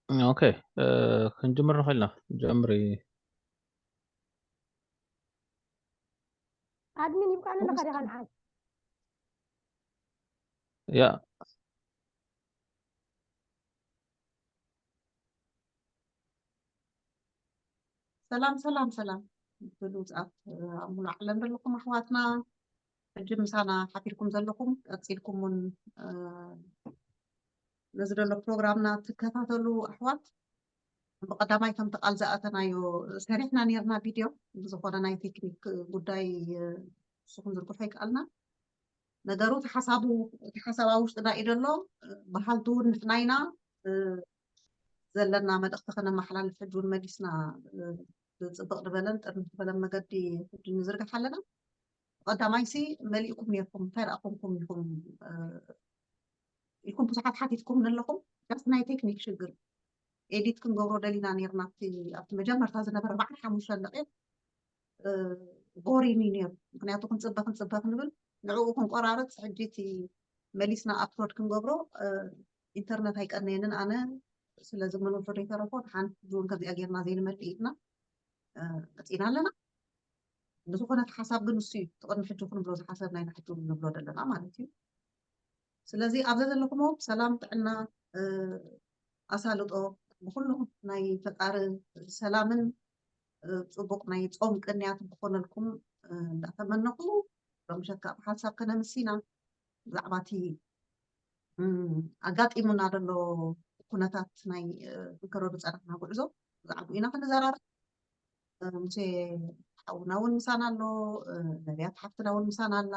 ኦኬ፣ እ፣ ክንጅምር ንኽእል ኢና። ጀምሪ። ኣድሚን ይብቃ ኣለኻ ዲኻ ንዓይ? ያ ሰላም ሰላም ሰላም፣ ብሉጻት ኣብ ሙሉእ ዓለም ዘለኹም ኣሕዋትና፣ ሕጂ ምሳና ሓቢርኩም ዘለኹም፣ ቀጺልኩም እውን፣ እ፣ ነዚ ዘሎ ፕሮግራምና ትከታተሉ ኣሕዋት፣ ብቐዳማይ ከምቲ ቃል ዝኣተናዮ ሰሪሕና ነይርና ቪድዮ፣ ብዝኾነ ናይ ቴክኒክ ጉዳይ፣ እ፣ ንስኹም ዝርግሖ ይከኣልና። ነገሩ እቲ ሓሳቡ፣ እቲ ሓሳብ ኣብ ውሽጥና እዩ ዘሎ። እ፣ በሃልቲ እውን ንሕና ኢና፣ እ፣ ዘለና መልእኽቲ ከነመሓላልፍ ሕጂ እውን መሊስና፣ እ፣ ብጽብቕ ዝበለን ጥርንፍ ዝበለን መገዲ ሕጂ ንዝርግሕ ኣለና። ቀዳማይሲ መሊእኩም ነይርኩም፣ እንታይ ረኣኹምኩም ኢኹም፣ እ፣ ኢልኩም ብዙሓት ሓቲትኩም ኣለኹም። ጃስት ናይ ቴክኒክ ሽግር፣ ኤዲት ክንገብሮ ደሊና ነይርና። ኣብቲ፣ ኣብቲ መጀመርታ ዝነበረ በዓል ሓሙሽተ ደቂቕ፣ እ፣ ቦሪኒ ነይሩ። ምኽንያቱ ክንጽበ፣ ክንጽበ ክንብል ንዕኡ ክንቆራርጽ፣ ሕጂ እቲ መሊስና ኣፕሎድ ክንገብሮ፣ እ፣ ኢንተርነት ኣይቀነየንን ኣነ። ስለዚ ምንም ፍርዲ ተረፎ፣ ድሓን ሕጂ እውን ከምዚኣ ጌርና ዘይንመልእ ኢልና፣ እ፣ መጺና ኣለና። ብዝኾነ እቲ ሓሳብ ግን ንሱ እዩ። እቲ ቅድሚ ሕጂ ክንብሎ ዝሓሰብና ኢና ሕጂ እውን ንብሎ ዘለና ማለት እዩ። ስለዚ ኣብ ዘዘለኹሞ ሰላም፣ ጥዕና፣ እ፣ ኣሳልጦ ብኹሉ ናይ ፈጣሪ ሰላምን፣ እ፣ ጽቡቕ ናይ ጾም ቅንያት ክኾነልኩም፣ እ፣ እንዳተመነኹ፣ ሎምሸት ካብ ሓሳብ ከነምስ ኢና። ብዛዕባ እቲ፣ እ፣ ኣጋጢሙና ዘሎ ኩነታት ናይ፣ እ፣ ከረዱ ጸናሕና ጉዕዞ ብዛዕባኡ ኢና ክንዘራረብ። እ፣ ሙሴ ሓውና እውን ምሳና ኣሎ፣ እ፣ ነቢያት ሓፍትና እውን ምሳና ኣላ።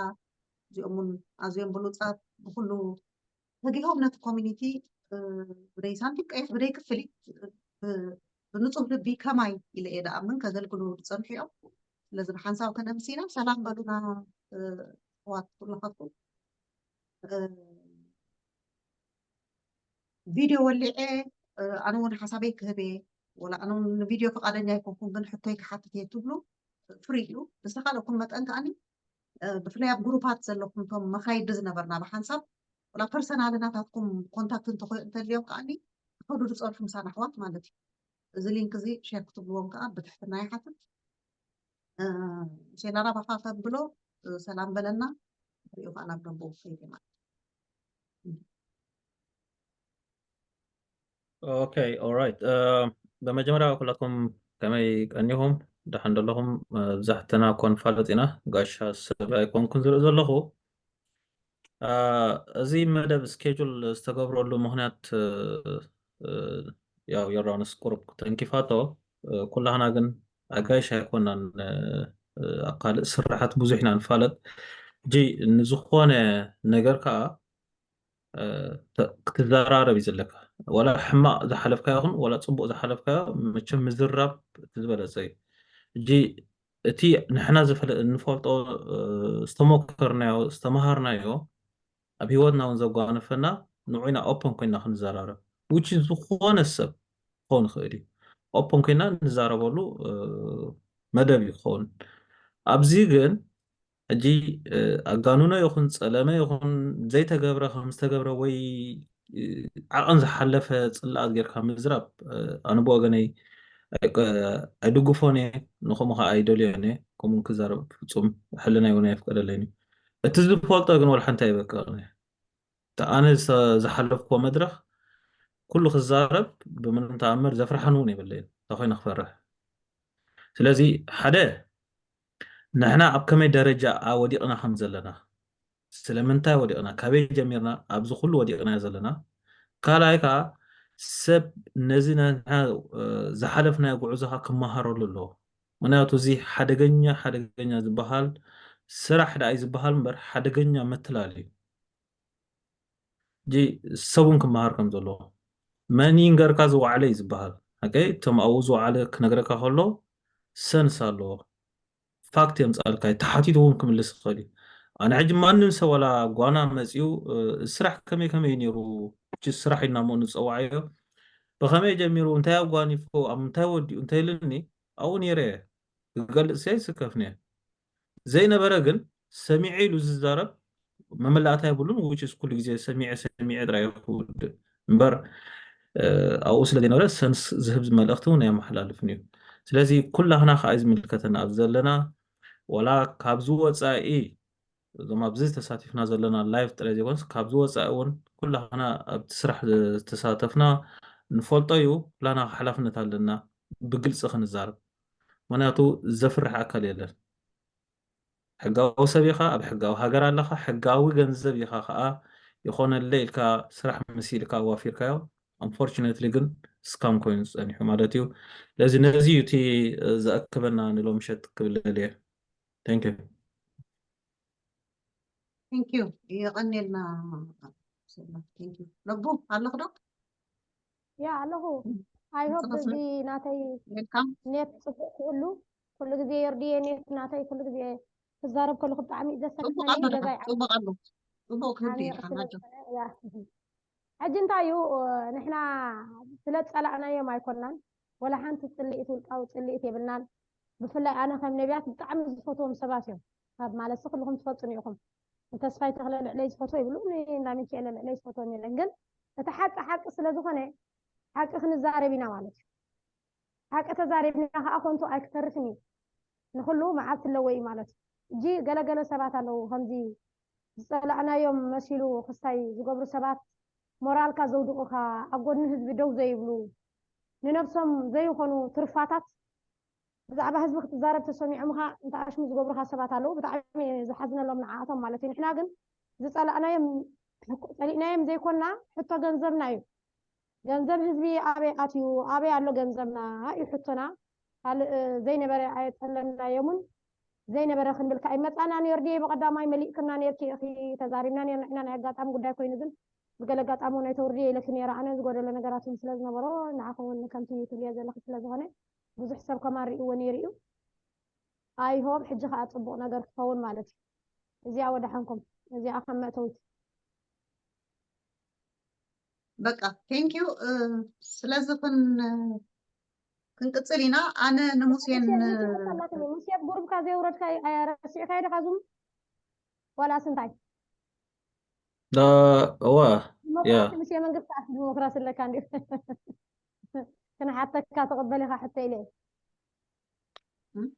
እዚኦም እውን ኣዝዮም ብሉጻት፣ ብኹሉ ተጊሆም ነቲ ኮሚኒቲ፣ እ፣ ብደይ ሳንቲም ቀይሕ ብደይ ክፍሊት፣ እ፣ ብ-፣ ብንጹህ ልቢ ከማይ ኢለ እየ ደኣምን ከገልግሉ ዝጸንሑ እዮም። ስለዚ ብሓንሳብ ከነምስ ኢና። ሰላም በሉና፣ እ፣ ኣሕዋት ኩልኻትኩም። እ፣ ቪድዮ ወሊዐ፣ እ፣ ኣነ እውን ሓሳበይ ክህብ እየ። ወላ ኣነ እውን ንቪድዮ ፍቓደኛ ኣይኮንኩን፣ ግን ሕቶይ ክሓትት እየ ትብሉ ፍሪ እዩ። ብዝተኻለኩም መጠን ከኣኒ፣ እ፣ ብፍላይ ኣብ ግሩፓት ዘለኹም እቶም መኻይዲ ዝነበርና ብሓንሳብ፣ ወላ ፐርሰናል ናታትኩም ኮንታክት እንተኾ-፣ እንተልዮም ከኣኒ፣ ክኸዱ ዝጸንሑ ምሳና ኣሕዋት ማለት እዩ። እዚ ሊንክ እዚ ሼር ክትብልዎም ከኣ ብትሕትና ይሓትት። እ፣ ሴላ ናባኻ ከብሎ፣ እ፣ ሰላም በለና። ሪኡ ከኣ ናብ ደንበ ውሰድ ማለት እዩ። ኦኬ፣ ኦራይት። እ፣ ብመጀመርያ ኩላትኩም ከመይ ቀኒኹም? ደሓን ደለኹም? እ፣ ብዛሕትና እኮ ንፋለጥ ኢና። ጋሻ ሰብ ኣይኮንኩን ዝርኢ ዘለኹ። እ፣ እዚ መደብ ስኬጁል ዝተገብረሉ ምኽንያት፣ እ፣ እ፣ ያው ዮርዳኖስ ቁሩብ ተንኪፋቶ፣ እ፣ ኩላህና ግን ኣጋይሽ ኣይኮናን። እ፣ እ፣ ኣብ ካልእ ስራሓት ብዙሕ ኢና ንፋለጥ። ሕጂ ንዝኾነ ነገር ከኣ፣ እ፣ ተ-፣ ክትዘራረብ እዩ ዘለካ። ዋላ ሕማቕ ዝሓለፍካዮ ይኹን ዋላ ጽቡቕ ዝሓለፍካዮ፣ መቸም ምዝራብ እቲ ዝበለጸ እዩ። ሕጂ እቲ ንሕና ዝፈለ-፣ እንፈልጦ፣ እ፣ ዝተሞከርናዮ፣ ዝተመሃርናዮ፣ ኣብ ህይወትና እውን ዘጓነፈና ንዑ ኢና ኦፐን ኮይና ክንዘራረብ። ውጪ ዝኾነ ሰብ ክኸውን ይኽእል እዩ። ኦፐን ኮይና ንዛረበሉ፣ እ፣ መደብ እዩ ክኸውን። ኣብዚ ግን ሕጂ፣ እ፣ ኣጋንኖ ይኹን ጸለመ ይኹን ዘይተገብረ ከም ዝተገብረ ወይ፣ እ፣ ዓቐን ዝሓለፈ ጽላኣት ጌርካ ምዝራብ፣ እ፣ ኣነ ብወገነይ ኣይቀ-፣ ኣይድግፎን እየ፣ ንኸምኡ ኸኣ ኣይደልዮን እየ። ከምኡ ክዛረብ ፍጹም ሕልናይ እውን ኣየፍቀደለይን እዩ። እቲ ዝፈልጦ ግን ወላ ሓንቲ ኣይበቅዕን እየ። እቲ ኣነ ዝተ-፣ ዝሓለፍክዎ መድረኽ ኩሉ ክዛረብ ብምንም ተኣምር ዘፍርሓኒ እውን የብለይን። እንታይ ኮይነ ክፈርሕ? ስለዚ ሓደ ንሕና ኣብ ከመይ ደረጃ ወዲቕና ከም ዘለና፣ ስለምንታይ ወዲቕና፣ ካበይ ጀሚርና ኣብዚ ኩሉ ወዲቕናዮ ዘለና፣ ካልኣይ ከኣ ሰብ ነዚ ንሕና፣ እ፣ ዝሓለፍናዮ ጉዕዞ ከኣ ክመሃረሉ ኣለዎ። ምኽንያቱ እዚ ሓደገኛ፣ ሓደገኛ ዝበሃል ስራሕ ደኣ እዩ ዝበሃል እምበር ሓደገኛ መትላል እዩ። ሕጂ ሰብ እውን ክመሃር ከም ዘለዎ፣ መን ይንገርካ ዝወዓለ እዩ ዝበሃል። ሓቀይ፣ እቶም ኣብኡ ዝወዓለ ክነግረካ ከሎ ሰንስ ኣለዎ። ፋክት የምጻልካ እዩ፣ ተሓቲቱ እውን ክምልስ ይኽእል እዩ። ኣነ ሕጂ ማንም ሰብ ዋላ ጓና መጺኡ፣ እ፣ ስራሕ ከመይ ከመይ እዩ ነይሩ፣ ሕጂ ስራሕ ኢልና እሞ ንጸዋዓዮ፣ ብኸመይ ጀሚሩ፣ እንታይ ኣጓኒፉ፣ ኣብ ምንታይ ወዲኡ እንተኢሉኒ፣ ኣብኡ ነይረ እየ። ክገልጽ እየ፣ ኣይስከፍን እየ። ዘይነበረ ግን ሰሚዐ ኢሉ ዝዛረብ መመላእታ የብሉን። Which is ኩሉ ግዜ ሰሚዐ ሰሚዐ ጥራይ እዩ ክውድእ እምበር፣ ኣብኡ ስለ ዘይነበረ ሰንስ ዝህብ መልእኽቲ እውን ኣየመሓላልፍን እዩ። ስለዚ ኩላህና ከዓ ዝምልከተና ኣብ ዘለና ዋላ ካብዚ ወፃኢ እዞም ኣብዚ ተሳቲፍና ዘለና ላይቭ ጥራይ ዘይኮነስ ካብዚ ወፃኢ እውን ኩላህና ኣብቲ ስራሕ ዝተሳተፍና ንፈልጦ እዩ። ኩላና ሓላፍነት ኣለና ብግልፂ ክንዛረብ። ምክንያቱ ዘፍርሕ ኣካል የለን። ሕጋዊ ሰብ ኢኻ፣ ኣብ ሕጋዊ ሃገር ኣለኻ፣ ሕጋዊ ገንዘብ ኢኻ ከዓ ይኾነለ ኢልካ ስራሕ መሲልካ ኣዋፊርካዮ። Unfortunately ግን ስካም ኮይኑ ዝፀኒሑ ማለት እዩ። ስለዚ ነዚ እዩ እቲ ዘእክበና ንሎምሸት ክብል እየ። Thank you። Thank you። የቐኔልና። Thank you። ነቡ ኣለኽ ዶ? ያ ኣለኹ። I hope እዚ ናተይ Welcome። ኔት ጽቡቅ ክህሉ ኩሉ ግዜ የርድየ። ኔት ናተይ ኩሉ ግዜ ክዛረብ ከለኹ ብጣዕሚ እዩ ዘሰክፈኒ። ጽቡቅ ኣሎ ድሓን ገዛይ ጽቡቅ ኣሎ። ጽቡቅ ክህሉ እዩ ዓሚቕ ድሓን ስለ ሓጆ። ዝኾነ፣ ያ። ሕጂ እንታይ እዩ፣ ንሕና ስለ ዝጸላእናዮም ኣይኮናን። ወላ ሓንቲ ጽልኢት፣ ውልቃዊ ጽልኢት የብልናን። ብፍላይ ኣነ ከም ነቢያት ብጣዕሚ ዝፈትዎም ሰባት እዮም። ካብ ማለት ኩልኹም ትፈልጡኒ ኢኹም። ንተስፋይ ተኽለ ልዕለይ ዝፈትዎ ይብሉ፣ ንእንዳ ሚካኤል ልዕለይ ዝፈትዎም የለን። ግን እቲ ሓቂ ሓቂ ስለ ዝኾነ ሓቂ ክንዛረብ ኢና ማለት እዩ። ሓቂ ተዛሪብና ከዓ ኮንቱ ኣይክተርፍን እዩ። ንኹሉ መዓልቲ ኣለዎ እዩ ማለት እዩ። እጂ ገለገለ ሰባት ኣለዉ ከምዚ ዝጸላእናዮም መሲሉ ክስታይ ዝገብሩ ሰባት፣ ሞራልካ ዘውድቑኻ፣ ኣብ ጎድኒ ህዝቢ ደው ዘይብሉ፣ ንነብሶም ዘይኾኑ ትርፋታት ብዛዕባ ህዝቢ ክትዛረብ ተሰሚዖምኻ እንተኣሽሙ ዝገብሩኻ ሰባት ኣለዉ። ብጣዕሚ ዝሓዝነሎም ንዓኣቶም ማለት እዩ። ንሕና ግን ዝጸላእናዮም ጸሊእናዮም ዘይኮና ሕቶ ገንዘብና እዩ። ገንዘብ ህዝቢ ኣበይ ኣትዩ፣ ኣበይ ኣሎ ገንዘብና እዩ ሕቶና። ካልእ ዘይነበረ ኣየጸለምናዮምን ዘይነበረ ክንብል ከኣ ይመጻና ነይሩ ድየ? ብቐዳማይ መሊእክና ነይርኪ ኢኺ፣ ተዛሪብና ነይርና ኢና። ናይ ኣጋጣሚ ጉዳይ ኮይኑ ግን ብገለ ኣጋጣሚ እውን ኣይተውርድዮ ኢለኪ ነይረ። ኣነ ዝጎደለ ነገራት እውን ስለ ዝነበሮ ንዓኹም እውን ከምቲ ትብልዮ ዘለኺ ስለ ዝኾነ ብዙሕ ሰብ ከማን ሪእዎ ነይሩ እዩ። I hope ሕጂ ከኣ ጽቡቕ ነገር ክኸውን ማለት እዩ። እዚኣ ወደሓንኩም፣ እዚኣ ከም መእተዊት። በቃ thank you። ስለዚ ክን ክንቅጽል ኢና። ኣነ ንሙሴን ሙሴ ኣብ ጉሩብካ ዘየውረድካ ረሲዕካዮ ዲኻ ዙም ዋላስ እንታይ? እዋ ያ ሙሴ መንግስቲ ኣፍ ዲሞክራሲ ኣለካ እንዲ ክንሓተካ ተቐበል ኢኻ ሕቶ ኢለ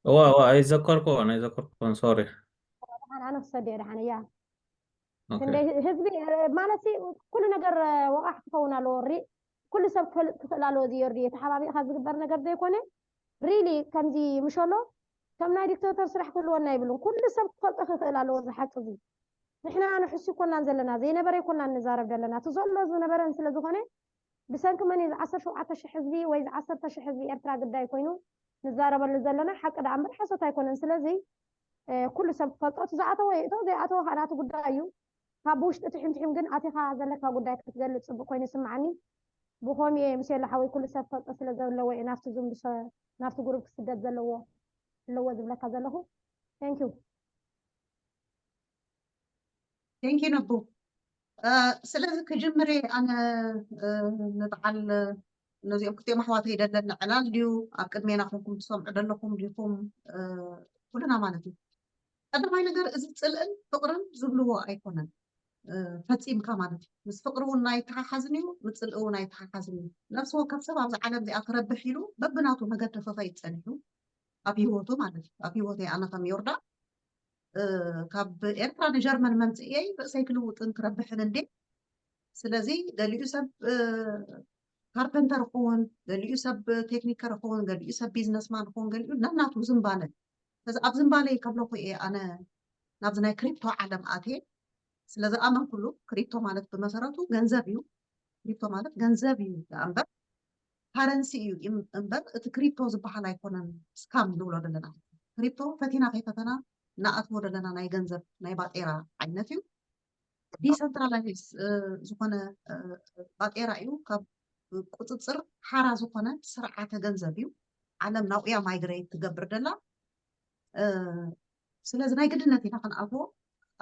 እዋ እዋ ኣይዘከርኩን ኣይዘከርኩን ሶሪ። ኣነ ክሰድ እየ ደሓን እያ ኦኬ ክንደይ ህዝቢ ማለት ኩሉ ነገር ወቃሕ ክኸውን ኣለዎ ሪ ኩሉ ሰብ ክፈልጥ ክኽእል ኣለዎ እዚ ዮርዲ ተሓባቢእካ ዝግበር ነገር ዘይኮነ ሪሊ ከምዚ ምሸሎ ከም ናይ ዲክተተር ስራሕ ክህልወና ይብሉን ኩሉ ሰብ ክፈልጦ ክኽእል ኣለዎ እዚ ሓቂ እዚ ንሕና ንሕሱ ይኮናን ዘለና ዘይነበረ ይኮናን ንዛረብ ዘለና እቲ ዘሎ ዝነበረን ስለ ዝኾነ ብሰንኪ መን እዩ ዝዓሰርተ ሸውዓተ ሽሕ ህዝቢ ወይ ዝዓሰርተ ሽሕ ህዝቢ ኤርትራ ግዳይ ኮይኑ ንዛረበሉ ዘለና ሓቂ ደኣ እምበር ሓሶት ኣይኮነን ስለዚ ኩሉ ሰብ ክፈልጦ እቲ ዝኣተወ ይእቶ ዘይኣተወ ከዓ ናቱ ጉዳይ እዩ ካብ ብውሽጢ ትሕምትሒም ግን ኣቲኻ ዘለካ ጉዳይ ክትገልፅ ፅቡቅ ኮይኑ ይስምዓኒ ብኮም እየ ምስ የሎ ሓወይ ኩሉ ሰብ ክፈልጦ ስለ ዘለዎ እየ ናብቲ ዙም ናብቲ ጉሩብ ክስደድ ዘለዎ ኣለዎ ዝብለካ ዘለኹ thank you thank you ነቡ ስለዚ ክጅምር እየ ኣነ ንበዓል ነዚኦም ክልቲኦም ኣሕዋተይ ደለና ዕላል ድዩ ኣብ ቅድሜና ኮንኩም ትሰምዑ ደለኹም ዲኹም ኩልና ማለት እዩ ቀዳማይ ነገር እዚ ፅልእን ፍቅርን ዝብልዎ ኣይኮነን ፈፂምካ ማለት እዩ ምስ ፍቅሪ እውን ኣይተሓሓዝን እዩ ምፅልኢ እውን ኣይተሓሓዝን እዩ ነፍሲ ወከፍ ሰብ ኣብዚ ዓለም እዚኣ ክረብሕ ኢሉ በብናቱ መገዲ ክኸይድ ፀኒሑ ኣብ ሂወቱ ማለት እዩ ኣብ ሂወተይ ኣነ ከም ዮርዳ ካብ ኤርትራ ንጀርመን መምፅእየይ ርእሰይ ክልውጥን ክረብሕን እንዴ ስለዚ ገሊኡ ሰብ ካርፐንተር ክኸውን ገሊኡ ሰብ ቴክኒከር ክኸውን ገሊኡ ሰብ ቢዝነስማን ክኸውን ገሊኡ ነናቱ ዝንባለ ስለዚ ኣብ ዝንባለይ ከለኹ እየ ኣነ ናብዚ ናይ ክሪፕቶ ዓለም ኣትየ ስለዚ ኣመንኩሉ ክሪፕቶ ማለት ብመሰረቱ ገንዘብ እዩ ክሪፕቶ ማለት ገንዘብ እዩ እምበር ካረንሲ እዩ እምበር እቲ ክሪፕቶ ዝበሃል ኣይኮነን ስካም ንብሎ ዘለና ክሪፕቶ ፈቲና ከይፈተና ንኣትዎ ዘለና ናይ ገንዘብ ናይ ባጤራ ዓይነት እዩ ዲሰንትራላይዝ ዝኾነ ባጤራ እዩ ካብ ቁፅፅር ሓራ ዝኾነ ስርዓተ ገንዘብ እዩ ዓለም ናብኡያ ማይግሬት ትገብር ደላ ስለዚ ናይ ግድነት ኢና ክንኣትዎ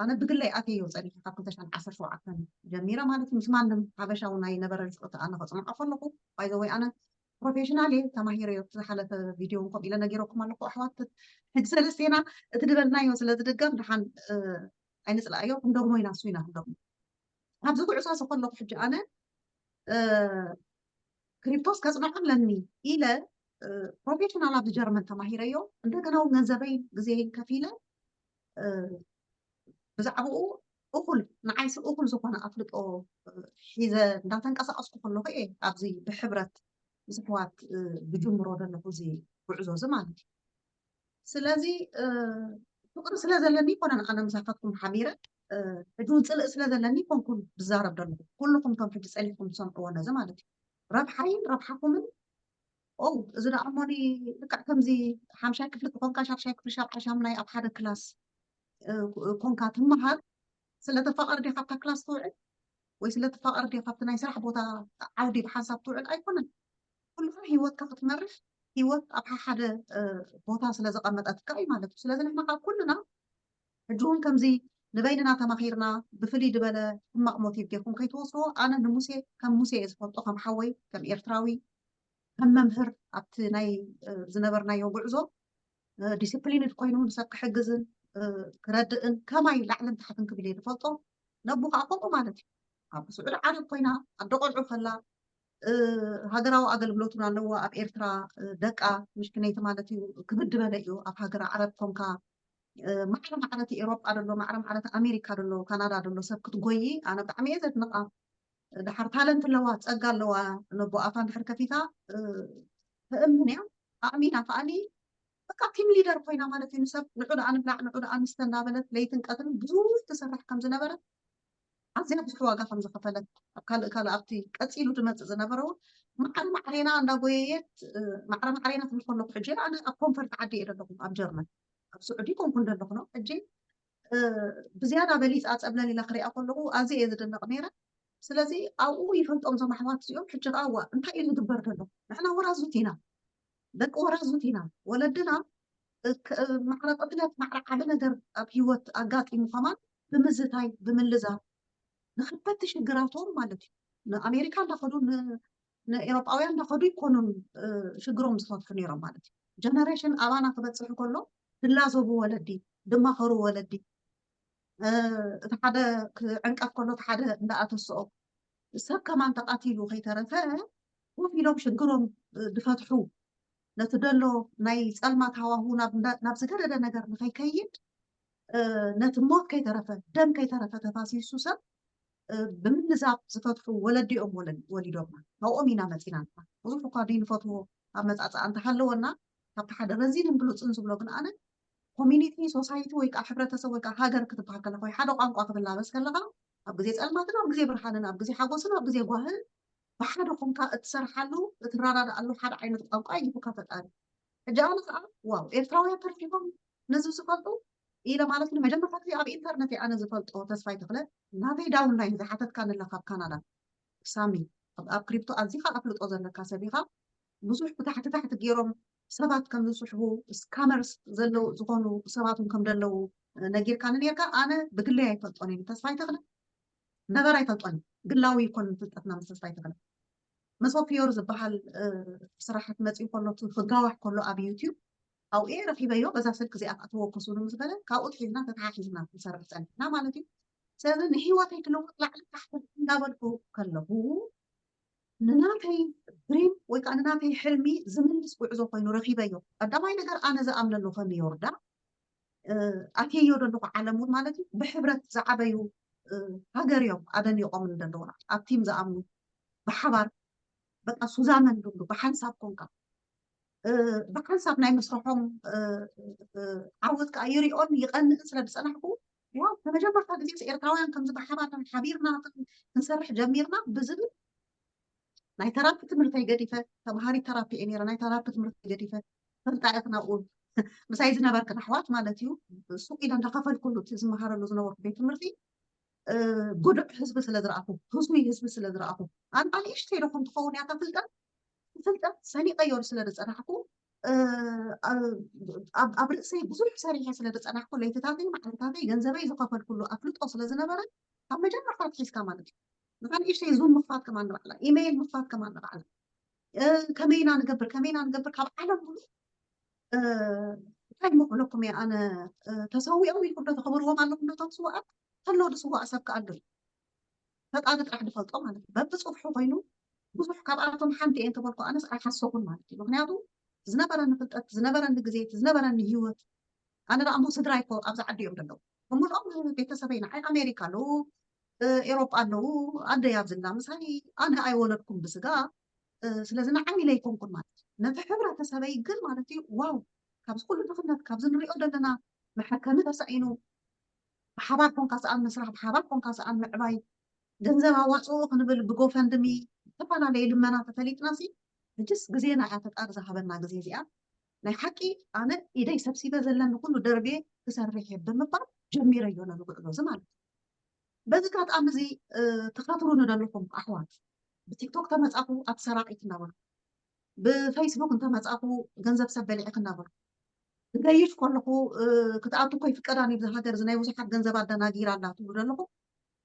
ኣነ ብግለይ ኣትየዮ ፀኒሐ ካብ ክልተ ሽሕን ዓሰርተ ሸውዓተን ጀሚረ ማለት እዩ ምስ ማንም ሓበሻ እውን ኣይነበረን ሽዑ ኣነ ከፅንዖ ከለኹ ባይዘወይ ኣነ ፕሮፌሽናል እየ ተማሂረዮ ዝሓለፈ ቪድዮ እውን ከምኡ ኢለ ነጊረኩም ኣለኹ ኣሕዋት ሕጂ ሰለስቴና እቲ ዝበልናዮ ስለ ዝድገም ድሓን ኣይንፅላእዮ ክንደግሞ ኢና እሱ ኢና ክንደግሞ ኣብዚ ጉዕዞ እዚ ከለኹ ሕጂ ኣነ ክሪፕቶስ ከጽንዖ ኣለኒ ኢለ ፕሮፌሽናል ኣብዚ ጀርመን ተማሂረዮ፣ እንደገና እውን ገንዘበይ ግዜን ከፊለ ብዛዕባኡ እኹል ንዓይሲ እኹል ዝኾነ ኣፍልጦ ሒዘ እንዳተንቀሳቀስኩ ከለኹ እየ ኣብዚ ብሕብረት ምስ ኣሕዋት ብጅምሮ ዘለኹ እዚ ጉዕዞ እዚ ማለት እዩ። ስለዚ ፍቅሪ ስለ ዘለኒ ይኮነን ኣነ ምሳኻትኩም ሓቢረ፣ ሕጂ እውን ፅልእ ስለ ዘለኒ ይኮንኩን ዝዛረብ ዘለኹ። ኩልኹም እቶም ሕጂ ፀኒሕኩም ትሰምዕዎ ነዚ ማለት እዩ። ረብሓይን ረብሓኹምን ኦ እዚ ደኣ እሞኒ ልክዕ ከምዚ ሓምሻይ ክፍሊ ክኾንካ ሻድሻይ ክፍሊ ሻብዓይ ሻምናይ ኣብ ሓደ ክላስ ኮንካ ትመሃር። ስለተፋቀር ዲኻ ኣብታ ክላስ ትውዕል ወይ ስለተፋቀር ዲኻ ኣብቲ ናይ ስራሕ ቦታ ዓውዲ ብሓንሳብ ትውዕል ኣይኮነን። ኩሉ ህይወትካ ክትመርሕ ህይወት ኣብ ሓደ ቦታ ስለ ዘቐመጠትካ እዩ ማለት እዩ። ስለዚ ንሕና ካብ ኩልና ሕጂ እውን ከምዚ ንበይንና ተማኺርና ብፍልይ ዝበለ ሕማቕ ሞቲቭ ጌርኩም ከይትወስድዎ። ኣነ ንሙሴ ከም ሙሴ እየ ዝፈልጦ፣ ከም ሓወይ፣ ከም ኤርትራዊ፣ ከም መምህር ኣብቲ ናይ ዝነበርናዮ ጉዕዞ ዲስፕሊንድ ኮይኑ ንሰብ ክሕግዝን ክረድእን ከማይ ላዕልን ታሕትን ክብል እየ ዝፈልጦ። ነቡ ከዓ ከምኡ ማለት እዩ። ኣብ ስዑዲ ዓረብ ኮይና ኣደ ቆልዑ ከላ ሃገራዊ ኣገልግሎት እውን ኣለዋ ኣብ ኤርትራ። ደቃ ምሽክነይቲ ማለት እዩ ክብድ በለ እዩ ኣብ ሃገር ዓረብ ኮንካ ማዕረ ማዕረ እቲ ኤሮጳ ደሎ ማዕረ ማዕረ እቲ ኣሜሪካ ደሎ ካናዳ ደሎ ሰብ ክትጎይ ኣነ ብጣዕሚ እየ ዘድንቃ። ድሓር ታለንት ኣለዋ ጸጋ ኣለዋ። ነቦ ኣፋ እንድሕር ከፊታ ተእምን እያ ኣእሚና ከኣኒ በቃ ቲም ሊደር ኮይና ማለት እዩ። ንሰብ ንዑ ደኣ ንብላዕ ንዑ ደኣ ንስተ እንዳበለት ለይትን ቀትርን ብዙሕ ትሰርሕ ከም ዝነበረት ኣዝያ ብዙሕ ዋጋ ከም ዝኸፈለት ኣብ ካልእ ካልእ ኣብቲ ቀጺሉ ዝመጽእ ዝነበረ እውን ማዕረ ማዕሬና እንዳጎየየት ማዕረ ማዕሬና ክብል ከለኩ ሕጂ ኣነ ኣብ ኮንፈርት ዓዲ እየ ዘለኹ ኣብ ጀርመን ኣብ ስዑዲ ኮንኩን ዘለኹ ነው ሕጂ ብዝያዳ በሊፃ ፀብለል ኢላ ክሪኣ ከለኩ ኣዝየ እየ ዝድነቕ ነይረ። ስለዚ ኣብኡ ይፈልጦም እዞም ኣሕዋት እዚኦም ሕጂ ከዓ ዋ እንታይ እዩ ዝግበር ዘሎ? ንሕና ወራዙት ኢና፣ ደቂ ወራዙት ኢና። ወለድና ማዕረ ቅትለት ማዕረ ዓቢ ነገር ኣብ ሂወት ኣጋጢሙ ከማን ብምዝታይ ብምልዛ ንከበድቲ ሽግራቶም ማለት እዩ ንኣሜሪካ እንዳኸዱ ንኤሮጳውያን እንዳኸዱ ይኮኑን ሽግሮም ዝፈትሑ ነይሮም ማለት እዩ። ጀነሬሽን ኣባና ክበፅሕ ከሎ ድላዘቡ ወለዲ ድማኸሩ ወለዲ እቲ ሓደ ክዕንቀፍ ከሎ እቲ ሓደ እንዳኣተስኦ ሰብ ከማን ተቃቲሉ ከይተረፈ ኮፍ ኢሎም ሽግሮም ድፈትሑ ነቲ ደሎ ናይ ጸልማት ሃዋሁ ናብ ዝገደደ ነገር ንኸይከይድ ነቲ ሞት ከይተረፈ ደም ከይተረፈ ተፋሲሱ ሰብ ብምንዛብ ዝፈትሑ ወለዲኦም ወሊዶምና ካብኦም ኢና መፂና ንና ብዙሕ እኳ ድይ ንፈትዎ ኣመፃፅኣ እንተሃለወና ካብቲ ሓደ ረዚንን ብሉፅን ዝብሎ ግን ኣነ ኮሚኒቲ ሶሳይቲ ወይ ከዓ ሕብረተሰብ ወይ ከዓ ሃገር ክትበሃል ከለካ ወይ ሓደ ቋንቋ ክትላበስ ከለካ ኣብ ግዜ ፀልማትን ኣብ ግዜ ብርሃንን ኣብ ግዜ ሓጎስን ኣብ ግዜ ጓህን ብሓደ ኮንካ እትሰርሓሉ እትረዳድኣሉ ሓደ ዓይነት ቋንቋ ይህቡካ ፈጣሪ። ሕጂ ኣነ ከዓ ዋው ኤርትራውያን ተረኺቦም ነዚ ዝፈልጡ ኢለ ማለት ግን መጀመርታ ግዜ ኣብ ኢንተርነት እየ ኣነ ዝፈልጦ ተስፋይ ተኽለ ናተይ ዳውን ላይን ዝሓተትካ ንላ ካብ ካናዳ ሳሚ ኣብ ክሪፕቶ ኣዚኻ ኣፍልጦ ዘለካ ሰብ ኢኻ ብዙሕ ብታሕቲ ታሕቲ ገይሮም ሰባት ከም ዝስሕቡ ስካመርስ ዘለዉ ዝኾኑ ሰባት እውን ከም ዘለዉ ነጊርካኒ ነርካ ኣነ ብግለይ ኣይፈልጦን እየ ተስፋይ ተኽለ ነበር ኣይፈልጦን ግላዊ ይኮን ፍልጠትና ምስ ተስፋይ ተኽለ መሶፍዮር ዝበሃል ስራሓት መፅኡ ከሎ እቲ ክጋዋሕ ከሎ ኣብ ዩትዩብ ኣብኡ እየ ረኪበዮ በዛ ስልክ እዚኣ ከዓ ተወከሱሉ ምስ በለ ካብኡ ትሒዝና ተተሓሒዝና ንሰርሕ ፀኒሕና ማለት እዩ ስለዚ ንሂወተይ ክልውጥ ላዕሊ ታሕቲ እንዳበልኩ ከለኹ ንናተይ ድሪም ወይ ከዓ ንናተይ ሕልሚ ዝምልስ ጉዕዞ ኮይኑ ረኪበዮ ቀዳማይ ነገር ኣነ ዝኣምነሉ ከም ዮርዳ ኣትየዮ ዘለኹ ዓለም እውን ማለት እዩ ብሕብረት ዝዓበዩ ሃገር እዮም ኣደኒቆምን ዘለዉ ኣብ ቲም ዝኣምኑ ብሓባር በቃ ሱዛመን ዝብሉ ብሓንሳብ ኮንካ ብሓንሳብ ናይ መስርሖም ዓወት ከዓ ይሪኦን ይቐንእን ስለ ዝፀናሕኩ ዋው ንመጀመርታ ግዜ ኤርትራውያን ከምዚ ብሓባር ሓቢርና ክንሰርሕ ጀሚርና ብዝብል ናይ ተራፒ ትምህርተይ ገዲፈ ተምሃሪት ተራፒ እየ ነይረ ናይ ተራፒ ትምህርተይ ገዲፈ ፈልጣ እያ ናብኡ ምሳይ ዝነበርክን ኣሕዋት ማለት እዩ ሱቅ ኢለ እንዳኸፈልኩሉ እቲ ዝመሃረሉ ዝነበርኩ ቤት ትምህርቲ ጉዱዕ ህዝቢ ስለ ዝረኣኹ ህሱይ ህዝቢ ስለ ዝረኣኹ ኣንታ ንእሽተይ ዶ ከም ትኸውን እያ ፍልጠት ፍልጠት ሰኒቀዮ ስለ ዝፀናሕኩ ኣብ ርእሰይ ብዙሕ ሰሪሐ ስለ ዝፀናሕኩ ለይትታተይ መዓልታተይ ገንዘበይ ዝኸፈልኩሉ ኣፍልጦ ስለ ዝነበረ ካብ መጀመርታ ኣትሒዝካ ማለት እዩ ንካ ንእሽተይ ዙም ምክፋት ከማን ንባዕላ ኢሜይል ምክፋት ከማን ንባዕላ ከመይና ንገብር ከመይና ንገብር ካብ ዓለም ሙሉ እንታይ ምክብለኩም እየ ኣነ ተሰዊኦም ኢልኩም ዶ ተኽብርዎም ኣለኩም ዶ ቶም ስዋኣት ከሎ ድስዋእ ሰብ ከኣሉ ፈጣሪ ጥራሕ ድፈልጦ ማለት እዩ በብፅፍሑ ኮይኑ ብዙሕ ካብኣቶም ሓንቲ እየ እንተበልኩ ኣነስ ኣይሓሰኹን ማለት እዩ። ምክንያቱ ዝነበረኒ ፍልጠት፣ ዝነበረኒ ግዜ፣ ዝነበረኒ ህይወት፣ ኣነ ደኣ እሞ ስድራይ እኮ ኣብዚ ዓዲ እዮም ዘለዉ። ብምልኦም ቤተሰበይ ንዓይ ኣሜሪካ ኣለዉ፣ እ፣ ኤሮጳ ኣለዉ፣ ኣደይ ኣብዝላ ምሳይ፣ ኣነ ኣይወለድኩም ብስጋ። እ፣ ስለዚ ንዓይ ኢለ ኣይኮንኩን ማለት እዩ። ነቲ ሕብረተሰበይ ግን ማለት እዩ፣ ዋው፣ ካብዚ ኩሉ ድኽነት፣ ካብዚ ንሪኦ ዘለና መሐከሚ ተሳኢኑ፣ ብሓባር ኮንካ ሰኣን ምስራሕ፣ ብሓባር ኮንካ ሰኣን ምዕባይ፣ ገንዘብ ኣዋፅኡ ክንብል ብጎፈንድሚ ዝተፈላለየ ልመና ተፈሊጥና ሲ፣ ሕጅስ ግዜና እያ ፈጣሪ ዝሃበና ግዜ እዚኣ። ናይ ሓቂ ኣነ ኢደይ ሰብሲበ ዘለኒ ኩሉ ደርብየ ክሰርሕ እየ ብምባል ጀሚረዮ ነዚ ጉዕዞ እዚ ማለት እዩ። በዚ ኣጋጣሚ እዚ፣ እ፣ ትኸትሩኒ ዘለኹም ኣሕዋት፣ ብቲክቶክ ተመጻኹ ኣቲ ሰራቒት እናበልኩ፣ ብፌስቡክ እንተመጻኹ ገንዘብ ሰብ በሊዕኪ እናበልኩ፣ ክገይሽ ከለኹ፣ እ፣ ክትኣቱ እኮ ይፍቀዳን እዩ፣ እዚ ሃገር እዚ ናይ ብዙሓት ገንዘብ ኣደናጊራ ኣላ ትብሉ ዘለኹም።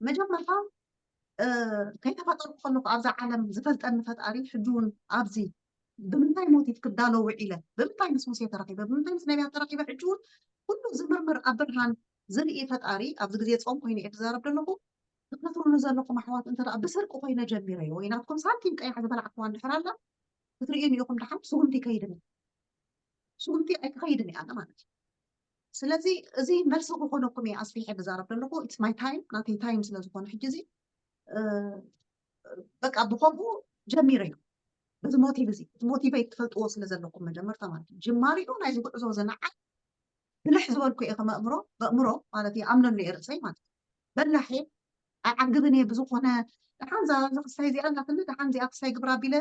መጀመርታ፣ እ፣ ከይተፈጠርኩ ከለኹ ኣብዛ ዓለም ዝፈልጠኒ ፈጣሪ ሕጂ እውን ኣብዚ ብምንታይ ሞቲቭ ክዳሎ ውዒለ፣ ብምንታይ ምስ ሙሴ ተራኺበ፣ ብምንታይ ምስ ነቢያት ተራኺበ፣ ሕጂ እውን ኩሉ ዝምርምር ኣብ ብርሃን ዝርኢ ፈጣሪ፣ ኣብዚ ግዜ ጾም ኮይኑ እየ ዝዛረብ ዘለኹ። ትከትሩኒ ዘለኹም ኣሕዋት፣ እንተ ደኣ ብስርቂ ኮይነ ጀሚረዮ ወይ ናትኩም ሳንቲም ቀያሕ ዝበላዕክዋ እንድሕር ኣላ፣ ክትርእዩኒ ኢኹም። ደሓን ስጉምቲ ይከይድን እዩ። ስጉምቲ ኣይክኸይድን እየ ኣነ ማለት እዩ። ስለዚ እዚ መልሲ ክኾነኩም እየ ኣስፊሐ ዝዛረብ ዘለኹ። It's my time፣ ናተይ ታይም ስለ ዝኾነ ሕጂ እዚ፣ እ፣ በቃ ብኸምኡ ጀሚረዮ። በዚ ሞቲቭ እዚ፣ እቲ ሞቲቨይ ትፈልጥዎ ስለ ዘለኩም መጀመርታ ማለት እዩ። ጅማሪኡ ናይዚ ጉዕዞ እዚ ንዓይ ብልሕ ዝበልኩ እየ ከም ኣእምሮ፣ በእምሮ ማለት እየ፣ ኣምነሉ እየ ርእሰይ ማለት እዩ። በላሕ እየ፣ ኣይዓግብን እየ ብዝኾነ፣ ደሓን እዛ፣ እዛ ክስታይ እዚኣ ኣላትኒ፣ ደሓን እዚኣ ክስታይ ግብራ ኣቢለ፣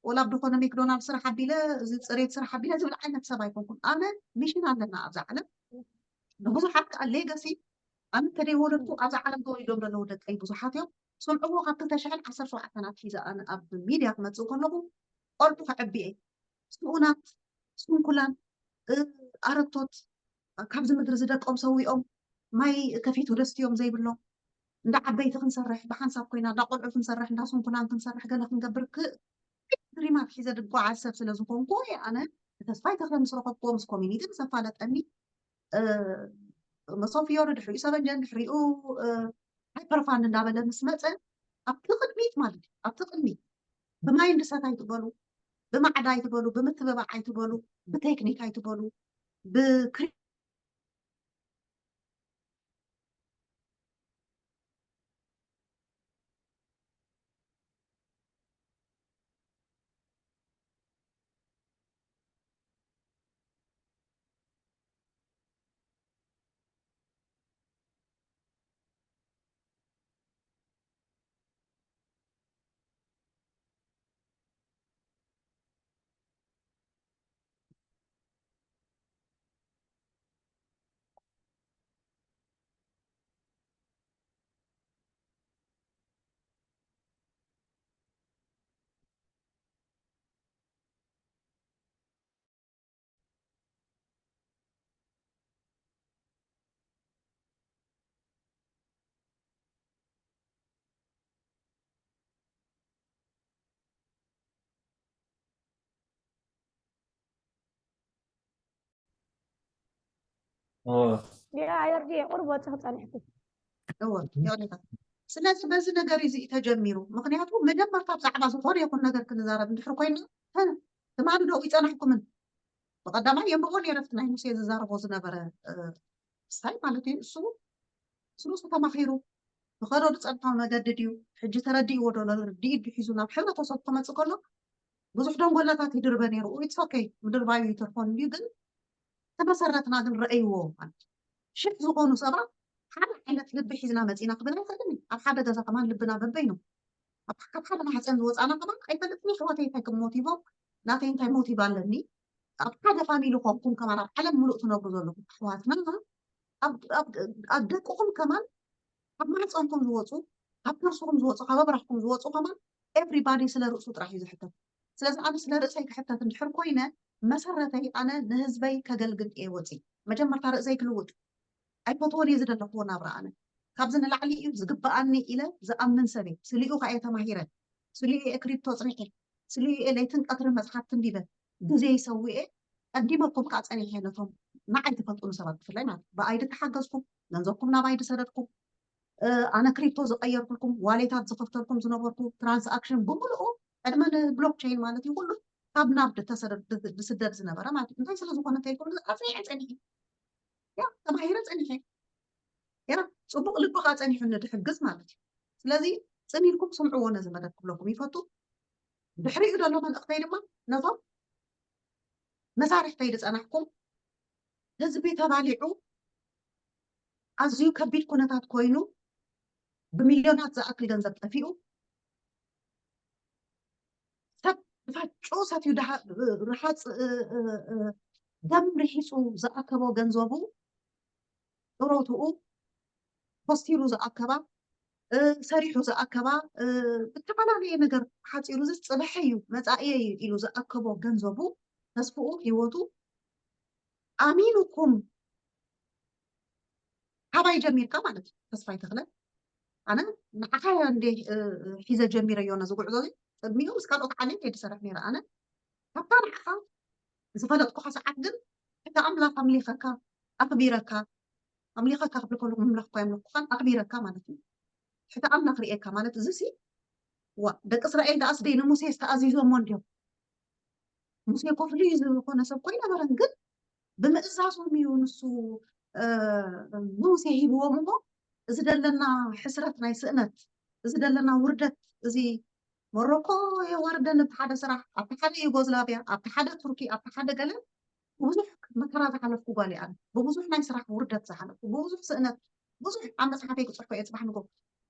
ወላ ኣብ ዝኾነ ሜክዶናልድ ስራሕ ኣቢለ፣ እዚ ፅሬት ስራሕ ኣቢለ ዝብል ዓይነት ሰብ ኣይኮንኩን። ኣነ ሚሽን ኣለና ኣብዛ ዓለም። ንብዙሓት ከዓ ሌጋሲ፣ ኣነ እንተደይወለድኩ ኣብዛ ዓለም ተወሊዶም ዘለዉ ደቀይ ብዙሓት እዮም። ስምዕዎ፣ ካብ ክልተ ሽሕን ዓሰርተ ሸውዓተን ኣትሒዘ ኣነ ኣብ ሚድያ ክመጽእ ከለኹ ቆልዑ ከዕቢ እየ። ስኡናት፣ ስንኩላን፣ እ፣ ኣረግቶት፣ ካብዚ ምድሪ እዚ ደቆም ሰዊኦም፣ ማይ ከፊቱ ደስትዮም ዘይብሎም፣ እንዳ ዓበይቲ ክንሰርሕ፣ ብሓንሳብ ኮይና እንዳ ቆልዑ ክንሰርሕ፣ እንዳ ስንኩላን ክንሰርሕ፣ ገለ ክንገብር ክ-፣ ድሪም ኣትሒዘ ድጓዓዝ ሰብ ስለ ዝኾንኩ እየ ኣነ ንተስፋይ ተኽለ ምስ ረኸብክዎ፣ ምስ ኮሚኒቲ ምስ ኣፋለጠኒ፣ እ፣ መሶብ ፊዮሪ ድሕሪኡ ሰበንጀን ድሕሪኡ፣ እ፣ ሃይፐርፋንድ እንዳበለ ምስ መጸ ኣብቲ ቅድሚት ማለት እዩ፣ ኣብቲ ቅድሚት ብማይንድሰት ኣይትበሉ፣ ብማዕዳ ኣይትበሉ፣ ብምትብባዕ ኣይትበሉ፣ ብቴክኒክ ኣይትበሉ፣ ብክሪ-፣ ያ ኣየርድየ ቁሩብ ወፂኹ ፀኒሕኩ። እወ፣ ይቕሬታ። ስለዚ በዚ ነገር እዚ እዩ ተጀሚሩ። ምኽንያቱ መጀመርታ ብዛዕባ ዝኾነ ይኹን ነገር ክንዛረብ እንድሕር ኮይና፣ ተ-፣ ትማሊ ዶ ይጸናሕኩምን? ብቐዳማይ የንብቦ ነይረ፣ እቲ ናይ ሙሴ ዝዛረቦ ዝነበረ፣ እ፣ ስታይ ማለት እዩ። እሱ ምስ ርእሱ ተማኺሩ ዝኸዶ ዝጸንሖ መገዲ ድዩ? ሕጂ ተረዲእዎ ዶ? ርድኢት ድዩ ሒዙ ናብ ሕብረተሰብ ክመጽእ ከሎ ብዙሕ ደንጎላታት ይድርበ ነይሩ። ኢትስ ኦኬ፣ ምድርባዩ ይተርፎ እንድዩ፣ ግን ተመሰረትና ግን ረኣይዎ ማለት እዩ። ሽሕ ዝኾኑ ሰባት ሓደ ዓይነት ልቢ ሒዝና መጺና ክብል ኣይኽእልን እዩ። ኣብ ሓደ ገዛ ከማን ልብና በበይኑ፣ ኣብ፣ ካብ ሓደ ማህፀን ዝወፃና ከማን ኣይፈልጥን። ኣሕዋተይ እንታይ ክሞቲቮም፣ ናተይ እንታይ ሞቲቭ ኣለኒ፣ ኣብ ሓደ ፋሚሊ ኮንኩም ከማን ኣብ ዓለም ሙሉእ ትነብሩ ዘለኹም ኣሕዋትና፣ ኣብ፣ ኣብ፣ ኣብ ደቅኹም ከማን፣ ኣብ ማህፀንኩም ዝወፁ፣ ካብ ከርስኹም ዝወፁ፣ ካብ ኣብራኽኩም ዝወፁ ከማን ኤቭሪባዲ ስለ ርእሱ ጥራሕ እዩ ዝሕተት። ስለዚ ኣነ ስለ ርእሰይ ክሕተት እንድሕር ኮይነ፣ መሰረተይ ኣነ ንህዝበይ ከገልግል እየ ወፂ። መጀመርታ ርእሰይ ክልውጥ ኣይፈትዎን እየ ዝደለኽዎ ናብራ። ኣነ ካብዚ ንላዕሊ እዩ ዝግበኣኒ ኢለ ዝኣምን ሰብ እየ። ስሊኡ ከኣ እየ ተማሂረ፣ ስሊኡ እየ ክሪፕቶ ኣፅኒሐ፣ ስሊኡ እየ ለይትን ቀትርን መፅሓፍ ትንቢበ፣ ግዜይ ሰዊኤ፣ ቀዲመኩም ከኣ ፀኒሐ ነቶም ንዓይ ትፈልጡኒ ሰባት ብፍላይ ማለት እዩ። ብኣይ ድተሓገዝኩም፣ ገንዘብኩም ናባይ ድሰደድኩም፣ እ፣ ኣነ ክሪፕቶ ዝቀየርኩልኩም፣ ዋሌታት ዝኸፍተልኩም ዝነበርኩ፣ ትራንስኣክሽን ብምልኡ ዕድመ ንብሎክቸይን ማለት እዩ። ኩሉ ካብ ናብ ዝተሰደ-፣ ዝስደድ ዝነበረ ማለት እዩ። እንታይ ስለ ዝኾነ እንተይኮነ ኣፅኒዐ ፀኒሐ። ያ ተማሂረ ፀኒሐ። ያ ፅቡቕ ልቢ ከዓ ፀኒሑ ንድሕግዝ ማለት እዩ። ስለዚ ፅን ኢልኩም ስምዕዎ ነዚ መደብ ክብለኩም ይፈቱ። ድሕሪኡ ዘሎ መልእኽተይ ድማ ነዞም መሳርሕተይ ዝፀናሕኩም፣ ህዝቢ ተባሊዑ ኣዝዩ ከቢድ ኩነታት ኮይኑ ብሚልዮናት ዝኣክል ገንዘብ ጠፊኡ ሰብ ብፋጩ ሰትዩ ደሃ-፣ ርሃፅ፣ እ፣ እ፣ እ፣ ደም ርሂፁ ዝኣከቦ ገንዘቡ ጥሮትኡ ኮስቲሩ ዝኣከባ፣ እ፣ ሰሪሑ ዝኣከባ፣ እ፣ ብተፈላለየ ነገር ሓፂሩ እዚ ፅባሐ እዩ መፃእየ እዩ ኢሉ ዝኣከቦ ገንዘቡ ተስፍኡ ህይወቱ ኣሚኑኩም ካባይ ጀሚርካ ማለት እዩ። ተስፋይ ተኽለ ኣነ ንዓኻ እንደ እ፣ እ፣ ሒዘ ጀሚረዮ ነዚ ጉዕዞ እዚ ቅድሚኡ ምስ ካልኦት ዓሌት እየ ዝሰርሕ ነይረ። ኣነ ካብታ ንዓኻ ዝፈለጥኩኻ ሰዓት ግን እቲ ኣምላኽ ኣምሊኸካ ኣኽቢረካ፣ ኣምሊኸካ ክብል ከለኹ ምምላኽ እኳ የምለኩኻን ኣኽቢረካ ማለት እዩ። ሕቲ ኣምላኽ ርእየካ ማለት እዚ ሲ ዋ ደቂ እስራኤል ደኣስ ደይ ንሙሴ ዝተኣዚዞሞ እንድዮም። ሙሴ እኮ ፍሉይ ዝኾነ ሰብ እኮ ኣይነበረን፣ ግን ብምእዛዞም እዩ ንሱ እ፣ ንሙሴ ሂብዎም እሞ እዚ ደለና ሕስረት ናይ ስእነት፣ እዚ ደለና ውርደት፣ እዚ ሞሮኮ የዋርደን ኣብቲ ሓደ ስራሕ፣ ኣብቲ ሓደ ዩጎዝላቪያ፣ ኣብቲ ሓደ ቱርኪ፣ ኣብቲ ሓደ ገለ ብብዙሕ መከራ ዝሓለፍኩ ጓል እየ ኣነ። ብብዙሕ ናይ ስራሕ ውርደት ዝሓለፍኩ፣ ብብዙሕ ስእነት፣ ብዙሕ ኣብ መፅሓፈይ ክፅሕፎ እየ ፅባሕ ንጎ።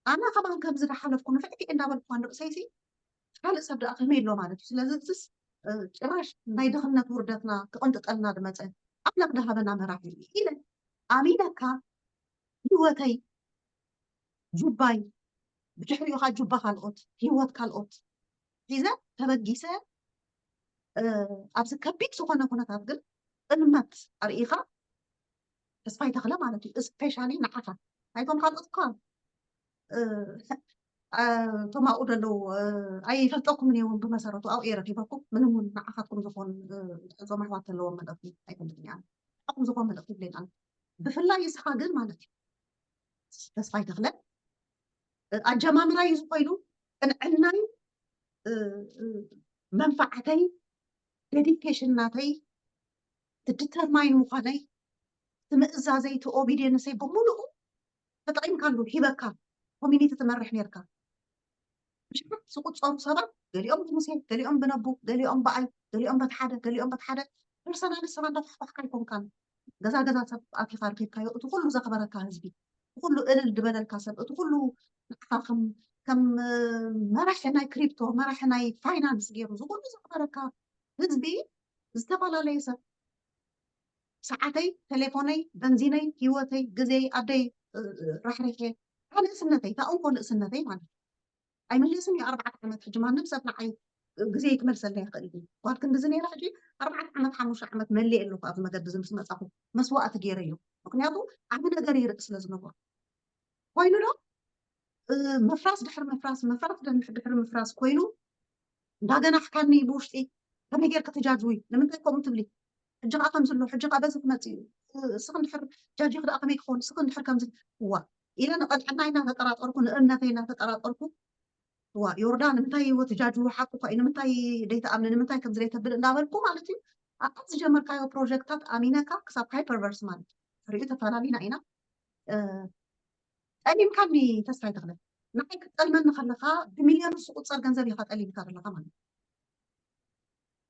ኣነ ከማን ከምዚ ዝሓለፍኩ ንፍዕቲ እንዳበልኩ ንርእሰይሲ ካልእ ሰብ ደኣ ከመይ ኣሎ ማለት እዩ። ስለዚ እዚስ እ፣ ጭራሽ ናይ ድኽነት ውርደትና ክቕንጥጠልና ድመፀ ኣምላኽ ድሃበና መራሒ እዩ ኢለ ኣሚነካ ህይወተይ ጁባይ ብድሕሪኡ ከዓ ጁባ ካልኦት ህይወት ካልኦት ሒዘ ተበጊሰ እ፣ ኣብዚ ከቢድ ዝኾነ ኩነታት ግን ጥልመት ኣርኢኻ ተስፋይ ተኽለ ማለት እዩ። እስፔሻሊ ንዓኻ ናይቶም ካልኦት እኳ እ፣ እ፣ እቶም ኣብኡ ዘለዉ እ፣ ኣይፈልጠኩምን እየ እውን ብመሰረቱ ኣብኡ እየ ረኺበኩም። ምንም እውን ንዓኻትኩም ዝኾን እ፣ እዞም ኣሕዋት ዘለዎም መልእኽቲ ኣይፈልጥን እየ። ንዓኹም ዝኾን መልእኽቲ ይብለይን ኣሎ። ብፍላይ ንስኻ ግን ማለት እዩ ተስፋይ ተኽለ እ፣ ኣጀማምራይ እዚ ኮይኑ ቅንዕናይ እ፣ እ፣ መንፋዓተይ ዴዲኬሽን ናተይ እቲ ዲተርማይን ምዃነይ እቲ ምእዛዘይ እቲ ኦቢዲየንሰይ ብምሉኡ ተጠቒምካሉ ሂበካ ኮሚኒቲ ትመርሕ ነርካ። ብሽሓት ዝቁፀሩ ሰባት ገሊኦም ብሙሴ ገሊኦም ብነቡ ገሊኦም ብኣይ ገሊኦም በቲ ሓደ ገሊኦም በቲ ሓደ ፐርሰናል ሰባት እንዳኳሕኳሕካ ኣይኮንካን። ገዛ ገዛ ሰብ ኣቲኻ ረኺብካዮ እቲ ኩሉ ዘኽበረካ ህዝቢ እቲ ኩሉ እልል ዝበለልካ ሰብ እቲ ኩሉ ንዓኻ ከም ከም መራሒ ናይ ክሪፕቶ መራሒ ናይ ፋይናንስ ገይሩ ዝኩሉ ዘኽበረካ ህዝቢ ዝተፈላለየ ሰብ ሰዓተይ፣ ቴሌፎነይ፣ በንዚነይ፣ ህይወተይ፣ ግዜይ፣ ኣደይ ራሕሪሐ እታ ንእስነተይ እታ እንኮ ንእስነተይ ማለት እዩ። ኣይምለስን እዩ ኣርባዕተ ዓመት ሕጂ ማንም ሰብ ንዓይ ግዜይ ክመልሰለይ ይኽእል እዩ። ጓል ክንድዚ ነይራ ሕጂ ኣርባዕተ ዓመት ሓሙሽተ ዓመት መሊእ ኣለኹ ኣብዚ መገዲ እዚ ምስ መፃኹ መስዋእቲ ገይረ እዩ። ምክንያቱ ዓብ ነገር ይርኢ ስለ ዝነበሩ ኮይኑ ዶ ምፍራስ ድሕሪ ምፍራስ ምፍራስ ድሕሪ ምፍራስ ኮይኑ እንዳገናሕካኒ ብውሽጢ ከመይ ጌርካ ትጃጅዊ ንምንታይ ከምኡ ትብሊ ሕጂ ከዓ ከምዚ ኣሎ ሕጂ ከዓ በዚ ክመፅእ እዩ እስኺ እንድሕር ጃጂኺ ደኣ ከመይ ክኸውን እስኺ እንድሕር ከምዚ እዋ ኢለ ንቐንዕናይ እናተጠራጠርኩ ንእምነተይ እናተጠራጠርኩ እዋ ዮርዳ ንምንታይ ህይወት ጃጅዊ ሓቂ እኳ እዩ ንምንታይ ደይትኣምኒ ንምንታይ ከምዚ ደይተብል እንዳበልኩ ማለት እዩ ኣብቲ ዝጀመርካዮ ፕሮጀክታት ኣሚነካ ክሳብ ሃይፐርቨርስ ማለት እዩ ሪኡ ተፈላሊና ኢና ጠሊምካኒ ተስፋይ ተኽለ ንዓይ ክትጠልመኒ ከለኻ ብሚልዮን ዝቁፀር ገንዘብ ኢኻ ጠሊምካ ዘለኻ ማለት እዩ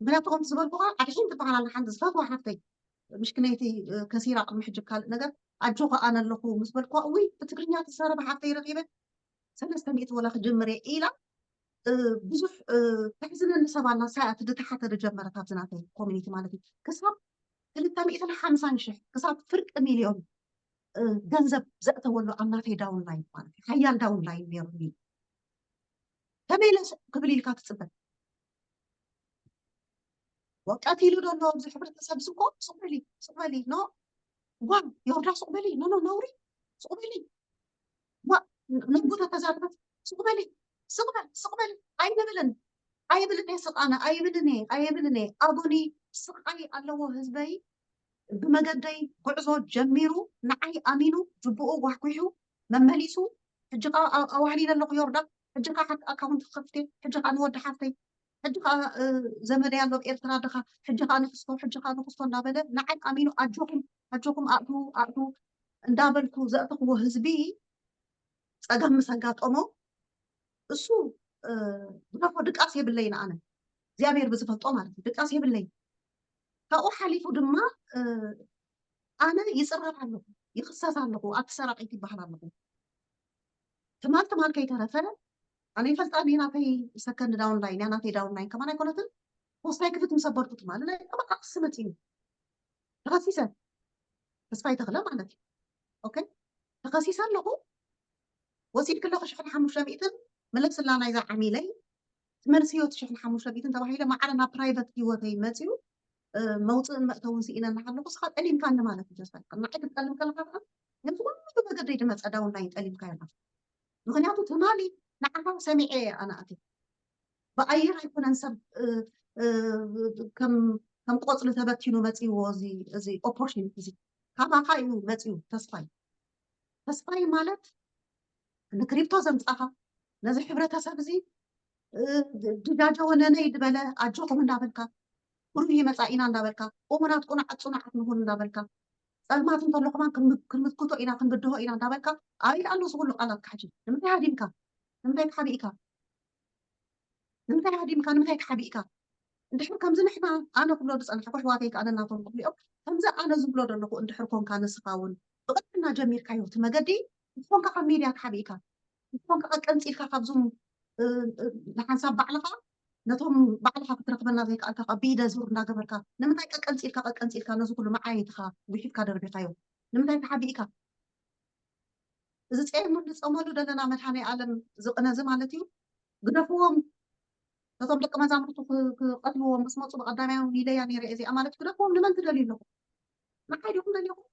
ምክንያቱ ከምቲ ዝበልኩኻ ኣድሒን ትበሃል ኣላ ሓንቲ ዝፈትዋ ሓፍተይ ምሽክነይቲ ከሲራ ቅድሚ ሕጂ ካልእ ነገር ኣጆ ከኣ ኣለኹ ምስ በልኩዋ እውይ ብትግርኛ ትዛረብ ሓፍተይ ረኺበ ሰለስተ ሚእቲ ወላ ክጅምር እየ ኢላ ብዙሕ ተሕዝነኒ ሰብ ኣላ ሳያት ድተሓተ ድጀመረት ኣብዚ ናተይ ኮሚኒቲ ማለት እዩ ክሳብ ክልተ ሚእትን ሓምሳን ሽሕ ክሳብ ፍርቂ ሚልዮን ገንዘብ ዘእተወሉ ኣብ ናተይ ዳውን ላይን ማለት እዩ ሓያል ዳውን ላይን ነይሩ እዩ ተመይለስ ክብል ኢልካ ትፅበ ወቀት ኢሉ ዶ ኣለዎ ኣብዚ ሕብረተሰብ እዚ እኮ ሱቅ በሊ ሱቅ በሊ ኖ ጓል ዮርዳ ሱቅ በሊ ኖ ኖ ነውሪ ሱቅ በሊ ዋ ነጉ ተተዛረበት ሱቅ በሊ ሱቅ በል ሱቅ በል ኣይንብልን ኣይብልን እየ ስቃነ ኣይብልን እየ ኣይብልን እየ ኣጎኒ ስቃይ ኣለዎ ህዝበይ ብመገደይ ጉዕዞ ጀሚሩ ንዓይ ኣሚኑ ጅቡኡ ጓሕጒሑ መመሊሱ ሕጂ ከዓ ኣዋህሊለ ኣለኹ ዮርዳ ሕጂ ከዓ ሓንቲ ኣካውንት ክከፍት እየ ሕጂ ከዓ ንወዲ ሓፍተይ ሕጂ ከዓ ዘመደይ ኣሎ ኤርትራ ድኻ፣ ሕጂ ከዓ ንክስቶ፣ ሕጂ ከዓ ንክስቶ እንዳበለ ንዓይ ኣሚኑ ኣጆኹም ኣጆኹም ኣእትዉ ኣእትዉ እንዳበልኩ ዘእተኽዎ ህዝቢ ጸገም ምስ ኣጋጠሞ እሱ ግደፎ፣ ድቃስ የብለይን ኣነ እግዚኣብሔር ብዝፈልጦ ማለት እዩ፣ ድቃስ የብለይን። ካብኡ ሓሊፉ ድማ ኣነ ይፅረር ኣለኹ፣ ይኽሰስ ኣለኹ፣ ኣቲ ሰራቒት ይበሃል ኣለኹ። ትማል ትማል ከይተረፈ ኣነ ይፈልጣ እየ፣ ናተይ ሰከንድ ዳውን ላይን እያ፣ ናተይ ዳውን ላይን ከማን ኣይኮነትን። ፖስታይ ክፍት ምሰበርኩ ትማል ናይ ጠበቃ ክሲ መፂኡ ተኸሲሰ፣ ተስፋይ ተኽለ ማለት እዩ። ኦኬ፣ ተኸሲሰ ኣለኹ። ወሲድክለኺ ሽሕን ሓሙሽተ ሚእትን ምለስላ ናይዛ ዓሚለይ ትመልስዮ እቲ ሽሕን ሓሙሽተ ሚእትን ተባሂለ ማዕረ ናብ ፕራይቨት ህይወተይ መፅዩ። መውፅእን መእተውን ስኢነ እናሃለኹ ስኻ ጠሊምካኒ ማለት እዩ። ተስፋ ንዓይ ክትጠልም ከለካ ከዓ ነዚ ኩሉ መገደይ ድመፀ ዳውን ላይን ጠሊምካ ኣለካ። ምክንያቱ ትማሊ ንዓኻ ሰሚዐ እየ ኣነ ኣቲ ብኣየር ኣይኮነን ሰብ ከም ቆፅሊ ተበቲኑ መፅይዎ እዚ ኦፖርቹኒቲ እዚ ካባኻ እዩ መፅዩ። ተስፋይ ተስፋይ ማለት ንክሪፕቶ ዘምፃኻ ነዚ ሕብረተሰብ እዚ ድጃጀ ወነነይ ዝበለ ኣጆኹም እንዳበልካ ብሩህ ይመፃ ኢና እንዳበልካ እሙናት ቁኑዓት ፅኑዓት ንኹን እንዳበልካ ፀልማት እንተሎ ከማን ክንምክቶ ኢና ክንብድሆ ኢና እንዳበልካ ኣበይ ኣሎ ዝኩሉ ቃላት ካሕጂ ንምንታይ ሃዲምካ ንምንታይ ተሓቢእካ ንምንታይ ሃዲምካ ንምንታይ ተሓቢእካ እንድሕር ከምዚ ንሕና ኣነ ክብሎ ዝፀናሕኩ ኣሕዋተይ ከኣ ነናቶም ክብሊኦም ከምዚ ኣነ ዝብሎ ዘለኹ እንድሕር ኮንካ ንስኻ እውን ብቕድሕና ጀሚርካዮ እቲ መገዲ ንኾንካ ካብ ሚድያ ተሓቢእካ ንኾንካ ቀቀንፂልካ ካብዞም ንሓንሳብ ባዕልኻ ነቶም ባዕልኻ ክትረኽበና ዘይከኣልካ ከ ብኢደ ዙር እንዳገበርካ ንምንታይ ቀቀንፂልካ ቀቀንፂልካ ነዚ ኩሉ መዓየትኻ ጉሒፍካ ደርቢኻዮ ንምንታይ ተሓቢእካ እዚ ጸየሙ ንጸመሉ ዘለና መድሃኔ ኣለም ዝቕነዚ ማለት እዩ ግደፍዎም ነቶም ደቂ መዛሙርቱ ክቐትልዎም ምስ መፁ ብቐዳማይ እውን ኢለያ ነይረ እዚኣ ማለት ግደፍዎም ንመን ትደልዩ ኣለኹ ንዓይ ዲኹም ደልኹም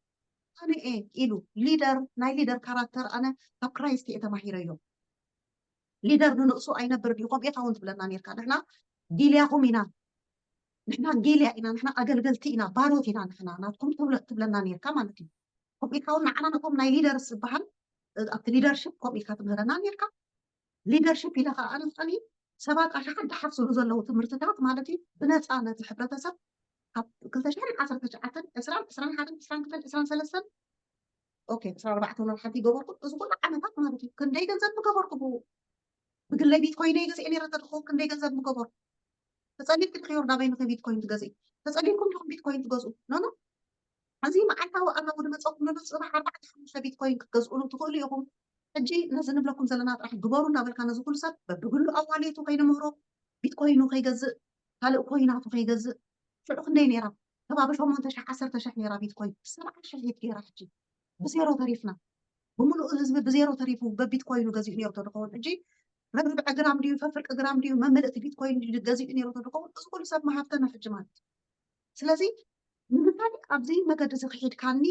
ኣነ እየ ኢሉ ሊደር ናይ ሊደር ካራክተር ኣነ ካብ ክራይስት እየ ተማሂረዮ ሊደር ንንእሱ ኣይነብር ድዩ ከምኡ ኢኻ እውን ትብለና ነርካ ንሕና ጊልያኹም ኢና ንሕና ጊልያ ኢና ንሕና ኣገልገልቲ ኢና ባሮት ኢና ንሕና ናትኩም ትብለና ነርካ ማለት እዩ ከምኡ ኢልካ እውን ንዓና ነቶም ናይ ሊደርስ ዝበሃል ኣብቲ ሊደርሽፕ ከምኡ ኢልካ ትምህረና ነርካ ሊደርሽፕ ኢለ ከዓ ኣነስጠኒ ሰባት ኣሽሓት ዝሓፍስሉ ዘለዉ ትምህርትታት ማለት እዩ ብነፃ ነቲ ሕብረተሰብ ካብ ክልተ ሽሕን ዓሰርተ ትሽዓተን ዕስራን ዕስራን ሓደን ዕስራን ክልተን ዕስራን ሰለስተን ኦኬ ዕስራን ኣርባዕተን ወርሓት ይገበርኩ እዚ ኩሉ ዓመታት ማለት እዩ ክንደይ ገንዘብ ምገበርኩ ብኡ ብግለይ ቢትኮይነይ ገዚኤ ነይረ ተድኹ ክንደይ ገንዘብ ምገበርኩ ተፀሊልኪ ድኺ ዮርዳበይ ንኺ ቢትኮይን ትገዝኢ ተፀሊልኩም ዲኹም ቢትኮይን ትገዝኡ ኖኖ እዚ መዓልታዊ ኣታዊ ዝመፀኩም ዘሎ ፅባሕ ኣርባዕተ ሓሙሽተ ቢትኮይን ክትገዝእሉ ትኽእሉ ኢኹም ሕጂ ነዚ ንብለኩም ዘለና ጥራሕ ግበሩ እናበልካ ነዚ ኩሉ ሰብ በብግሉ ኣዋሌቱ ከይንምህሮ ቢትኮይኑ ከይገዝእ ካልእ ኮይናቱ ከይገዝእ ሽዑ ክንደይ ነይራ ከባቢ ሸሞንተ ሽሕ ዓሰርተ ሽሕ ነይራ ቢትኮይን ሰብዓ ሽሕ ሂት ገይራ ሕጂ ብዜሮ ተሪፍና ብምሉእ ህዝቢ ብዜሮ ተሪፉ በቢትኮይኑ ገዚኡ ነይሩ ተድኸውን ሕጂ ረብርብዐ ግራም ድዩ ፈፍርቂ ግራም ድዩ መምልእቲ ቢትኮይን ድዩ ገዚኡ ነይሩ ተድኸውን እዚ ኩሉ ሰብ መሃብተና ሕጂ ማለት እዩ ስለዚ ንምንታይ ኣብዚ መገዲ እዚ ክሒድካኒ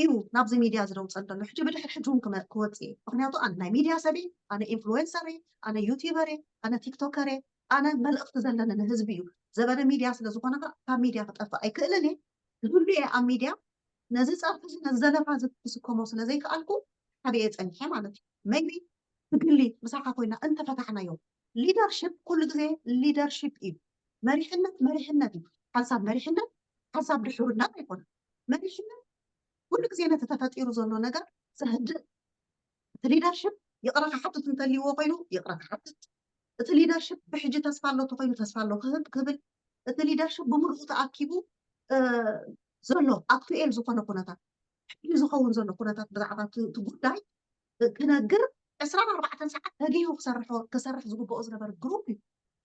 እዩ ናብዚ ሚድያ ዝደውፀን ዘሎ ሕጂ ብድሕር ሕጂ እውን ክወፅእ እየ ምክንያቱ ኣነ ናይ ሚድያ ሰብ ኣነ ኢንፍሉዌንሰር ኣነ ዩቲበር ኣነ ቲክቶከር ኣነ መልእክቲ ዘለኒ ንህዝቢ እዩ ዘበነ ሚድያ ስለዝኮነ ካብ ሚድያ ክጠፍእ ኣይክእልን እየ ዝህሉ እየ ኣብ ሚድያ ነዚ ፀርፊ እዚ ነዚ ዘለፋ እዚ ክስከሞ ስለዘይከኣልኩ ሓቢኤ ፀኒሐ ማለት እዩ maybe ብግሊ ምሳኻ ኮይና እንተፈታሕናዮ ሊደርሽፕ ኩሉ ግዜ ሊደርሽፕ እዩ መሪሕነት መሪሕነት እዩ ሓንሳብ መሪሕነት ሓንሳብ ድሕርነት ኣይኮነ መሪሕነት ኩሉ ግዜ ነቲ ተፈጢሩ ዘሎ ነገር ዘህድእ እቲ ሊደርሽፕ ይቕረ ክሓትት እንተልይዎ ኮይኑ ይቕረ ክሓትት እቲ ሊደርሽፕ ብሕጂ ተስፋ ኣሎ ተኮይኑ ተስፋ ኣሎ ክህብ ክብል እቲ ሊደርሽፕ ብምልኡ ተኣኪቡ ዘሎ ኣክቱኤል ዝኾነ ኩነታት ሕጂ ዝኸውን ዘሎ ኩነታት ብዛዕባ እቲ ጉዳይ ክነግር ዕስራን ኣርባዕተን ሰዓት ተጊሁ ክሰርሖ ክሰርሕ ዝግብኦ ዝነበረ ግሩፕ እዩ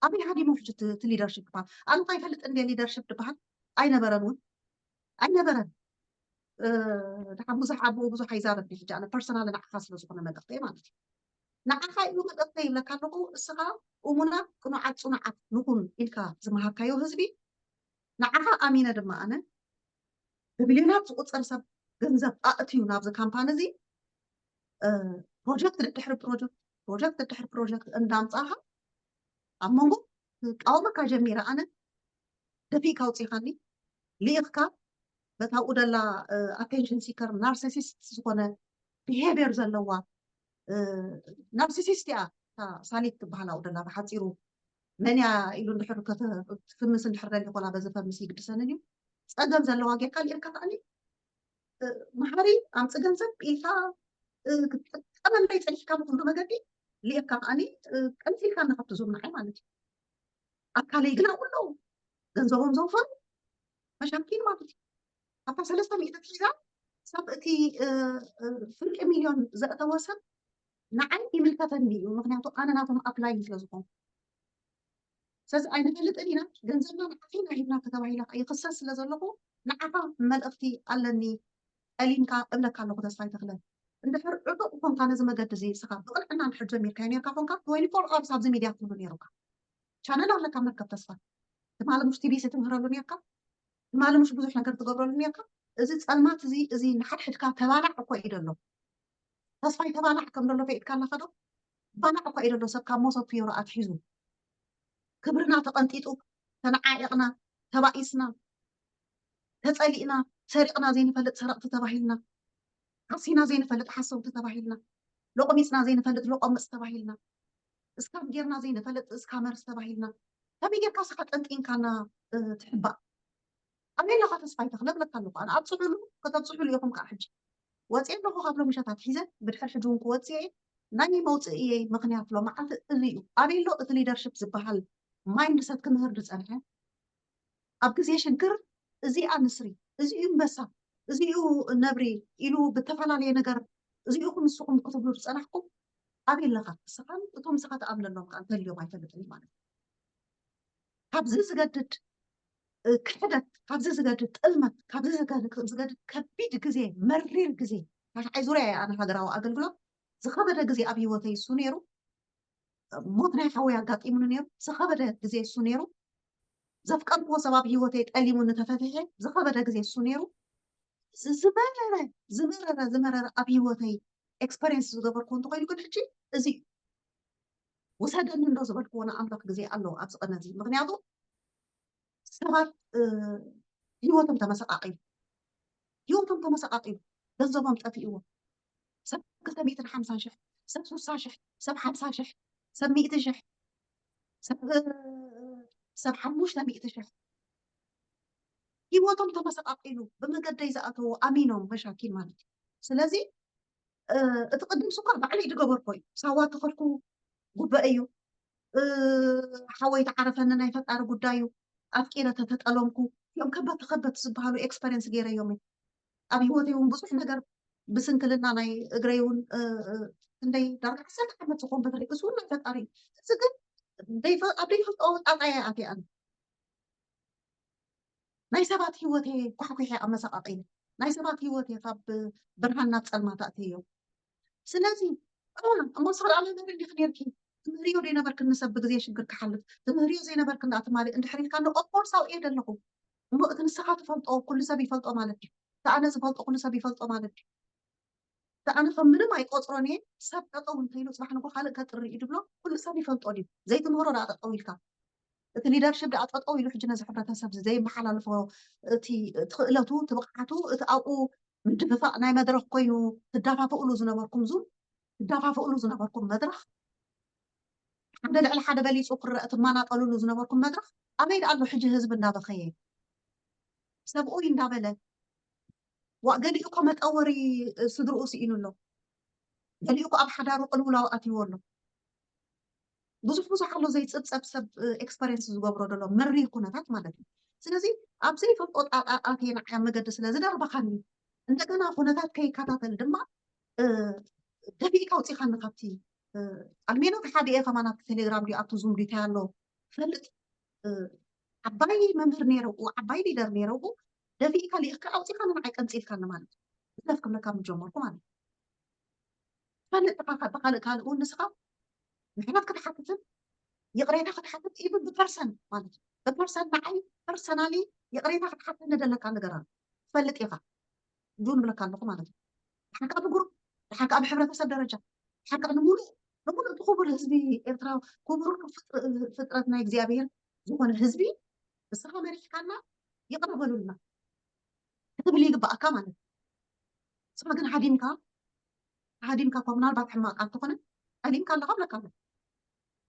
ኣበይ ሃዲሙ ሕጂ እቲ ሊደርሽፕ ይበሃል ኣነ እንታይ ይፈልጥ እንደ ሊደርሽፕ ዝበሃል ኣይነበረን እውን ኣይነበረን ድሓን ብዙሕ ኣብኡ ብዙሕ ኣይዛረብ ሕጂ ኣነ ፐርሰናል ንዓኻ ስለ ዝኾነ መልእኽተይ ማለት እዩ ንዓኻ እዩ መልእኽተይ ይብለካ ኣለኹ እስኻ እሙናት ቅኑዓት ፅኑዓት ንኹን ኢልካ ዝመሃብካዮ ህዝቢ ንዓኻ ኣሚነ ድማ ኣነ ብቢልዮናት ዝቁፀር ሰብ ገንዘብ ኣእትዩ ናብዚ ካምፓኒ እዚ ፕሮጀክት ድድሕሪ ፕሮጀክት ፕሮጀክት ድድሕሪ ፕሮጀክት እንዳምፃእኻ ኣብ መንጎ ክቃወመካ ጀሚረ ኣነ ደፊእካ ኣውፂኻኒ ልኢኽካ በታ ኣብኡ ደላ ኣቴንሽን ሲከር ናርሲሲስት ዝኾነ ቢሄቪየር ዘለዋ ናርሲሲስት እያ ሳሊት ትበሃል ኣብኡ ደላ ብሓፂሩ መን እያ ኢሉ እንድሕር ከተ- ክፍምስ እንድሕር ደሊ ኮና በዚ ፈምስ ይግድሰንን እዩ። ጸገም ዘለዋ ጌርካ ልኢርካ ከኣኒ እ፣ መሓሪ ኣምፅ ገንዘብ ኢልካ እ፣ ክትጥቀመለይ ፀኒሕካ ብኩሉ መገዲ ልኢርካ ከኣኒ እ፣ ቀንፂልካ ንካብቲ ዙር ንዓይ ማለት እዩ። ኣካለይ ግን ኣብኡ ኣለዉ ገንዘቦም ዘውፈሩ መሻኪን ማለት እዩ። ካብታ ሰለስተ ሚእቲ ሒዛ ሳብ እቲ እ፣ እ፣ ፍርቂ ሚልዮን ዘእተወ ሰብ ንዓይ ይምልከተኒ እዩ። ምክንያቱ ኣነ ናቶም ኣፕላይ ስለ ዝኾንኩ ስለዚ ኣይንፈልጥን ኢና ገንዘብና ንዓኺ ኢና ሂብናኪ ተባሂለ ከዓ ይኽሰስ ስለ ዘለኹ ንዓኻ መልእኽቲ ኣለኒ ጠሊምካ እብለካ ኣለኹ ተስፋይ ተኽለ እንድሕር ዕጡቕ ኮንካ ነዚ መገዲ እዚ እስኻ ብቕንዕና እንድሕር ጀሚርካዮ ነርካ ኮንካ twenty four hours ኣብዚ ሚድያ ክህሉ ነይሩካ ቻነል ኣለካ መርከብ ተስፋ ትማሊ ሙሽ ቲቢሲ ትምህረሉ ነርካ ትማሊ ሙሽ ብዙሕ ነገር ትገብረሉ ነርካ እዚ ጸልማት እዚ እዚ ንሓድሕድካ ተባላዕ እኮ እዩ ደሎ ተስፋይ ተባላዕ ከም ደሎ ፈኢጥካ ኣለካ ዶ ባላዕ እኮ እዩ ደሎ ሰብ ካብ መሶብ ፍዮሮ ኣትሒዙ ክብርና ተቐንጢጡ ተነዓዒቕና ተባኢስና ተፀሊእና ሰሪቕና ዘይንፈልጥ ሰረቕቲ ተባሂልና ሓሲና ዘይንፈልጥ ሓሰውቲ ተባሂልና ሎቆሚፅና ዘይንፈልጥ ሎቆምፅ ተባሂልና እስካም ጌርና ዘይንፈልጥ እስካመርስ ተባሂልና ከመይ ጌርካ ስኻ ጠንጢንካና ትሕባእ ኣበይ ኣለኻ ተስፋይ ተኽለ እብለካ ኣለኹ ኣነ ኣብፅሑሉ ከተብፅሑሉ ኢኹም ከዓ ሕጂ ወፅየ ኣለኹ ካብ ሎምሸት ኣትሒዘ ብድሕር ሕጂ እውን ክወፅእ እየ ናይ መውፅእ እየ ምኽንያት ሎመዓልቲ እዚ እዩ ኣበይ ኣሎ እቲ ሊደርሽፕ ዝበሃል ማይንድሰት ክምህር ዝፀንሐ ኣብ ግዜ ሽግር እዚኣ ንስሪ እዚኡ እምበሳ እዚኡ ነብሪ ኢሉ ብተፈላለየ ነገር እዚኡ ንስኹም ክትብሉ ዝፀናሕኩም ኣበይ ኣለኻ እስኻን እቶም ንስኻ ትኣምነሎም ከዓ እንተልዮም ኣይፈልጥን ማለት እዩ ካብዚ ዝገድድ ክሕደት ካብዚ ዝገድድ ጥልመት ካብዚ ዝገድድ ከቢድ ግዜ መሪር ግዜ ታሽዓይ ዙርያ እየ ኣነ ሃገራዊ ኣገልግሎት ዝኸበደ ግዜ ኣብ ህይወተይ እሱ ነይሩ ሞት ናይ ሓወይ ኣጋጢሙኒ ነይሩ ዝኸበደ ግዜ እሱ ነይሩ ዘፍቀርክዎ ሰብ ኣብ ህይወተይ ጠሊሙኒ ተፈቲሐ ዝኸበደ ግዜ እሱ ነይሩ ዝመረረ ዝመረረ ዝመረረ ኣብ ህይወተይ ኤክስፐሪንስ ዝገበርኩ እንተኮይኑ ግን ሕጂ እዚ ውሰደኒ እንዶ ዝበልክዎ ንኣምላኽ ግዜ ኣለዎ ኣብዚ ቅነ እዚ ምክንያቱ ሰባት ህይወቶም ተመሰቃቂሉ ህይወቶም ተመሰቃቂሉ ገንዘቦም ጠፊእዎ ሰብ ክልተ ሚእትን ሓምሳን ሽሕ ሰብ ሱሳ ሽሕ ሰብ ሓምሳ ሽሕ ሰብ ሚእቲ ሽሕ ሰብ ሰብ ሓሙሽተ ሚእቲ ሽሕ ህይወቶም ተመሰቃቂሉ ብመገደይ ዝኣተዉ ኣሚኖም መሻኪን ማለት እዩ ስለዚ እቲ ቅድም ስኳር ባዕለይ ዝገበርኮ እዩ ሳዋ ተኸልኩ ጉበእ እዩ ሓወይ ተዓረፈኒ ናይ ፈጣሪ ጉዳይ እዩ ኣፍቂረ ተተጠለምኩ እዮም ከበቲ ከበቲ ዝበሃሉ ኤክስፐሪንስ ገይረዮም እዩ ኣብ ህይወተይ እውን ብዙሕ ነገር ብስንክልና ናይ እግረይ እውን ክንደይ ዳርጋ ዓሰርተ ዓመት ዝኾን በትሪ እሱ እውን ናይ ፈጣሪ እዩ እዚ ግን ኣብ ዘይፈልጦ ጣጣየ ኣትያን ናይ ሰባት ህይወት ኳሕኩሐ ኣመሰቃቂለ ናይ ሰባት ህይወት ካብ ብርሃን ናብ ፀልማት ኣእትዮ ስለዚ እሞ ስኽል ኣመመሪ እንዲክ ነርኪ ትምህርዮ ዘይነበርክኒ ሰብ ብግዜ ሽግር ክሓልፍ ትምህርዮ ዘይነበርክኒ ኣትማሊ እንድሕር ኢልካ ኦፍኮርስ ኣውእየ ዘለኹ እሞ እቲ ንስኻ ትፈልጦ ኩሉ ሰብ ይፈልጦ ማለት እዩ እቲ ኣነ ዝፈልጦ ኩሉ ሰብ ይፈልጦ ማለት እዩ ኣነ ከም ምንም ኣይቆፅሮን እየ ሰብ ጠጠው እንተይሉ ፅባሕ ንጎ ካልእ ከጥሪ እዩ ድብሎ ኩሉ ሰብ ይፈልጦ ድዩ ዘይትምህሮ ዳ ጠጠው ኢልካ እቲ ሊደርሽፕ ዳ ጠጠው ኢሉ ሕጂ ነዚ ሕብረተሰብ እዚ ዘይመሓላልፎ እቲ ክእለቱ እቲ ብቕዓቱ እቲ ኣብኡ ምድፍፋእ ናይ መድረክ ኮይኑ ትዳፋፍእሉ ዝነበርኩም ዙም ትዳፋፍእሉ ዝነበርኩም መድረክ ሓደ ልዕሊ ሓደ በሊፁ ክረአ ትማናጠልሉ ዝነበርኩም መድረክ ኣበይ ዳ ኣሎ ሕጂ ህዝቢ እንዳበኸየ ሰብኡይ እንዳበለ ዋእ ገሊኡ እኮ መጠወሪ ስድርኡ ስኢኑ ኣሎ ገሊኡ እኮ ኣብ ሓዳሩ ቅልውላው ኣትይዎ ኣሎ ብዙሕ ብዙሕ ኣሎ ዘይፅብፀብ ሰብ ኤክስፐሪንስ ዝገብሮ ዘሎ መሪር ኩነታት ማለት እዩ ስለዚ ኣብ ዘይፈልጦ ጣጣ ኣትየ ንዓያ መገዲ ስለ ዝደርበኻኒ እንደገና ኩነታት ከይከታተል ድማ ደፊእካ ኣውፂኻኒ ካብቲ ኣልሜኖ ተሓዲኤ ከማን ኣብቲ ቴሌግራም ድዩ ኣብቲ ዙም ድዩ እንታይ ኣሎ ፈልጥ ዓባይ መምህር ነይረው ዓባይ ሊደር ነይረው ደፊእካ ልኢኽካ ኣውፂኻኒ ንዓይ ቀንፂልካኒ ማለት እዩ ዝለፍ ክብለካ ምጀመርኩ ማለት እዩ ፈልጥ ብካልእ ካልእ እውን ንስኻ ምሕረት ክትሓትትን ይቕሬታ ክትሓትት ኢቭን ብፐርሰን ማለት እዩ ብፐርሰን ንዓይ ፐርሰናሊ ይቕሬታ ክትሓትት ንደለካ ነገር ኣሎ ትፈልጥ ኢኻ ዱ ንብለካ ኣለኹ ማለት እዩ ሓቂ ኣብ ግሩፕ ሓቂ ኣብ ሕብረተሰብ ደረጃ ሓቂ ንሙሉእ ንሙሉእ እቲ ክቡር ህዝቢ ኤርትራ ክቡር ፍጥረት ናይ እግዚኣብሔር ዝኾነ ህዝቢ ንስኻ መሪሕካና ይቕረ በሉልና ክትብል ይግባኣካ ማለት እዩ ንስኻ ግን ሃዲምካ ሃዲምካ እኳ ምናልባት ሕማቕ ኣልተኾነ ሃዲምካ ኣለኻ ብለካ ኣሎ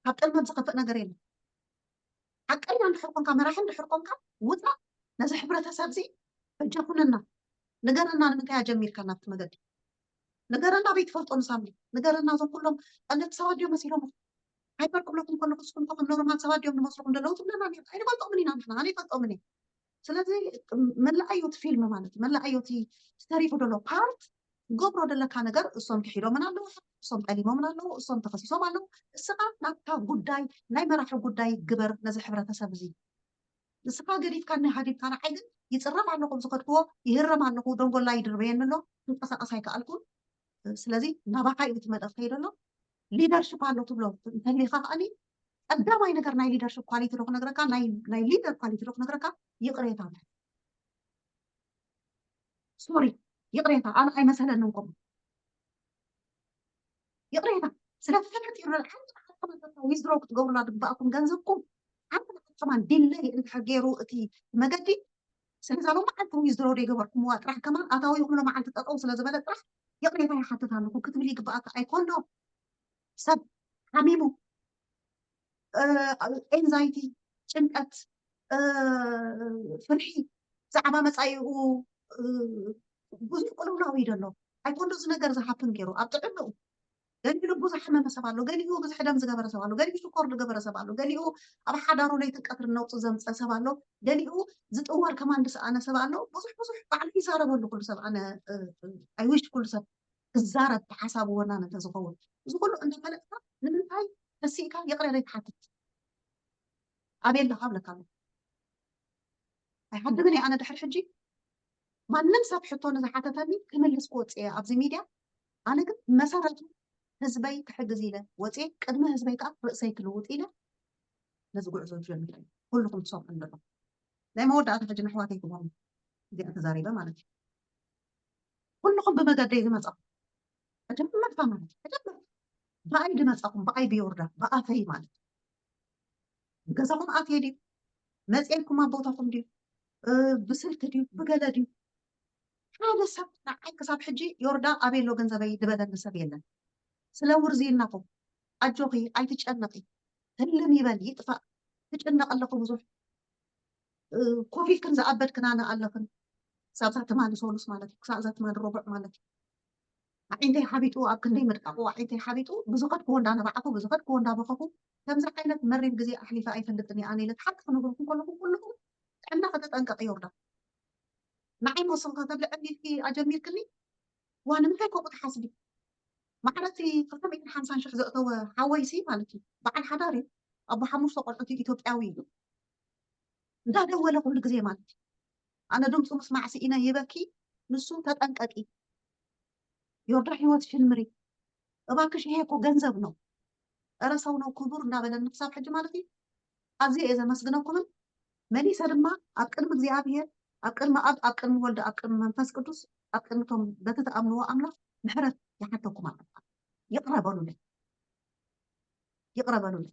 ካብ ጥልመት ዝኸፍእ ነገር የለን ሓቀኛ እንድሕር ኮንካ፣ መራሒ እንድሕር ኮንካ፣ ውፃእ፣ ነዚ ሕብረተሰብ እዚ በጃ ኩነና፣ ንገረና፣ ንምንታይ ኣጀሚርካ ናብቲ መገዲ? ንገረና፣ ኣበይ ትፈልጦ ንሳሚ? ንገረና፣ እዞም ኩሎም ቀለልቲ ሰባት ድዮም መሲሎም? ሃይፐር ክብለኩም ከለኹ፣ ንስኹም እኮ ከም ኖርማል ሰባት ድዮም ዝመስልኩም ዘለዉ ትብለና ነርካ። ኣይንፈልጦምን ኢና ንሕና፣ ኣነ ይፈልጦምን እየ። ስለዚ መላእ እዩ እቲ ፊልም ማለት እዩ፣ መላእ እዩ እቲ ተሪፉ ዘሎ ፓርት። ገብሮ ዘለካ ነገር፣ እሶም ክሒዶምን ኣለዉ፣ እሶም ጠሊሞምን ኣለዉ፣ እሶም ተኸሲሶም ኣለዉ። እስኻ ናትካ ጉዳይ፣ ናይ መራሒ ጉዳይ ግበር፣ ነዚ ሕብረተሰብ እዚ። ንስኻ ገዲፍካኒ ሃዲምካ፣ ንዓይ ግን ይጽረፍ ኣለኹ፣ ዝኸድክዎ ይህረም ኣለኹ፣ ደንጎላ ይድርበየኒ ኣሎ፣ ክንቀሳቐስ ኣይከኣልኩን። ስለዚ ናባኻ እዩ እቲ መደብ ከይደ ኣሎ። ሊደርሽፕ ኣሎ ትብሎ እንተሊኻ ከኣኒ፣ ቀዳማይ ነገር ናይ ሊደርሽፕ ኳሊቲ ዶ ክነግረካ፣ ናይ፣ ናይ ሊደር ኳሊቲ ዶ ክነግረካ፣ ይቕሬታ ማለት። ሶሪ፣ ይቕሬታ፣ ኣነ ኣይመሰለንን ከምኡ። ይቕሬታ፣ ስለ ተፈጢሩ ሓንቲ ንሓንቲ ዊዝድሮ ክትገብሩላ ዝግባኣኩም ገንዘብኩም፣ ሓንቲ ንሓንቲ ከማን ዲለይ እንድሕር ገይሩ እቲ መገዲ፣ ስለዛ ሎማዓንቲ ዊዝድሮ ዘይገበርኩምዋ ጥራሕ ከማን ኣታዊኹም ሎማዓንቲ ጠጠው ስለ ዝበለ ጥራሕ ይቕሬታ ይሓትት ኣለኹ ክትብል ይግባኣካ። ኣይኮን ዶ ሰብ ሓሚሙ፣ እ፣ ኤንዛይቲ፣ ጭንቀት፣ እ፣ ፍርሒ፣ ብዛዕባ መጻኢኡ፣ እ፣ ብዙሕ ቅልውላው እዩ ዘሎ። ኣይኮን ዶ እዚ ነገር ዝሃፕን ገይሩ ኣብ ጥዕንኡ? ገሊኡ ልቡ ዝሓመመ ሰብ ኣሎ፣ ገሊኡ ብዙሕ ደም ዝገበረ ሰብ ኣሎ፣ ገሊኡ ሽኮር ዝገበረ ሰብ ኣሎ፣ ገሊኡ ኣብ ሓዳሩ ለይትን ቀትርን ነውጺ ዘምጸ ሰብ ኣሎ፣ ገሊኡ ዝጥወር ከማን ዝሰኣነ ሰብ ኣሎ። ብዙሕ ብዙሕ ባዕሉ ይዛረበሉ ኩሉ ሰብ። ኣነ፣ እ፣ እ፣ ኣይ ዊሽ ኩሉ ሰብ ክዛረብ ብሓሳቡ ወናን እንተዝኸውን። እዚ ኩሉ እንተፈለጥካ ንምንታይ ተሲእካ ይቕረ ዘይትሓትት? ኣበይ ኣለኻ እብለካ ኣለኹ። ኣይሓድግን እየ ኣነ ድሕሪ ሕጂ። ማንም ሰብ ሕቶ ንዝሓተተኒ ክምልስ ክወፅእ እየ ኣብዚ ሚድያ። ኣነ ግን መሰረቱ ህዝበይ ክሕግዝ ኢለ ወፅየ፣ ቅድሚ ህዝበይ ከዓ ርእሰይ ክልውጥ ኢለ ነዚ ጉዕዞ ጀሚረ እየ። ኩልኹም ትሰምዑ ኣለኹም። ናይ መወዳእታ ሕጂ ንኣሕዋተይ ክብሎም እዚኣ ተዛሪበ ማለት እዩ። ኩልኹም ብመገደይ ዝመጻኹም መጀመርታ ማለት እዩ፣ መጀመርታ ብኣይ ዝመጻኹም፣ ብኣይ ብዮርዳ፣ ብኣፈይ ማለት እዩ። ብገዛኹም ኣትየ ድዩ? መጺኤልኩም ኣብ ቦታኹም ድዩ? እ፣ ብስልኪ ድዩ? ብገለ ድዩ? ሓደ ሰብ ንዓይ ክሳብ ሕጂ ዮርዳ ኣበይ ኣሎ ገንዘበይ ዝበለኒ ሰብ የለን። ስለ ውርዝይናኹም ኣጆኺ ኣይትጨነቒ፣ ህልም ይበል ይጥፋእ፣ ትጭነቕ ኣለኹ ብዙሕ። እ፣ ኮፍ ኢልክን ዝኣበድክን ኣነ ኣለኽን። ክሳብ እዛ ትማሊ ሰሉስ ማለት እዩ፣ ክሳብ እዛ ትማሊ ረቡዕ ማለት እዩ። ኣዒንተይ ሓቢጡ ኣብ ክንደይ ምድቃቑ፣ ኣዒንተይ ሓቢጡ ብዝኸድክዎ እንዳነባዕኩ፣ ብዝኸድክዎ እንዳበኸኹ፣ ከምዚ ዓይነት መሪር ግዜ ኣሕሊፈ ኣይፈልጥን እየ ኣነ ኢለ ሓቂ ክነግረኩም ከለኹ ኩልኹም ጥዕና ከተጠንቀቕ ዮርዳ። ንዓይ መወሰንካ ተብልዐኒ ኢልኪ ኣጀሚርክኒ። ዋ ንምንታይ ከምኡ ትሓስቢ? ማዕረ እቲ ክልተ ሚእትን ሓምሳን ሽሕ ዘእተወ ሓወይሲ ማለት እዩ፣ በዓል ሓዳር እዩ፣ ኣቦ ሓሙሽተ ቆልዑት እዩ፣ ኢትዮጵያዊ እዩ። እንዳደወለ ኩሉ ግዜ ማለት እዩ። ኣነ ድምፁ ምስማዕ ስኢነ ይበኪ፣ ንሱ ተጠንቀቂ፣ ዮርዳ ህይወትሽን ምሪ፣ እባክሽ፣ ይሄ እኮ ገንዘብ ነው፣ እረ ሰው ነው ክቡር እንዳበለኒ ክሳብ ሕጂ ማለት እዩ። ኣብዚ እየ ዘመስግነኩምን መሊሰ ድማ ኣብ ቅድሚ እግዚኣብሔር፣ ኣብ ቅድሚ ኣብ፣ ኣብ ቅድሚ ወልድ፣ ኣብ ቅድሚ መንፈስ ቅዱስ፣ ኣብ ቅድሚ እቶም በቲ ትኣምንዎ ኣምላኽ ምሕረት ይሓተኩም ኣለኹ። ይቕረ በሉለይ፣ ይቕረ በሉለይ።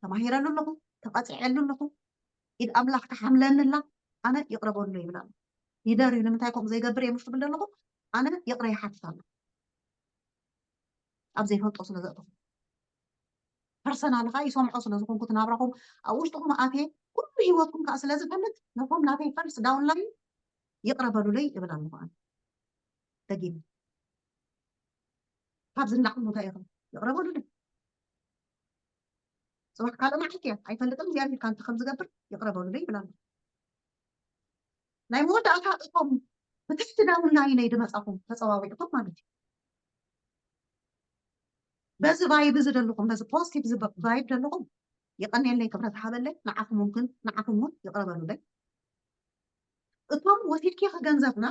ተማሂረሉ ኣለኹ፣ ተቐጺዐሉ ኣለኹ። ኢድ ኣምላኽ ትሓምለኒ ኣላ፣ ኣነ ይቕረ በሉለይ ይብል ኣለኹ። ይደር እዩ፣ ንምንታይ ከምኡ ዘይገብር እየ ምሽ ትብል ዘለኹ፣ ኣነ ይቕረ ይሓትት ኣለኹ። ኣብ ዘይፈልጦ ስለ ዘእተኹ፣ ፐርሰናል ኸዓ ይሰምዖ ስለ ዝኾንኩ፣ እቲ ናብራኹም ኣብ ውሽጥኹም ኣትየ ኩሉ ህይወትኩም ከዓ ስለ ዝፈልጥ፣ ነቶም ናተይ ፈርስት ዳውን ላይን ይቕረ በሉለይ እብል ኣለኹ። ኣነ ደጊመ ካብዚ ንላዕሊ እንታይ ኢኹም? ይቕረ በሉለይ። ጽባሕ ካልእ መዓልቲ እያ፣ ኣይፈልጥን፣ እግዚኣብሔር ከ እንታይ ከም ዝገብር፣ ይቕረ በሉለይ ይብል ኣለኹ። ናይ መወዳእታ እቶም ብትሕቲ ዳውን ላይነይ ዝመጻኹም ተጸዋዊዕኩም ማለት እዩ። በዚ ቫይብ እዚ ዘለኹም፣ በዚ ፖዚቲቭ እዚ ቫይብ ዘለኹም፣ የቐንየለይ፣ ክብረት ሃበለይ። ንዓኹም እውን ግን፣ ንዓኹም እውን ይቕረ በሉለይ። እቶም ወሲድኪ ገንዘብና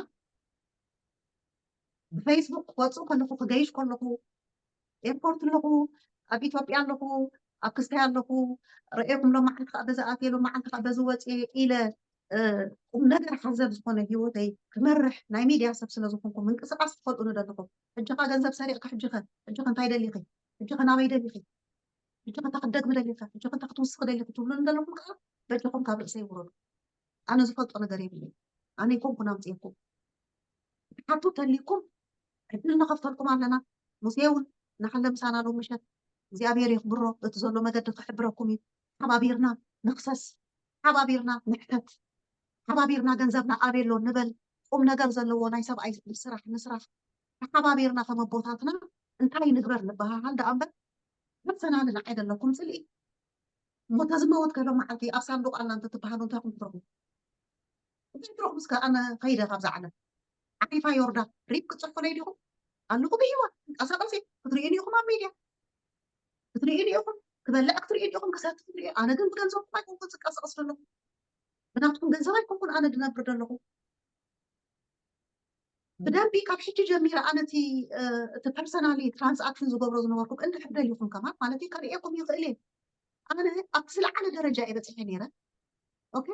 ብፌስቡክ ክወፁ ከለኹ፣ ክገይሽ ከለኹ፣ ኤርፖርት ኣለኹ፣ ኣብ ኢትዮጵያ ኣለኹ፣ ኣብ ክስታይ ኣለኹ፣ ርእየኩም ሎም መዓልቲ ከዓ በዚ ኣትየ፣ ሎም መዓልቲ ከዓ በዚ ወፅየ ኢለ፣ እ፣ ቁም ነገር ሓዘል ዝኾነ ህይወተይ ክመርሕ ናይ ሚድያ ሰብ ስለ ዝኾንኩ ምንቅስቃስ ትፈልጡኒ ዘለኹም። ሕጂ ኸ ገንዘብ ሰሪቕካ፣ ሕጂ ኸ፣ ሕጂ ኸ እንታይ ደሊኺ? ሕጂ ኸ ናበይ ደሊኺ? ሕጂ ኸ እንታይ ክትደግሚ ደሊኺ? ሕጂ ኸ እንታይ ክትውስኺ ደሊኺ? ትብሉኒ ዘለኹም ከዓ በጃኹም ካብ ርእሰይ ውረዱ። ኣነ ዝፈልጦ ነገር የብለይ። ኣነ ይኮንኩን ኣምፅኤኩም። ክትሓቱ ተሊኩም ዕድል ንኸፍተልኩም ኣለና። ሙሴ እውን እናሃለ ምሳና ሎም ምሸት እግዚኣብሔር የኽብሮ፣ እቲ ዘሎ መገዲ ክሕብረኩም እዩ። ተሓባቢርና ንኽሰስ፣ ሓባቢርና ንሕተት፣ ሓባቢርና ገንዘብና ኣበይ ኣሎ ንበል፣ ቁም ነገር ዘለዎ ናይ ሰብኣይ ስራሕ ንስራሕ፣ ተሓባቢርና ከም ኣቦታትና እንታይ ንግበር ንበሃሃል ደኣ እምበር፣ ፐርሰናሊ ንዓይ ዘለኩም ጽልኢ እሞ ተዝመወት ከሎ መዓልቲ ኣብ ሳንዱቕ ኣላ እንተትበሃሉ እንታይ ኹም ክትረኽቡ? እንታይ ትረኽቡ? እስከ ኣነ ከይደ ካብዛ ዓለም ዓሪፋ ዮርዳ ሪፕ ክትጽሕፉለይ ዲኹም? ኣለኹ ብሂወት፣ ትንቀሳቐሲ፣ ክትርእዩኒ ኢኹም ኣብ ሚድያ። ክትርእዩ ኢኹም፣ ክበልዕ ክትርእዩ ኢኹም፣ ክሰቲ ክትርእዩ። ኣነ ግን ብገንዘብኩም ኣይኮንኩን ዝንቀሳቐስ ዘለኹ። ብናትኩም ገንዘብ ኣይኮንኩን ኣነ ድነብር ዘለኹ። ብደንቢ ካብ ሕጂ ጀሚረ ኣነ እቲ እቲ ፐርሰናሊ ትራንስኣክሽን ዝገብሮ ዝነበርኩም እንድሕር ደሊኹም ከማን ማለት እዩ ከርእየኩም ይኽእል እየ። ኣነ ኣብቲ ዝለዓለ ደረጃ እየ በፂሐ ነይረ። ኦኬ፣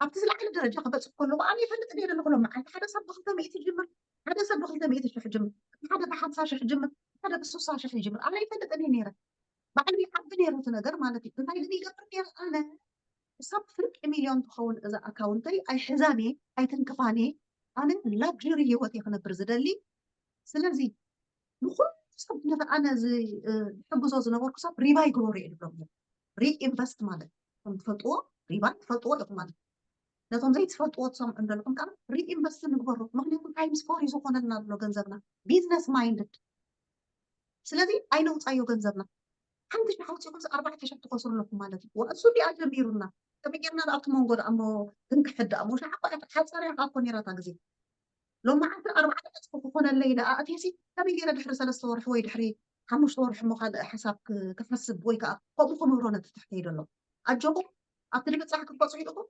ኣብቲ ዝለዓለ ደረጃ ክበፅሕ ከለኹ ኣነ ይፈልጥ ነይረ ኣለኹ። ሎም መዓልቲ ሓደ ሰብ ብክልተ ሚእቲ ይጅምር፣ ሓደ ሰብ ብክልተ ሚእቲ ሽሕ ይጅምር፣ ሓደ ብሓምሳ ሽሕ ይጅምር፣ ሓደ ብስሳ ሽሕ ይጅምር። ኣነ ይፈልጥ እየ ነይረ። ባዕሉ ይዓቢ ነይሩ እቲ ነገር ማለት እዩ። እንታይ ግን ይገብር ነይረ ኣነ ክሳብ ፍርቂ ሚልዮን ትኸውን እዛ ኣካውንተይ ኣይሕዛን እየ ኣይትንክፋን እየ። ኣነ ላግሪ ህይወት እየ ክነብር ዝደሊ። ስለዚ ንኩሉ ሰብ ነቲ ኣነ ዝሕግዞ ዝነበርኩ ሰብ ሪባይ ግበሩ እየ ዝብሎም ነይረ። ሪኢንቨስት ማለት ከም ትፈልጥዎ ሪባይ ትፈልጥዎ ኢኹም ማለት ነቶም ዘይትፈልጥዎ ትሰምዑ እንደለኹም ከዓ ሪኢንቨስት ንግበሩ። ምክንያቱ ታይምስ ፎር እዩ ዝኾነልና ኣሎ ገንዘብና። ቢዝነስ ማይንድድ ስለዚ ኣይነውፃዮ ገንዘብና። ሓንቲ ሽሕ ኣውፂኹም ኣርባዕተ ሽሕ ትኸስሩ ኣለኩም ማለት እዩ። እሱ እንዲኣ ጀሚሩና ከመይ ጌርና ኣብቲ መንጎ ደኣ እሞ ክንክሕድ ደኣ እሞ ሻዓ ሓፀርያ ካብ ኮ ነይራታ ግዜ ሎም መዓልቲ ኣርባዕተ ዕፅፊ ክኾነለይ ደኣ ኣትየሲ ከመይ ገይረ ድሕሪ ሰለስተ ወርሒ ወይ ድሕሪ ሓሙሽተ ወርሒ እሞ ካልእ ሓሳብ ክሓስብ ወይ ከዓ ከምኡ ክምህሮ ነቲ ትሕተይ ዘሎ ኣጆኹም ኣብቲ ድብፃሕ ክትበፅሑ ኢኹም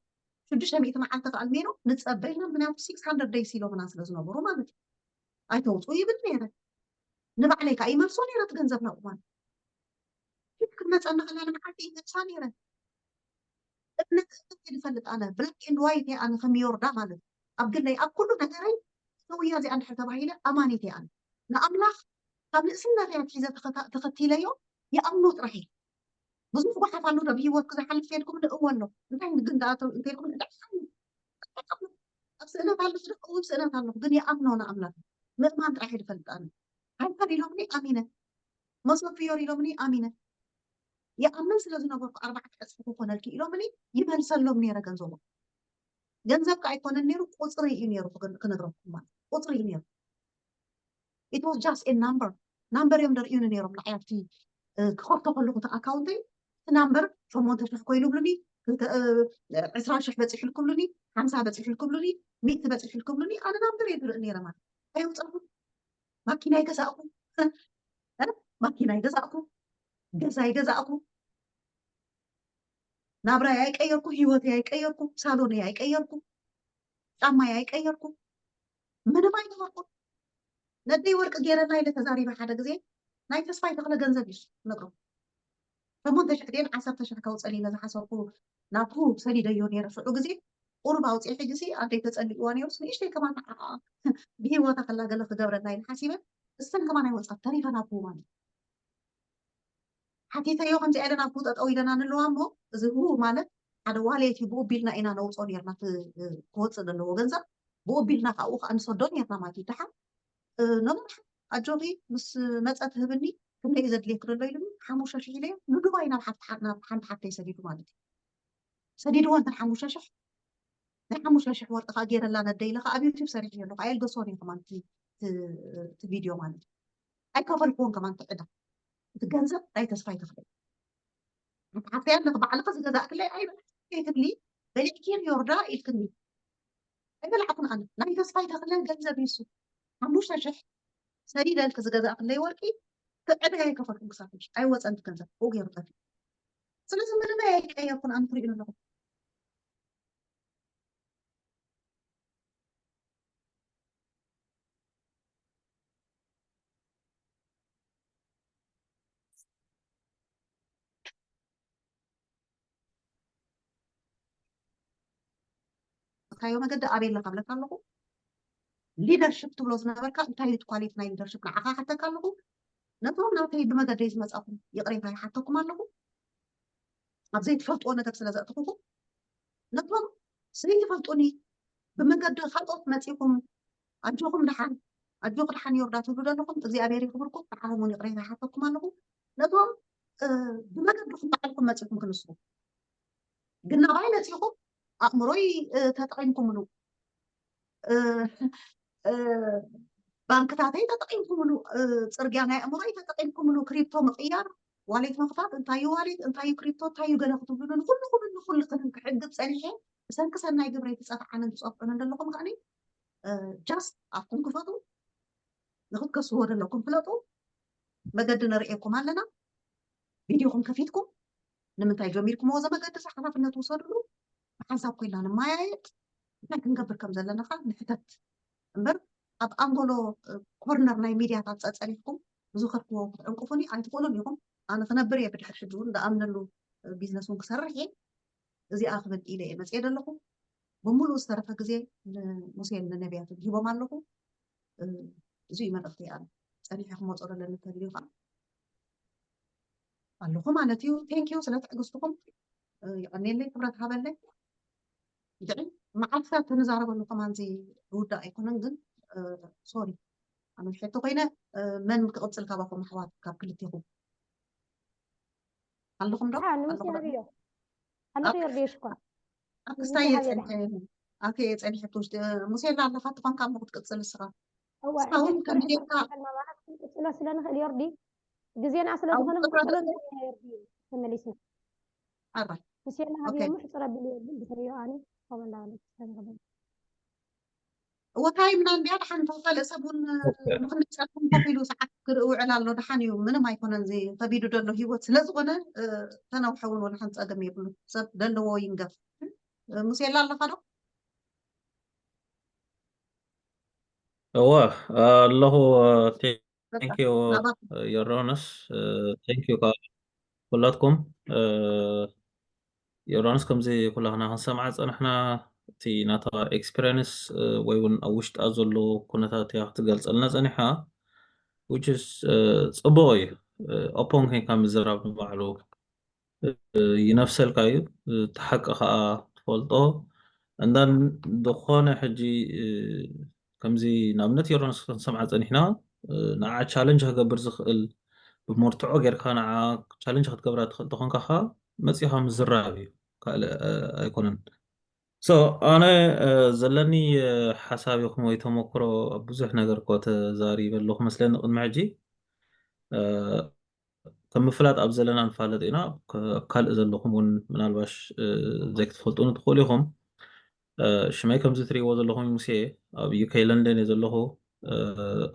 ሽዱሽተ ሚእቲ መዓልቲ ከኣልሜኖ ንፀበይና ምክንያቱ six hundred days ኢሎምና ስለ ዝነበሩ ማለት እዩ ኣይተውፅኡ ይብል ነይረ ንባዕለይ ከዓ ይመልሶ ነይረ እቲ ገንዘብ ናብ እዋን ክትመፀኒ ከላ ንመዓልቲ ይመልሳ ነይረ እምነት እምነት ዝፈልጥ ኣነ black and white እየ ኣነ ከም ዮርዳ ማለት ኣብ ግለይ ኣብ ኩሉ ነገረይ ሰውያ እዚኣ እንድሕር ተባሂለ ኣማኒት እየ ኣነ ንኣምላኽ ካብ ንእስነት እያ ሒዘ ተኸቲለዮ ይኣምኖ ጥራሕ እየ ብዙሕ ጓሓፍ ኣሎ ዶ ብሂወት ክዝሓልፍ ከድኩም ንእወ ኣሎ እንታይ ግን ደኣ እንተልኩም ኣብ ስእነት ኣለኹ ዶ እው ስእነት ኣለኹ ግን ይኣምኖ ንኣምላኽ ምእማን ጥራሕ እየ ዝፈልጥ ኣነ ሃይፐር ኢሎምኒ ኣሚነ መሶብ ፍዮር ኢሎምኒ ኣሚነ ይኣምን ስለ ዝነበርኩ ኣርባዕተ ዕፅፊ ክኾነልኪ ኢሎምኒ ይመልሰሎም ነይረ ገንዘቦም ገንዘብ ከዓ ኣይኮነን ነይሩ ቁፅሪ እዩ ነይሩ ክነግረኩም ማለት ቁፅሪ እዩ ነይሩ it was just a number ናምበር እዮም ደርእዩኒ ነይሮም ንዓይ ኣብቲ ክኸፍቶ ከለኹ እቲ ኣካውንተይ እቲ ናምበር ሸሞንተ ሽሕ ኮይኑ ብሉኒ ዕስራ ሽሕ በፂሑ ልክብሉኒ ሓምሳ በፂሑ ልክብሉኒ ሚእቲ በፂሑ ልክብሉኒ ኣነ ናምበር እየ ዝርኢ ነይረ ማለት ኣይውፀኹ ማኪና ይገዛእኩ ማኪና ይገዛእኩ ገዛ ይገዛእኩ ናብራይ ኣይቀየርኩ ህይወተይ ኣይቀየርኩ ሳሎነይ ኣይቀየርኩ ጫማይ ኣይቀየርኩ ምንም ኣይነበርኩ ነደይ ወርቂ ገይረላ ኢለ ተዛሪበ ሓደ ግዜ ናይ ተስፋይ ተክለ ገንዘብ እዩ ነግሮ ሸሞንተ ሽሕ ድን ዓሰርተ ሽሕ ከውፀል ኢለ ዝሓሰብኩ ናብኡ ሰዲደዮ ነይረ ሽዑ ግዜ ቁሩብ ኣውፅኢ ሕጂ ሲ ኣደይ ተፀሊእዋ ነይሩስ ንእሽተይ ከማን ንዓኣ ብሂወታ ከላ ገለ ክገብረላ ኢለ ሓሲበ እሰን ከማን ኣይወፃት ተሪፈ ናብኡ ማለት ሓቲተዮ ከምዚ ኢለ ናብኡ ጠጠው ኢለና ንለዋ እሞ እዚ ሁ ማለት ሓደ ዋሌት እዩ ብኡ ቢልና ኢና ነውፅኦ ነርና ክወፅእ ዘለዎ ገንዘብ ብኡ ቢልና ካብኡ ከዓ ንሰዶ ነርና ማለት እዩ ደሓን ኖ ኣጆኺ ምስ መፀ ትህብኒ ክንደይ እዩ ዘድልየኪ ዘሎ ኢሉኒ ሓሙሽተ ሽሕ ኢለዮ ንዱባይ ናብ ሓንቲ ሓተይ ሰዲዱ ማለት እዩ ሰዲድዎ እንተ ሓሙሽተ ሽሕ ናይ ሓሙሽተ ሽሕ ወርቂ ከዓ ገይረላ ነደይ ኢለ ከዓ ኣብ ዩቱብ ሰሪሐ ኣለኹ ኣየልገሶን እየ ከማን እቲ ቪድዮ ማለት እዩ ኣይከፈልክዎን ከማን እቲ ዕዳ እቲ ገንዘብ ናይ ተስፋይ ተኽለ ሓፍተይ ኣለኺ ባዕልኺ ዝገዛእክለይ ኣይበላዕክን ከይትብሊ በሊዕኪ ዮርዳ ኢልክኒ ኣይበላዕኩን ኣነ ናይ ተስፋይ ተኽለ ገንዘብ ይሱ ሓሙሽተ ሽሕ ሰዲደልኪ ዝገዛእክለይ ወርቂ ክዕዳ ኣይከፈልኩን ክሳብ ሕጂ ኣይወፀን እቲ ገንዘብ ብኡ ገይሩ ጠፊኡ ስለዚ ምንም ኣይቀየርኩን ኣነ ትሪእኒ ኣለኹም እታዮ መገዲ ኣበይ ኣለካ ብለካ ኣለኹ ሊደርሽፕ ትብሎ ዝነበርካ እንታይ እዩ ኳሊቲ ናይ ሊደርሽፕ ንዓኻ ሓተካ ኣለኹ ነቶም ናተይ ብመገደይ ዝመፃኹም ይቕሬታ ይሓተኩም ኣለኹ ኣብ ዘይትፈልጥዎ ነገር ስለ ዘእትኹኹም ነቶም ዘይትፈልጡኒ ብመገዲ ካልኦት መፂኹም ኣጆኹም ደሓን ኣጆኹ ደሓን ዮርዳ ትብሉ ዘለኹም እግዚኣብሔር ይኽብርኩም ንዓኹም እውን ይቕሬታ ይሓተኩም ኣለኹ ነቶም ብመገድኹም ባዕልኩም መፂኹም ክንስኹም ግን ናባይ መፂኹም ኣእምሮይ ተጠቂምኩምሉ፣ ባንክታተይ ተጠቂምኩምሉ፣ ፅርግያ ናይ ኣእምሮይ ተጠቂምኩምሉ፣ ክሪፕቶ ምቅያር፣ ዋሌት ምክፋት፣ እንታይ እዩ ዋሌት፣ እንታይ እዩ ክሪፕቶ፣ እንታይ እዩ ገለ ክትብሉሉ ንኩልኹምን ንኩልክንን ክሕግብ ፀኒሐ። ብሰንኪ ሰናይ ግብረይ ትፀፍዓንን ትፀፍዑንን ዘለኹም ከዓኒ ጃስት ኣፍኩም ክፈቱ፣ ንክትከስዎ ዘለኩም ፍለጡ። መገዲ ነርእየኩም ኣለና። ቪድዮኹም ከፊትኩም ንምንታይ ጀሚርኩምዎ እዚ መገዲ እዚ ሓላፍነት ውሰድሉ። ብሓንሳብ ኮይና ንመያየጥ፣ እንታይ ክንገብር ከም ዘለና ከዓ ንሕተት እምበር ኣብ ኣንጎሎ ኮርነር ናይ ሚድያታት ፀፀሪፍኩም ብዙኸድክዎ ክትዕንቅፉኒ ኣይትኽእሉን ኢኹም። ኣነ ክነብር እየ ብድሕር ሕጂ እውን ዝኣምነሉ ቢዝነስ እውን ክሰርሕ እየ። እዚኣ ክብል ኢለ እየ መፅየ ዘለኹ። ብምሉኡ ዝተረፈ ግዜ ንሙሴን ንነቢያትን ሂቦም ኣለኹ። እዚ እዩ መልእኽቲ። ኣነ ፀኒሐ ክመፆ ዘለኒ እንተልዩ ከዓ ኣለኹ ማለት እዩ። ቴንኪዩ ስለ ትዕግስትኩም። ይቐንየለይ፣ ክብረት ሃበለይ። ድዒ መዓልትታት ተንዛረበሉ ከማን እዚ ዝውዳእ ኣይኮነን፣ ግን ሶሪ ኣነ ሕቶ ኮይነ መን ክቕፅል ካባኹም ኣሕዋት ካብ ክልቴኹም ኣለኹም ዶ? ንሙሴ ሃብዮ ኣለኹ። የርድየሽ እኳ ኣብ ክስታይ የፀንሐ ኣተ የፀንሐ ውሽጢ ሙሴላ ኣለካ ትኾንካ እሞ ክትቅፅል እስኻ። እዋ እስካሁን ሕጂ ከምዜካ ክቅፅሎ ስለ ንኽእል የርዲ ግዜና ስለ ዝኾነ ክቅፅሎ የርዲ ተመሊስና ኣራይ ሙሴላ ሃብዮ ኦኬ። ምሕፅር ኣቢሉ የብል ብሰዮ ኣነ ከምኡ እንዳበለ ክስተን ይኸበል እወ ታይምና እንድያ። ደሓን እንተ ካልእ ሰብ እውን ንክንጨርኩም ኮፍ ኢሉ ሰዓት ክርኢ ውዕል ኣሎ። ደሓን እዩ፣ ምንም ኣይኮነን። እዚ ከቢዱ ዘሎ ሂወት ስለ ዝኾነ ተነውሐ እውን ወላ ሓንቲ ፀገም የብሉ። ሰብ ደለዎ ይንገፍ። ሙሴላ ኣለኻ ዶ? እወ ኣለኹ። በቃ ቴንኪዩ ናባኻ። ዮርዳኖስ፣ ቴንኪዩ ከዓ ኩላትኩም። ዮርዳኖስ ከምዚ ኩላትና ክንሰምዓ ዝፀናሕና እቲ ናታ ኤክስፒሪንስ ወይ እውን ኣብ ውሽጣ ዘሎ ኩነታት እያ ክትገልፀልና ፀኒሓ። Which is ፅቡቕ እዩ። ኦፖን ኮይንካ ምዝራብ ንባዕሉ ይነፍሰልካ እዩ። እቲ ሓቂ ከዓ ትፈልጦ። And then ዝኾነ ሕጂ ከምዚ ንኣብነት ዮርዳኖስ ክንሰምዓ ፀኒሕና ንዓ ቻለንጅ ክገብር ዝኽእል ብመርትዖ ጌርካ ንዓ ቻለንጅ ክትገብራ ትኽእል ተኾንካ ከዓ መፂኻ ምዝራብ እዩ፣ ካልእ ኣይኮነን። So ኣነ ዘለኒ ሓሳብ ይኹን ወይ ተመክሮ ኣብ ብዙሕ ነገር እኮ ተዛሪበ ኣለኹ መስለኒ ቅድሚ ሕጂ። ከም ምፍላጥ ኣብ ዘለና ንፋለጥ ኢና። ኣብ ካልእ ዘለኹም እውን ምናልባሽ ዘይክትፈልጡኒ ትኽእሉ ኢኹም። ሽመይ ከምዚ ትሪእዎ ዘለኹም ሙሴ ኣብ ዩኬ ለንደን እየ ዘለኹ።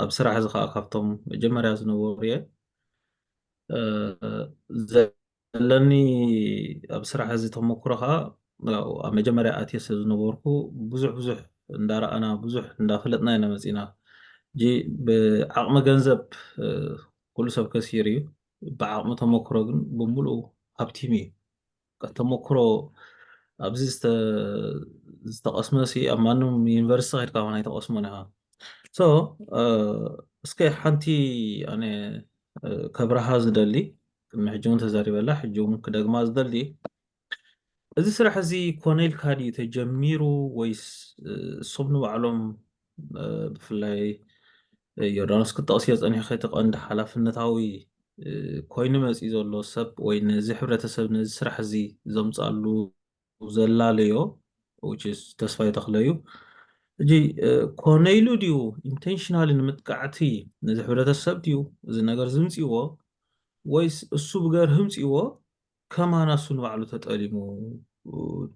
ኣብ ስራሕ እዚ ከዓ ካብቶም መጀመርያ ዝነበሩ እየ። ዘለኒ ኣብ ስራሕ እዚ ተመክሮ ከዓ ያው ኣብ መጀመርያ ኣትየ ስለ ዝነበርኩ ብዙሕ ብዙሕ እንዳረኣና ብዙሕ እንዳፈለጥና ኢና መፂና። ሕጂ ብዓቕሚ ገንዘብ ኩሉ ሰብ ከሲሩ እዩ። ብዓቕሚ ተመክሮ ግን ብምሉኡ ሃብቲም እዩ። ተመክሮ ኣብዚ ዝተቐስመ ሲ ኣብ ማንም ዩኒቨርሲቲ ከድካ ኾን ኣይተቐስሞን ኢኻ። So እስከ ሓንቲ ኣነ ከብረሃ ዝደሊ ቅድሚ ሕጂ እውን ተዛሪበላ ሕጂ እውን ክደግማ ዝደሊ እዚ ስራሕ እዚ ኮነ ኢልካ ድዩ ተጀሚሩ ወይስ እሶም ንባዕሎም ብፍላይ ዮርዳኖስ ክጠቕስዮ ጸኒሕኺ እቲ ቀንዲ ሓላፍነታዊ ኮይኑ መጺኡ ዘሎ ሰብ ወይ ነዚ ሕብረተሰብ ነዚ ስራሕ እዚ ዘምጻሉ ዘላለዮ which is ተስፋይ ተኽለ እዩ። ሕጂ ኮነ ኢሉ ድዩ ኢንቴንሽናሊ ንምጥቃዕቲ ነዚ ሕብረተሰብ ድዩ እዚ ነገር ዝምጽእዎ ወይስ እሱ ብገርህ ምጽእዎ ከማና እሱ ንባዕሉ ተጠሊሙ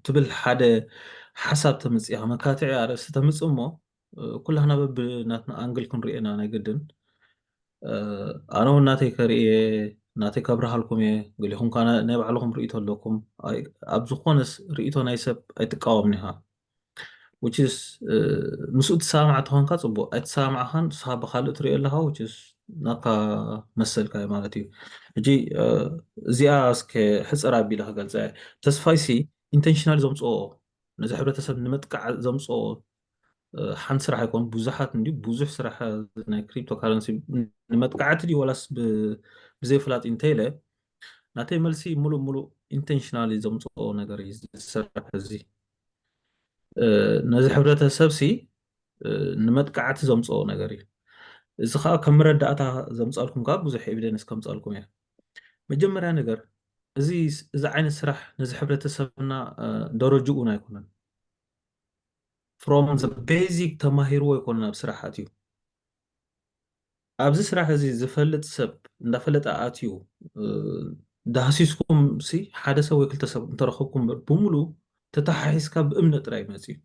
ትብል ሓደ ሓሳብ ተምጽእ ኢኻ። መካትዒ ኣርእስቲ ተምጽእ እሞ ኩላህና በብናትና ኣንግል ክንሪኦ ኢና ናይ ግድን። ኣነ እውን ናተይ ከርእየ ናተይ ከብርሃልኩም እየ። ገሊኹም ከዓ ናይ ባዕልኹም ርእይቶ ኣለኩም። ኣብ ዝኾነስ ርእይቶ ናይ ሰብ ኣይትቃወምን ኢኻ። Which is ምስኡ ትሰማማዕ ተኾንካ ፅቡቅ ኣይተሰማማዕካን ንስኻ ብካልእ ትሪኦ ኣለካ which is ናትካ መሰልካ እዩ ማለት እዩ። ሕጂ እዚኣ እስከ ሕፅር ኣቢለ ክገልፀ እየ። ተስፋይሲ ኢንቴንሽናል ዘምፅኦ ነዚ ሕብረተሰብ ንምጥቃዕ ዘምፅኦ ሓንቲ ስራሕ ኣይኮን ብዙሓት እንዲ ብዙሕ ስራሕ ናይ ክሪፕቶ ካረንሲ ንመጥቃዕቲ ድዩ ዋላስ ብዘይፍላጥ እንተኢለ ናተይ መልሲ ሙሉእ ሙሉእ ኢንቴንሽናሊ ዘምፅኦ ነገር እዩ ዝስራሕ እዚ ነዚ ሕብረተሰብ ሲ ንመጥቃዕቲ ዘምፅኦ ነገር እዩ። እዚ ከዓ ከም መረዳእታ ዘምፃልኩም ከዓ ብዙሕ ኤቪደንስ ከምፃልኩም እየ። መጀመርያ ነገር እዚ እዚ ዓይነት ስራሕ ነዚ ሕብረተሰብና ደረጅኡ እውን ኣይኮነን። From the basic ተማሂርዎ ኣይኮነን ኣብ ስራሕ ኣትዩ። ኣብዚ ስራሕ እዚ ዝፈልጥ ሰብ እንዳፈለጠ ኣትዩ ዳህሲስኩም ሲ ሓደ ሰብ ወይ ክልተ ሰብ እንተረኸብኩም ብምሉ ተተሓሒዝካ ብእምነ ጥራይ መፅዩ።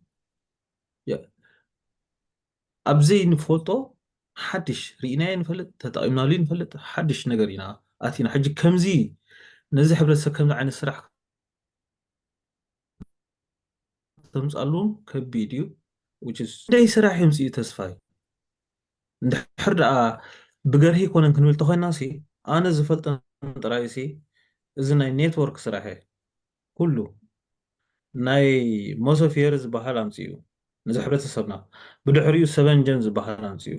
ኣብዘይ ንፈልጦ ሓድሽ ርኢናዮ ንፈልጥ፣ ተጠቒምናሉ ንፈልጥ ሓድሽ ነገር ኢና ኣቲና። ሕጂ ከምዚ ነዚ ሕብረተሰብ ከምዚ ዓይነት ስራሕ ተምፃሉ ከቢድ እዩ። ደይ ስራሕ ይምፅኡ ተስፋይ እንድሕር ደኣ ብገርሂ ይኮነን ክንብል ተኮይና ሲ ኣነ ዝፈልጠን ጥራይ ሲ እዚ ናይ ኔትወርክ ስራሕ ኩሉ ናይ መሶፊየር ዝበሃል ኣምፅኡ ነዚ ሕብረተሰብና። ብድሕሪኡ ሰቨንጀን ዝበሃል ኣምፅኡ።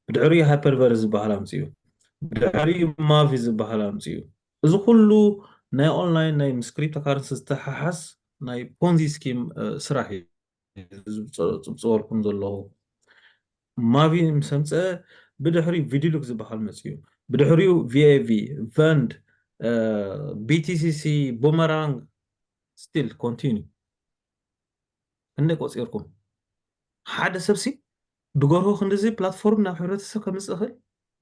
ብድሕሪኡ ሃይፐርቨር ዝበሃል ኣምፅኡ። ብድሕሪኡ ማቪ ዝበሃል ኣምፅኡ። እዚ ኩሉ ናይ ኦንላይን ናይ ምስ ክሪፕቶ ካረንሲ ዝተሓሓዝ ናይ ፖንዚ ስኪም ስራሕ እዩ ዝብፀወልኩም ዘለኹ። ማቪ ምስ ኣምፀ ብድሕሪኡ ቪዲሉክ ዝበሃል መፅኡ። ብድሕሪኡ ቪኤቪ፣ ቨንድ፣ ቢቲሲሲ፣ ቡመራንግ ስቲል ኮንቲኒ እንደ ቆፂርኩም ሓደ ሰብሲ ብገርሆ ክንድዚ ፕላትፎርም ናብ ሕብረተሰብ ከምፅእ ይኽእል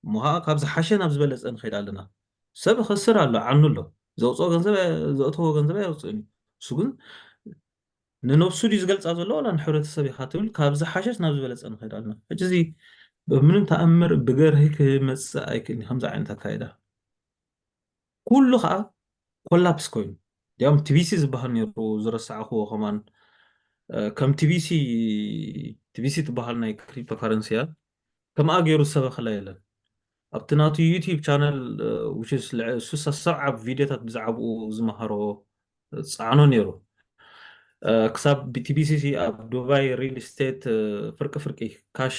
እሞ ከዓ ካብ ዝሓሸ ናብ ዝበለፀ ንኸይድ ኣለና። ሰብ ይኸስር ኣሎ፣ ዓኑ ኣሎ፣ ዘውፅኦ ገንዘብ ዘእተዎ ገንዘብ ኣየውፅእን እዩ። እሱ ግን ንነብሱ ድዩ ዝገልፃ ዘሎ ዋላ ንሕብረተሰብ ኢኻ ትብል ካብ ዝሓሸስ ናብ ዝበለፀ ንኸይድ ኣለና። ሕጂ እዚ ብምንም ተኣምር ብገርሂ ክመፅእ ኣይክእልን ከምዚ ዓይነት ኣካይዳ ኩሉ ከዓ ኮላፕስ ኮይኑ ዲያም ቲቢሲ ዝበሃል ነይሩ ዝረሳዕክዎ ከማን ከም ቲቢሲ ቲቢሲ ትበሃል ናይ ክሪፕቶ ካረንሲ እያ። ከምኣ ገይሩ ዝሰበኸላ የለን ኣብቲ ናቱ ዩቲብ ቻነል ሱሳ ሰብዓ ቪድዮታት ብዛዕባኡ ዝመሃሮ ፃዕኖ ነይሩ። ክሳብ ቲቢሲሲ ኣብ ዱባይ ሪል ስቴት ፍርቂ ፍርቂ ካሽ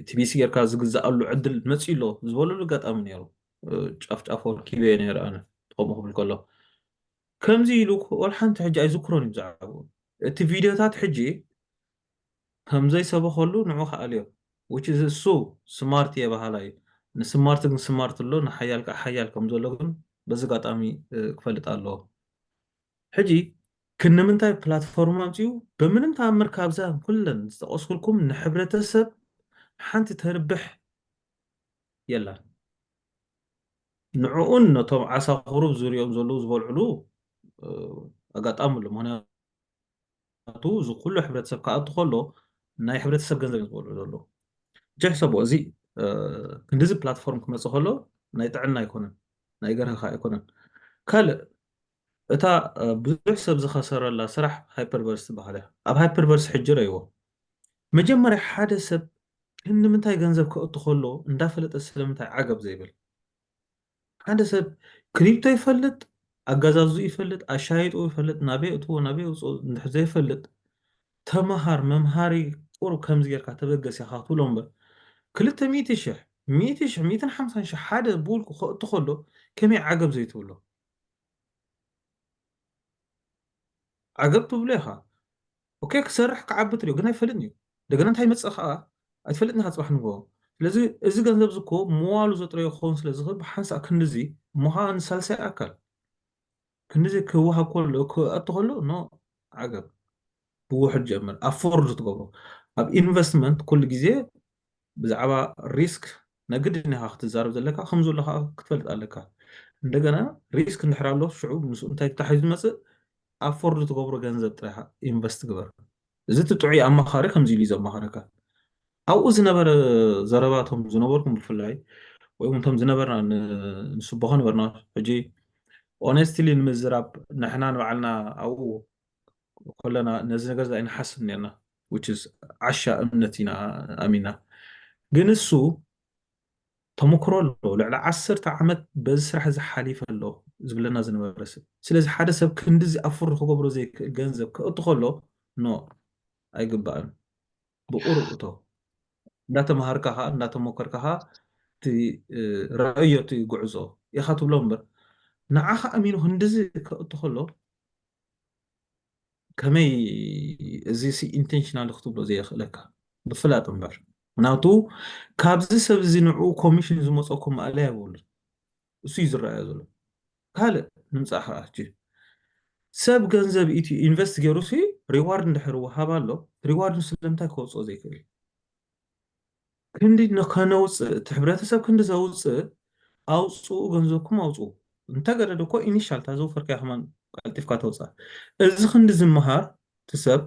ቲቢሲ ጌርካ ዝግዝኣሉ ዕድል መፅኡ ኣሎ ዝበለሉ ኣጋጣሚ ነይሩ። ጫፍ ጫፍ ወርኪበ ነይረ ኣነ ከምኡ ክብል ከሎ ከምዚ ኢሉ ወላ ሓንቲ ሕጂ ኣይዝክሮን እዩ ብዛዕባኡ። እቲ ቪድዮታት ሕጂ ከም ዘይሰበኸሉ ንዑ ክኣልዮ which is እሱ ስማርት እየ በሃላይ እዩ። ንስማርት ግን ስማርት ኣሎ፣ ንሓያል ከዓ ሓያል ከም ዘሎ ግን በዚ ኣጋጣሚ ክፈልጥ ኣለዎ። ሕጂ ክንምንታይ ፕላትፎርም ኣምፅኡ? በምንም ተኣምር ካብዛ ኩለን ዝጠቐስኩልኩም ንሕብረተሰብ ሓንቲ ተርብሕ የላን። ንዕኡን ነቶም ዓሳ ቁሩብ ዙሪኦም ዘለዉ ዝበልዕሉ ኣጋጣሚ ኣሎ። ምክንያቱ እዚ ኩሉ ሕብረተሰብ ክኣቱ ከሎ ናይ ሕብረተሰብ ገንዘብ እዮም ዝበልዑ ዘለዉ። ሕጂ ሕሰቦ፣ እዚ ክንድዚ ፕላትፎርም ክመፅእ ከሎ ናይ ጥዕና ኣይኮነን፣ ናይ ገርህኻ ኣይኮነን። ካልእ እታ ብዙሕ ሰብ ዝኸሰረላ ስራሕ ሃይፐርቨርስ ትበሃል እያ። ኣብ ሃይፐርቨርስ ሕጂ ረእይዎ። መጀመርያ ሓደ ሰብ ክንምንታይ ገንዘብ ከእቱ ከሎ እንዳፈለጠ ስለምንታይ ዓገብ ዘይብል? ሓደ ሰብ ክሪፕቶ ይፈልጥ፣ ኣገዛዝኡ ይፈልጥ፣ ኣሻይጡ ይፈልጥ፣ ናበይ እትዎ ናበይ ውፅኦ እንድሕር ዘይፈልጥ ተመሃር፣ መምሃሪ ቁሩብ ከምዚ ጌርካ ተበገስ ኢኻ ትብሎ እምበር ክልተ ሚእቲ ሽሕ፣ ሚእቲ ሽሕ፣ ሚእትን ሓምሳን ሽሕ ሓደ ብውልቁ ከእቱ ከሎ ከመይ ዓገብ ዘይትብሎ? ዓገብ ትብሎ ኢኻ። ኦኬ ክሰርሕ ክዓቢ ትሪኦ ግን ኣይፈልጥን እዩ። እንደገና እንታይ መፅእ ከዓ ኣይትፈልጥን ኢኻ ፅባሕ ንግሆ። ስለዚ እዚ ገንዘብ እዚ እኮ ምዋሉ ዘጥረዮ ክኸውን ስለ ዝኽእል ብሓንሳእ ክንድዚ እሞ ከዓ ንሳልሳይ ኣካል ክንድዚ ክወሃብ ከሎ ክኣቱ ከሎ ኖ ዓገብ ብውሕድ ጀምር ኣፎርድ ትገብሮ ኣብ ኢንቨስትመንት ኩሉ ግዜ ብዛዕባ ሪስክ ናይ ግድን ኢኻ ክትዛረብ ዘለካ ከምዚ ኣሎ ከዓ ክትፈልጥ ኣለካ። እንደገና ሪስክ እንድሕር ኣሎ ሽዑ ምስ እንታይ ተታሒዙ ዝመፅእ ኣፎርድ ትገብሮ ገንዘብ ጥራሕ ኢንቨስት ግበር። እዚ እቲ ጥዑይ ኣማኻሪ ከምዚ ኢሉ እዩ ዘማኸረካ። ኣብኡ ዝነበረ ዘረባቶም ዝነበርኩም ብፍላይ ወይ እውን እቶም ዝነበርና ንስበኾ ነበርና። ሕጂ ኦነስትሊ ንምዝራብ ንሕና ንባዕልና ኣብኡ ከለና ነዚ ነገር ዛ ኣይንሓስብ ነርና። Which is ዓሻ እምነት ኢና ኣሚና። ግን እሱ ተመክሮ ኣሎ። ልዕሊ ዓሰርተ ዓመት በዚ ስራሕ እዚ ሓሊፈ ኣሎ ዝብለና ዝነበረ ሰብ። ስለዚ ሓደ ሰብ ክንድዚ ኣፍሪ ክገብሮ ዘይክእል ገንዘብ ከእቱ ከሎ ኖ ኣይግባእን። ብቁሩብ እቶ እንዳተምሃርካ ከዓ እንዳተሞከርካ ከዓ እቲ ረእዮ እቲ ጉዕዞ ኢኻ ትብሎ እምበር ንዓኻ ኣሚኑ ክንድዚ ከእቱ ከሎ ከመይ እዚ ሲ ኢንቴንሽናል ክትብሎ ዘየኽእለካ ብፍላጥ እምበር ምክንያቱ ካብዚ ሰብ እዚ ንዕኡ ኮሚሽን ዝመፀኩም ማእለያ የብሉን። እሱ እዩ ዝረኣዮ ዘሎ። ካልእ ንምፃእ ከዓ ሕጂ ሰብ ገንዘብ ኢቲ ኢንቨስት ገይሩ ሲ ሪዋርድ እንድሕር ወሃብ ኣሎ። ሪዋርድ ስለምንታይ ከውፅኦ ዘይክእል? ክንዲ ከነውፅእ እቲ ሕብረተሰብ ክንዲ ዘውፅእ ኣውፅኡ፣ ገንዘብኩም ኣውፅኡ። እንተገደደ እኮ ኢኒሻል እታ ዘውፈርካያ ከማን ቀልጢፍካ ተውፅኣ። እዚ ክንዲ ዝመሃር እቲ ሰብ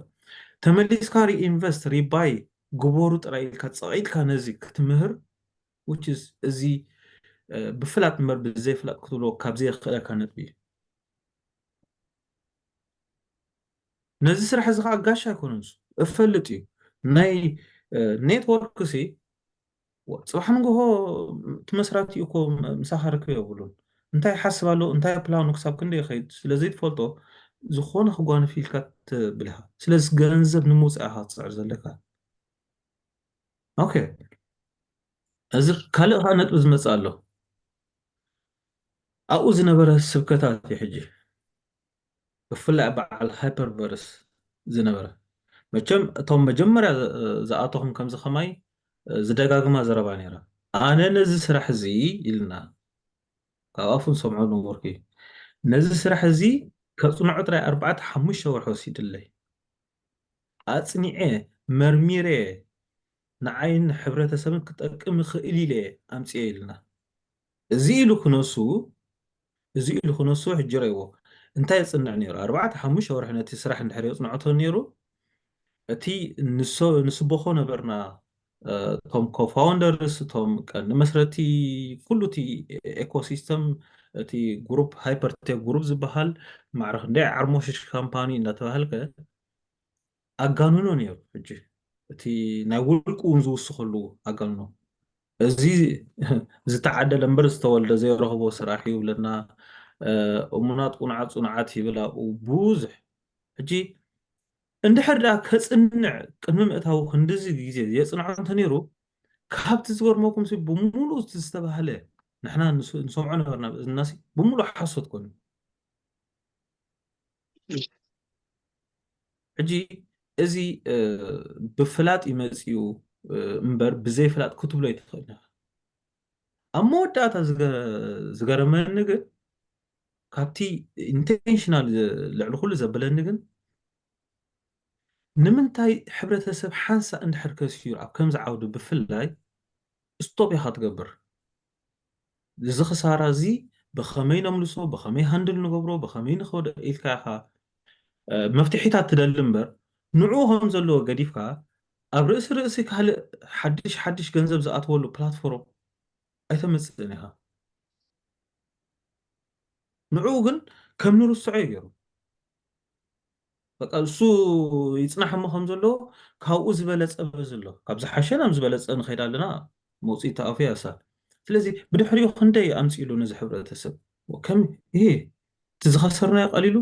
ተመሊስካ ሪኢንቨስት ሪባይ ግበሩ ጥራይ ኢልካ ፀቒጥካ ነዚ ክትምህር which is እዚ ብፍላጥ እምበር ብዘይፍላጥ ክትብሎ ካብ ዘየኽእለካ ነጥቢ እዩ። ነዚ ስራሕ እዚ ከዓ ጋሻ ኣይኮነን፣ እፈልጥ እዩ። ናይ ኔትወርክ ሲ ፅባሕ ንግሆ እቲ መስራቲ እኮ ምሳኻ ርክብ የብሉን። እንታይ ይሓስብ ኣሎ፣ እንታይ ፕላኑ ክሳብ ክንደ ይኸይድ ስለ ዘይትፈልጦ ዝኾነ ክጓንፍ ኢልካ ትብልሃ። ስለዚ ገንዘብ ንምውፃእ ኢኻ ትፅዕር ዘለካ። ኦኬ፣ እዚ ካልእ ከዓ ነጥቢ ዝመፅእ ኣሎ። ኣብኡ ዝነበረ ስብከታት እዩ ሕጂ ብፍላይ በዓል ሃይፐርቨርስ ዝነበረ። መቸም እቶም መጀመርያ ዝኣተኹም ከምዚ ከማይ ዝደጋግማ ዘረባ ነይራ። ኣነ ነዚ ስራሕ እዚ ኢልና ካብ ኣፉ ንሰምዖ ነበርኩ። ነዚ ስራሕ እዚ ከፅንዖ ጥራይ ኣርባዕተ ሓሙሽተ ወርሒ ወሲድለይ። ኣፅኒዐ መርሚረ ንዓይን ሕብረተሰብን ክጠቅም ይኽእል ኢለ ኣምፅኤ ኢልና። እዚ ኢሉ ክነሱ እዚ ኢሉ ክነሱ ሕጂ ረእዎ እንታይ የፅንዕ ነይሩ? ኣርባዕተ ሓሙሽተ ወርሒ ነቲ ስራሕ እንድሕር የፅንዖቶ ነይሩ እቲ ንስቦኾ ነበርና እቶም ኮፋውንደርስ እቶም ቀንዲ መስረቲ ኩሉ እቲ ኤኮሲስተም እቲ ግሩፕ ሃይፐርቴክ ግሩፕ ዝበሃል ማዕረ ክንደይ ዓርሞሽሽ ካምፓኒ እንዳተባሃልከ ኣጋንኖ ነይሩ። ሕጂ እቲ ናይ ውልቁ እውን ዝውስኸሉ ኣጋንኖ እዚ ዝተዓደለ እምበር ዝተወልደ ዘይረኽቦ ስራሕ እዩ ብለና። እሙናት ቁንዓት ፁንዓት ይብል ኣብኡ ብዙሕ። ሕጂ እንድሕር ደኣ ከፅንዕ ቅድሚ ምእታዊ ክንድዚ ግዜ የፅንዖ እንተነይሩ ካብቲ ዝገርመኩም ሲ ብሙሉእ እቲ ዝተባህለ ንሕና ንሰምዖ ነበርና ብእዝንና ሲ ብሙሉእ ሓሶት ኮይኑ ሕጂ እዚ ብፍላጥ ይመፅኡ እምበር ብዘይፍላጥ ክትብሎ ይትኽእል ኢኻ። ኣብ መወዳእታ ዝገረመኒ ግን ካብቲ ኢንቴንሽናል ልዕሊ ኩሉ ዘበለኒ ግን ንምንታይ ሕብረተሰብ ሓንሳ እንድሕር ከሲሩ ኣብ ከምዚ ዓውዲ ብፍላይ ስቶፕ ኢኻ ትገብር። እዚ ክሳራ እዚ ብኸመይ ነምልሶ፣ ብኸመይ ሃንድል ንገብሮ፣ ብኸመይ ንኸዶ ኢልካ ኢኻ መፍትሒታት ትደሊ እምበር ንዕኡ ከም ዘለዎ ገዲፍካ ኣብ ርእሲ ርእሲ ካልእ ሓድሽ ሓድሽ ገንዘብ ዝኣትወሉ ፕላትፎርም ኣይተምፅእን ኢኻ። ንዕኡ ግን ከም ንርስዖ እዩ ገይሩ። በቃ እሱ ይፅናሕ እሞ ከም ዘሎ ካብኡ ዝበለፀ በዚ ኣሎ። ካብ ዝሓሸ ናብ ዝበለፀ ንኸይድ ኣለና። መውፅኢት ኣፉ ያሳ። ስለዚ ብድሕሪኡ ክንደይ ኣምፂእሉ ነዚ ሕብረተሰብ ከም ይሄ እቲ ዝኸሰርናዮ ቀሊሉ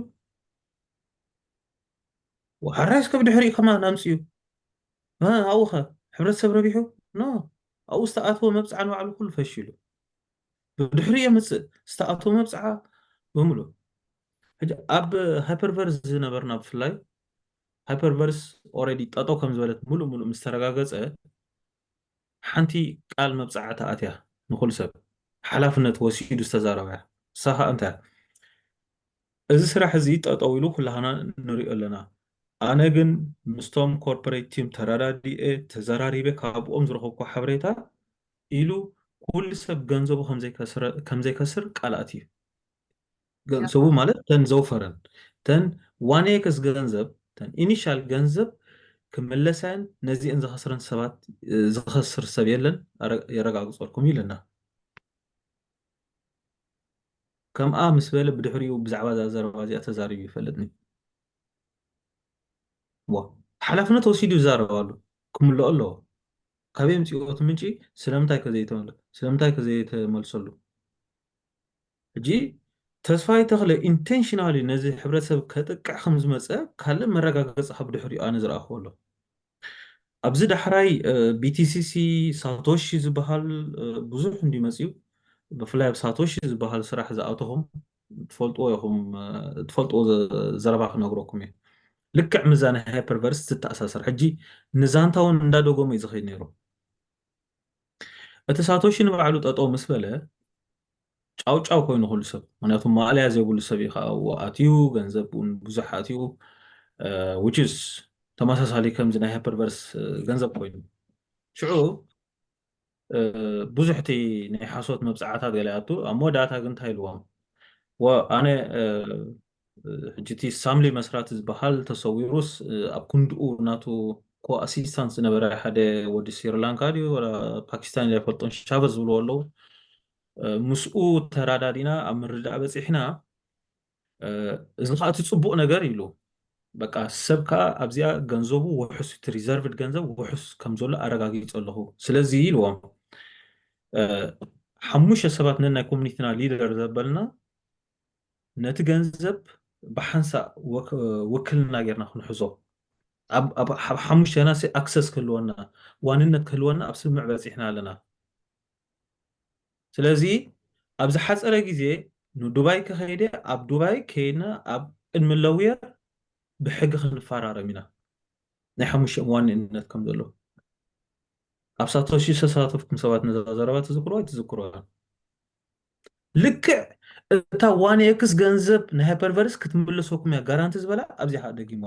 ሓራይስ ከብ ድሕሪኡ ከማን ኣምፅኡ ኣብኡ ኸ ሕብረተሰብ ረቢሑ ኖ ኣብኡ ዝተኣትዎ መብፅዓ ንባዕሉ ኩሉ ፈሺሉ ብድሕሪኡ የምፅእ ዝተኣትዎ መብፅዓ ብምሉ ሕጂ ኣብ ሃይፐርቨርስ ዝነበርና ብፍላይ ሃይፐርቨርስ ኦረዲ ጠጠው ከም ዝበለት ሙሉእ ሙሉእ ምስ ተረጋገፀ ሓንቲ ቃል መብፅዓ ተኣትያ ንኩሉ ሰብ ሓላፍነት ወሲዱ ዝተዛረበያ እሳ ከዓ እንታይ እዚ ስራሕ እዚ ጠጠው ኢሉ ኩላህና ንሪኦ ኣለና ኣነ ግን ምስቶም ኮርፖሬት ቲም ተረዳዲኤ ተዘራሪበ ካብኦም ዝረኸብኩ ሓበሬታ ኢሉ ኩሉ ሰብ ገንዘቡ ከምዘይከስር ቃል ኣትዩ ገንዘቡ ማለት ተን ዘውፈረን ተን ዋን ኤክስ ገንዘብ ተን ኢኒሻል ገንዘብ ክምለሳየን ነዚአን ዝኸስረን ሰባት ዝኸስር ሰብ የለን የረጋግፀልኩም ኢለና ከምኣ ምስ በለ ብድሕሪኡ ብዛዕባ እዛ ዘረባ እዚኣ ተዛሪቡ ይፈልጥኒ ሓላፍነት ወሲዱ ይዛረብ ኣሉ ክምልኦ ኣለዎ ካበይ ምፅኦ እቲ ምንጪ ስለምንታይ ከዘይተመልሰሉ ሕጂ ተስፋይ ተኽለ ኢንቴንሽናሊ ነዚ ሕብረተሰብ ከጥቅዕ ከም ዝመፀ ካልእ መረጋገፂ ካብ ድሕሪኡ ኣነ ዝረኣኽዎ ኣሎ ኣብዚ ዳሕራይ ቢቲሲሲ ሳቶሺ ዝበሃል ብዙሕ እንዲ መፅዩ ብፍላይ ኣብ ሳቶሺ ዝበሃል ስራሕ ዝኣተኹም ትፈልጥዎ ኢኹም ትፈልጥዎ ዘረባ ክነግረኩም እዩ ልክዕ ምዛ ናይ ሃይፐርቨርስ ትተኣሳሰር ሕጂ ንዛንታ እውን እንዳደጎመ እዩ ዝኸይድ ነይሩ እቲ ሳቶሺ ንባዕሉ ጠጠው ምስ በለ ጫው ጫው ኮይኑ ኩሉ ሰብ። ምክንያቱ ማእለያ ዘይብሉ ሰብ እዩ ከዓ ኣብኡ ኣትዩ፣ ገንዘብ እውን ብዙሕ ኣትዩ፣ which is ተመሳሳሊ ከምዚ ናይ ሃይፐርቨርስ ገንዘብ ኮይኑ። ሽዑ ብዙሕ እቲ ናይ ሓሶት መብፅዓታት ገለ ኣቱ ኣብ መወዳእታ ግን እንታይ ኢልዎም? ኣነ ሕጂ እቲ ሳምሊ መስራቲ ዝበሃል ተሰዊሩስ ኣብ ክንድኡ ናቱ ኮ ኣሲስታንት ዝነበረ ሓደ ወዲ ስሪላንካ ድዩ ወላ ፓኪስታን ኣይፈልጦን ሻቨዝ ዝብልዎ ኣለዉ። ምስኡ ተራዳዲና ኣብ ምርዳእ በፂሕና። እዚ ከዓ እቲ ፅቡቅ ነገር ኢሉ በቃ ሰብ ከዓ ኣብዚኣ ገንዘቡ ውሑስ እቲ ሪዘርቭድ ገንዘብ ውሑስ ከም ዘሎ ኣረጋጊፀ ኣለኹ። ስለዚ ኢልዎም ሓሙሽተ ሰባት ነን ናይ ኮሚኒቲና ሊደር ዘበልና ነቲ ገንዘብ ብሓንሳእ ውክልና ጌርና ክንሕዞ ኣብ ሓሙሽተና ኣክሰስ ክህልወና ዋንነት ክህልወና ኣብ ስምምዕ በፂሕና ኣለና። ስለዚ ኣብ ዝሓፀረ ግዜ ንዱባይ ክኸይደ ኣብ ዱባይ ከይድና ኣብ ቅድሚ ለውየር ብሕጊ ክንፈራረም ኢና። ናይ ሓሙሽተ ዋንነት ከም ዘሎ ኣብ ሳቶሺ ዝተሳተፍኩም ሰባት ነዛ ዘረባ ትዝክሮ ኣይትዝክሮ? ልክዕ እታ ዋን ኤክስ ገንዘብ ናይ ሃይፐርቨርስ ክትምልሰኩም እያ ጋራንቲ ዝበላ ኣብዚ ከዓ ደጊማ።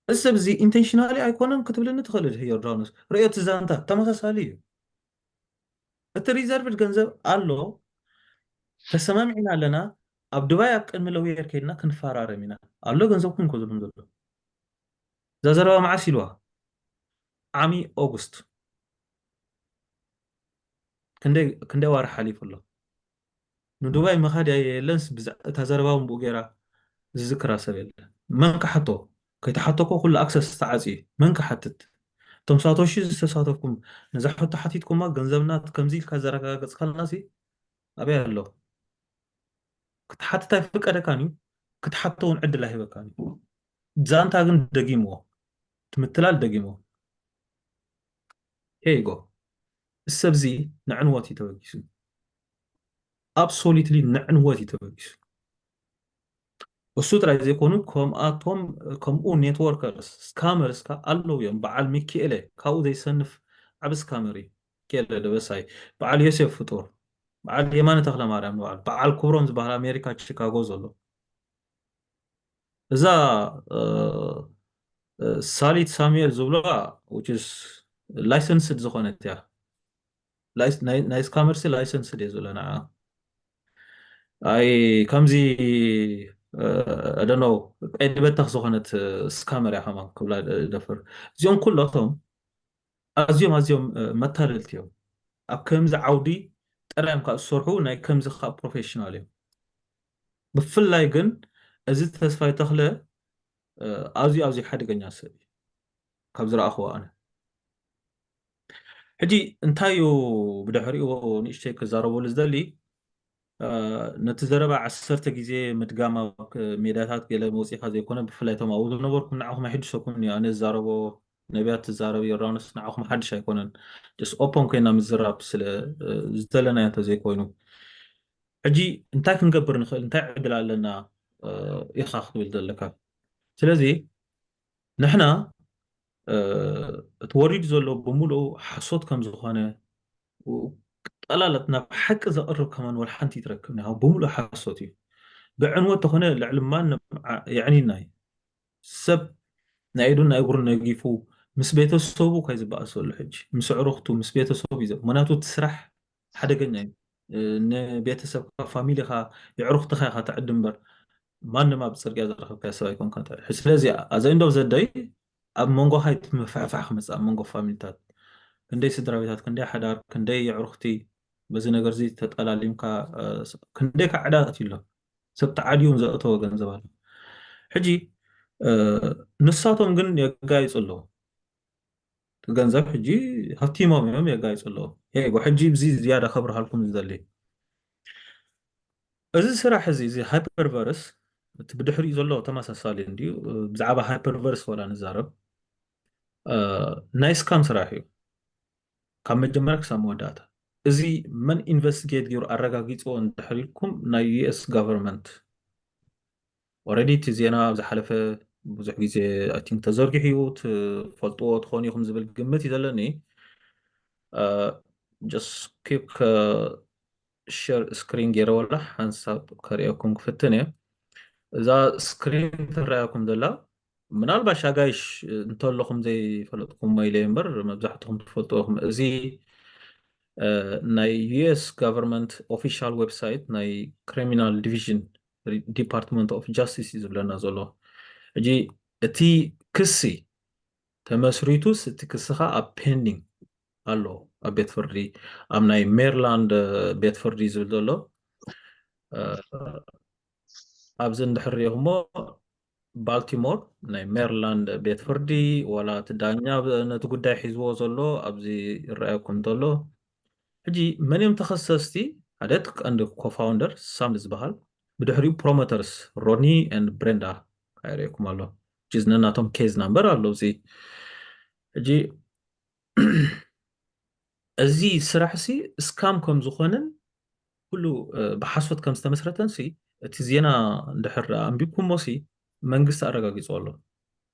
እዚ ሰብ እዚ ኢንቴንሽናሊ ኣይኮነን ክትብልኒ ትኽእል ዮርዳኖስ። ርእዮ እቲ ዛንታ ተመሳሳሊ እዩ። እቲ ሪዘርቭድ ገንዘብ ኣሎ፣ ተሰማሚዕና ኣለና። ኣብ ዱባይ ኣብ ቅድሚ ለውየር ከይድና ክንፈራረም ኢና ኣሎ ገንዘብኩም እኮ ዝብሎም ዘሎ። እዛ ዘረባ መዓስ ኢልዋ? ዓሚ ኦጉስት። ክንደይ ዋርሕ ሓሊፉ ኣሎ። ንዱባይ ምኻድ የለንስ እታ ዘረባ እውን ብኡ ገይራ ዝዝክራ ሰብ የለ። መን ክሓቶ? ከይተሓተኮ ኩሉ ኣክሰስ ዝተዓፂ እዩ። መን ክሓትት? እቶም ሳቶሺ ዝተሳተፍኩም ነዛ ሕቶ ሓቲትኩማ ገንዘብና ከምዚ ኢልካ ዘረጋገፅካልና ሲ ኣበይ ኣሎ? ክትሓትት ኣይፍቀደካን እዩ። ክትሓቶ እውን ዕድል ኣይህበካን እዩ። ዛንታ ግን ደጊምዎ፣ ትምትላል ደጊምዎ። ሄጎ እሰብዚ ንዕንወት እዩ ተበጊሱ። ኣብሶሊትሊ ንዕንወት እዩ ተበጊሱ። እሱ ጥራይ ዘይኮኑ ከምኣቶም ከምኡ ኔትወርከርስ ስካመርስ ካ ኣለዉ እዮም። በዓል ሚኪኤለ ካብኡ ዘይሰንፍ ዓብ ስካመር እዩ። ሚኪኤለ ደበሳይ፣ በዓል ዮሴፍ ፍጡር፣ በዓል የማነ ተክለ ማርያም ንባዕሉ፣ በዓል ክብሮም ዝበሃል ኣሜሪካ ቺካጎ ዘሎ። እዛ ሳሊት ሳሙኤል ዝብሎዋ ላይሰንስድ ዝኾነት እያ። ናይ ስካመርሲ ላይሰንስድ እየ ዝብሎ ንዓ። ኣይ ከምዚ ደኖ ቀይዲ በተኽ ዝኾነት ስካመር እያ ከማን ክብላ ደፍር። እዚኦም ኩሎቶም ኣዝዮም ኣዝዮም መታለልቲ እዮም። ኣብ ከምዚ ዓውዲ ጥራዮም ካብ ዝሰርሑ ናይ ከምዚ ከዓ ፕሮፌሽናል እዮም። ብፍላይ ግን እዚ ተስፋይ ተኽለ ኣዝዩ ኣዝዩ ሓደገኛ ሰብ እዩ ካብ ዝረኣኽዎ ኣነ። ሕጂ እንታይ እዩ ብድሕሪኡ ንእሽተይ ክዛረበሉ ዝደሊ ነቲ ዘረባ ዓሰርተ ግዜ ምድጋም ኣብ ሜዳታት ገለ መውፂእካ ዘይኮነ ብፍላይ እቶም ኣብኡ ዝነበርኩም ንዓኹም ኣይሕድሰኩም እዩ ኣነ ዝዛረቦ ነቢያት ትዛረብ ዮርዳኖስ ንዓኹም ሓድሽ ኣይኮነን ስ ኦፖን ኮይና ምዝራብ ስለ ዝደለናዮ እንተዘይኮይኑ ሕጂ እንታይ ክንገብር ንኽእል እንታይ ዕድል ኣለና ኢኻ ክትብል ዘለካ ስለዚ ንሕና እቲ ወሪዱ ዘሎ ብምሉኡ ሓሶት ከም ዝኾነ ጠላለት ናብ ሓቂ ዘቕርብ ከማን ወላ ሓንቲ ይትረክብ ና ብምሉኡ ሓሶት እዩ ብዕንወት ተኾነ ልዕሊ ማንም የዕኒና እዩ ሰብ ናይ ኢዱን ናይ እግሩን ነጊፉ ምስ ቤተሰቡ ካይ ዝበኣሰሉ ሕጂ ምስ ዕሩኽቱ ምስ ቤተሰቡ እዩ ምክንያቱ እቲ ስራሕ ሓደገኛ እዩ ንቤተሰብካ ፋሚሊኻ የዕሩኽትኻ ኢኻ ትዕዲ እምበር ማንም ኣብ ፅርግያ ዝረኸብካ ሰብ ኣይኮንካ ስለዚ ኣዘ ኢንዶ ዘደይ ኣብ መንጎኻ ይትምፍሕፋሕ ክመፅእ ኣብ መንጎ ፋሚሊታት ክንደይ ስድራ ቤታት ክንደይ ሓዳር ክንደይ የዕሩኽቲ በዚ ነገር እዚ ተጠላሊምካ ክንደይ ካዕዳ ኣትዩ ኣሎ ሰብ ተዓድዩ እውን ዘእተወ ገንዘብ ኣሎ ሕጂ ንሳቶም ግን የጋይፁ ኣለዉ ገንዘብ ሕጂ ሃብቲሞም እዮም የጋይፁ ኣለዉ ሄጎ ሕጂ ብዚ ዝያዳ ከብርሃልኩም ዝደሊ እዚ ስራሕ እዚ እዚ ሃይፐርቨርስ እቲ ብድሕሪኡ ዘሎ ተመሳሳሊ እንድዩ ብዛዕባ ሃይፐርቨርስ ወላ ንዛረብ ናይ ስካም ስራሕ እዩ ካብ መጀመርያ ክሳብ መወዳእታ እዚ መን ኢንቨስቲጌት ገይሩ ኣረጋጊፅዎ እንድሕር ኢልኩም ናይ ዩኤስ ጋቨርንመንት ኦረዲ እቲ ዜና ኣብ ዝሓለፈ ብዙሕ ግዜ ኣይ ቲንክ ተዘርጊሑ እዩ ትፈልጥዎ ትኾኑ ኢኹም ዝብል ግምት እዩ ዘለኒ just keep share screen ገይረ ወላ ሓንሳብ ከርእየኩም ክፍትን እየ። እዛ screen ትረኣየኩም ዘላ ምናልባሽ ኣጋይሽ እንተለኹም ዘይፈለጥኩሞ ኢለ እየ እምበር መብዛሕትኹም ትፈልጥዎ ኢኹም። እዚ ናይ U S government official website ናይ criminal division Department of Justice እዩ ዝብለና ዘሎ። ሕጂ እቲ ክሲ ተመስሪቱስ እቲ ክሲ ከዓ ኣብ pending ኣሎ ኣብ ቤት ፍርዲ ኣብ ናይ ሜሪላንድ ቤት ፍርዲ ዝብል ዘሎ ኣብዚ እንድሕር ሪኢኹሞ ባልቲሞር ናይ ሜሪላንድ ቤት ፍርዲ ዋላ እቲ ዳኛ ነቲ ጉዳይ ሒዝዎ ዘሎ ኣብዚ ይረኣየኩም ዘሎ። ሕጂ መን እዮም ተኸሰስቲ? ሓደ እቲ ቀንዲ co-founder ሳም ዝበሃል፣ ብድሕሪኡ promoters ሮኒ and ብሬንዳ ይረኣየኩም ኣሎ። ነናቶም case number ኣሎ እዚ። ሕጂ እዚ ስራሕ ሲ scam ከም ዝኾነን ኩሉ ብሓሶት ከም ዝተመስረተን ሲ እቲ ዜና እንድሕር ኣንቢብኩሞ ሲ መንግስቲ ኣረጋጊፁ ኣሎ።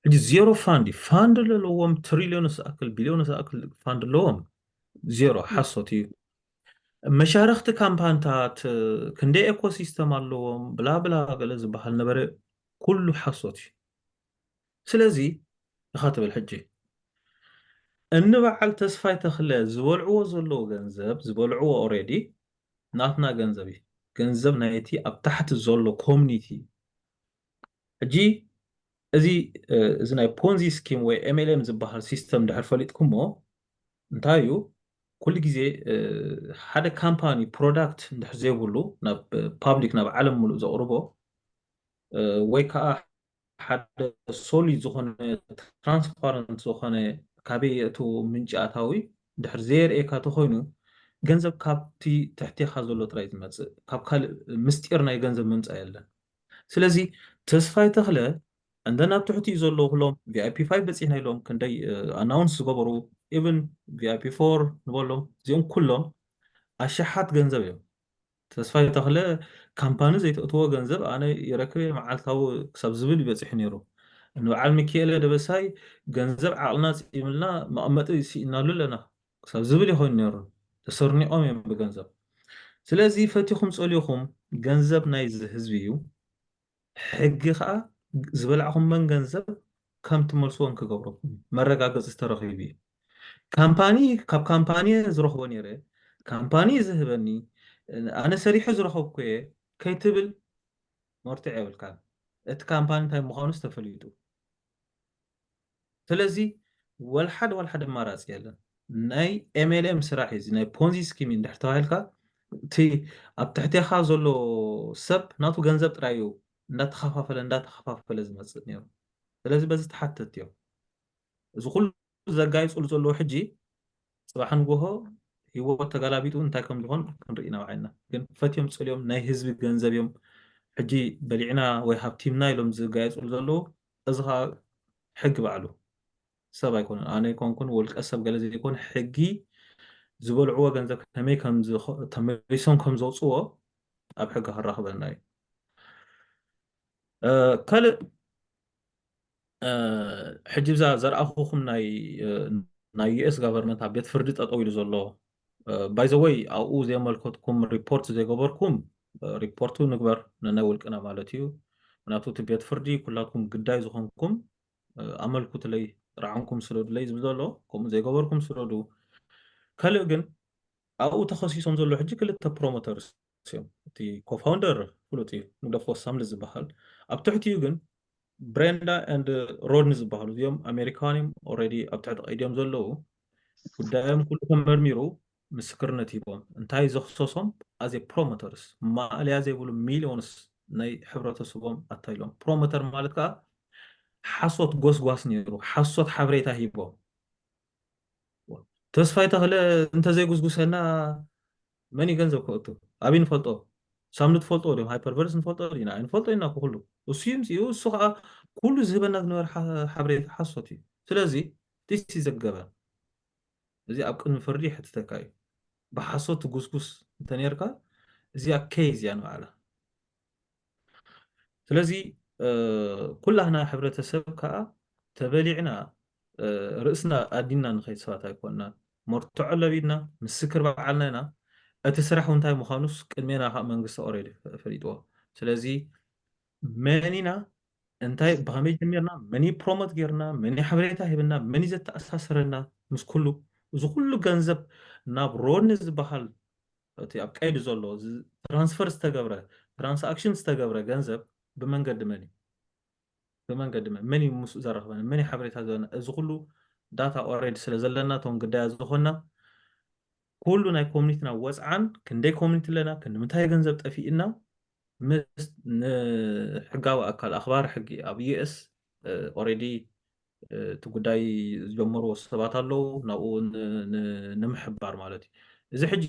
ሕጂ ዜሮ ፋንድ እዩ። ፋንድ ለለዎም ትሪሊዮን ዝኣክል ቢሊዮን ዝኣክል ፋንድ ኣለዎም። ዜሮ ሓሶት እዩ። መሻርክቲ ካምፓንታት ክንደይ ኤኮሲስተም ኣለዎም ብላ ብላ ገለ ዝበሃል ነበረ ኩሉ ሓሶት እዩ። ስለዚ ኢኻ ትብል ሕጂ እኒ በዓል ተስፋይ ተኽለ ዝበልዕዎ ዘለዉ ገንዘብ ዝበልዕዎ already ናትና ገንዘብ እዩ። ገንዘብ ናይቲ ኣብ ታሕቲ ዘሎ ኮሚኒቲ እዩ። ሕጂ እዚ እዚ ናይ ፖንዚ ስኪም ወይ M L M ዝበሃል ሲስተም ድሕር ፈሊጥኩሞ እንታይ እዩ? ኩሉ ግዜ ሓደ ካምፓኒ ፕሮዳክት እንድሕር ዘይብሉ ናብ ፓብሊክ ናብ ዓለም ሙሉእ ዘቕርቦ ወይ ከዓ ሓደ ሶሊድ ዝኾነ ትራንስፓረንት ዝኾነ ካበይ የእትዎ ምንጪ ኣታዊ ድሕር ዘየርእየካ ተኮይኑ ገንዘብ ካብቲ ትሕቴኻ ዘሎ ጥራይ ዝመፅእ ካብ ካልእ ምስጢር ናይ ገንዘብ ምምፃእ የለን። ስለዚ ተስፋይ ተኽለ እንደ ናብ ትሕቲ እዩ ዘሎ ክሎም V I P five በፂሕና ኢሎም ክንደይ ኣናውንስ ዝገበሩ even V I P four ንበሎም እዚኦም ኩሎም ኣሽሓት ገንዘብ እዮም። ተስፋይ ተኽለ ካምፓኒ ዘይተእትዎ ገንዘብ ኣነ ይረክብ እየ መዓልታዊ ክሳብ ዝብል ይበፅሑ ነይሩ። ንበዓል ሚኪኤለ ደበሳይ ገንዘብ ዓቕልና ፅይምልና መቐመጢ ስኢናሉ ኣለና ክሳብ ዝብል ይኮይኑ ነይሩ። ተሰርኒቖም እዮም ብገንዘብ። ስለዚ ፈቲኹም ፀሊኹም ገንዘብ ናይዚ ህዝቢ እዩ። ሕጊ ከዓ ዝበላዕኹመን ገንዘብ ከም ትመልስዎን ክገብረኩም መረጋገፂ ዝተረኺቡ እዩ። ካምፓኒ ካብ ካምፓኒ ዝረኽቦ ነይረ ካምፓኒ ዝህበኒ ኣነ ሰሪሑ ዝረኸብኩ እየ ከይትብል መርትዕ የብልካን። እቲ ካምፓኒ እንታይ ምዃኑስ ተፈሊጡ። ስለዚ ወልሓደ ወልሓደ ኣማራፂ የለን። ናይ M L M ስራሕ እዩ ናይ ፖንዚ ስኪም እንድሕር ተባሂልካ እቲ ኣብ ትሕቴኻ ዘሎ ሰብ ናቱ ገንዘብ ጥራይ እዩ እንዳተኸፋፈለ እንዳተኸፋፈለ ዝመፅእ ነይሩ። ስለዚ በዚ ተሓተት እዮም። እዚ ኩሉ ዘጋይፁሉ ዘለዉ ሕጂ ፅባሕ ንጎሆ ህይወት ተጋላቢጡ እንታይ ከም ዝኾን ክንርኢ ኢና ባዕልና። ግን ፈትዮም ፅልዮም ናይ ህዝቢ ገንዘብ እዮም ሕጂ በሊዕና ወይ ሃብቲምና ኢሎም ዝጋየፁሉ ዘለዉ። እዚ ከዓ ሕጊ ባዕሉ ሰብ ኣይኮነን። ኣነ ይኮንኩን ውልቀ ሰብ ገለ ዘይኮነ ሕጊ ዝበልዕዎ ገንዘብ ከመይ ተመሊሶም ከም ዘውፅዎ ኣብ ሕጊ ከራኽበና እዩ። ካልእ ሕጂ ብዛ ዘርኣኹኹም ናይ ናይ U S government ኣብ ቤት ፍርዲ ጠጠው ኢሉ ዘሎ by the way ኣብኡ ዘየመልከትኩም ሪፖርት ዘይገበርኩም ሪፖርቱ ንግበር ነናይ ውልቅና ማለት እዩ። ምክንያቱ እቲ ቤት ፍርዲ ኩላትኩም ግዳይ ዝኾንኩም ኣመልኩትለይ ጥርዓንኩም ስደዱለይ ዝብል ዘሎ ከምኡ ዘይገበርኩም ስደዱ። ካልእ ግን ኣብኡ ተኸሲሶም ዘሎ ሕጂ ክልተ ፕሮሞተርስ እዮም። እቲ ኮፋውንደር ፍሉጥ እዩ ንግደፎ ሳምሊ ዝበሃል ኣብ ትሕቲኡ ግን ብሬንዳ and ሮድኒ ዝበሃሉ እዚኦም ኣሜሪካን እዮም። Already ኣብ ትሕቲ ቀይዲ እዮም ዘለዉ። ጉዳዮም ኩሉ ተመርሚሩ ምስክርነት ሂቦም እንታይ ዘኽሰሶም as a promoters ማእለያ ዘይብሉ ሚሊዮንስ ናይ ሕብረተሰቦም ኣታይሎም። ፕሮሞተር ማለት ከዓ ሓሶት ጎስጓስ ነይሩ፣ ሓሶት ሓበሬታ ሂቦም። ተስፋይ ተኽለ እንተዘይጉስጉሰና መን እዩ ገንዘብ ከእቱ? ኣበይ ንፈልጦ? ሳምኒ ትፈልጦ ድዮም? ሃይፐርቨርስ ንፈልጦ ኢና ኣይንፈልጦ ኢና ኩሉ እሱ ይምፅኡ። እሱ ከዓ ኩሉ ዝህበና ዝነበረ ሓበሬታ ሓሶት እዩ። ስለዚ ቲሲ ዘገበ እዚ ኣብ ቅድሚ ፍርዲ ይሕትተካ እዩ። ብሓሶት ትጉስጉስ እንተነርካ እዚኣ ኬዝ እያ ንባዕላ። ስለዚ ኩላህና ሕብረተሰብ ከዓ ተበሊዕና ርእስና ኣዲና ንኸይድ ሰባት ኣይኮንና። መርትዖ ለቢድና ምስክር በዓልና ኢና። እቲ ስራሕ እንታይ ምዃኑስ ቅድሜና ከዓ መንግስቲ ኦሬዲ ፈሊጥዎ። ስለዚ መን ኢና፣ እንታይ ብኸመይ ጀሚርና፣ መን እዩ ፕሮሞት ጌርና፣ መን እዩ ሓበሬታ ሂብና፣ መን እዩ ዘተኣሳስረና ምስ ኩሉ፣ እዚ ኩሉ ገንዘብ ናብ ሮኒ ዝበሃል እቲ ኣብ ቀይዲ ዘሎ ትራንስፈር ዝተገብረ፣ ትራንስኣክሽን ዝተገብረ ገንዘብ ብመንገዲ መን እዩ? ብመንገዲ መን መን እዩ ምስኡ ዘራኽበና፣ መን እዩ ሓበሬታ ዝበና? እዚ ኩሉ ዳታ ኦሬዲ ስለ ዘለና እቶም ግዳያ ዝኾንና ኩሉ ናይ ኮሚኒቲና ወፅዓን ክንደይ ኮሚኒቲ ኣለና፣ ክንምንታይ ገንዘብ ጠፊእና ምስ ንሕጋዊ ኣካል ኣኽባሪ ሕጊ ኣብ ዩኤስ ኦሬዲ እቲ ጉዳይ ዝጀመርዎ ሰባት ኣለዉ፣ ናብኡ ንምሕባር ማለት እዩ። እዚ ሕጂ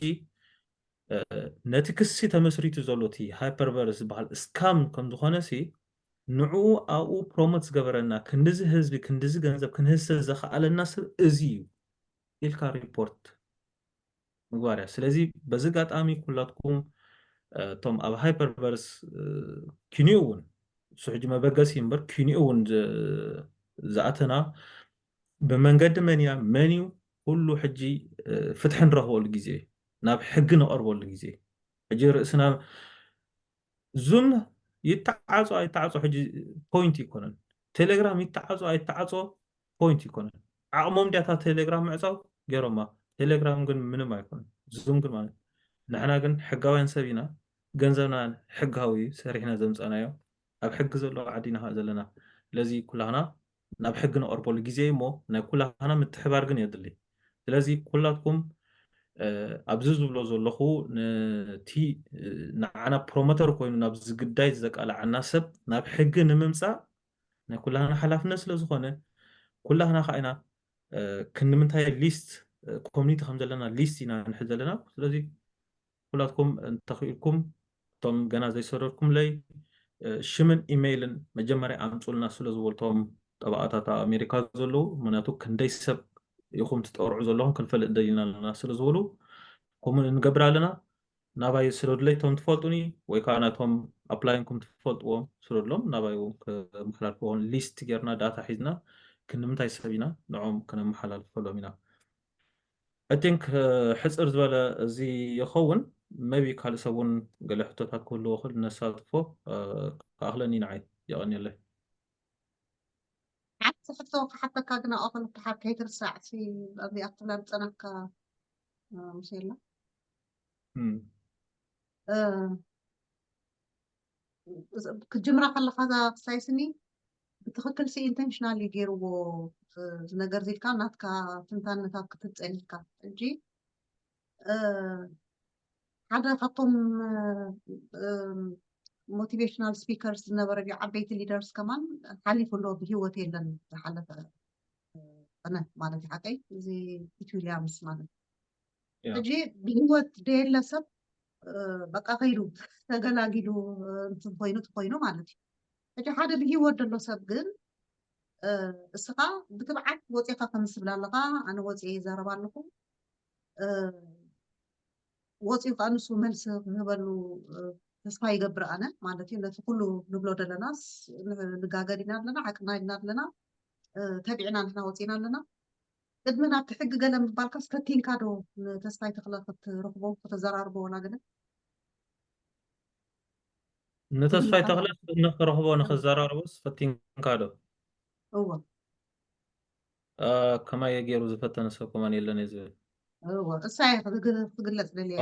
ነቲ ክሲ ተመስሪቱ ዘሎ እቲ ሃይፐርቨርስ ዝበሃል ስካም ከም ዝኾነ ሲ ንዕኡ ኣብኡ ፕሮሞት ዝገበረና ክንድዚ ህዝቢ ክንድዚ ገንዘብ ክንህሰ ዘኽኣለና ሰብ እዚ እዩ ኢልካ ሪፖርት ምግባር እያ። ስለዚ በዚ ኣጋጣሚ ኩላትኩም እቶም ኣብ ሃይፐርቨርስ ኪኒኡ እውን እሱ ሕጂ መበገሲ እምበር ኪኒኡ እውን ዝኣተና ብመንገዲ መን እያ መን እዩ ኩሉ ሕጂ ፍትሒ ንረኽበሉ ግዜ ናብ ሕጊ ንቐርበሉ ግዜ ሕጂ ርእስና ዙም ይተዓጾ ኣይተዓጾ ሕጂ ፖይንት ይኮነን። ቴሌግራም ይተዓጾ ኣይተዓጾ ፖይንት ይኮነን። ዓቕሞም ድያታ ቴሌግራም ምዕጻው ገይሮማ። ቴሌግራም ግን ምንም ኣይኮነን። ዙም ግን ማለት ንሕና ግን ሕጋውያን ሰብ ኢና። ገንዘብና ሕጋዊ ሰሪሕና ዘምጻናዮ ኣብ ሕጊ ዘሎ ዓዲና ዘለና። ስለዚ ኩላህና ናብ ሕጊ ንቐርበሉ ግዜ እሞ ናይ ኩላህና ምትሕባር ግን የድሊ። ስለዚ ኩላትኩም ኣብዚ ዝብሎ ዘለኹ ነቲ ንዓና ፕሮሞተር ኮይኑ ናብዚ ግዳይ ዘቃልዓና ሰብ ናብ ሕጊ ንምምፃእ ናይ ኩላህና ሓላፍነት ስለ ዝኾነ ኩላህና ከዓ ኢና ክንምንታይ ሊስት ኮሚኒቲ ከም ዘለና ሊስት ኢና ንሕዝ ዘለና። ስለዚ ኩላትኩም እንተኽኢልኩም እቶም ገና ዘይሰደድኩምለይ ሽምን ኢሜይልን መጀመርያ ኣምፁልና ስለ ዝበልቶም ጠባኣታት ኣሜሪካ ዘለዉ ምክንያቱ ክንደይ ሰብ ኢኹም ትጠርዑ ዘለኹም ክንፈልጥ ደሊና ኣለና ስለ ዝበሉ ከምኡ ንገብር ኣለና። ናባይ ስደዱለይ እቶም ትፈልጡኒ ወይ ከዓ ናቶም ኣፕላይንኩም ትፈልጥዎም ስደድሎም ናባይ እውን ከመሓላልፍዎም ሊስት ጌርና ዳታ ሒዝና ክንምንታይ ሰብ ኢና ንዖም ከነመሓላልፈሎም ኢና። I think ሕፅር ዝበለ እዚ ይኸውን። maybe ካልእ ሰብ እውን ገለ ሕቶታት ክህልዎ ክእል ነሳትፎ ክኣኽለኒ ንዓይ የቐንየለይ። ሓንቲ ሕቶ ክሓተካ ግን ኣብኣ ከለኩ ሓብ ከይትርሳዕ ሲ ኣብዚኣ ክትብላ ዝፀናካ ምስ የላ ክትጅምራ ከለካ እዛ ክሳይስኒ ብትክክል ሲ ኢንቴንሽናል እዩ ገይርዎ ዝነገር ዚልካ ናትካ ትንታነታት ክትብፀን ኢልካ ሕጂ ሓደ ካብቶም ሞቲቬሽናል ስፒከርስ ዝነበረ ድዩ ዓበይቲ ሊደርስ ከማን ሓሊፉ ኣሎ ብሂወት የለን ዝሓለፈ ኣነ ማለት እዩ ሓቀይ እዚ ፒት ዊሊያምስ ማለት ሕጂ ብሂወት ደየለ ሰብ በቃ ከይዱ ተገላጊሉ እንትን ኮይኑ ትኮይኑ ማለት እዩ ሕጂ ሓደ ብሂወት ደሎ ሰብ ግን እስኻ ብትብዓት ወፂኻ ከምስብል ኣለኻ ኣነ ወፂ ይዛረብ ኣለኹ ወፂኡ ከዓ ንሱ መልሲ ክህበሉ ተስፋ ይገብር ኣነ ማለት እዩ ነቲ ኩሉ ንብሎ ዘለና ንጋገር ኢና ኣለና ዓቅና ኢና ኣለና ተቢዕና ንሕና ወፂና ኣለና ቅድሚ ናብቲ ሕጊ ገለ ምባልካስ ፈቲንካ ዶ ንተስፋይ ተክለ ክትረክቦ ከተዘራርቦ ወላ ገለ ንተስፋይ ተክለ ንክረክቦ ንክዘራርቦስ ፈቲንካ ዶ እወ ከማየ ገይሩ ዝፈተነ ሰብ ከማን የለን እየ ዝብል እወ እሳይ ክትግለፅ ደልያ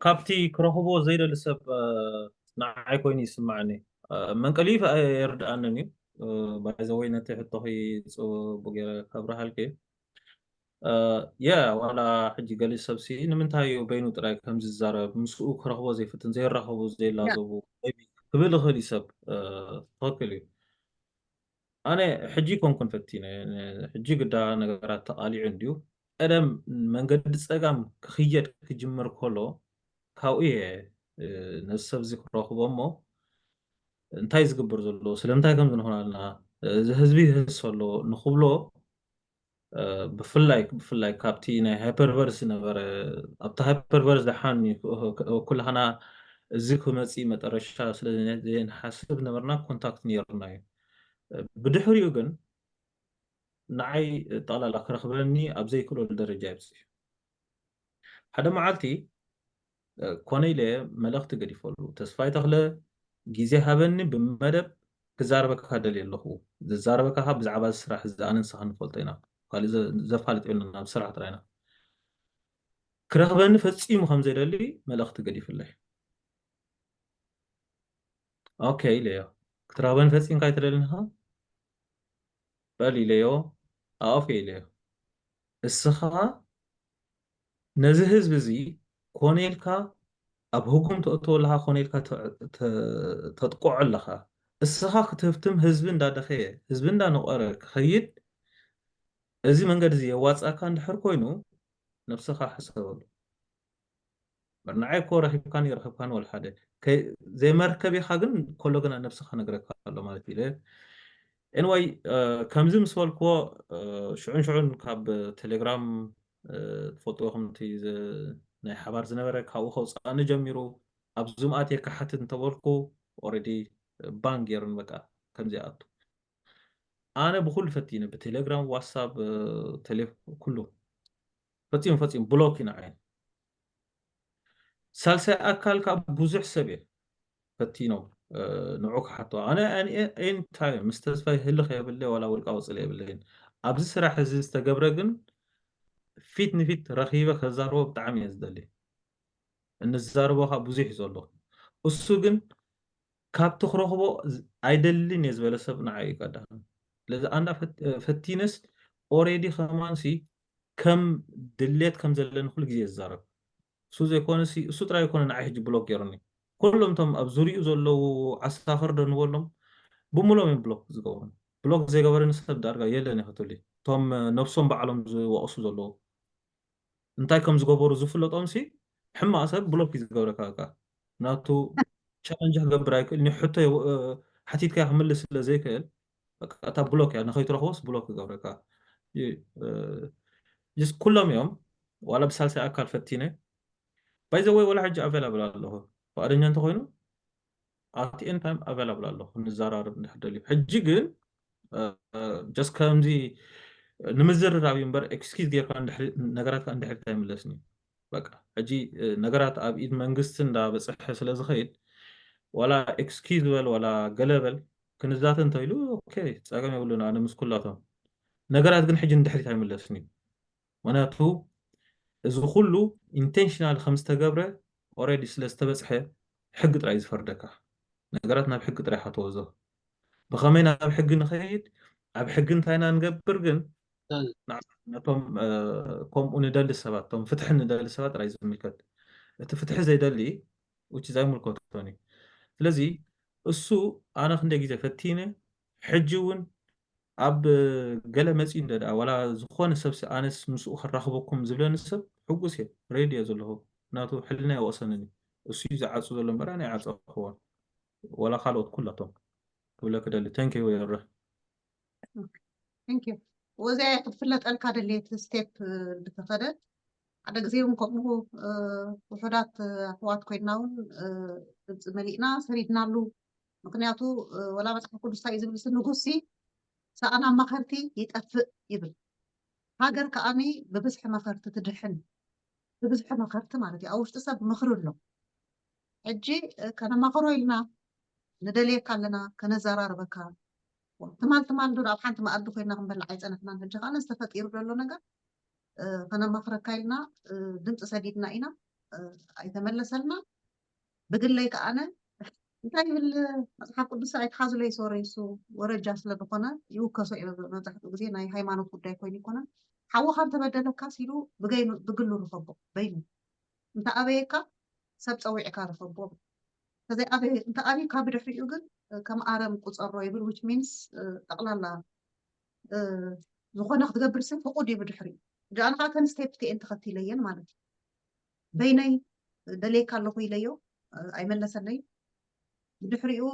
ካብቲ ክረክቦ ዘይደሊ ሰብ ንዓይ ኮይኑ ይስማዓኒ መንቀሊፍ የርድኣንን እዩ ባይዘወይ ነቲ ሕቶኺ ፅቡቅ ገይረ ከብርሃልኪ የ ዋላ ሕጂ ገሊ ሰብሲ ንምንታይ እዩ በይኑ ጥራይ ከም ዝዛረብ ምስኡ ክረክቦ ዘይፍትን ዘይራኸቡ ዘይላዘቡ ክብል ይኽእል እዩ ሰብ ትኽክል እዩ ኣነ ሕጂ ኮንኩን ፈቲነ ሕጂ ግዳ ነገራት ተቃሊዑ እንድዩ ቀደም መንገዲ ፀጋም ክኽየድ ክጅምር ከሎ ካብኡ እየ ነዚ ሰብ እዚ ክረኽቦ እሞ እንታይ ዝግበር ዘሎ ስለምንታይ ከም ዝንኾናልና እዚ ህዝቢ ይህስ ኣሎ ንክብሎ ብፍላይ ብፍላይ ካብቲ ናይ ሃይፐርቨርስ ዝነበረ ኣብቲ ሃይፐርቨርስ ደሓን ኩላህና እዚ ክመፅእ መጠረሻ ስለ ዘይንሓስብ ነበርና ኮንታክት ነይርና እዩ ብድሕሪኡ ግን ንዓይ ጠቕላላ ክረኽበኒ ኣብ ዘይክእለሉ ደረጃ ይብፅሕ ሓደ መዓልቲ ኮነ ኢለ መልእኽቲ ገዲፈሉ። ተስፋይ ተኽለ፣ ግዜ ሃበኒ፣ ብመደብ ክዛረበካ ደልየ ኣለኹ። ዝዛረበካ ብዛዕባ እዚ ስራሕ እዚ ኣነ ንስኻ ንፈልጦ ኢና። ካልእ ዘፋልጥ የብልና፣ ናብ ስራሕ ጥራይና። ክረኽበኒ ፈጺሙ ከም ዘይደሊ መልእኽቲ ገዲፍለይ። ኦኬ ኢለዮ። ክትረኽበኒ ፈጺምካ ኣይትደልን ኢኻ? በል ኢለዮ። ኣኦፍ ኢለዮ። እስኻ ነዚ ህዝቢ እዚ ኮነ ኢልካ ኣብ ህጉም ተእትዎ ኣለኻ፣ ኮነ ኢልካ ተጥቆዖ ኣለኻ። እስኻ ክትህፍትም ህዝቢ እንዳደኸየ፣ ህዝቢ እንዳነቆረ ክኸይድ፣ እዚ መንገዲ እዚ የዋፅኣካ እንድሕር ኮይኑ ነብስኻ ሕሰበሉ። በርናዓይ እኮ ረኺብካን ይረኽብካን ወልሓደ ዘይመርከብ ኢኻ፣ ግን ኮሎ ግና ነብስኻ ነግረካ ኣሎ ማለት ኢለ። ኤንዋይ ከምዚ ምስ በልክዎ ሽዑን ሽዑን ካብ ቴሌግራም ትፈልጥዎ ከምቲ ናይ ሓባር ዝነበረ ካብኡ ከውፅኣኒ ጀሚሩ። ኣብ ዙም ኣትየ ክሓትት እንተበልኩ ኦረዲ ባን ገይሩን በቃ ከምዚ ኣቱ። ኣነ ብኩሉ ፈቲነ፣ ብቴሌግራም፣ ዋትሳፕ፣ ቴሌፎን፣ ኩሉ ፈፂሙ ፈፂሙ ብሎክ ኢና ዓይን ሳልሳይ ኣካል ካብ ብዙሕ ሰብ እየ ፈቲኖም ንዑ ክሓቶ። ኣነ ኤኒታይም ምስ ተስፋይ ህልኽ የብለ ዋላ ውልቃ ወፅለ የብለይን። ኣብዚ ስራሕ እዚ ዝተገብረ ግን ፊት ንፊት ረኺበ ከዛርቦ ብጣዕሚ እየ ዝደሊ። እንዛርቦ ካብ ብዙሕ እዩ ዘሎ። እሱ ግን ካብቲ ክረኽቦ ኣይደልን እየ ዝበለ ሰብ ንዓይ እዩ ቀዳም። ስለዚ ኣንዳ ፈቲነስ ኦሬዲ ከማንሲ ከም ድሌት ከም ዘለኒ ኩሉ ግዜ ዝዛረብ። እሱ ዘይኮነ እሱ ጥራይ ይኮነ ንዓይ ሕጂ ብሎክ ገይሩኒ። ኩሎም እቶም ኣብ ዙሪኡ ዘለዉ ዓሳኽር ዶ ንበሎም ብምሎም እዮም ብሎክ ዝገብሩኒ። ብሎክ ዘይገበረኒ ሰብ ዳርጋ የለን እየ ክትብሊ። እቶም ነብሶም ባዕሎም ዝወቕሱ ዘለዉ እንታይ ከም ዝገበሩ ዝፍለጦም ሲ ሕማቕ ሰብ ብሎክ እዩ ዝገብረካ። በቃ ናቱ ቻለንጅ ክገብር ኣይክእል። ንሕቶ ሓቲትካ ክምልስ ስለ ዘይክእል በቃ እታ ብሎክ እያ፣ ንኸይትረኽቦስ ብሎክ ይገብረካ። ስ ኩሎም እዮም ዋላ ብሳልሳይ ኣካል ፈቲነ ባይዘወይ ወላ ሕጂ ኣቬላብል ኣለኹ። ፍቓደኛ እንተኮይኑ ኣት ኤኒ ታይም ኣቬላብል ኣለኹ ንዘራረብ እንድሕር ደልዩ። ሕጂ ግን ጀስት ከምዚ ንምዝርራብ እዩ እምበር ኤክስኪዝ ጌርካ ነገራትካ እንድሕር ኣይምለስን እዩ። በቃ ሕጂ ነገራት ኣብ ኢድ መንግስቲ እንዳበፅሐ ስለ ዝኸይድ ዋላ ኤክስኪዝ በል ዋላ ገለ በል ክንዛተ እንተኢሉ ኦኬ ፀገም የብሉን። ኣነ ምስ ኩላቶም ነገራት ግን ሕጂ ንድሕሪት ኣይምለስን እዩ። ምክንያቱ እዚ ኩሉ ኢንቴንሽናል ከም ዝተገብረ ኦረዲ ስለ ዝተበፅሐ ሕጊ ጥራይ ዝፈርደካ። ነገራት ናብ ሕጊ ጥራይ ኢኻ ተወዞ። ብኸመይ ናብ ሕጊ ንኸይድ ኣብ ሕጊ እንታይ ኢና ንገብር ግን ነቶም ከምኡ ንደሊ ሰባት እቶም ፍትሒ ንደሊ ሰባት ጥራይ ዝምልከት። እቲ ፍትሒ ዘይደሊ ውጭ ዘይምልከቶን እዩ። ስለዚ እሱ ኣነ ክንደይ ግዜ ፈቲነ ሕጂ እውን ኣብ ገለ መፂኡ እንደ ደኣ ዋላ ዝኾነ ሰብሲ ኣነስ ምስኡ ከራኽበኩም ዝብለኒ ሰብ ሕጉስ እየ ሬዲ እየ ዘለኹ። ናቱ ሕልና ይወቕሰንን እዩ። እሱ እዩ ዝዓፁ ዘሎ እምበር ኣነ ኣይዓፀኽዎን። ዋላ ካልኦት ኩላቶም ክብለ ክደሊ። ተንኪ ወረ ዩ እዚኣ ክትፍለጠልካ ደልየት ስቴፕ ብተኸደ ሓደ ግዜ እውን ከምኡ ውሑዳት ኣሕዋት ኮይንና እውን ድምፂ መሊእና ሰሪድናሉ። ምክንያቱ ወላ መፅሓፍ ቅዱስ እንታይ እዩ ዝብል ንጉሲ ሰኣን ኣማኸርቲ ይጠፍእ ይብል። ሃገር ከኣኒ ብብዝሒ መኸርቲ ትድሕን። ብብዝሒ መኸርቲ ማለት እዩ ኣብ ውሽጢ ሰብ ምኽሪ ኣሎ። ሕጂ ከነማኽሮ ኢልና ንደልየካ ኣለና ከነዘራርበካ። ትማል ትማል ዶ ኣብ ሓንቲ መኣዲ ኮይና ክንበልዕ ኣይፀነሕናን። ሕጂ ከኣ ዝተፈጢሩ ዘሎ ነገር ከነማኽረካ ኢልና ድምፂ ሰዲድና ኢና። ኣይተመለሰልና። ብግለይ ከኣነ እንታይ ይብል መፅሓፍ ቅዱስ ኣይትሓዙለይ ሶሪ እሱ ወረጃ ስለ ዝኾነ ይውከሶ እዩ። መብዛሕትኡ ግዜ ናይ ሃይማኖት ጉዳይ ኮይኑ ይኮነን። ሓውኻ እንተበደለካ ሲሉ ብግሉ ርኸቦ በይኑ እንተ ኣበየካ ሰብ ፀዊዕካ ርኸቦ። እንተ ኣብካ ብድሕሪኡ ግን ከም ኣረም ቁፀሮ ይብል። ዊች ሚንስ ጠቕላላ ዝኾነ ክትገብር ሲ ፍቁድ እዩ ብድሕሪኡ። ጃኣን ከዓ ተን ስቴፕ ቲኤን ተኸቲለየን ማለት እዩ። በይነይ ደልየካ ኣለኹ ኢለዮ ኣይመለሰለይ። ብድሕሪኡ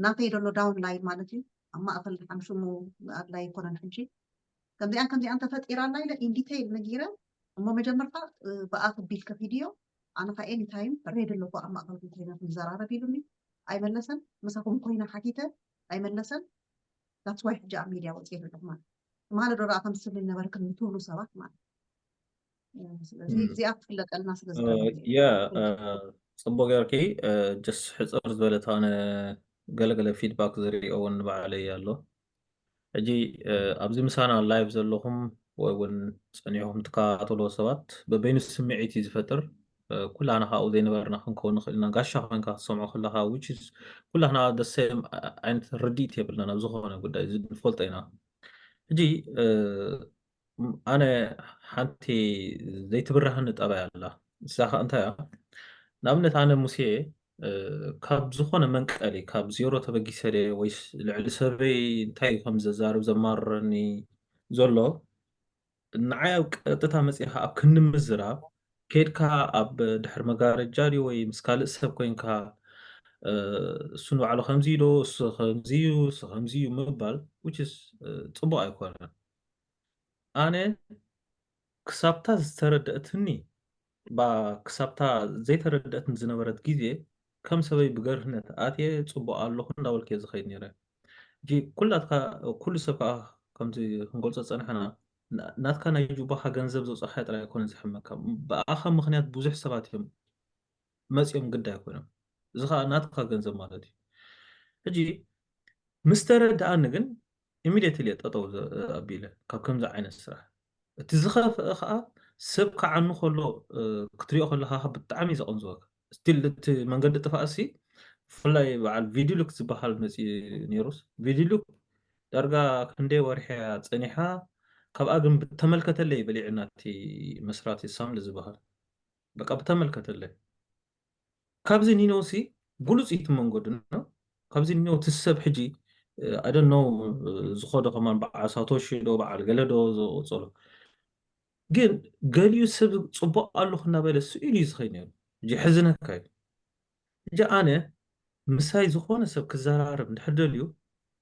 ናተይ ደሎ ዳውን ላይን ማለት እዩ ኣብ ማእኸል ሓምሽሙ ኣድላይ ይኮነን ሕጂ ከምዚኣን ከምዚኣን ተፈጢራ ኣላ ኢለ ኢንዲቴይል ነጊረ እሞ መጀመርታ ብኣ ክቢል ከፊድዮ ኣነ ከ ኤኒታይም ሬድ ኣለኹ ኣብ ማእኸልኩም ኮይነ ክንዘራረብ ኢሉኒ ኣይመለሰን። ምሳኹም ኮይነ ሓቲተ ኣይመለሰን። ዳትስ ዋይ ሕጂ ኣብ ሚድያ ወፅየ ዘለኹ ማለት ትማሊ ዶ ደኣ ከምስል ነበርክን ንትብሉ ሰባት ማለት ስለዚ እዚኣ ክፍለጠልና ስለ ዝደለ ያ ጽቡቅ ጌርኪ። ጀስ ሕፅር ዝበለት ኣነ ገለገለ ፊድባክ ዝሪኦ እውን ንባዕለይ ኣሎ። ሕጂ ኣብዚ ምሳና ላይቭ ዘለኹም ወይ እውን ፀኒሕኩም ትከታተልዎ ሰባት በበይኑ ስምዒት እዩ ዝፈጥር። ኩላና ካብኡ ዘይነበርና ክንከውን ንኽእል ኢና። ጋሻ ኮይንካ ክትሰምዖ ከለካ which is ኩላና the same ዓይነት ርድኢት የብልናን ኣብ ዝኾነ ጉዳይ፣ እዚ ንፈልጦ ኢና። ሕጂ ኣነ ሓንቲ ዘይትብራህኒ ጠባይ ኣላ። እሳ ከ እንታይ እያ? ንኣብነት ኣነ ሙሴ ካብ ዝኾነ መንቀሊ ካብ ዜሮ ተበጊሰ ድየ ወይስ ልዕሊ ሰበይ እንታይ እዩ ከም ዘዛርብ ዘማርረኒ ዘሎ? ንዓይ ኣብ ቀጥታ መፂኻ ኣብ ክንዲ ምዝራብ ከይድካ ኣብ ድሕሪ መጋረጃ ድዩ ወይ ምስ ካልእ ሰብ ኮይንካ እሱ ንባዕሉ ከምዚ ዶ እሱ ከምዚ እዩ እሱ ከምዚ እዩ ምባል which is ፅቡቅ ኣይኮነን። ኣነ ክሳብታ ዝተረደእትኒ ባ ክሳብታ ዘይተረደእትኒ ዝነበረት ግዜ ከም ሰበይ ብገርህነት ኣትየ ፅቡቅ ኣለኹ እንዳበልኩ እየ ዝኸይድ ነይረ። ሕጂ ኩላትካ ኩሉ ሰብ ከዓ ከምዚ ክንገልፆ ፀናሕና ናትካ ናይ ጁባኻ ገንዘብ ዘውፃእካ ጥራይ ኣይኮነ ዝሕመካ ብኣኻ ምክንያት ብዙሕ ሰባት እዮም መፂኦም ግዳይ ኮይኖም እዚ ከዓ ናትካ ገንዘብ ማለት እዩ። ሕጂ ምስ ተረድኣኒ ግን ኢሚድየትሊ እየ ጠጠው ኣቢለ ካብ ከምዚ ዓይነት ስራሕ። እቲ ዝኸፍአ ከዓ ሰብ ክዓኑ ከሎ ክትሪኦ ከለካ ብጣዕሚ እዩ ዘቐንዝወካ። ስቲል እቲ መንገዲ ጥፋእሲ ብፍላይ በዓል ቪዲሉክ ዝበሃል መፂኡ ነይሩስ ቪዲሉክ ዳርጋ ክንደይ ወርሒ እያ ፀኒሓ። ካብኣ ግን ብተመልከተለይ በሊዕና እቲ መስራቲ ሳምሊ ዝበሃል በቃ ብተመልከተለይ ካብዚ ኒኖሲ ብሉፅ እዩ እቲ መንገዱ ነው። ካብዚ ኒኖ እቲ ሰብ ሕጂ ኣደነው ዝኸዶ ከማን በዓል ሳቶሺ ዶ በዓል ገለ ዶ ዝቆፀሎ ግን ገሊኡ ሰብ ፅቡቅ ኣለኹ እናበለ ስኢሉ እዩ ዝኸይድ ነይሩ። ሕጂ ሕዝነካ እዩ። ሕጂ ኣነ ምሳይ ዝኾነ ሰብ ክዘራረብ እንድሕር ደልዩ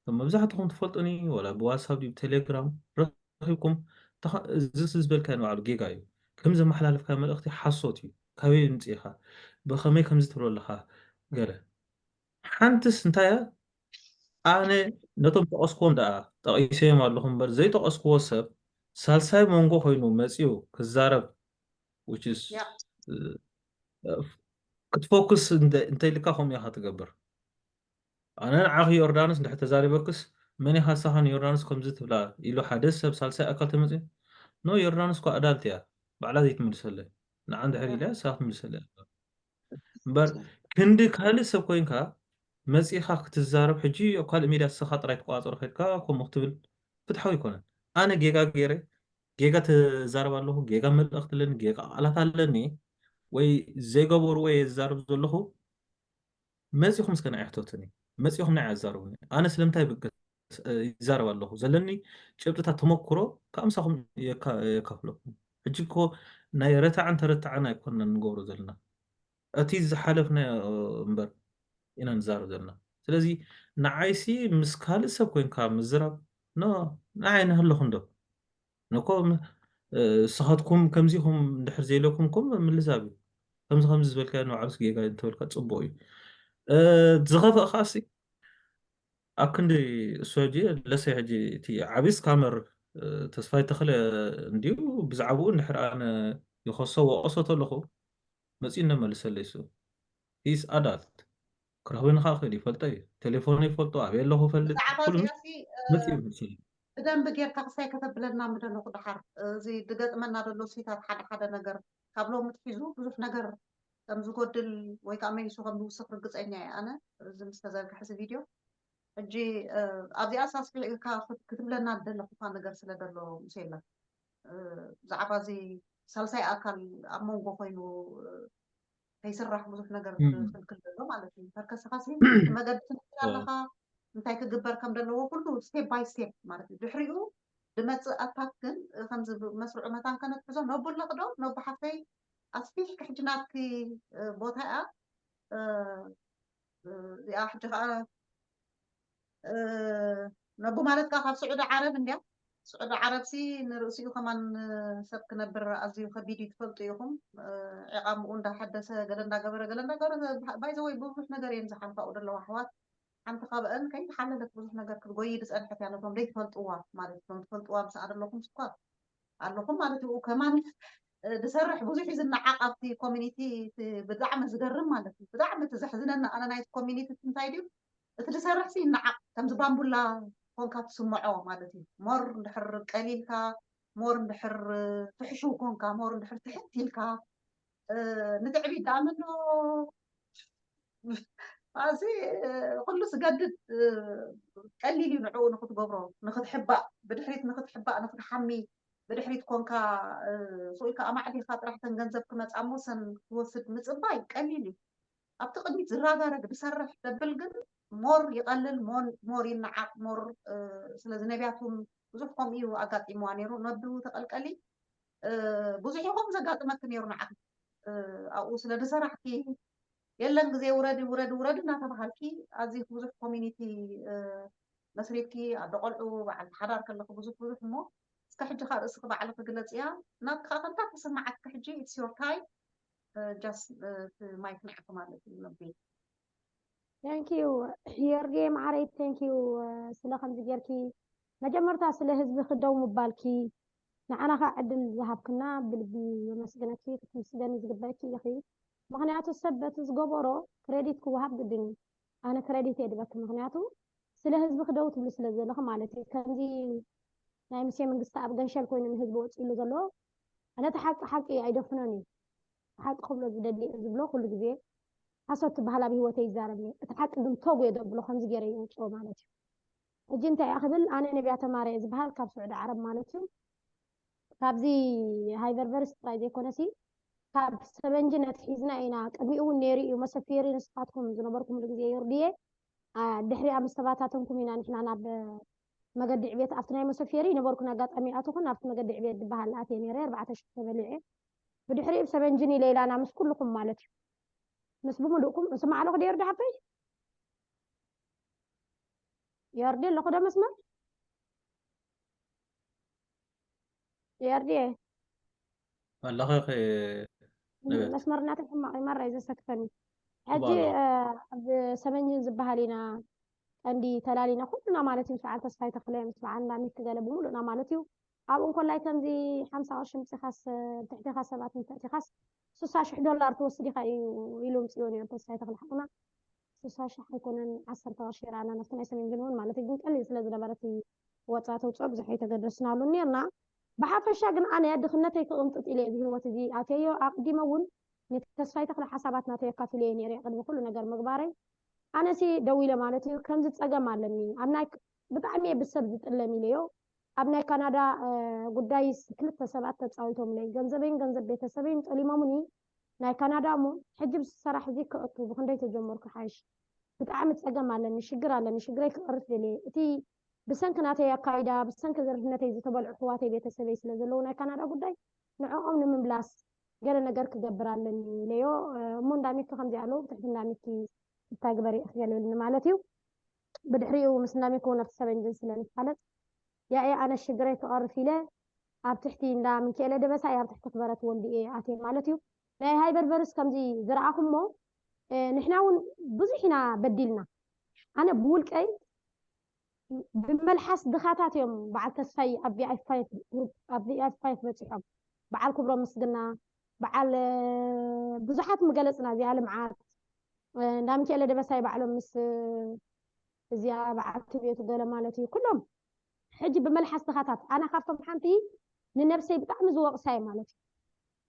መብዛሕትኹም ትፈልጡኒ ወላ ብዋትሳፕ ድዩ ብቴሌግራም ረኺብኩም እዚ ዝበልካዮ ንባዕሉ ጌጋ እዩ። ከም ዘመሓላለፍካዮ መልእኽቲ ሓሶት እዩ። ካበይ ምፅኢኻ ብኸመይ ከምዚ ትብሎ ኣለኻ ገለ ሓንትስ እንታይ እያ ኣነ ነቶም ጠቐስክዎም ደኣ ጠቒሰዮም ኣለኹ እምበር ዘይጠቐስክዎ ሰብ ሳልሳይ መንጎ ኮይኑ መፂኡ ክዛረብ ክትፎክስ እንተይልካ ከምኡ ኢኻ ትገብር። ኣነ ንዓኺ ዮርዳኖስ እንድሕር ተዛሪበክስ መን ኢኻ ንስኻ ንዮርዳኖስ ከምዚ ትብላ ኢሉ ሓደ ሰብ ሳልሳይ ኣካል ተመፅኡ ኖ ዮርዳኖስ እኳ ኣዳልት እያ ባዕላ ዘይትምልሰለይ ንዓ እንድሕር ኢላ እያ ንስኻ ትምልሰለይ እምበር ክንዲ ካልእ ሰብ ኮይንካ መፂኻ ክትዛረብ ሕጂ ኣብ ካልእ ሚድያ ንስኻ ጥራይ ትቆፃፀሮ ከድካ ከምኡ ክትብል ፍትሓዊ ኣይኮነን። ኣነ ጌጋ ገይረ ጌጋ ተዛረብ ኣለኹ ጌጋ መልእኽቲ ኣለኒ ጌጋ ቃላት ኣለኒ ወይ ዘይገበርዎ እየ ዝዛረብ ዘለኹ መፂኹም እስከ ንዓይ ሕተቱኒ መፂኹም ንዓይ ኣዛርቡኒ ኣነ ስለምንታይ ይዛረብ ኣለኹ ዘለኒ ጭብጥታት ተመክሮ ካብ ምሳኹም የካፍለኩም ሕጂ እኮ ናይ ረታዕን ተረታዕን ኣይኮንና ንገብሮ ዘለና እቲ ዝሓለፍናዮ እምበር ኢና ንዛረብ ዘለና ስለዚ ንዓይሲ ምስ ካልእ ሰብ ኮይንካ ምዝራብ ኖ ንዓይ ንሃለኹ እንዶ ንኮ ንስኻትኩም ከምዚኹም እንድሕር ዘይለኩም ኮም ምልዛብ እዩ ከምዚ ከምዚ ዝበልካዮ ንባዕሉስ ጌጋ እንተበልካ ፅቡቅ እዩ ዝኸፍእ ከዓሲ ኣብ ክንዲ እሱ ሕጂ ለሰይ ሕጂ እቲ ዓብይ ስካመር ተስፋይ ተኽለ እንድዩ ብዛዕባኡ እንድሕር ኣነ ይኸሶ ወቀሶ ተለኹ መፂኡ እነመልሰለይ እሱ ሂስ ኣዳልት ክረኽበኒ ከዓ ክእል ይፈልጦ እዩ ቴሌፎን ይፈልጦ ኣበይ ኣለኹ ፈልጥ ብዛዕባ ኩሉ እዚኣ ሲ መፂኡ ይመልሰለይ ብደንቢ ጌርካ ክሳይ ከተብለና ምደለኹ ደሓር እዚ ዝገጥመና ዘሎ ሲታት ሓደ ሓደ ነገር ካብ ሎሚ ትሒዙ ብዙሕ ነገር ከም ዝጎድል ወይ ከዓ መሊሱ ከም ዝውስኽ ርግፀኛ እየ ኣነ እዚ ምስ ተዘርግሐ እዚ ቪድዮ ሕጂ ኣብዚኣ ሳስቢዕካ ክትብለና ደለኹ እኳ ነገር ስለ ደሎ ሙሴላ ብዛዕባ እዚ ሳልሳይ ኣካል ኣብ መንጎ ኮይኑ ከይስራሕ ብዙሕ ነገር ዝኽልክል ዘሎ ማለት እዩ። ፈርከስኻሲ መገዲ ትነግር ኣለኻ እንታይ ክግበር ከም ዘለዎ ኩሉ ስቴፕ ባይ ስቴፕ ማለት እዩ። ድሕሪኡ ድመፅእ ኣታክ ግን ከምዚ መስርዑ መታን ከነትሕዞ ነቡለኽ ዶ ነቡ ሓፍተይ ኣስፊሕኪ ሕጂ ናትኪ ቦታ እያ እዚኣ ሕጂ ከዓ ነቡ ማለት ከዓ ካብ ስዑዲ ዓረብ እንድያ ስዑዲ ዓረብ ሲ ንርእሲኡ ከማን ሰብ ክነብር ኣዝዩ ከቢድ እዩ ትፈልጡ ኢኹም ዕቃምኡ እንዳሓደሰ ገለ እንዳገበረ ገለ እንዳገበረ ባይዘወይ ብዙሕ ነገር እየን ዝሓልፋኡ ዘለዋ ኣሕዋት ሓንቲ ካብአን ከይተሓለለት ብዙሕ ነገር ክትጎይ ዝፀንሐት እያ ነቶም ዘይትፈልጥዋ ማለት እቶም ትፈልጥዋ ምስኣ ዘለኹም ስኳ ኣለኹም ማለት እዩ ከማን እ፣ ዝሰርሕ ብዙሕ እዩ ዝነዓቕ ኣብቲ ኮሚኒቲ። እቲ ብጣዕሚ ዝገርም ማለት እዩ። ብጣዕሚ እቲ ዘሕዝነኒ ኣነ ናይቲ ኮሚኒቲ እቲ እንታይ ድዩ? እቲ ዝሰርሕ ሲ ይነዓቕ። ከምዚ ባምቡላ ኮንካ ትስምዖ ማለት እዩ። ሞር እንድሕር ቀሊልካ፣ ሞር እንድሕር ትሕሽው ኮንካ፣ ሞር እንድሕር ትሕት ኢልካ፣ እ፣ ንትዕቢት ደኣ መን ዶ ኣዚ፣ እ፣ ኩሉ ዝገድድ፣ እ፣ ቀሊል እዩ ንዕኡ ንክትገብሮ፣ ንክትሕባእ፣ ብድሕሪት ንክትሕባእ፣ ንክትሓሚ፣ ብድሕሪት ኮንካ፣ እ፣ ስቕ ኢልካ ኣማዕዲኻ ጥራሕ ተን ገንዘብ ክመጻ እሞ ሰን ክትወስድ ምጽባይ ቀሊል እዩ። ኣብቲ ቅድሚት ዝራጋረግ ዝሰርሕ ደብል ግን ሞር ይቐልል፣ ሞን-፣ ሞር ይነዓቕ፣ ሞር፣ እ፣ ስለዚ ነቢያት እውን ብዙሕ ከምኡ እዩ ኣጋጢምዋ ነይሩ። ነዱ ተቐልቀሊ፣ እ፣ ብዙሕ እዩ ከምኡ ዘጋጥመኪ ነይሩ ንዓኺ። እ፣ ኣብኡ ስለ ዝሰራሕኪ የለን ግዜ ውረዲ፣ ውረዲ፣ ውረዲ እናተባሃልኪ ኣዝዩ ብዙሕ ኮሚኒቲ፣ እ፣ መስሪትኪ፣ ኣዶ ቆልዑ፣ በዓልቲ ሓዳር ከለኺ ብዙሕ፣ ብዙሕ እሞ እስከ ሕጂ ካብ ርእስኺ ባዕልኺ ግለጽያ። ናትካ ከምታ ተሰማዓትኪ ሕጂ it's your time። እ፣ just፣ እ፣ እቲ ማይክ ንዓኺ ማለት እዩ ነቢ። Thank you ዮርዲ ማዕረይ፣ thank you ስለ ከምዚ ጌርኪ። መጀመርታ ስለ ህዝቢ ክደው ምባልኪ፣ ንዓና ኸዓ ዕድል ዝሃብክና ብልቢ የመስግነኪ። ክትምስገኒ ዝግበእኪ ኢኺ። ምኽንያቱ ሰብ በቲ ዝገበሮ ክሬዲት ክወሃብ ግድን እዩ። ኣነ ክሬዲት እየ ድበኪ፣ ምኽንያቱ ስለ ህዝቢ ክደው ትብሉ ስለ ዘለኺ ማለት እዩ። ከምዚ ናይ ሙሴ መንግስቲ ኣብ ገንሸል ኮይኑ ንህዝቢ ወፂሉ ዘሎ፣ ኣነ እቲ ሓቂ ሓቂ ኣይደፍኖን እዩ። ሓቂ ክብሎ ዝደሊ እየ ዝብሎ ኩሉ ግዜ። ሓሶት ትበሃል ኣብ ህይወተይ ይዛረብ እየ። እቲ ሓቂ ግን ተጉ እየ ዘብሎ፣ ከምዚ ገይረ ይውፅኦ ማለት እዩ። ሕጂ እንታይ እያ ክብል፣ ኣነ ነቢያ ተማረ እየ ዝበሃል፣ ካብ ስዑዲ ዓረብ ማለት እዩ። ካብዚ ሃይበርቨርስ ጥራይ ዘይኮነሲ፣ ካብ ሰበንጂ ነትሒዝና ኢና። ቅድሚኡ እውን ነይሩ እዩ፣ መሰፊሪ ንስኻትኩም ዝነበርኩምሉ ግዜ ዮርድየ። አ፣ ድሕሪኣ ምስ ተባታተንኩም ኢና ንሕና ናብ መገዲ ዕቤት፣ ኣብቲ ናይ መሰፊሪ ነበርኩን፣ ኣጋጣሚ ኣተኹን ኣብቲ መገዲ ዕቤት ዝበሃል ኣትየ ነይረ፣ ኣርባዕተ ሽሕ ተበሊዐ። ብድሕሪኡ ብሰበንጂ ንለይላና ምስ ኩልኹም ማለት እዩ። ምስ ብምሉእኩም፣ ስማዕ ኣለኹ ዶ ዮርዲ ሓፍተይ? ዮርዲ ኣለኹ ዶ መስመር? ዮርዲ፣ ኣለኺ ኸ ነቢያት? መስመር እናተይ ሕማቕ እዩ፣ መራ እዩ ዘሰክፈኒ። ሕጂ፣ ጽቡቕ ኣሎ። እ፣ ኣብ ሰበንጅን ዝበሃል ኢና ቀንዲ ተላሊና ኩልና ማለት እዩ። ምስ በዓል ተስፋይ ተኽለ፣ ምስ በዓል እንዳሚክ ገለ ብምሉእና ማለት እዩ። ኣብኡ እንኮላይ ከምዚ ሓምሳ ቅርሺ ምጺኻስ፣ ትሕቲኻ ሰባት እንተእቲኻስ፣ ስሳ ሽሕ ዶላር ትወስድ ኢኻ እዩ ኢሉ ምጽእዎ ነይሩ ተስፋይ ተኽለ ሓውና። ስሳ ሽሕ ኣይኮነን፣ ዓሰርተ ቅርሺ ይረኣና፣ ናብቲ ናይ ሰሜን ግን እውን ማለት እዩ። ግን ቀሊል ስለ ዝነበረ እቲ ወጻኢ ተውፅኦ ብዙሕ ኣይተገደስናሉን ነርና። ብሓፈሻ ግን ኣነ ድኽነተይ ክቕንጥጥ ኢለ እዚ ህይወት እዚ ኣትየዮ። ኣቕዲመ እውን ንተስፋይ ተኽለ ሓሳባት ናተይ ኣካፊለዮ ነይረ ቅድሚ ኩሉ ነገር ምግባረይ። ኣነሲ ደው ኢለ ማለት እዩ፣ ከምዚ ጸገም ኣለኒ ኣብ ናይ፣ ብጣዕሚ እየ ብሰብ ዝጥለም ኢለዮ። ኣብ ናይ ካናዳ፣ እ፣ ጉዳይስ ክልተ ሰባት ተጻዊቶምለይ፣ ገንዘበይን ገንዘብ ቤተሰበይን ጠሊሞምኒ። ናይ ካናዳ እሞ ሕጂ ብዚ ሰራሕ እዚ ከእቱ ብክንደይ ተጀመርኩ ሓይሽ። ብጣዕሚ ጸገም ኣለኒ፣ ሽግር ኣለኒ፣ ሽግረይ ክቐርፍ ደልየ። እቲ ብሰንኪ ናተይ ኣካይዳ፣ ብሰንኪ ዘርህነተይ ዝተበልዑ ኣሕዋተይ ቤተሰበይ ስለ ዘለዉ ናይ ካናዳ ጉዳይ ንዕኦም ንምምላስ ገለ ነገር ክገብር ኣለኒ ኢለዮ። እ፣ እሞ እንዳሚኪ ከምዚ ኣለዉ፣ ብትሕቲ እንዳሚኪ እንታይ ግበሪ ኢኺ ገለ ኢሉኒ ማለት እዩ። ብድሕሪኡ ምስ እንዳሚኪ እውን ኣብቲ ሰበንጅን ስለ ንፋለጥ፣ ያኤ ኣነ ሽግረይ ክቐርፍ ኢለ ኣብ ትሕቲ እንዳ ሚካኤለ ደበሳይ ኣብ ትሕቲ ክበረት ወልድኤ ኣትየ ማለት እዩ። ናይ ሃይበርቨርስ ከምዚ ዝረኣኹሞ፣ እ፣ ንሕና እውን ብዙሕ ኢና በዲልና። ኣነ ብውልቀይ ብመልሓስ ድኻታት እዮም በዓል ተስፋይ ኣብ ቪኣይ ፋይፍ ግሩፕ፣ ኣብ ቪኣይ ፋይፍ በጺሖም። በዓል ክብሮም ምስግና፣ በዓል፣ እ፣ ብዙሓት ምገለጽና፣ እዚኣ ልምዓት፣ እ፣ እንዳ ሚካኤለ ደበሳይ ባዕሎም ምስ፣ እ፣ እዚኣ በዓልቲ ቤቱ ገለ ማለት እዩ። ኩሎም ሕጂ ብመልሓስ ድኻታት፣ ኣነ ካብቶም ሓንቲ ንነብሰይ ብጣዕሚ ዝወቕሳ እየ ማለት እዩ።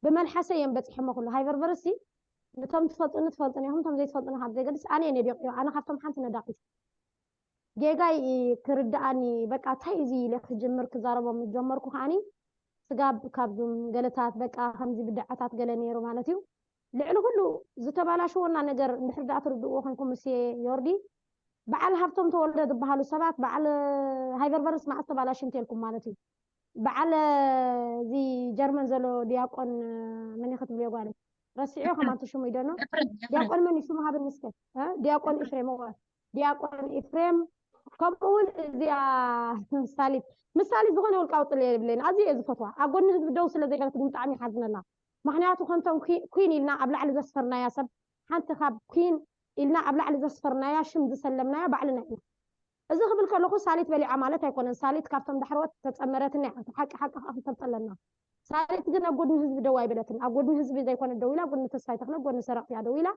ብመልሓሰይ እዮም በጺሖሞ ኩሉ። ሃይበርቨርሲ፣ ነቶም ትፈልጡኒ ትፈልጡኒ ኢኹም፣ እቶም ዘይትፈልጡኒ ካብ ዘይገድስ፣ ኣነ እየ ነዲቑዮ። ኣነ ካብቶም ሓንቲ ነዳቒት። ጌጋይ ክርድኣኒ፣ በቃ፣ እንታይ እዩ እዚ ኢለ ክጅምር ክዛረቦም ጀመርኩ። ከዓኒ ስጋብ ካብዞም ገለታት፣ በቃ፣ ከምዚ ብድዓታት ገለ ነይሩ ማለት እዩ። ልዕሊ ኩሉ ዝተባላሸወና ነገር እንድሕር ደኣ ትርድእዎ ኮንኩም፣ ምስ ዮርዲ፣ በዓል ሃብቶም ተወልደ ዝበሃሉ ሰባት፣ በዓል ሃይበርቨርስ መዓስ ተባላሽዩ እንተልኩም ማለት እዩ። በዓል እዚ ጀርመን ዘሎ ዲያቆን መን እዩ ክትብልዮ ጓለይ? ረሲዕዮ ከማን ሽሙ ይደኖ። ኤፍሬም፣ ኤፍሬም። ዲያቆን መን እዩ ሽሙ? ሃብኒ እስከ። እ? ዲያቆን ኤፍሬም፣ እወ። ዲያቆን ኤፍሬም፣ ከምኡ እውን እዚኣ ሳሊት። ምስ ሳሊት ዝኾነ ውልቃዊ ጽልኢ የብለይን። ኣዝየ እየ ዝፈትዋ። ኣብ ጎኒ ህዝቢ ደው ስለ ዘይበለት ግን ብጣዕሚ ይሓዝነላ። ምኽንያቱ ከምቶም ኩ-፣ ኩን ኢልና ኣብ ላዕሊ ዘስፈርናያ ሰብ፣ ሓንቲ ካብ ኩን ኢልና ኣብ ላዕሊ ዘስፈርናያ፣ ሽም ዝሰለምናያ ባዕልና ኢና። እዚ ክብል ከለኹ ሳሊት በሊዓ ማለት ኣይኮነን። ሳሊት ካብቶም ዳሕረዎት ተጸመረትና እያ። እቲ ሓቂ ሓቂ ከኣ ክንፈልጦ ኣለና። ሳሌት ግን ኣብ ጎድኒ ህዝቢ ደው ኣይበለትን። ኣብ ጎድኒ ህዝቢ ዘይኮነ ደው ኢላ፣ ኣብ ጎድኒ ተስፋይ ተኽለ፣ ጎድኒ ሰረቕቲ እያ ደው ኢላ።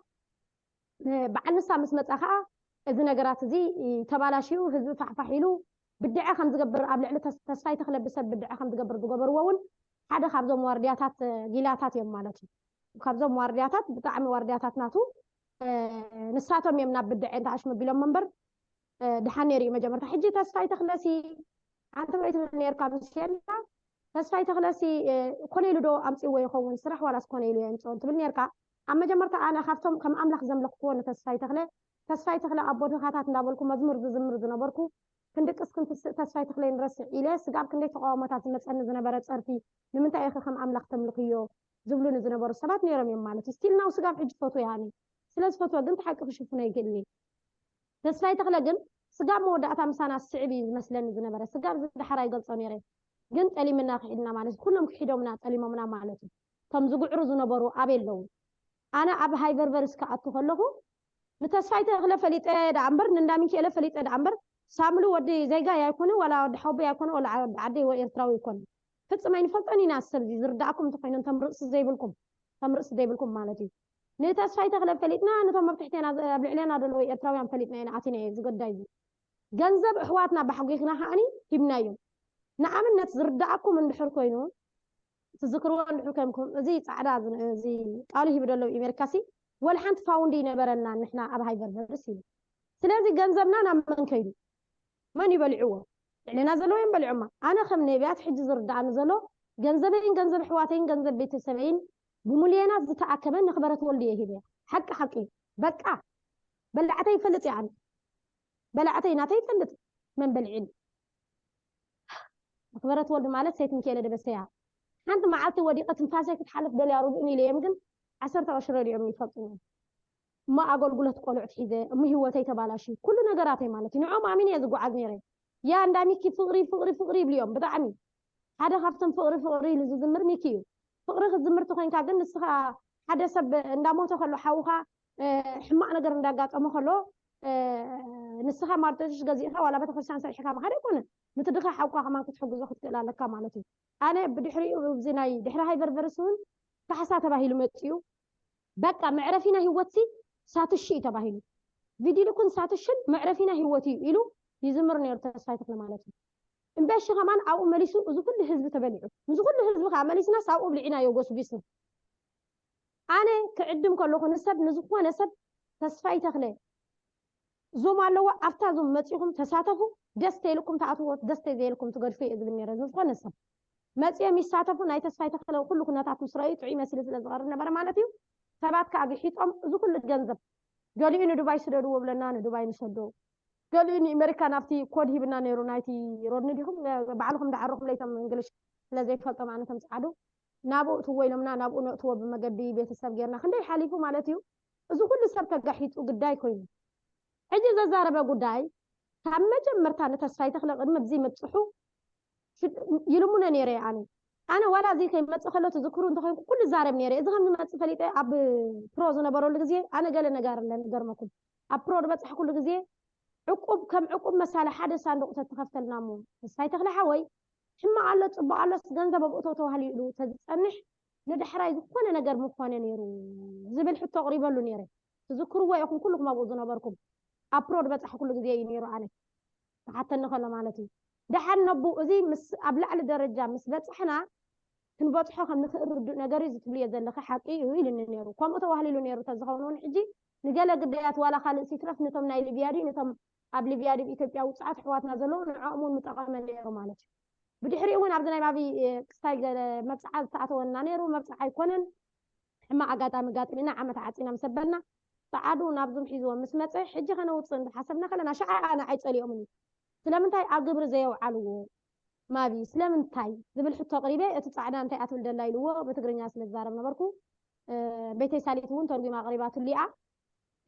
በዓል ንሳ ምስ መጻ ከዓ እዚ ነገራት እዚ ተባላሽዩ፣ ህዝቢ ፋሕፋሕ ኢሉ ብድዐ ከም ዝገብር፣ ኣብ ልዕሊ ተስ-፣ ተስፋይ ተኽለ ብሰብ ብድዐ ከም ዝገብር ዝገበርዎ እውን ሓደ ካብዞም ዋርድያታት ጊላታት እዮም ማለት እዩ። ካብዞም ዋርድያታት ብጣዕሚ ዋርድያታት ናቱ ንሳቶም እዮም ናብ ብድዐ እንተኣሽሙ ቢሎም እምበር ድሓን ነይሩ እዩ መጀመርታ። ሕጂ ተስፋይ ተኽለሲ ኣንተ በይ ትብል ነይርካ ምስ የላ ተስፋይ ተኽለሲ ኮነ ኢሉ ዶ ኣምፅዎ ይኸውን ስራሕ ዋላስ ኮነ ኢሉ የምፅኦ ትብል ነይርካ። ኣብ መጀመርታ ኣነ ካብቶም ከም ኣምላኽ ዘምለኽክዎ ንተስፋይ ተኽለ፣ ተስፋይ ተኽለ ኣቦ ድኻታት እንዳበልኩ መዝሙር ዝዝምር ዝነበርኩ ክንድቅስ ክንትስእ ተስፋይ ተኽለ ንረስዕ ኢለ ስጋብ ክንደይ ተቃውሞታት ዝመፀኒ ዝነበረ ፀርፊ ንምንታይ ኢኺ ከም ኣምላኽ ተምልኽዮ ዝብሉኒ ዝነበሩ ሰባት ነይሮም እዮም ማለት እዩ። ስቲል ናው ስጋብ ሕጂ ፈትዎ ያኒ ስለ ዝፈትዎ ግን ተሓቂ ክሽፍኖ ይክእል እዩ። ተስፋይ ተኽለ ግን ስጋብ መወዳእታ ምሳና ስዕብ እዩ ዝመስለኒ ዝነበረ። ስጋብ ዝደሓር ኣይገልጾ ነይረ ግን ጠሊምና ክሒድና ማለት እዩ። ኩሎም ክሒዶምና ጠሊሞምና ማለት እዩ። ከም ዝጉዕሩ ዝነበሩ ኣበይ ኣለዉ? ኣነ ኣብ ሃይበርቨርስ ክኣቱ ከለኹ ንተስፋይ ተኽለ ፈሊጠ ደኣ እምበር ንእንዳ ሚካኤለ ፈሊጠ ደኣ እምበር ሳምሉ ወዲ ዜጋ ኣይኮነ ዋላ ወዲ ሓውበይ ኣይኮነ ዋላ ወዲ ዓደይ ወይ ኤርትራዊ ኣይኮነ ፍጽም ኣይንፈልጦን ኢና። ሰብዚ ዝርዳእኩም እንተኮይኑ እንቶም ርእሲ ዘይብልኩም ከም ርእሲ ዘይብልኩም ማለት እዩ። ንተስፋይ ተኽለ ፈሊጥና ነቶም ኣብ ትሕቴና ኣብ ልዕሌና ዘለዉ ኤርትራውያን ፈሊጥና ኢና ኣቲና እዩ ዝገዳይ እዩ። ገንዘብ ኣሕዋትና ባሕጒኽና ከዓኒ ሂብናዮም። ንኣብነት ዝርዳእኩም እንድሕር ኮይኑ ትዝክርዎ እንድሕር ከምኩም እዚ ፃዕዳ እዚ ቃሉ ሂቡ ደለዉ ኣሜሪካሲ ወላ ሓንቲ ፋውንድ ይነበረና ንሕና ኣብ ሃይበርቨርስ ኢሉ። ስለዚ ገንዘብና ናብ መን ከይዱ? መን ይበልዕዎ? ልዕሌና ዘለዉ እዮም በልዖማ። ኣነ ከም ነቢያት ሕጂ ዝርዳእኒ ዘሎ ገንዘበይን ገንዘብ ኣሕዋተይን ገንዘብ ቤተሰበይን ብሙልየናት ዝተኣከበ ንኽበረት ወልድየ ሂበ። ሓቂ ሓቂ በቃ በላዕተይ ይፈልጥ እየ ኣነ። በላዕተይ ናተይ ይፈልጥ መን በልዒኒ። ንኽበረት ወልድ ማለት ሰይት ሚካኤለ ደበሰያ ሓንቲ መዓልቲ ወዲቐ ትንፋሰይ ክትሓልፍ ደልያ ርድኡኒ ኢለ እዮም ግን ዓሰርተ ቅርሺ ረድኦም ይፈልጡኒ እዮም። እሞ ኣገልግሎት ቆልዑት ሒዘ እሞ ህይወተይ ተባላሽዩ ኩሉ ነገራተይ ማለት እዩ። ንዕኦም ኣሚነ እየ ዝጓዓዝ ነይረ። ያ እንዳ ሚኪ ፍቕሪ ፍቕሪ ፍቕሪ ይብልዮም ብጣዕሚ ሓደ ካብቶም ፍቕሪ ፍቕሪ ኢሉ ዝዝምር ሚኪ እዩ። ፍቕሪ ክትዝምር ተኮይንካ ግን ንስኻ ሓደ ሰብ እንዳሞተ ከሎ ሓውኻ ሕማቕ ነገር እንዳጋጠሞ ከሎ ንስኻ ማርጠጭሽ ገዚእካ ዋላ ቤተክርስትያን ሰሪሕካ ምኻድ ኣይኮነን። ንቲ ድኻ ሓውካ ከማን ክትሕግዞ ክትክእል ኣለካ ማለት እዩ። ኣነ ብድሕሪኡ እዚ ናይ ድሕሪ ሃይበርቨርስ እውን ካሕሳ ተባሂሉ መፅኡ። በቃ መዕረፊና ህይወትሲ ሳትሺ እዩ ተባሂሉ። ቪዲልኩን ሳትሽን መዕረፊና ህይወት እዩ ኢሉ ይዝምር ነይሩ ተስፋይ ተኽለ ማለት እዩ። እምበሺ ከማን ኣብኡ መሊሱ እዚ ኩሉ ህዝቢ ተበሊዑ። ንዚ ኩሉ ህዝቢ ከዓ መሊስናስ ኣብኡ ብሊዕናዮ ጎስጒስና። ኣነ ክዕድም ከለኹ ንሰብ ንዝኾነ ሰብ ተስፋይ ተኽለ ዙም ኣለዎ ኣብታ ዙም መፂኹም ተሳተፉ ደስ ተይልኩም ተኣትዎ ደስ ተይዘይልኩም ትገድፉ እየ ዝብል ነይረ ንዝኾነ ሰብ መፂኦም ይሳተፉ ናይ ተስፋይ ተኽለ ኩሉ ኩነታት ምስ ረኣዩ ጥዑይ መሲሉ ስለ ዝቐርብ ነበረ ማለት እዩ። ሰባት ከዓ ግሒጦም እዚ ኩሉ ገንዘብ ገሊኡ ንዱባይ ስደድዎ ብለና ንዱባይ ንሰዶ ገሊኡ ንእመሪካ ናብቲ ኮድ ሂብና ነይሩ ናይቲ ሮድኒ ዲኹም ባዕልኹም ዳዓርኹም ለይቶም እንግልሽ ስለ ዘይፈልጦም ኣነ ተምፅዓዱ ናብኡ እትዎ ኢሎምና ናብኡ ነእትዎ ብመገዲ ቤተሰብ ጌርና ክንደይ ሓሊፉ ማለት እዩ። እዚ ኩሉ ሰብ ተጋሒጡ ግዳይ ኮይኑ ሕጂ ዘዛረበ ጉዳይ ካብ መጀመርታ ንተስፋይ ተኽለ ቅድሚ ብዚ ምብፅሑ ይልሙነ ነይረ ኣነ ኣነ ዋላ እዚ ከይመፅእ ከሎ ትዝክሩ እንተኮይንኩ ኩሉ ዛረብ ነይረ እዚ ከም ዝመፅእ ፈሊጠ ኣብ ፕሮ ዝነበረሉ ግዜ ኣነ ገለ ነገር ኣለኒ ገርመኩም ኣብ ፕሮ ዝበፅሐ ኩሉ ግዜ ዕቁብ ከም ዕቁብ መሳለ ሓደ ሳንዱቕ ተትኸፍተልና እሞ ተስፋይ ተኽለ ሓወይ ሕማቕ ኣሎ ፅቡቕ ኣሎስ ገንዘብ ኣብእቶ ተባህሉ ኢሉ ተዝፀንሕ ንዳሕራይ ዝኾነ ነገር ምኾነ ነይሩ ዝብል ሕቶ ኣቕሪበሉ ነይረ። ትዝክርዎ ኢኹም ኩልኹም ኣብኡ ዝነበርኩም ኣብ ፕሮ ዝበፅሐ ኩሉ ግዜ እዩ ነይሩ ኣነ ተሓተኒ ከሎ ማለት እዩ። ደሓን ነቡ እዚ ምስ ኣብ ላዕሊ ደረጃ ምስ በፅሕና ክንበፅሖ ከም ንኽእል ርዱእ ነገር እዩ ዝትብልዮ ዘለኺ ሓቂ እዩ ኢልኒ ነይሩ። ከምኡ ተባህሊሉ ነይሩ ተዝኸውን እውን ሕጂ ንገለ ግዳያት ዋላ ካልእ ሲትረፍ ነቶም ናይ ሊብያ ድዩ ነቶም ኣብ ሊብያ ድዩ ኢትዮጵያ ውፅዓት ኣሕዋትና ዘለዉ ንዕኦም እውን ምጠቐመ ነይሩ ማለት እዩ። ብድሕሪኡ እውን ኣብዚ ናይ ማቢ ክስታይ ገለ መብፅዓ ዝተኣተወና ነይሩ። መብፅዓ ኣይኮነን ሕማቕ ኣጋጣሚ ጋጢምና ዓመት ዓፂና ምስ ኣበልና ፀዓዱ ናብዞም ሒዝዎም ምስ መፀ ሕጂ ከነውፅእ እንዳሓሰብና ከለና ሸዓ ንዓይ ፀሊኦምኒ ስለምንታይ ኣብ ግብሪ ዘየውዓልዎ ማቢ ስለምንታይ ዝብል ሕቶ ኣቕሪበ እቲ ፃዕዳ እንታይ ኣትብል ደላ ኢልዎ ብትግርኛ ስለ ዝዛረብ ነበርኩ ቤተይ ሳሊት እውን ተርጉማ ኣቕሪባትሉ እያ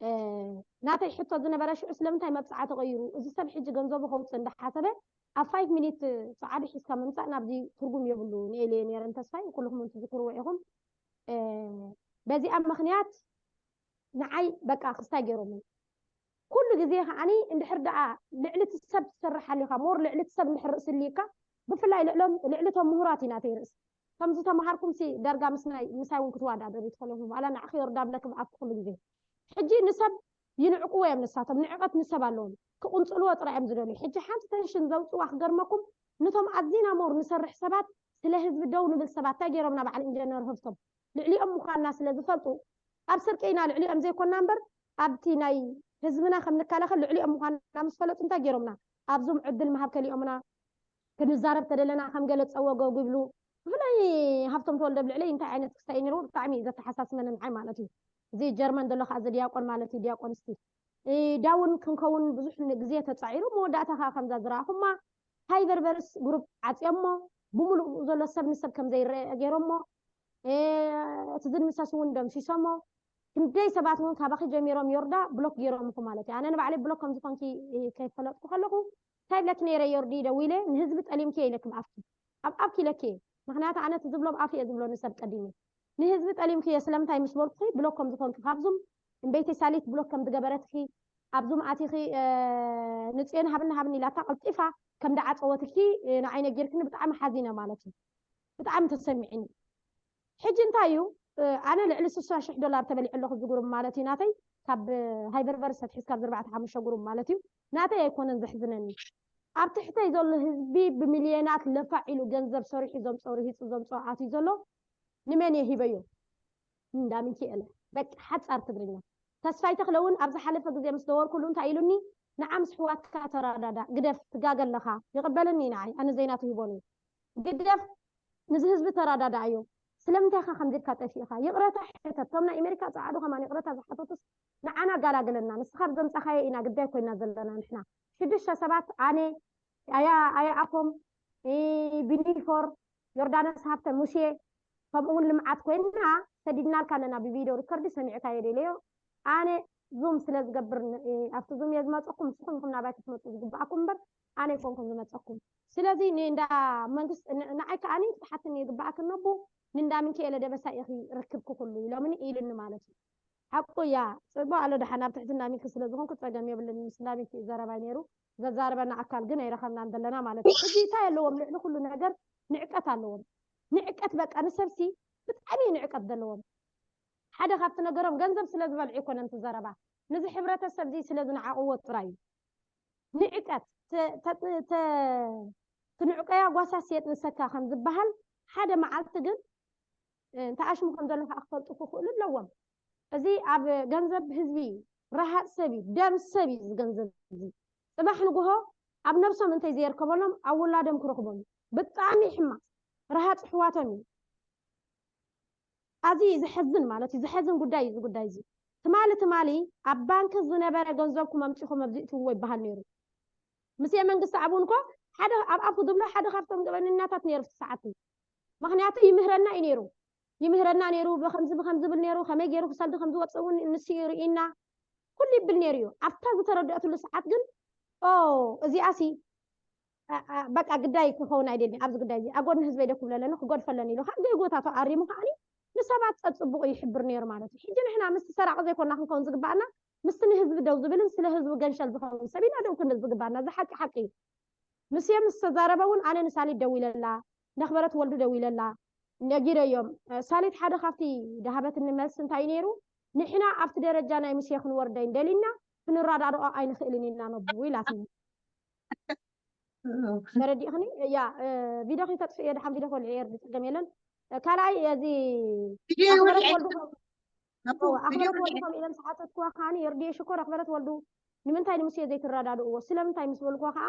ናተይ ሕቶ ዝነበረ ሽዑ ስለምንታይ መብፅዓ ተቐይሩ እዚ ሰብ ሕጂ ገንዘቡ ከውፅእ እንዳሓሰበ ኣብ ፋይቭ ሚኒት ፀዓዱ ሒዝካ ምምፃእ ናብዚ ትርጉም የብሉ ንኤልየ ነይረን ተስፋይ ኩልኩም ትዝክርዎ ኢኹም በዚኣ ምክንያት ንዓይ በቃ ክስታይ ገይሮም ኩሉ ግዜ ከዓኒ እንድሕር ደኣ ልዕሊ እቲ ሰብ ትሰርሕ ኣሊካ ሞር ልዕሊ እቲ ሰብ እንድሕር ርእሲ ኣሊካ ብፍላይ ልዕሎም ልዕሊ እቶም ምሁራት ኢና ተይ ርእሲ ከምዚ ተምሃርኩም ሲ ዳርጋ ምስናይ ምሳይ እውን ክትዋዳደሩ ትኽእሉ ኢኹም። ዋላ ንዓኺ ዮርዳብ ለክብ ኣብ ኩሉ ግዜ ሕጂ ንሰብ ይንዕቅዎ እዮም። ንሳቶም ንዕቀት ንሰብ ኣለዎም፣ ክቕንጽልዎ ጥራይ እዮም ዝደልዩ። ሕጂ ሓንቲ ተንሽን ዘውፅዋ ክገርመኩም፣ ነቶም ኣዚና ሞር ንሰርሕ ሰባት፣ ስለ ህዝቢ ደው ንብል ሰባት እንታይ ገይሮምና? በዓል ኢንጀነር ህብቶም ልዕሊኦም ምዃንና ስለ ዝፈልጡ፣ ኣብ ስርቂ ኢና ልዕሊኦም ዘይኮንና እምበር ኣብቲ ናይ ህዝብና ከም ንከላኸል ልዕሊኦም ምዃንና ምስ ፈለጡ እንታይ ገይሮምና? ኣብዞም ዕድል ምሃብ ከሊኦምና። ክንዛረብ ተደለና ከም ገለ ጸወገጉ ይብሉ። ብፍላይ ሃብቶም ተወልደ ኣብ ልዕለይ እንታይ ዓይነት ክስታይ ነይርዎ ብጣዕሚ እዩ ዘተሓሳስበኒ ንዓይ ማለት እዩ። እዚ ጀርመን ዘሎ ከዓ እዚ ዲያቆን ማለት እዩ፣ ዲያቆን እስቲ እ፣ ዳውን ክንከውን ብዙሕ ን- ግዜ ተጻዒሩ፣ መወዳእታ ከዓ ከምዛ ዝረኣኹማ ሃይበርበርስ ግሩፕ ዓፅዮሞ፣ ብምሉእ ዘሎ ሰብ ንሰብ ከም ዘይረአ ገይሮሞ። እ፣ እቲ ዝድምሰስ እውን ደምሲሶሞ። ክንደይ ሰባት እውን ካባኺ ጀሚሮም ዮርዳ ብሎክ ገይሮምኹ ማለት እዩ። ኣነ ንባዕለይ ብሎክ ከም ዝኾንኪ እ፣ ከይፈለጥኩ ከለኹ እንታይ ኢለኪ ነይረ ዮርዲ? ደዊለ ንህዝቢ ጠሊምኪ እየ ኢለኪ ብኣፍኪ ኣብ ኣብኪ ኢለኪ እየ። ምክንያቱ ኣነ እቲ ዝብሎ ብኣፍ እየ ዝብሎ ንሰብ ቀዲሙ። ንህዝቢ ጠሊምኪ እየ ስለምንታይ ምስ በልኩኺ ብሎክ ከም ዝኾንኪ፣ ካብዙም እምበይተይ ሳሊት ብሎክ ከም ዝገበረትኪ፣ ኣብዙም ኣቲኺ እ፣ ንፅዮን ሃብኒ ሃብኒ ኢላታ ቀልጢፋ ከም ደዓፀወትኪ እ፣ ንዓይ ነጊርክኒ ብጣዕሚ ሓዚነ ማለት እዩ። ብጣዕሚ ተሰሚዕኒ። ሕጂ እንታይ እዩ እ፣ ኣነ ልዕሊ ስሳ ሽሕ ዶላር ተበሊዐ ኣለኹ ዝግሩም ማለት እዩ ናተይ፣ ካብ ሃይበርቨርስ ኣትሒዝካ ኣብዚ ኣርባዕተ ሓሙሽተ ግሩም ማለት እዩ። ናተይ ኣይኮነን ዘሕዝነኒ፣ ኣብ ትሕተይ ዘሎ ህዝቢ ብሚልዮናት ለፋዕ ኢሉ ገንዘብ ሰሪሑ ዘምፅኦ ርሂፁ ዘምፅኦ ኣትዩ ዘሎ ንመን እየ ሂበዮ? እንዳ ሚኪኤለ። በቃ ሓፃር ትግርኛ። ተስፋይ ተኽለ እውን ኣብ ዝሓለፈ ግዜ ምስ ደወልኩሉ እንታይ ኢሉኒ? ንዓ ምስ ኣሕዋትካ ተራዳዳ፣ ግደፍ፣ ትጋገ ኣለኻ። ይቕበለኒ ንዓይ፣ ኣነ ዘይናቱ ሂቦኒ። ግደፍ፣ ንዚ ህዝቢ ተራዳዳኣዮ። ስለምንታይ ኢኻ ከምዚ ኢልካ ጠፊእኻ? ይቕረታ ሕተት። እቶም ናይ ኣሜሪካ ጸዓዱ ከማን ይቕረታ ዝሓተቱስ ንዓና ኣጋላግለና። ንስኻ ብዘምጻኻዮ ኢና ግዳይ ኮይና ዘለና ንሕና። ሽዱሽተ ሰባት ኣነ፣ ኣያ ኣያ ኣፎም፣ እ፣ ቢኒፎር፣ ዮርዳኖስ ሃብተ፣ ሙሴ፣ ከምኡ እውን ልምዓት ኮይና ሰዲድናልካ ኣለና ብቪድዮ ሪከርድ ሰሚዕካዮ ደለዮ። ኣነ ዙም ስለ ዝገብር ን- እ፣ ኣብቲ ዙም እየ ዝመፀኩም፣ ንስኹም ኢኹም ናባይ ክትመፁ ዝግባኣኩም እምበር ኣነ ኣይኮንኩም ዝመፀኩም። ስለዚ ንእንዳ መንግስቲ ን- ንዓይ ከዓኒ ክትሓትኒ ይግባኣክ ነቡ ንእንዳ ምንኪኤለ ደበሳ ኢኺ ርክብኪ ኩሉ ኢሎምኒ ኢሉኒ ማለት እዩ። ሓቁ እያ። ፅቡቅ ኣሎ ደሓን ኣብ ትሕቲ እንዳ ሚኪ ስለ ዝኾንኩ ፀገም የብልን። ምስ እንዳ ሚኪ ዘረባይ ነይሩ ዘዛርበና ኣካል ግን ኣይረኸብናን ዘለና ማለት እዩ። ሕጂ እንታይ ኣለዎም? ልዕሊ ኩሉ ነገር ንዕቀት ኣለዎም። ንዕቀት በቃ ንሰብሲ ብጣዕሚ እዩ ንዕቀት ዘለዎም። ሓደ ካብቲ ነገሮም ገንዘብ ስለ ዝበልዑ ኣይኮነን እቲ ዘረባ፣ ነዚ ሕብረተሰብ እዚ ስለ ዝነዓቕዎ ጥራይ እዩ። ንዕቀት ተ- ተ- ተ- ትንዕቀያ ጓሳ ሴጥ ንሰካ ከም ዝበሃል ሓደ መዓልቲ ግን እ፣ እንታይ ኣሽሙ ከም ዘሎ ከዓ ክፈልጡ ክኽእሉ ኣለዎም። እዚ ኣብ ገንዘብ ህዝቢ እዩ። ረሃፅ ሰብ እዩ፣ ደም ሰብ እዩ እዚ ገንዘብ እዚ። ፅባሕ ንግሆ ኣብ ነብሶም እንተይ ዘየርከበሎም ኣብ ውላዶም ክረኽቦም እዩ። ብጣዕሚ ሕማቕ ረሃፅ ኣሕዋቶም እዩ። ኣዝዩ እዩ ዘሐዝን ማለት እዩ። ዘሐዝን ጉዳይ እዩ እዚ ጉዳይ እዚ። ትማሊ ትማሊ ኣብ ባንኪ ዝነበረ ገንዘብኩም ኣምፂኹም ኣብዚእትውዎ ይበሃል ነይሩ። ምስ መንግስቲ ኣብኡ እንኮ ሓደ ኣብ ኣፉ ዝብሎ ሓደ ካብቶም ገበነኛታት ነይሩ እቲ ሰዓት። ምክንያቱ ይምህረና እዩ ነይሩ። ይምህረና ነይሩ፣ ብከምዚ ብከም ዝብል ነይሩ፣ ከመይ ገይሩ ክሰልዲ ከም ዝወፅእ እውን ንሱ እዩ ርኢና። ኩሉ ይብል ነይሩ እዩ። ኣብታ ዝተረድአትሉ ሰዓት ግን ኦ እዚኣሲ ኣ- ኣ- በቃ ግዳይ ክኸውን ኣይደልን ኣብዚ ጉዳይ እዚ ኣጎድኒ ህዝበይ ደኩብለለኒ ክገድፈለኒ ኢሉ ከዓ ገይጎታቱ ኣሪሙ ከዓኒ ንሰባት ፀፅቡቑ ይሕብር ነይሩ ማለት እዩ። ሕጂ ንሕና ምስቲ ሰራቂ ዘይኮና ክንከውን ዝግባኣና ምስቲ ንህዝቢ ደው ዝብልን ስለ ህዝቢ ገንሸል ዝኸውን ሰብ ኢና ደው ክንብል ዝግባና። እዚ ሓቂ ሓቂ እዩ። ምስ እዮም ዝተዛረበ እውን ኣነ ንሳሊት ደው ኢለላ፣ ነኽበረት ወልዱ ደው ኢለላ ነጊረዮም። እ፣ ሳሊት ሓደ ካብቲ ደሃበትኒ መልሲ እንታይ እዩ ነይሩ? ንሕና ኣብቲ ደረጃ ናይ ሙሴ ክንወርድ ኣይንደሊና፣ ክንረዳድኦ ኣይንኽእልን ኢና ነቡ ኢላትኒ። ተረዲእኽኒ? እያ እ፣ ቪድዮ ከይተጥፍእዮ ድሓን ቪድዮ ኮልዒ ኤርዲ ፀገም የለን። እ፣ ካልኣይ እዚ ቪድዮ ኣኽበረት ወልዒ ወልዱ ከም- ነቡ እወ፣ ቪድዮ ኣኽበረት ወልዱ ወልዒ ከምኡ ኢለን ዝሓተትክዋ ከዓኒ የርድየ ሽኮር ኣኽበረት ወልዱ ንምንታይ ንሙሴ ዘይትረዳድእዎ ስለምንታይ ምስ በልክዋ ከዓ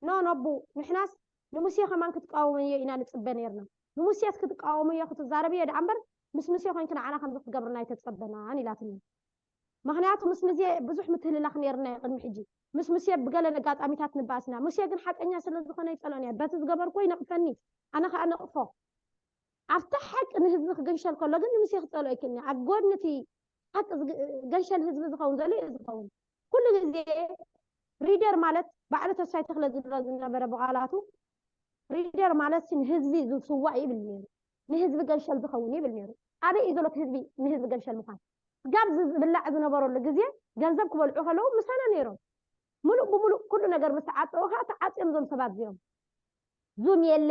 ኖ ነቡ ንሕናስ ንሙሴ ከማን ክትቃወምዮ ኢና ንፅበ ነይርና። ንሙሴስ ክትቃወምዮ ክትዛረብዮ ደኣ እምበር ምስ ሙሴ ኮይንኪ ንዓና ከምዚ ክትገብርና ኣይተፀበናን ኢላትኒ። ምክንያቱ ምስ ሙሴ ብዙሕ ምትህልላኽ ነይርና እዩ ቅድሚ ሕጂ። ምስ ሙሴ ብገለ ኣጋጣሚታት ንባእስ ኢና። ሙሴ ግን ሓቀኛ ስለ ዝኾነ ይፀልኦን እየ። በቲ ዝገበርክዎ ይነቕፈኒ፣ ኣነ ከዓ ነቕፎ። ኣብቲ ሓቂ ንህዝቢ ክገንሸል ከሎ ግን ንሙሴ ክፀልኦ ይክእልኒ። ኣብ ጎድኒ እቲ ሓቂ ዝግ- ገንሸል ህዝቢ ዝኸውን ዘሎ እዩ ዝኸውን። ኩሉ ግዜ ሪደር ማለት ባዕሉ ተስፋይ ተኽለ ዝብሎ ዝነበረ ብቓላቱ ሪደር ማለት ንህዝቢ ዝስዋእ ይብል ነይሩ፣ ንህዝቢ ገንሸል ዝኸውን ይብል ነይሩ። ኣበይ እዩ ዘሎ እቲ ህዝቢ ንህዝቢ ገንሸል ምዃን? ጋብ ዝ- ዝብላዕ ዝነበረሉ ግዜ ገንዘብ ክበልዑ ከለዉ ምሳና ነይሮም። ሙሉእ ብሙሉእ ኩሉ ነገር ምስ ተዓፀወ ከዓ ተዓፅዮም እዞም ሰባት እዚኦም። ዙም የለ፣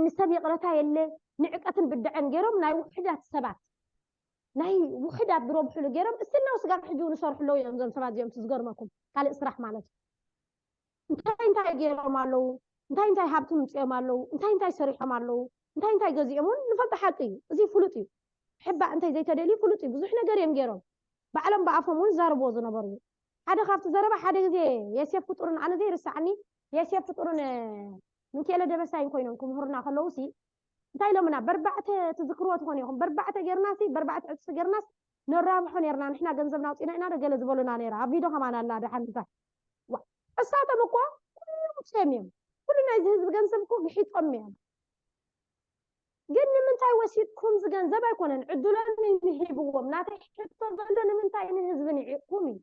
ንሰብ ይቕረታ የለ፣ ንዕቀትን ብድዐን ገይሮም ናይ ውሕዳት ሰባት ናይ ውሕዳት ዝረብሕሉ ገይሮም እስናው ስጋብ ሕጂ እውን ይሰርሑ ኣለዉ እዮም። እዞም ሰባት እዚኦም ዝገርመኩም ካልእ ስራሕ ማለት እዩ። እንታይ እንታይ ገይሮም ኣለዉ፣ እንታይ እንታይ ሃብቲ ምፅኦም ኣለዉ፣ እንታይ እንታይ ሰሪሖም ኣለዉ፣ እንታይ እንታይ ገዚኦም እውን ንፈልጦ ሓቂ እዩ። እዚ ፍሉጥ እዩ። ሕባእ እንታይ ዘይተደልዩ ፍሉጥ እዩ። ብዙሕ ነገር እዮም ገይሮም፣ ባዕሎም ብኣፎም እውን ዛረብዎ ዝነበሩ እዩ። ሓደ ካብቲ ዘረባ ሓደ ግዜ የሴፍ ፍጡርን ኣነ ዘይርስዓኒ የሴፍ ፍጡርን ምክኤለ ደበሳይን ኮይኖም ክምህሩና ከለዉ ሲ እንታይ ኢሎምና በርባዕተ ትዝክርዎ ትኾኑ ኢኹም። በርባዕተ ጌርና ሲ በርባዕተ ዕፅፊ ጌርናስ ነራብሖ ኔርና፣ ንሕና ገንዘብና ኣውፂና ኢና ዶ ገለ ዝበሉና ነይራ። ኣብ ቪድዮ ከማን ኣላ ደሓን እንታይ እሳቶም እኮ ኩሉ ውፅኦም እዮም። ኩሉ ናይዚ ህዝቢ ገንዘብ እኮ ግሒጦም እዮም። ግን ንምንታይ ወሲድኩም ዝገንዘብ ኣይኮነን ዕድሎም ሂብዎም። ናተይ ሕቶ ዘሎ ንምንታይ ንህዝቢ ንዒቕኩም እዩ።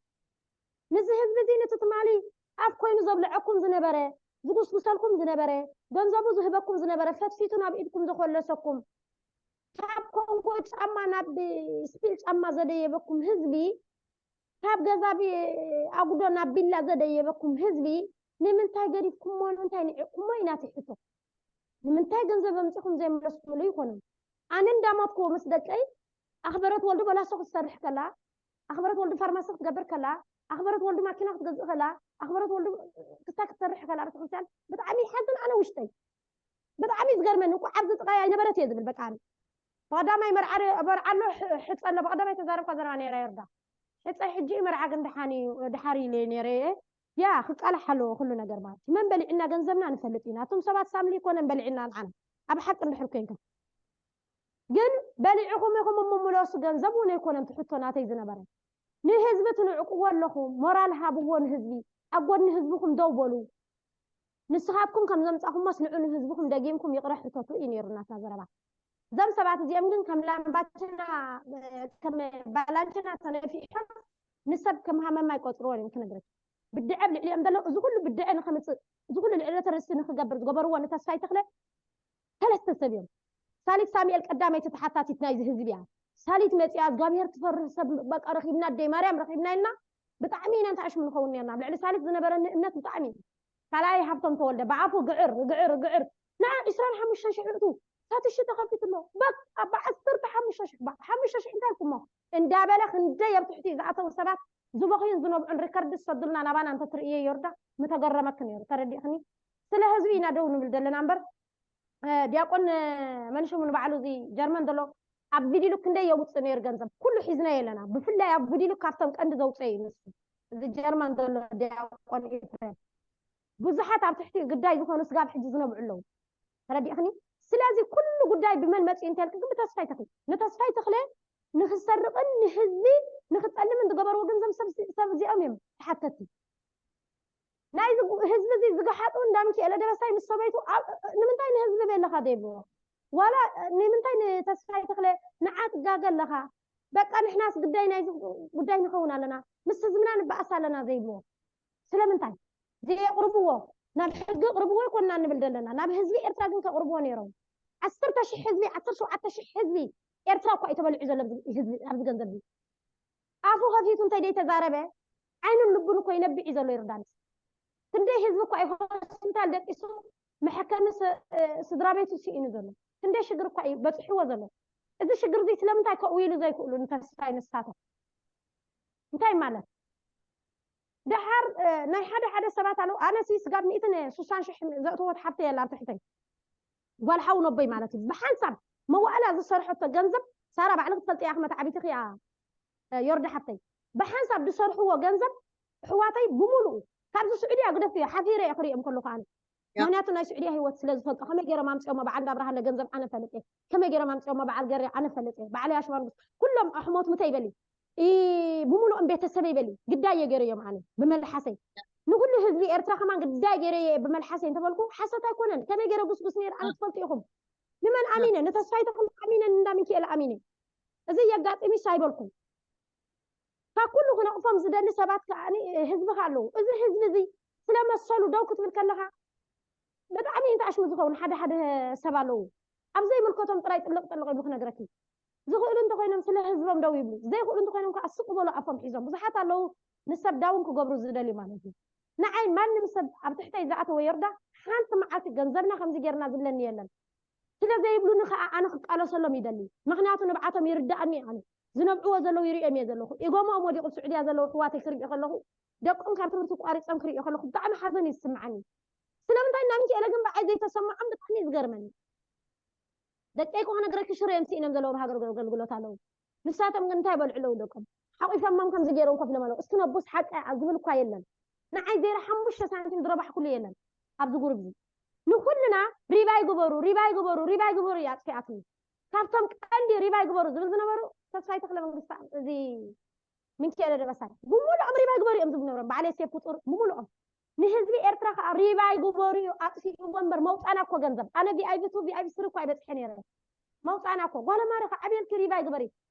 ንዚ ህዝቢ እዚ ነቲ ትማሊ ኣፍ ኮይኑ ዘብልዐኩም ዝነበረ ዝጉስጉሰልኩም ዝነበረ ገንዘቡ ዝህበኩም ዝነበረ ፈትፊቱ ናብ ኢድኩም ዘኮለሰኩም ካብ ኮንጎ ጫማ ናብ ስፒል ጫማ ዘደየበኩም ህዝቢ ካብ ገዛ ኣጉዶ ናብ ቢላ ዘደየበኩም ህዝቢ ንምንታይ ገዲፍኩሞ ንምንታይ ንዒቕኩሞ እዩ ናተይ ሕቶ። ንምንታይ ገንዘብ ኣምፂኹም ዘይመለስኩምሉ ይኾኑ? ኣነ እንዳሞትኩ ምስ ደቀይ ኣኽበረት ወልዱ በላሶ ክትሰርሕ ከላ ኣኽበረት ወልዱ ፋርማሲ ክትገብር ከላ ኣኽበረት ወልዱ ማኪና ክትገዝእ ከላ ኣኽበረት ወልዱ ክስታይ ክትሰርሕ ከላ ቤተክርስትያን ብጣዕሚ ይሓዝን። ኣነ ውሽጠይ ብጣዕሚ ዝገርመኒ እኮ ኣብዚ ጥቃይ ኣይነበረት እየ ዝብል በቃ ኣነ ብቀዳማይ መርዓ መርዓ ኣሎ ሕፀ ኣሎ ብቀዳማይ ተዛረብካ ዘረባ ነይራ ይርዳ ሕፀ ሕጂ መርዓ ግን ድሓን እዩ ድሓር ኢለ ነይረ እየ ያ ክቃላሕ ኣለዎ ኩሉ ነገር ማለት እዩ። መን በሊዕና ገንዘብና ንፈልጥ ኢና። እቶም ሰባት ሳምሊ ይኮነን በሊዕና ንዓና ኣብ ሓቂ እንድሕር ኮንካ ግን በሊዕኹም ኢኹም ምምለሱ ገንዘብ እውን ኣይኮነን ትሕቶ ናተይ ዝነበረ ንህዝቢ ትንዕቅዎ ኣለኹም ሞራል ሃብዎ ንህዝቢ ኣብ ጎድኒ ህዝብኹም ደው በሉ ንስኻትኩም ከም ዘምፃኹሞ ስንዑ ንህዝብኹም ደጊምኩም ይቕረ ሕተቱ እዩ ነይሩ ናትና ዘረባ እዞም ሰባት እዚኦም ግን ከም ላምባችና ከም ባላንችና ተነፊሖም ንሰብ ከም ሃመማ ይቆፅርዎ እዮም ክነግረች ብድዐ ኣብ ልዕሊኦም ዘሎ እዚ ኩሉ ብድዐ ንኸምፅእ እዚ ኩሉ ልዕለተ ርእሲ ንክገብር ዝገበርዎ ንተስፋይ ተኽለ ሰለስተ ሰብ እዮም ሳሊት ሳሙኤል ቀዳመይቲ ተሓታቲት ናይዚ ህዝቢ እያ ሳሊት መፂኣ እግዚኣብሄር ትፈርህ ሰብ በቃ ረኺብና ኣደይ ማርያም ረኺብና ኢልና ብጣዕሚ ኢና ንተዓሽሙ ንኸውን ነርና ኣብ ልዕሊ ሳሊት ዝነበረኒ እምነት ብጣዕሚ እዩ ካልኣይ ሃብቶም ተወልደ ብኣፉ ግዕር ግዕር ግዕር ንዓ ዕስራን ሓሙሽተን ሽሕ እቱ ሳትሺ ተኸፊቱ ኣሎ በቃ ብዓሰርተ ሓሙሽተ ሽሕ ሓሙሽተ ሽሕ እንታይ ኢልኩሞ እንዳበለ ክንደይ ኣብ ትሕቲ ዝኣተው ሰባት ዝበኽዩን ዝነብዑን ሪከርድ ዝሰዱልና ናባና እንተትርእየ ዮርዳ ምተገረመኪ ነይሩ ተረዲእክኒ ስለ ህዝቢ ኢና ደው ንብል ዘለና እምበር ዲያቆን መንሽሙ ንባዕሉ እዚ ጀርመን ዘሎ ኣብ ቪዲሉ ክንደይ የውፅእ ነይሩ ገንዘብ ኩሉ ሒዝና የለና ብፍላይ ኣብ ቪዲሉ ካብቶም ቀንዲ ዘውፅአ እዩ ንሱ እዚ ጀርመን ዘሎ ዲያቆን ኤፍሬም ብዙሓት ኣብ ትሕቲ ግዳይ ዝኾኑ ስጋብ ሕጂ ዝነብዑ ኣለዉ ተረዲእክኒ ስለዚ ኩሉ ጉዳይ ብመን መፅኡ እንተልክ ግን ብተስፋይ ተኽለ ንተስፋይ ተኽለ ንክሰርቅን ንህዝቢ ንክፀልምን ዝገበርዎ ግን ዘም ሰብ እዚኦም እዮም ተሓተቲ ናይ ህዝቢ እዚ ዝገሓጡ እንዳ ሚካኤለ ደበሳይ ምስ ሰበይቱ ንምንታይ ንህዝቢ ቤለካ ዘይብልዎ ዋላ ንምንታይ ንተስፋይ ተኽለ ንዓ ትጋገ ኣለኻ በቃ ንሕናስ ግዳይ ናይ ጉዳይ ንኸውን ኣለና ምስ ህዝብና ንበኣስ ኣለና ዘይብልዎ ስለምንታይ ዘየቕርብዎ ናብ ሕጊ ቅርብዎ ይኮንና ንብል ዘለና ናብ ህዝቢ ኤርትራ ግን ከቕርብዎ ነይሮም ዓሰርተ ሽሕ ህዝቢ ዓሰርተ ሸውዓተ ሽሕ ህዝቢ ኤርትራ እኳ እዩ ተበሊዑ ዘሎ ህዝቢ ኣብዚ ገንዘብ ኣፉ ከፊቱ እንተይ ደይተዛረበ ዓይኑን ልቡን እኮ ይነብዕ እዩ ዘሎ ይርዳንስ ክንደይ ህዝቢ እኳ እዩ ሆስፒታል ደቂሱ መሐከሚ ስድራ ቤቱ ስኢኑ ዘሎ ክንደይ ሽግር እኳ እዩ በፅሕዎ ዘሎ እዚ ሽግር እዚ ስለምንታይ ከእውይሉ ዘይክእሉ ንተስፋይ ንሳቶም እንታይ ማለት ደሓር ናይ ሓደ ሓደ ሰባት ኣለዉ ኣነ ሲ ስጋብ ሚእትን ሱሳን ሽሕ ዘእተወት ሓብተ የላ ኣብ ትሕተይ ጓል ሓው ነቦይ ማለት እዩ ብሓንሳብ መዋእላ ዝሰርሐቶ ገንዘብ ሳራ ባዕልክ ትፈልጥያ ክመት ዓቢትክ እያ ዮርዳ ሓብተይ ብሓንሳብ ዝሰርሕዎ ገንዘብ ኣሕዋተይ ብምሉኡ ካብዚ ስዑድያ ግደፍዮ ሓፊረ እየ ክሪኦም ከለኩ ኣነ ምክንያቱ ናይ ስዑድያ ህይወት ስለ ዝፈልጦ ከመይ ገይሮም ኣምፅኦሞ በዓል እንዳብርሃለ ገንዘብ ኣነ ፈልጥ እየ ከመይ ገይሮም ኣምፅኦሞ በዓል ገሬ ኣነ ፈልጥ እየ በዓል ኣሽባርጉስ ኩሎም ኣሕሞት ምተይ በሊ ብምሉኦም ቤተሰበይ በሊ ግዳይ እየ ገይረዮም ኣነ ብመልሓሰይ ንኩሉ ህዝቢ ኤርትራ ከማን ግዳይ ገይረየ ብመልሓሰይ እንተበልኩ ሓሰት ኣይኮነን ከመይ ገይረ ጉስጉስ ነይር ኣነ ትፈልጡ ኢኹም ንመን ኣሚነ ንተስፋይ ተኽሉ ኣሚነ ንእንዳ ሚካኤል ኣሚነ እዚ የጋጥሚስ ኣይበልኩም ካብ ኩሉ ክነቕፎም ዝደሊ ሰባት ከዓ ህዝቢ ኣለዉ እዚ ህዝቢ እዚ ስለመሰሉ ደው ክትብል ከለካ ብጣዕሚ እንተኣሽሙ ዝኸውን ሓደ ሓደ ሰብ ኣለዉ ኣብ ዘይምልከቶም ጥራይ ጥልቕ ጥልቕ ይብሉ ክነግረኪ ዝኽእሉ እንተኮይኖም ስለ ህዝቦም ደው ይብሉ ዘይኽእሉ እንተኮይኖም ከዓ ስቕ በሉ ኣፎም ሒዞም ብዙሓት ኣለዉ ንሰብ ዳውን ክገብሩ ዝደልዩ ማለት እዩ ንዓይ ማንም ሰብ ኣብ ትሕተይ ዝኣተወ ዮርዳ ሓንቲ መዓልቲ ገንዘብና ከምዚ ጌርና ዝብለኒ የለን። ስለ ዘይብሉኒ ከዓ ኣነ ክቃለሰሎም ይደሊ። ምኽንያቱ ንብዓቶም ይርዳእኒ። ኣነ ዝነብዕዎ ዘለዉ ይርእዮም እየ ዘለኹ። ኢጎሞኦም ወዲቑ ኣብ ስዑድያ ዘለዉ ኣሕዋተይ ክርኢ ከለኹ፣ ደቆም ካብ ትምህርቲ ቋሪጾም ክርኢ ከለኹ ብጣዕሚ ሓዘን እዩ ዝስምዓኒ። ስለምንታይ እና ሚኪኤለ ግን ብዓይ ዘይተሰምዖም ብጣዕሚ እዩ ዝገርመኒ። ደቀይ ክነግረኪ ሽሮ እዮም ስኢኖም ዘለዉ ኣብ ሃገር ኣገልግሎት ኣለዉ። ንሳቶም ግን እንታይ ይበልዑ ኣለዉ ደቆም? ሓቂፎሞም ከምዚ ገይሮም ኮፍ ኢሎም ኣለዉ። እስኪ ነቡስ ሓቂ ዝብል እኳ የለን። ንዓይ ዜሮ ሓሙሽተ ሳንቲም ዝረባሕኩሉ የለን ኣብዚ ጉሩብ እዚ። ንኹልና ሪባይ ግበሩ፣ ሪባይ ግበሩ፣ ሪባይ ግበሩ እያ ኣጥፊኣትኒ። ካብቶም ቀንዲ ሪባይ ግበሩ ዝብል ዝነበሩ ተስፋይ ተክለ መንግስቲ፣ እዚ ምንኪኤለ ደበሳይ ብምሉኦም ሪባይ ግበሩ እዮም ዝብሉ ነብሮም። በዓል ዮሴፍ ፍጡር ብምሉኦም ንህዝቢ ኤርትራ ከዓ ሪባይ ግበሩ እዩ ኣጥፊእዎ እምበር መውፃና እኮ ገንዘብ ኣነ ቪኣይቪ ቱ ቪኣይቪ ስሪ እኮ ኣይበፅሐ ነይረ። መውፃና እኮ ጓለ ማሪ ከዓ ዓብየልኪ ሪባይ ግበሪ።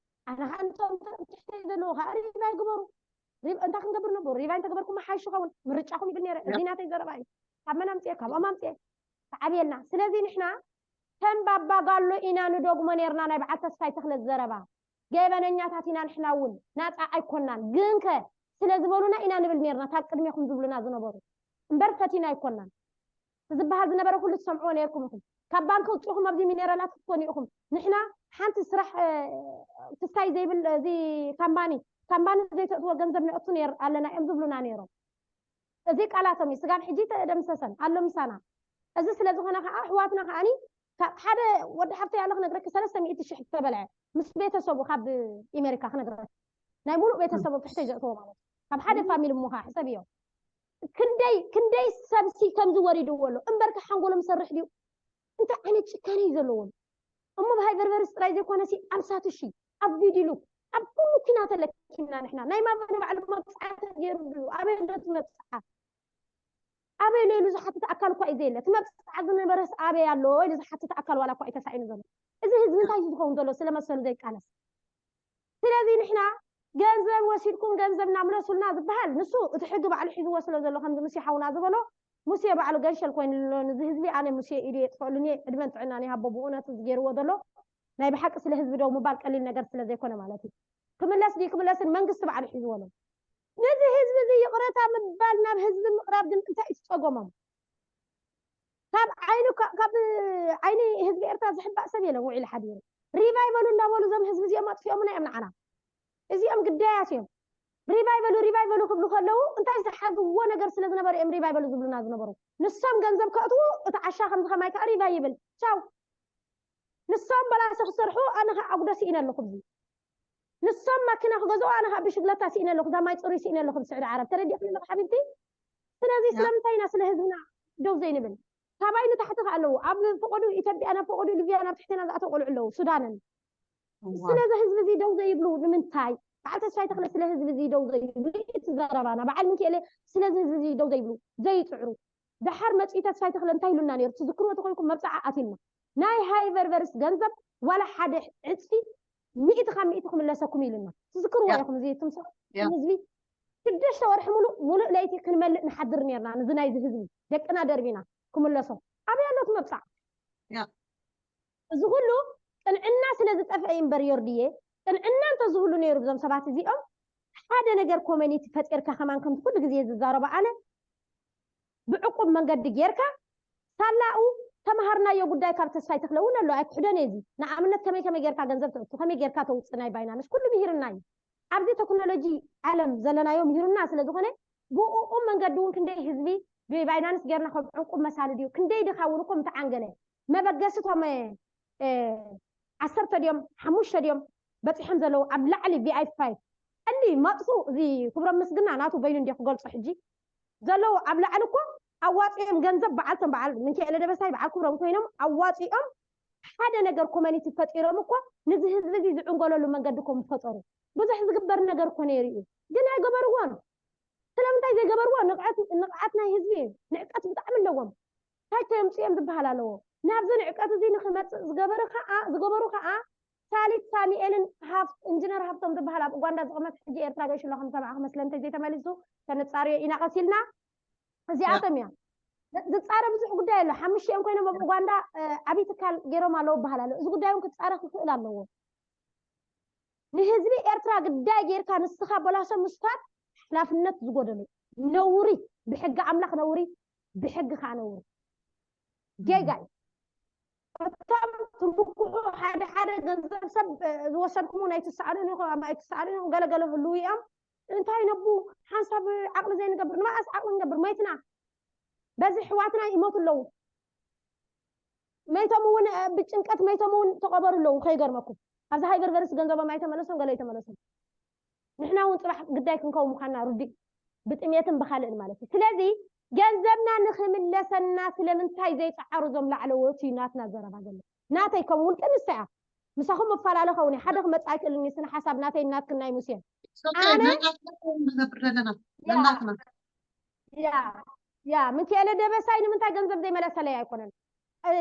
ኣነ ከዓ እንቶም ትሕተይ ዘለዉ ከዓ ሪባይ ግበሩ። ሪብ- እንታይ ክንገብር ነብሩ ሪባይ እንተገበርኩም ሓይሽ ኸውን ምርጫኹም ይብል ነይረ። እዚ ናተይ ዘረባ እዩ። ካብ መን ኣምፅኤ ካብኦም ኣምፅኤ ተዓብየልና። ስለዚ ንሕና ከም ባባ ጋሎ ኢና ንደግሞ ነርና ናይ በዓል ተስፋይ ተኽለ ዘረባ። ገበነኛታት ኢና ንሕና እውን ናፃ ኣይኮናን። ግንከ ስለ ዝበሉና ኢና ንብል ነርና ካብ ቅድሜኹም ዝብሉና ዝነበሩ እምበር ፈቲና ኣይኮናን። ዝበሃል ዝነበረ ኩሉ ትሰምዕዎ ነርኩም ኢኹም። ካብ ባንኪ ውፅኹም ኣብዚ ሚነራላት ክትኮኑ ኢኹም። ንሕና ሓንቲ ስራሕ ክስታይ ዘይብል እዚ ካምባኒ ካምባኒ ዘይተእትዎ ገንዘብ ነእቱ ኣለና እዮም ዝብሉና ነይሮም። እዚ ቃላቶም እዩ ስጋብ ሕጂ ተደምሰሰን ኣሎ ምሳና። እዚ ስለ ዝኾነ ከዓ ኣሕዋትና ከዓኒ ካብ ሓደ ወዲ ሓፍተይ ኣሎ ክነግረኪ ሰለስተ ሚእቲ ሽሕ ዝተበልዐ ምስ ቤተሰቡ ካብ ኣሜሪካ ክነግረኪ ናይ ሙሉእ ቤተሰቡ ትሕተይ ዘእተዎ ማለት እዩ። ካብ ሓደ ፋሚሊ እሞ ከዓ ሕሰብዮ ክንደይ ክንደይ ሰብሲ ከምዚ ወሪድዎ ኣሎ እምበርካ ሓንጎሎም ሰርሕ ድዩ? እንታይ ዓይነት ጭካነ እዩ ዘለዎም? እሞ ብሃይ በርበርስ ጥራይ ዘይኮነሲ ኣብ ሳትሺ ኣብ ቪዲሉክ ኣብ ኩሉ ኩናት ኣለኪምና ንሕና ናይ ማማ ንባዕሉ መብፅዓ ተገይሩሉ ኣበይ ኣሎ እቲ መብፅዓ ኣበይ ኣሎ ኢሉ ዝሓትት ኣካል እኳ እዩ ዘየለ እቲ መብፅዓ ዝነበረስ ኣበይ ኣሎ ኢሉ ዝሓትት ኣካል ዋላ እኳ እዩ ተሳኢኑ ዘሎ እዚ ህዝቢ እንታይ እዩ ዝኸውን ዘሎ ስለመሰሉ ዘይቃለስ ስለዚ ንሕና ገንዘብ ወሲድኩም ገንዘብና ምለሱልና ዝበሃል ንሱ እቲ ሕጊ ባዕሉ ሒዝዎ ስለ ዘሎ ከምዚ ሙሴ ሓውና ዝበሎ ሙሴ ባዕሉ ገንሸል ኮይኑ ኣሎ ንዚ ህዝቢ ኣነ ሙሴ ኢዱ የጥፈሉኒ ዕድመን ጥዕናን ይሃቦ ብእውነት እዚ ገይርዎ ዘሎ ናይ ብሓቂ ስለ ህዝቢ ደው ምባል ቀሊል ነገር ስለ ዘይኮነ ማለት እዩ ክምለስ ድዩ ክምለስን መንግስቲ ባዕሉ ሒዝዎ ኣሎ ነዚ ህዝቢ እዚ ይቕረታ ምባል ናብ ህዝቢ ምቕራብ ግን እንታይ እዩ ትፀገሞም ካብ ዓይኑ ካብ ዓይኒ ህዝቢ ኤርትራ ዝሕባእ ሰብ የለን ውዒሉ ሓዲሩ ሪባይ በሉ እንዳበሉ እዞም ህዝቢ እዚኦም ኣጥፊኦምና እዮም ንዓና እዚኦም ግዳያት እዮም ሪባይ በሉ ሪባይ በሉ ክብሉ ከለዉ እንታይ ዝሓዝዎ ነገር ስለ ዝነበሩ እዮም ሪባይ በሉ ዝብሉና ዝነበሩ ንሶም ገንዘብ ከእትዉ እቲ ዓሻ ከምዚ ከማይ ከዓ ሪባይ ይብል ቻው ንሶም በላሶ ክሰርሑ ኣነ ከዓ ኣጉዶ ስኢነ ኣለኹ ብዚ ንሶም ማኪና ክገዝኡ ኣነ ከዓ ብሽግለታ ስኢነ ኣለኹ እዛ ማይ ፅሩይ ስኢነ ኣለኹ ብስዕዲ ዓረብ ተረዲእክኒ ኣለኹ ሓቢብቲ ስለዚ ስለምንታይ ኢና ስለ ህዝብና ደው ዘይንብል ካባይ ንታሕቲ ከዓ ኣለዉ ኣብ ፈቀዱ ኢትዮጵያ ናብ ፈቀዱ ሊብያ ናብ ትሕትና ዝኣተው ቆልዑ ኣለዉ ሱዳንን ስለዚ ህዝቢ እዚ ደው ዘይብሉ ንምንታይ በዓል ተስፋይ ተክለ ስለ ህዝቢ እዚ ደው ዘይብሉ እቲ ዘረባና በዓል ምክኤለ ስለዚ ህዝቢ እዚ ደው ዘይብሉ ዘይፅዕሩ ደሓር መፅኡ ተስፋይ ተክለ እንታይ ኢሉና ነይሩ ትዝክርዎ ተኮይንኩም መብፃዓ ኣትልና ናይ ሃይበርበርስ ገንዘብ ዋላ ሓደ ዕፅፊ ሚእቲ ካብ ሚእቲ ክምለሰኩም ኢሉና ትዝክርዎ ኢኹም እዚ ትምስሉ ህዝቢ ሽዱሽተ ወርሒ ሙሉእ ሙሉእ ለይቲ ክንመልእ ንሓድር ነርና ንዚ ናይዚ ህዝቢ ደቅና ደርቢና ክምለሶም ኣበይ ኣሎ እቲ መብፃዕ እዚ ኩሉ ቅንዕና ስለ ዝጠፍአ እዩ እምበር ዮርድየ ቅንዕና እንተዝህሉ ነይሩ ብዞም ሰባት እዚኦም ሓደ ነገር ኮመኒቲ ፈጢርካ ከማን ከምቲ ኩሉ ግዜ ዝዛረቦ ኣነ ብዕቁብ መንገዲ ጌርካ ሳላኡ ተምሃርናዮ ጉዳይ ካብ ተስፋይ ተክለ እውን ኣሎ ኣይክሕዶን እየ እዚ ንኣብነት ከመይ ከመይ ጌርካ ገንዘብ ተእቱ ከመይ ጌርካ ተውፅእ ናይ ባይናንስ ኩሉ ምሂርና እዩ ኣብዚ ቴክኖሎጂ ዓለም ዘለናዮ ምሂሩና ስለ ዝኾነ ብኡኡ መንገዲ እውን ክንደይ ህዝቢ ብባይናንስ ጌርና ከም ዕቁብ መሳሊ ድዩ ክንደይ ድኻ እውን እኮ ምተዓንገለ መበገሲ ቶም ዓሰርተ ድዮም ሓሙሽተ ድዮም በፂሖም ዘለዉ ኣብ ላዕሊ ቪኣይፒ ፋይቭ ቀሊ መጥፉ እዚ ክብሮም ምስግና ናቱ በይኑ እንዲ ክገልፆ ሕጂ ዘለዉ ኣብ ላዕሊ እኮ ኣዋፂኦም ገንዘብ በዓልቶም በዓል ምንኪኤለ ደበሳይ በዓል ክብሮም ኮይኖም ኣዋፂኦም ሓደ ነገር ኮመኒቲ ፈጢሮም እኮ ንዚ ህዝቢ እዚ ዝዕንገለሉ መንገዲ እኮ ምፈጠሩ ብዙሕ ዝግበር ነገር እኮ ነይሩ እዩ ግን ኣይገበርዎን ስለምንታይ ዘይገበርዎ ንቕዓት ናይ ህዝቢ እዩ ንዕቀት ብጣዕሚ ኣለዎም እንታይ ከየምፅኡ እዮም ዝበሃል ኣለዎ ናብዚ ንዕቀት እዚ ንክመፅእ ዝገበሩ ከዓ ዝገበሩ ከዓ ሳሊት ሳሚኤልን ሃፍ እንጅነር ሃፍቶም ዝበሃል ኣብ ኡጋንዳ ዝቕመጥ ሕጂ ኤርትራ ገይሽሎ ከም ሰብዓ ክመስለ እንተዘይተመሊሱ ከነፃርዮ ኢና ቀሲልና እዚኣቶም እዮም ዝፃረ ብዙሕ ጉዳይ ኣሎ ሓሙሽቲኦም ኮይኖም ኣብ ኡጋንዳ ዓብይ ትካል ገይሮም ኣለዎ በሃል ኣሎ እዚ ጉዳይ እውን ክፃረ ክኽእል ኣለዎ ንህዝቢ ኤርትራ ግዳይ ጌርካ ንስኻ በላሶ ምስፋር ሓላፍነት ዝጎደሎ ነውሪ ብሕጊ ኣምላኽ ነውሪ ብሕጊ ከዓ ነውሪ ጌጋ እዩ። እቶም ትምክሑ ሓደ ሓደ ገንዘብ ሰብ ዝወሰድኩሙ ናይ ትሰኣሉን ኢኹም፣ ኣብ ኣይትሰኣሉን ኢኹም፣ ገለገለ ህልው እዮም። እንታይ ነቡ ሓንሳብ ዓቕሊ ዘይንገብር፣ ንመኣስ ዓቕሊ ንገብር? መይትና በዚ ኣሕዋትና ይሞቱ ኣለዉ። መይቶም እውን ብጭንቀት መይቶም እውን ተቐበሩ ኣለዉ። ከይገርመኩም ኣብዚ ሃይበርቨርስ ገንዘቦም ኣይተመለሶም፣ ገለ ኣይተመለሶም። ንሕና እውን ፅባሕ ግዳይ ክንከው ምዃንና ርዱእ፣ ብጥሜትን ብኻልእን ማለት እዩ። ስለዚ ገንዘብና ንኽምለሰና ስለምንታይ ዘይፀዓሩ እዞም ላዕለዎት እዩ ናትና ዘረባ ዘሎ። ናተይ ከም ውልቂ ንሳ እያ። ምሳኹም መፈላለ ኸውን እየ። ሓደ ክመፅእ ኣይክእልን እዩ ስነ ሓሳብ ናተይ ናትክን ናይ ሙሴን። ኣነ ንገብር ዘለና ያ ነናትና ያ ያ ምክኤለ ደበሳይ ንምንታይ ገንዘብ ዘይመለሰለይ ኣይኮነን።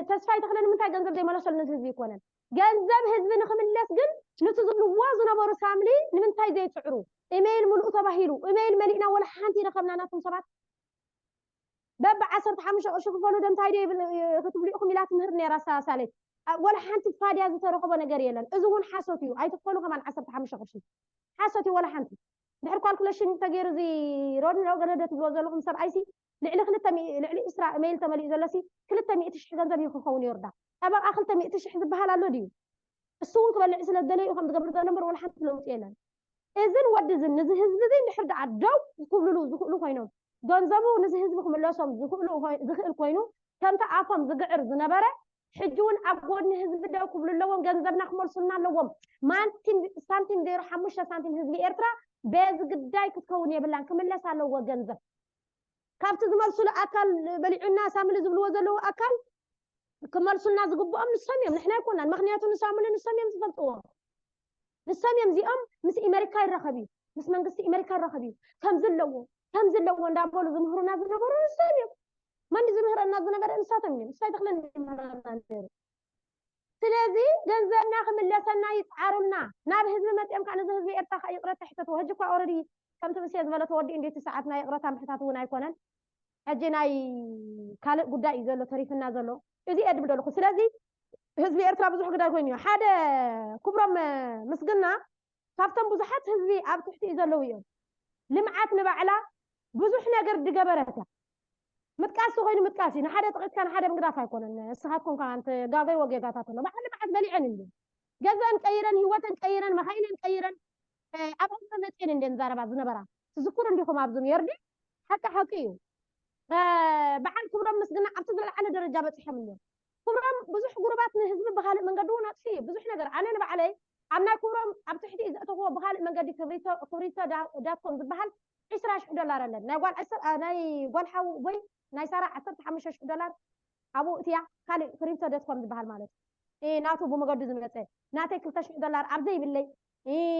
ተስፋይ ተክለ ንምንታይ ገንዘብ ዘይመለሰሉ ነዚ ህዝቢ ይኮነን። ገንዘብ ህዝቢ ንክምለስ ግን ንቲ ዝብልዎ ዝነበሩ ሳምሊ ንምንታይ ዘይፅዕሩ? ኢሜይል ምልኡ ተባሂሉ ኢሜይል መሊእና ወላ ሓንቲ ይረከብና ናቶም ሰባት በብ ዓሰርተ ሓሙሽተ ቅርሺ ክፈሉ ዶ እንታይ ዶ ይብል ክትብሉ ኢኹም ኢላ ትምህር ነይራ ሳሳሌት። ወላ ሓንቲ ፋድያ ዝተረኸቦ ነገር የለን። እዚ እውን ሓሶት እዩ። ኣይትክፈሉ ከማን ዓሰርተ ሓሙሽተ ቅርሺ ሓሶት እዩ። ወላ ሓንቲ ድሕር ካልኩሌሽን ተገይሩ እዚ ሮድ ገለደ ትብልዎ ዘለኹም ሰብኣይሲ ልዕሊ ክልተ ሚእ- ልዕሊ ዕስራ ሜይል ተመሊኡ ዘሎሲ ክልተ ሚእቲ ሽሕ ገንዘብ እዩ ክኸውን ይወርዳ። ጠበቃ ክልተ ሚእቲ ሽሕ ዝበሃል ኣሎ ድዩ? እሱ እውን ክበልዕ ስለ ዝደለዩ ከም ዝገብር ዘሎ እምበር ወላ ሓንቲ ለውጢ የለን። እዝን ወዲ እዝን ንዚ ህዝቢ እዚ እንድሕር ደኣ ደው ክብልሉ ዝኽእሉ ኮይኖም ገንዘቡ ንዚ ህዝቢ ክምለሶም ዝኽእሉ ኮይ- ዝኽእል ኮይኑ ከምቲ ኣፎም ዝግዕር ዝነበረ ሕጂ እውን ኣብ ጎድኒ ህዝቢ ደው ክብሉ ኣለዎም። ገንዘብና ክመልሱልና ኣለዎም። ማንቲም ሳንቲም ዜሮ ሓሙሽተ ሳንቲም ህዝቢ ኤርትራ በዚ ግዳይ ክትከውን የብላን፣ ክምለስ ኣለዎ ገንዘብ ካብቲ ዝመልሱሉ ኣካል በሊዑና ሳምሊ ዝብልዎ ዘለዉ ኣካል ክመልሱልና ዝግብኦም ንሶም እዮም፣ ንሕና ኣይኮናን። ምክንያቱ ንሳምሊ ንሶም እዮም ዝፈልጥዎ። ንሶም እዮም እዚኦም ምስ ኢመሪካ ይራኸብ እዩ፣ ምስ መንግስቲ ኢመሪካ ይራኸብ እዩ፣ ከምዚ ኣለዎ ከምዚ ኣለዎ እንዳበሉ ዝምህሩና ዝነበሩ ንሶም እዮም። መን ዝምህረና ዝነበረ ንሳቶም እዮም። ንስታይ ተክለ ዝምህረና ነይሩ። ስለዚ ገንዘብና ክምለሰና ይፅዓሩልና። ናብ ህዝቢ መፂኦም ከዓ ነዚ ህዝቢ ኤርትራ ከዓ ይቕረታ ሕተትዎ። ሕጂ እኳ ኦረዲ ከምቲ ምሴ ዝበለ ተወዲኡ እንዴት ሰዓት ናይ ይቕረታ ምሕታት እውን ኣይኮነን። ሕጂ ናይ ካልእ ጉዳይ እዩ ዘሎ ተሪፍና ዘሎ። እዚ እየ ድብል ዘለኹ። ስለዚ ህዝቢ ኤርትራ ብዙሕ ግዳይ ኮይኑ እዩ። ሓደ ክብሮም ምስግና ካብቶም ብዙሓት ህዝቢ ኣብ ትሕቲ እዩ ዘለዉ እዮም። ልምዓት ንባዕላ ብዙሕ ነገር ድገበረት እያ። ምጥቃስ ተኮይኑ ምጥቃስ እዩ። ንሓደ ጥቂስካ ንሓደ ምግዳፍ ኣይኮነን። እስኻትኩም ከዓ እንተ ጋገይዎ ጌጋታት ኣሎ። በዓል ልምዓት በሊዐን እንዲ ገዘን ቀይረን፣ ህይወተን ቀይረን፣ መኻይነን ቀይረን፣ ኣብ ህዝቢ መፅኤን እንደ ንዛረባ ዝነበራ ትዝክሩ እንዲኹም ኣብዚ ነርዲ ሓቂ ሓቂ እዩ። በዓል ክብሮም ምስግና ኣብቲ ዝለዓለ ደረጃ በፂሖም እዮም። ክብሮም ብዙሕ ጉሩባት ንህዝቢ ብካልእ መንገዲ እውን ኣጥፊ እዩ ብዙሕ ነገር ኣነ ንባዕለይ ኣብ ናይ ክብሮም ኣብ ትሕቲ ዘእተኽዎ ብካልእ መንገዲ ክብሪቶ ዳትኮም ዝበሃል ዕስራ ሽሕ ዶላር ኣለን ናይ ጓል ናይ ጓል ሓው ወይ ናይ ሳራ ዓሰርተ ሓሙሽተ ሽሕ ዶላር ኣብኡ እትያ ካልእ ክሪፕቶ ዶትኮም ዝበሃል ማለት እዩ ናቱ ብመገዱ ዝመፀ ናተይ ክልተ ሽሕ ዶላር ኣብ ዘይብለይ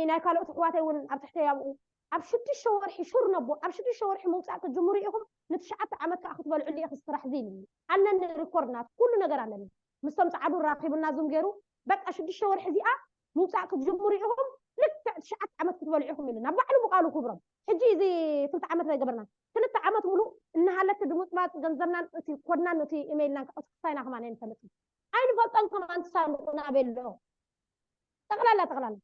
ናይ ካልኦት ኣሕዋተይ እውን ኣብ ትሕተይ ኣብኡ ኣብ ሽዱሽተ ወርሒ ሹር ነቦ ኣብ ሽዱሽተ ወርሒ ምውፃእ ክትጅምሩ ኢኹም ንትሽዓተ ዓመት ከዓ ክትበልዕሉ ኢኹ ስራሕ እዚ ኢልኒ ኣለኒ ሪኮርድ ናት ኩሉ ነገር ኣለኒ ምስቶም ፀዓዱ ራኪብና ዙም ገይሩ በቃ ሽዱሽተ ወርሒ እዚኣ ምውፃእ ክትጅምሩ ኢኹም ልክዕ ትሽዓተ ዓመት ክትበልዑ ኢኹም ኢሉ ናብ ባዕሉ ብቃሉ ክብሮም ሕጂ እዚ ክልተ ዓመት ዘይገበርና ክልተ ዓመት ሙሉእ እናሃለቲ ድምፅማፅ ገንዘብናን እቲ ኮድናን እቲ ኢሜይልናን ክሳይና ከማን ኣይንፈልጥን ኣይንፈልጦን ከማን ትሳንዱቁና ቤሎ ጠቕላላ ጠቕላላ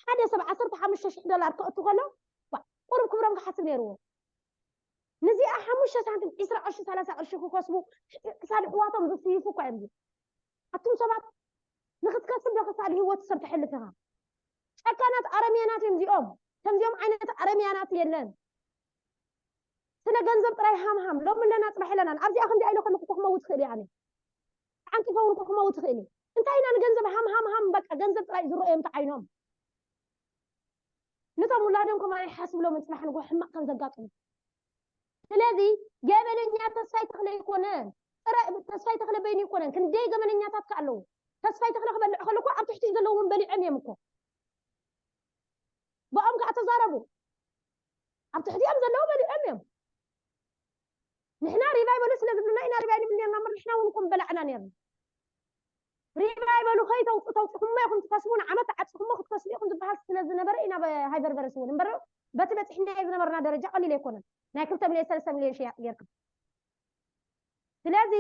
ሓደ ሰብ ዓሰርተ ሓሙሽተ ሽሕ ዶላር ከእቱ ከሎ ቁሩብ ክብሮም ክሓስብ ነይርዎ ንዚኣ ሓሙሽተ ሳንቲም ዒስራ ቅርሺ ሰላሳ ቅርሺ ክከስቡ ክሳድ ኣሕዋቶም ዝስይፉ እኳ እዮም ኣቱም ሰባት ንክትከስብ ዶ ክሳድ ህይወት ሰብ ተሕልፍ ኢኻ ጨካናት ኣረምያናት እዮም እዚኦም ከምዚኦም ዓይነት ኣረምያናት የለን ስለ ገንዘብ ጥራይ ሃምሃም ሎሚ ኣለና ፅባሕ የለናን ኣብዚኣ ከምዚኣ ኢለ ከለኩ ክመውት ትኽእል እየ ኣነ ዓንቂፈ እውን ክመውት ትኽእል እየ እንታይ ኢና ንገንዘብ ሃምሃምሃም በቃ ገንዘብ ጥራይ ዝረኦም ተዓይኖም ነቶም ውላዶም ከማን ይሓስብሎምን ፅባሕ ንጎ ሕማቕ ከም ዘጋጥሙ ስለዚ ገበነኛ ተስፋይ ተኽለ ኣይኮነን ተስፋይ ተኽለ በይኑ ኣይኮነን ክንደይ ገበነኛታት ከ ኣለዉ ተስፋይ ተኽለ ክበልዕ ከለኩ ኣብ ትሕቲ ዘለዎም በሊዖም እዮም እኮ ብኦም ከዓ ተዛረቡ ኣብ ትሕቲኦም ዘለዉ በሊዖም እዮም ንሕና ሪቫይ በሉ ስለ ዝብሉና ኢና ሪቫይ ንብል ነርና እምበር ንሕና እውን እኮ ምበላዕና ነርና ሪቫይ በሉ ከይተውፁ ተውፅኹሞ ኢኹም ትከስቡ ንዓመት ተዓፅኹሞ ክትከስቡ ኢኹም ዝበሃል ስለ ዝነበረ ኢና ሃይበርበረስ እውን እምበር በቲ በፂሕናዮ ዝነበርና ደረጃ ቀሊል ኣይኮነን ናይ ክልተ ሚልዮን ሰለስተ ሚልዮን ሽያጥ ጌርካ ስለዚ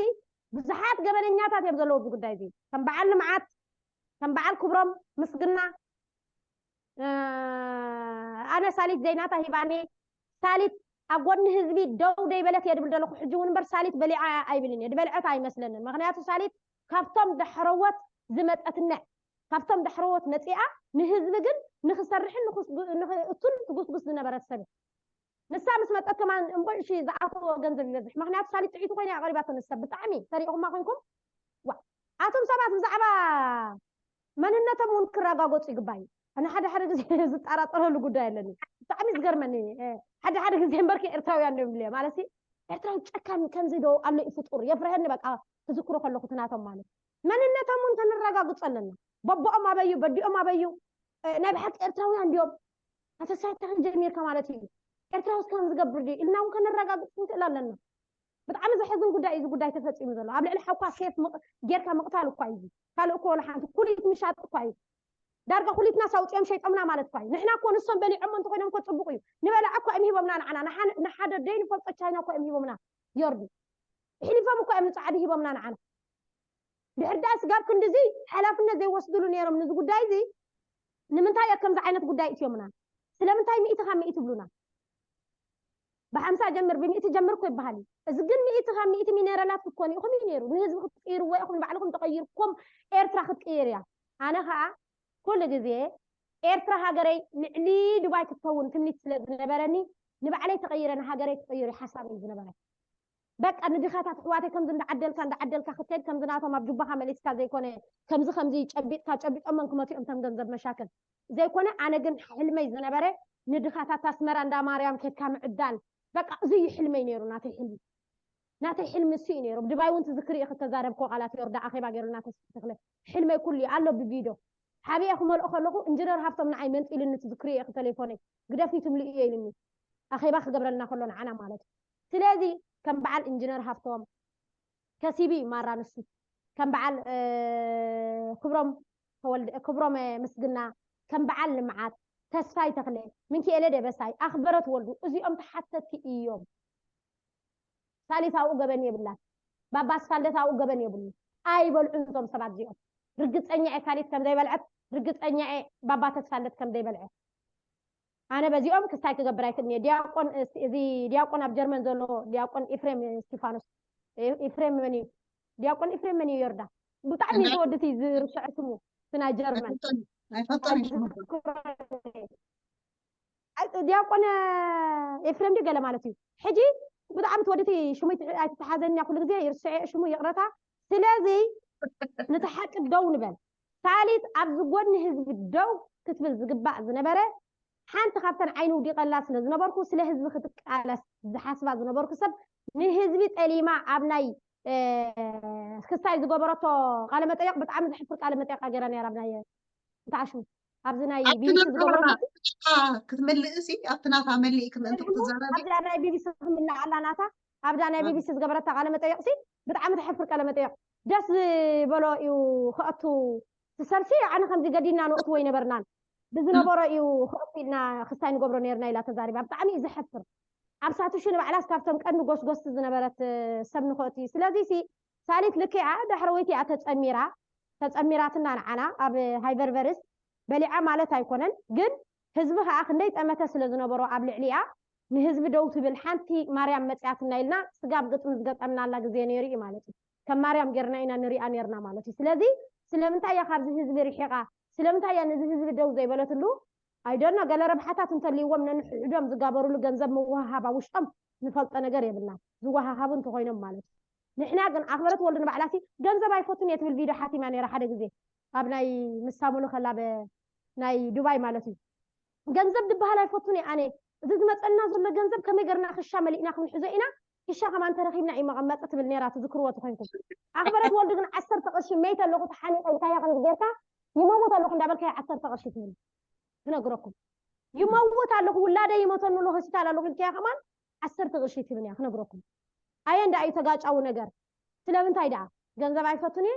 ብዙሓት ገበነኛታት እዮም ዘለዉ ኣብዚ ጉዳይ እዚ ከም በዓል ልምዓት ከም በዓል ክብሮም ምስግና ኣነ ሳሊት ዘይናታ ሂባኒ ሳሊት ኣብ ጎኒ ህዝቢ ደው ደይበለት እየ ድብል ዘለኹ። ሕጂ እውን እምበር ሳሊት በሊዓ ኣይብልን እየ፣ ድበልዐት ኣይመስለንን። ምክንያቱ ሳሊት ካብቶም ዳሕረዎት ዝመፀት እነ፣ ካብቶም ዳሕረዎት መፂኣ ንህዝቢ ግን ንክሰርሕን ንክስጉ- ንክእቱን ትጉስጉስ ዝነበረት ሰብ እያ። ንሳ ምስ መፀት ከማን እምቦ እሺ ዝኣተዎ ገንዘብ ይበዝሕ። ምክንያቱ ሳሊት ጥዒቲ ኮይና እያ ቀሪባቶ ንሰብ። ብጣዕሚ ተሪእኹማ ኮይንኩም ዋ ኣቶም ሰባት ብዛዕባ መንነቶም እውን ክረጋገፁ ይግባእ እዩ። ኣነ ሓደ ሓደ ግዜ ዝጠራጠረሉ ጉዳይ ኣለኒ። ብጣዕሚ ዝገርመኒ እ፣ ሓደ ሓደ ግዜ እምበርኪ ኤርትራውያን ዶ ይብልዮ ማለት ሲ ኤርትራዊ ጨካን ከምዚ ዶ ኣሎ እዩ ፍጡር የፍርሀኒ። በቃ ክዝክሮ ከለኹ ትናቶም ማለት መንነቶም እውን ከነረጋግፁ ኣለና። በቦኦም ኣበዩ በዲኦም ኣበዩ እ፣ ናይ ብሓቂ ኤርትራውያን እንዲዮም ኣተሳይታ ክንጀሚርካ ማለት እዩ። ኤርትራ ውስጥ ከም ዝገብር ድዩ ኢልና እውን ከነረጋግፅ ክንክእል ኣለና። ብጣዕሚ ዘሕዝን ጉዳይ እዩ እዚ ጉዳይ ተፈፂሙ ዘሎ። ኣብ ልዕሊ ሓውካ ሴፍ ምቕ- ጌርካ ምቕታል እኳ እዩ። ካልእ እኮ ወላ ሓንቲ ኩሊት ምሻጥ እኳ እዩ። ዳርጋ ኩሊትና ሳውፅኦም ሸይጦምና ማለት እኳ እዩ። ንሕና እኮ ንሶም በሊዖሞ እንተኮይኖም እኮ ፅቡቅ እዩ። ንበላዕ እኳ እዮም ሂቦምና ንዓና። ንሓ- ንሓደ ደይ ንፈልጦ ቻይና እኳ እዮም ሂቦምና። ዮርዲ ሕሊፎም እኳ እዮም ንፃዕዲ ሂቦምና ንዓና። ድሕር ዳኣ ስጋብ ክንድዚ ሓላፍነት ዘይወስድሉ ነይሮም ንዚ ጉዳይ እዚ ንምንታይ እዮም ከምዚ ዓይነት ጉዳይ እትዮምና? ስለምንታይ ሚእቲ ካብ ሚእቲ ትብሉና? ብሓምሳ ጀምር ብሚእቲ ጀምር እኮ ይበሃል እዩ። እዚ ግን ሚእቲ ካብ ሚእቲ ሚነራላት ክትኮኑ ኢኹም እዩ ነይሩ። ንህዝቢ ክትቅይርዎ ኢኹም፣ ንባዕልኹም ተቐይርኩም ኤርትራ ክትቅየር እያ። ኣነ ከዓ ኩሉ ግዜ ኤርትራ ሃገረይ ልዕሊ ዱባይ ክትከውን ትምኒት ስለ ዝነበረኒ ንባዕለይ ተቐይረ ንሃገረይ ክቕይር እዩ ሓሳበይ ዝነበረ። በቃ ንድኻታት ኣሕዋተይ ከምዚ እንዳዓደልካ እንዳዓደልካ ክትከድ ከምዚ ናቶም ኣብ ጁባኻ መሊስካ ዘይኮነ ከምዚ ከምዚ ጨቢጥካ ጨቢጦመን ክመትኦም ተም ገንዘብ መሻክል ዘይኮነ ኣነ ግን ሕልመይ ዝነበረ ንድኻታት ኣስመራ እንዳ ማርያም ከድካ ምዕዳል በቃ እዚ እዩ ሕልመይ ነይሩ ናተይ ሕልሚ ናተይ ሕልሚ እሱ እዩ ነይሩ። ብድባይ እውን ትዝክሪ ኢኺ ተዛረብኮ ቃላት ዮርዳ ኣኼባ ገይሩልና ተስፋ ተኽለ ሕልመይ ኩሉ እዩ ኣሎ ብቪዶ ሓቢኤ ክመልኦ ከለኹ እንጅነር ሃብቶም ንዓይ መንጢልኒ ትዝክሪ ኢኺ ተሌፎነይ ግደፊ ትምልኡ እየ ኢልኒ ኣኼባ ክገብረልና ከሎ ንዓና ማለት እዩ። ስለዚ ከም በዓል ኢንጂነር ሃብቶም ከሲቢ ማራ ንሱ ከም በዓል ክብሮም ተወልደ ክብሮም ምስግና ከም በዓል ልምዓት ተስፋይ ተክለ ምንኪኤለ ደበሳይ ኣኽበረት ወልዱ እዚኦም ተሓተቲ እዮም። ሳሊት ኣብኡ ገበን የብላን። ባባ ኣስፋልደት ኣብኡ ገበን የብሉ። ኣይበልዑን እዞም ሰባት እዚኦም። ርግፀኛ እየ ሳሊት ከም ዘይበልዐት ርግፀኛ እየ ባባ ተስፋልደት ከም ዘይበልዐ። ኣነ በዚኦም ክስታይ ክገብር ኣይክእልን እየ። ዲያቆን እዚ ዲያቆን ኣብ ጀርመን ዘሎ ዲያቆን ኢፍሬም እስቲፋኖስ ኢፍሬም መን እዩ? ዲያቆን ኢፍሬም መን እዩ? ዮርዳ ብጣዕሚ ዝወድት እዩ ዝርስዐ ስሙ እቲ ናይ ጀርመን ዲያቆን ኤፍሬም ድዩ ገለ ማለት እዩ። ሕጂ ብጣዕሚ ትወድቲ ሽሙ ኣይትተሓዘኛ ኩሉ ግዜ ይርስዐ ሽሙ ይቕረታ። ስለዚ ንቲ ሓቂ ደው ንበል። ሳሊት ኣብዚ ጎኒ ህዝቢ ደው ክትብል ዝግባእ ዝነበረ ሓንቲ ካብተን ዓይኒ ውዲቐላ ስለ ዝነበርኩ ስለ ህዝቢ ክትቃለስ ዝሓስባ ዝነበርኩ ሰብ ንህዝቢ ጠሊማ ኣብ ናይ ክስታይ ዝገበረቶ ቃለ መጠየቕ ብጣዕሚ ዘሕፍር ቃለ መጠየቕ ገይራ ነይራ ብናይ እንታይ ሽሙ ኣብዚ ናይ ቢቢሲ ዝገበረቶ ክትምልእሲ ኣብቲ ናታ መሊእክ ምእንቲ ክትዛረቢ ኣብዛ ናይ ቢቢሲ ክምላ ኣላ ናታ ኣብዛ ናይ ቢቢሲ ዝገበረታ ቃለ መጠየቕሲ ብጣዕሚ ዘሕፍር ቃለ መጠየቕ ደስ ዝበሎ እዩ ክኣቱ ትሰልሲ ኣነ ከምዚ ገዲና ንእትዎ ይነበርናን ብዝነበሮ እዩ ክእቱ ኢልና ክስታይ ንገብሮ ነርና ኢላ ተዛሪባ ብጣዕሚ እዩ ዘሕፍር ኣብ ሳትሹ ንባዕላስ ካብቶም ቀንዲ ጎስጎስቲ ዝነበረት ሰብ ንክእቱ እዩ ስለዚ ሲ ሳሊት ልክያ ዳሕረወይቲ እያ ተፀሚራ ተፀሚራትና ንዓና ኣብ ሃይቨርቨርስ በሊዓ ማለት ኣይኮነን ግን ህዝቢ ከዓ ክንደይ ጠመተ ስለ ዝነበሮ ኣብ ልዕሊኣ ንህዝቢ ደው ትብል ሓንቲ ማርያም መፅያትና ኢልና ስጋብ ግጥሚ ዝገጠምናላ ግዜ ነይሩ እዩ ማለት እዩ ከም ማርያም ጌርና ኢና ንሪኣ ነርና ማለት እዩ ስለዚ ስለምንታይ እያ ካብዚ ህዝቢ ርሒቃ ስለምንታይ እያ ነዚ ህዝቢ ደው ዘይበለትሉ ኣይደኖ ገለ ረብሓታት እንተልይዎም ነንሕሕዶም ዝጋበሩሉ ገንዘብ ምውሃሃብ ኣብ ውሽጦም ንፈልጦ ነገር የብልና ዝወሃሃቡ እንተኮይኖም ማለት እዩ ንሕና ግን ኣኽበረት ወልዱ ንባዕላሲ ገንዘብ ኣይፈቱን እየ ትብል ቪድዮ ሓቲማ ነይራ ሓደ ግዜ ኣብ ናይ ምሳሙሉ ከላ ናይ ዱባይ ማለት እዩ ገንዘብ ድበሃል ኣይፈቱን እየ ኣነ እዚ ዝመፀና ዘሎ ገንዘብ ከመይ ገርና ክሻ መሊእና ክንሕዞ ኢና ክሻ ከማን ተረኪብና እዩ መቐመጢ ትብል ነይራ ትዝክርዎ ተኮይንኩም ኣኽበረት ወልዱ ግን ዓሰርተ ቅርሺ መይተ ኣለኹ ተሓኒቀ ኢልካያ ከምዚ ጌርካ ይመውት ኣለኹ እንዳበልካያ ዓሰርተ ቅርሺ ትብል ክነግረኩም ይመውት ኣለኹ ውላደ ይመተኑሉ ሆስፒታል ኣለኹ ኢልካያ ከማን ዓሰርተ ቅርሺ ትብል እያ ክነግረኩም ኣየ እንዳ እዩ ተጋጫዊ ነገር ስለምንታይ ደኣ ገንዘብ ኣይፈቱን እየ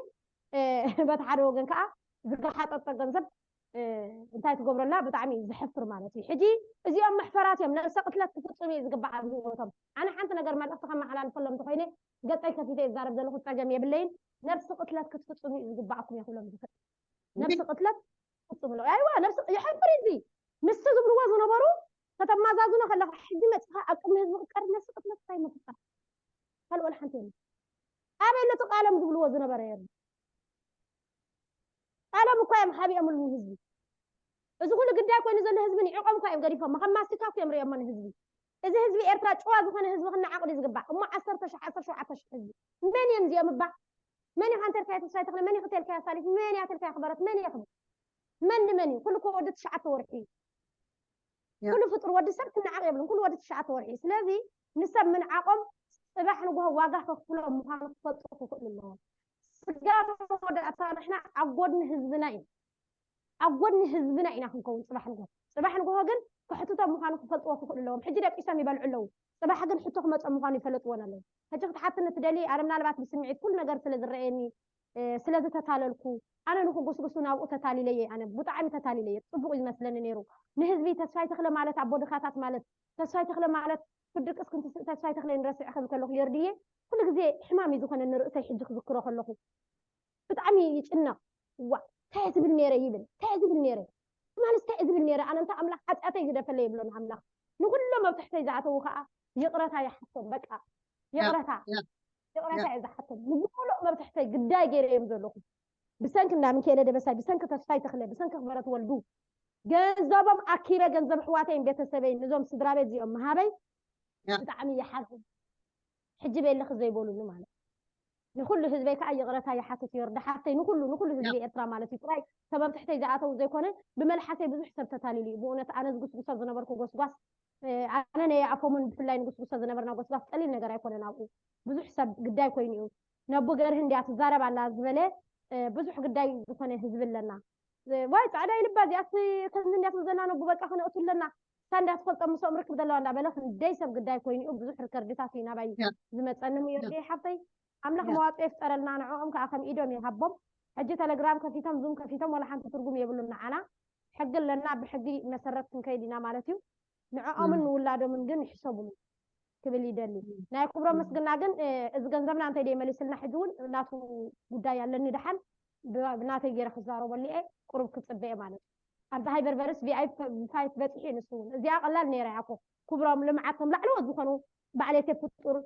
በቲ ሓደ ወገን ከዓ ዝገሓጠጠ ገንዘብ እንታይ ትገብረላ ብጣዕሚ እዩ ዘሕፍር ማለት እዩ ሕጂ እዚኦም መሕፈራት እዮም ነብሰ ቅትለት ክፍፅሙ እዩ ዝግባእ ኣብ ህይወቶም ኣነ ሓንቲ ነገር መልእክቲ ከመሓላልፈሎም እንተኮይነ ገፀይ ከፊተ ይዛረብ ዘለኹ ፀገም የብለይን ነብሲ ቅትለት ክትፍፅሙ እዩ ዝግባኣኩም እየ ክብሎም ዝኽእል ነብሲ ቅትለት ፍፅምሎ ኣይዋ ነብሲ የሕፍር እዚ ምስ ዝብልዎ ዝነበሩ ከተማዛዝኖ ከለኻ ሕጂ መፅኻ ኣብ ቅድሚ ህዝቢ ክትቀርብ ነስቅት ነስታይ ምፍጣር ካልእ ወላ ሓንቲ የለን። ኣበይ ኣሎ እቲ ቃለም ዝብልዎ ዝነበረ የለን። ቃሎም እኳ እዮም ሓቢኦምሉ ንህዝቢ። እዚ ኩሉ ግዳይ ኮይኑ ዘሎ ህዝቢ ንዒቆም እኳ እዮም ገዲፎም። ከም ማስቲካ እኮ እዮም ሪኦሞ ንህዝቢ። እዚ ህዝቢ ኤርትራ ጭዋ ዝኾነ ህዝቢ ክነዓቕ ድዩ ዝግባእ? እሞ ዓሰርተ ሽሕ፣ ዓሰርተ ሸውዓተ ሽሕ ህዝቢ መን እዮም እዚኦም እባ? መን ኢኻ እንተልካዮ ተስፋይ ተኽለ፣ መን ኢኺ ተልካዮ ሳሊት፣ መን እያ ተልካዮ ክበረት፣ መን ኢኺ? መን ንመን እዩ? ኩሉ እኮ ወዲ ትሽዓተ ወርሒ እዩ። ያ። ኩሉ ፍጡር ወዲ ሰብ ክነዓቕ የብሉን። ኩሉ ወዲ ትሽዓተ ወርሒ እዩ። ስለዚ ንሰብ ምንዓቖም ጽባሕ ንግሆ ዋጋ ከኽፍሎም ምዃኑ ክፈልጡ ክኽእሉ ኣለዎም። ስጋ መወዳእታ ንሕና ኣብ ጎድኒ ህዝብና ኢና። ኣብ ጎድኒ ህዝብና ኢና ክንከውን ጽባሕ ንግሆ። ጽባሕ ንግሆ ግን ከሕትቶም ምዃኑ ክፈልጥዎ ክኽእሉ ኣለዎም። ሕጂ ደቂሶም ይበልዑ ኣለዉ። ጽባሕ ግን ሕቶ ክመጾም ምዃኑ ይፈለጥዎን ኣለዉ። ሕጂ ክትሓትኒ ትደሊ፣ ኣነ ምናልባት ብስምዒት ኩሉ ነገር ስለ ዝረኣየኒ፣ እ፣ ስለ ዝተታለልኩ፣ ኣነ ንክጉስጉሱ ናብኡ ተታሊለየ። ኣነ ብጣዕሚ ተታሊለየ። ጽቡቕ እዩ ዝመስለኒ ነይሩ። ንህዝቢ ተስፋይ ተኽለ ማለት ኣቦ ድኻታት ማለት፣ ተስፋይ ተኽለ ማለት ክድቅስ ክንትስእ ተስፋይ ተኽለ ንረስዕ ከም ከለኹ የርድየ። ኩሉ ግዜ ሕማም እዩ ዝኾነኒ ርእሰይ ሕጂ ክዝክሮ ከለኹ። ብጣዕሚ ይጭነቕ። ዋ፣ እንታይ እየ ዝብል ነይረ ይብል፣ እንታይ እየ ዝብል ነይረ ማለት፣ እንታይ እየ ዝብል ነይረ? ኣነ እንተ ኣምላኽ ሓጢኣተይ ግደፈለይ ይብሎ ንኣምላኽ። ንኹሎም ኣብ ትሕተይ ዝኣተዉ ከዓ ይቕረታ ይሓቶም። በቃ ይቕረታ፣ ያ፣ ይቕረታ ያ። እየ ዝሓቶም። ንኩሎም ኣብ ትሕተይ ግዳይ ገይረ እዮም ዘለኹ። ብሰንኪ እንዳ ሚካኤለ ደበሳይ፣ ብሰንኪ ተስፋይ ተኽለ፣ ብሰንኪ ክበረት ወልዱ ገንዘቦም ኣኪበ፣ ገንዘብ ኣሕዋተይን ቤተሰበይን፣ ነዞም ስድራ ቤት እዚኦም ምሃበይ ያ። ብጣዕሚ ይሓዝን። ሕጂ ቤለኺ ዘይበሉኒ ማለት። ንኹሉ ህዝበይ ከዓ ይቕረታ ይሓትት፣ ይወርዳ ሓፍተይ፣ ንኹሉ፣ ንኹሉ ህዝቢ ያ። ኤርትራ ማለት እዩ። ጥራይ ሰብ ኣብ ትሕተይ ዝኣተው ዘይኮነ፣ ብመልሓሰይ ብዙሕ ሰብ ተታሊሉ እዩ። ብእውነት ኣነ ዝጉስጉሶ ዝነበርኩ ጎስጓስ፣ እ፣ ኣነ ናይ ኣፎምን ብፍላይ ንጉስጉሶ ዝነበርና ጎስጓስ ቀሊል ነገር ኣይኮነን። ኣብኡ ብዙሕ ሰብ ግዳይ ኮይኑ እዩ። ነቡ ገርህ እንዲያ ትዛረብ ኣላ ዝበለ፣ እ፣ ብዙሕ ግዳይ ዝኾነ ህዝቢ ኣለና። እ፣ ዋይ ጻዕዳ ይልባ እዚኣስ ከምዚ እንዲያ ትብል ዘላ ነቡ በቃ ክነእቱ ኣለና። እሳ እንዲያ ትፈልጦም ምስኦም ርክብ ዘለዋ እንዳበለ ክንደይ ሰብ ግዳይ ኮይኑ እዩ። ብዙሕ ሪከርድታት እዩ ናባይ ያ። ዝመጸኒ። ያ። ምዮርደይ ሓፍተይ ኣምላኽ ያ። መዋጽኦ ይፍጠረልና፣ ንዕኦም ከዓ ከም ኢዶም ይሃቦም። ሕጂ ተለግራም ከፊቶም፣ ዙም ከፊቶም፣ ወላ ሓንቲ ትርጉም የብሉን ንዓና። ሕጊ ኣለና፣ ብሕጊ መሰረት ክንከይድ ኢና ማለት እዩ። ንዕኦምን እም። ንውላዶምን ግን ይሕሰቡሉ ክብል ይደሊ። ናይ ክብሮም እም። ምስግና ግን፣ እ፣ እዚ ገንዘብና እንተይ ደይመሊስልና ሕጂ እውን ናቱ ጉዳይ ኣለኒ። ደሓን ብ-፣ ብናተይ ገይረ ክዛረበሉ እየ፣ ቁሩብ ክጽበ እየ ማለት እዩ። ኣብዛ ሃይበርበርስ ቪ ኣይ ፒ ፋይፍ በጺሑ እዩ ንሱ እውን። እዚኣ ቀላል ነይራ እያ እኮ። ክብሮም ልምዓት ከም ላዕለዎት ዝኾኑ ባዕለይ ቴ ፍጡር፣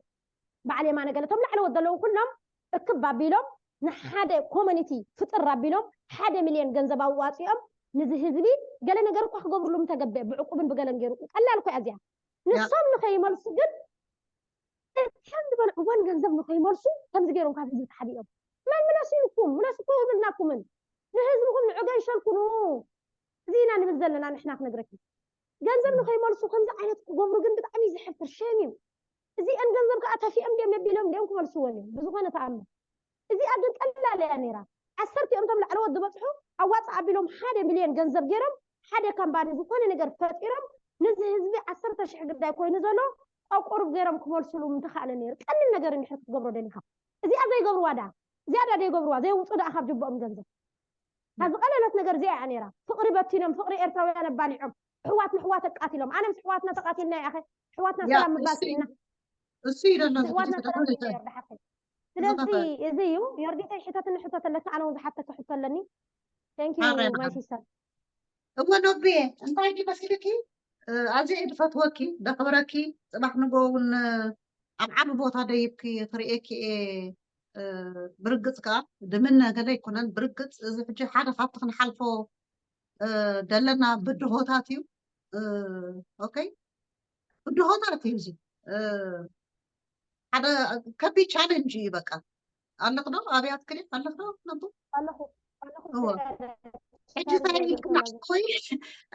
ባዕል የማነ ገለ፣ እቶም ላዕለዎት ዘለዉ ኩሎም እክብ ኣቢሎም ንሓደ ኮሚኒቲ ፍጥር ኣቢሎም ሓደ ሚልዮን ገንዘብ ኣዋፂኦም፣ ንዚ ህዝቢ ገለ ነገር እኳ ክገብርሉ ምተገብአ ብዕቁብን ብገለን ገይሩ። ቀላል እኮ እያ እዚኣ። ያ። ንሶም ንኸይመልሱ ግን ከም ዝበልዕዎን ገንዘብ ንኸይመልሱ ከምዚ ገይሮም ካብ ህዝቢ ተሓቢኦም። መን ምለሱ ኢልኩም? ምለሱ እኮ ይብልናኩምን። ንህዝብኹም ንዕገ ይሸልኩኑ። እዚ ኢና ንብል ዘለና ንሕና ክነግረኪ። ገንዘብ ንኸይመልሱ ከምዚ ዓይነት ክገብሩ ግን ብጣዕሚ ዘሕፍር ሸም እዩ። እዚአን ገንዘብ ከዓ ተፊኦም ድዮም ነቢሎም ድዮም ክመልስወን እዮም ብዝኾነ ተኣምር። እዚኣ ግን ቀላል እያ ነይራ። ዓሰርተ እዮም እቶም ላዕለዎት ዝበፅሑ ኣዋፃ ኣቢሎም ሓደ ሚልዮን ገንዘብ ገይሮም ሓደ ካምባኒ ዝኾነ ነገር ፈጢሮም ነዚ ህዝቢ ዓሰርተ ሽሕ ግዳይ ኮይኑ ዘሎ ቆቁሩብ ገይሮም ክመልስሉ ምተኻእለ ነይሩ። ቀሊል ነገር እንድሕር ክትገብሮ ደሊኻ እዚኣ ዘይገብርዋ ዳ እዚኣ ዳ ዘይገብርዋ ዘየውፁ ዳ ካብ ጅብኦም ገንዘብ ካብ ዝቐለለት ነገር እዚኣ እያ ነይራ። ፍቕሪ በቲኖም ፍቕሪ ኤርትራውያን ኣባሊዖም ኣሕዋት ንኣሕዋት ኣቃቲሎም። ኣነ ምስ ኣሕዋትና ተቃቲልና ይኣኸ ኣሕዋትና ያ፣ ሰላም ምባል እሱ ክኢልና እሱ እዩ ዘሎ ኣሕዋትና ዝግጅት ሰላም ተባለ ክኢልና ይርዳሓከ። ስለዚ እዚ እዩ ዮርዲተይ ሕተትኒ ሕቶ ተለካ ኣነ እውን ዝሓተካ ሕቶ ኣለኒ። Thank you ሓራይ my በዓል sister። እወ ኖብየ እንታይ ድዩ መሲልኪ? እ፣ ኣዝየ እየ ዝፈትወኪ ዘኽብረኪ። ጽባሕ ንጎ እውን እ፣ ኣብ ዓቢ ቦታ ደይብኪ ክርእየኪ እየ። እ፣ ብርግጽ ከኣ ድምነ ገለ ኣይኮነን። ብርግጽ እዚ ሕጂ ሓደ ካብቲ ክንሓልፎ እ፣ ደለና ብድሆታት እዩ። እ፣ ኦኬ ብድሆታት እዩ እዚ። እ፣ ሓደ ከቢድ ቻለንጅ እዩ በቃ። ኣለኽ ዶ ኣብያት ክልል ኣለኽ ዶ ነቡ? ኣለኹ ኣለኹ እወ። ሕጂ እንታይ ኢልክና ወይ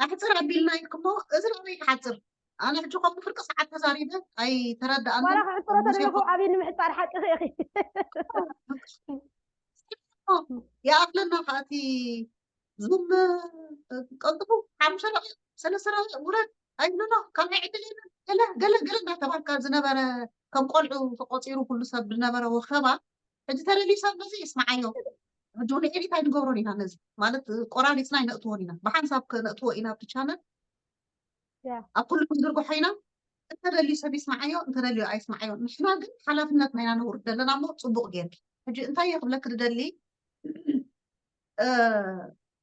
ኣሕፅር ኣቢልና ኢልክሞ እዚ ናበይ ክሓፅር? ኣነ ሕጂ ከምኡ ፍርቂ ሰዓት ተዛሪበ ኣይተረድኣንን። ዋላ ክሕፅሮ ተደለኹ ኣብይ ንምሕፃር ሓቂ ኢኺ። ይኣኽለና ከኣ እቲ ዙም ቀልጥፉ ሓሙሽተ ደቂቕ ሰለስተ ደቂቕ ውረድ ኣይብሉና ካልኣይ ዕድል የለን ገለ ገለ ገለ እናተባልካ ዝነበረ ከም ቆልዑ ተቆፂሩ ኩሉ ሰብ ዝነበረ ወከባ ሕጂ ተደልዩ ሰብ ነዚ ይስምዓዮ። ሕጂ እውን ኤዲት ኣይንገብሮን ኢና ነዚ ማለት ቆራሪፅና ኣይነእትዎን ኢና ብሓንሳብ ክነእትዎ ኢና ኣብቲ ቻነል ያ ኣብ ኩሉ ክንዝርግሖ ኢና። እንተደልዩ ሰብ ይስምዓዮ እንተደልዩ ኣይስምዓዮ ንሕና ግን ሓላፍነትና ኢና ነውርድ ዘለና እሞ ፅቡቕ ጌርኪ። ሕጂ እንታይ እየ ክብለኪ ዝደሊ እ፣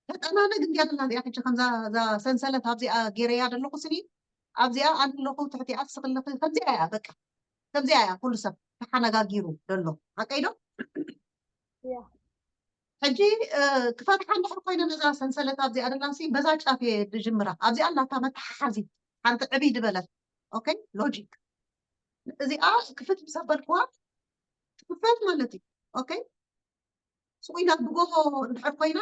ተጠናነግ እንድያ ደላ እዚኣ ሕጂ ከምዛ እዛ ሰንሰለት ኣብዚኣ ገይረያ ዘለኹ ስኒ ኣብዚኣ ኣነ ኣለኹ፣ ትሕቲኣ ንስኺ ኣለኺ፣ ከምዚኣ እያ በቃ። ከምዚኣ እያ ኩሉ ሰብ ተሓነጋጊሩ ዘሎ። ሓቀይ ዶ? ሕጂ ክፈትሓ እንድሕር ኮይነ ነዛ ሰንሰለት ኣብዚኣ ደላሲ በዛ ጫፍ እየ ዝጅምራ። ኣብዚኣ ኣላታ መተሓሓዚ ሓንቲ ዕብይ ዝበለት። ኦኬ፣ ሎጂክ እዚኣ ክፍት ምስ ኣበልክዋ ትኽፈት ማለት እዩ። ኦኬ፣ ስቕ ኢላ ብጎቦ እንድሕር ኮይና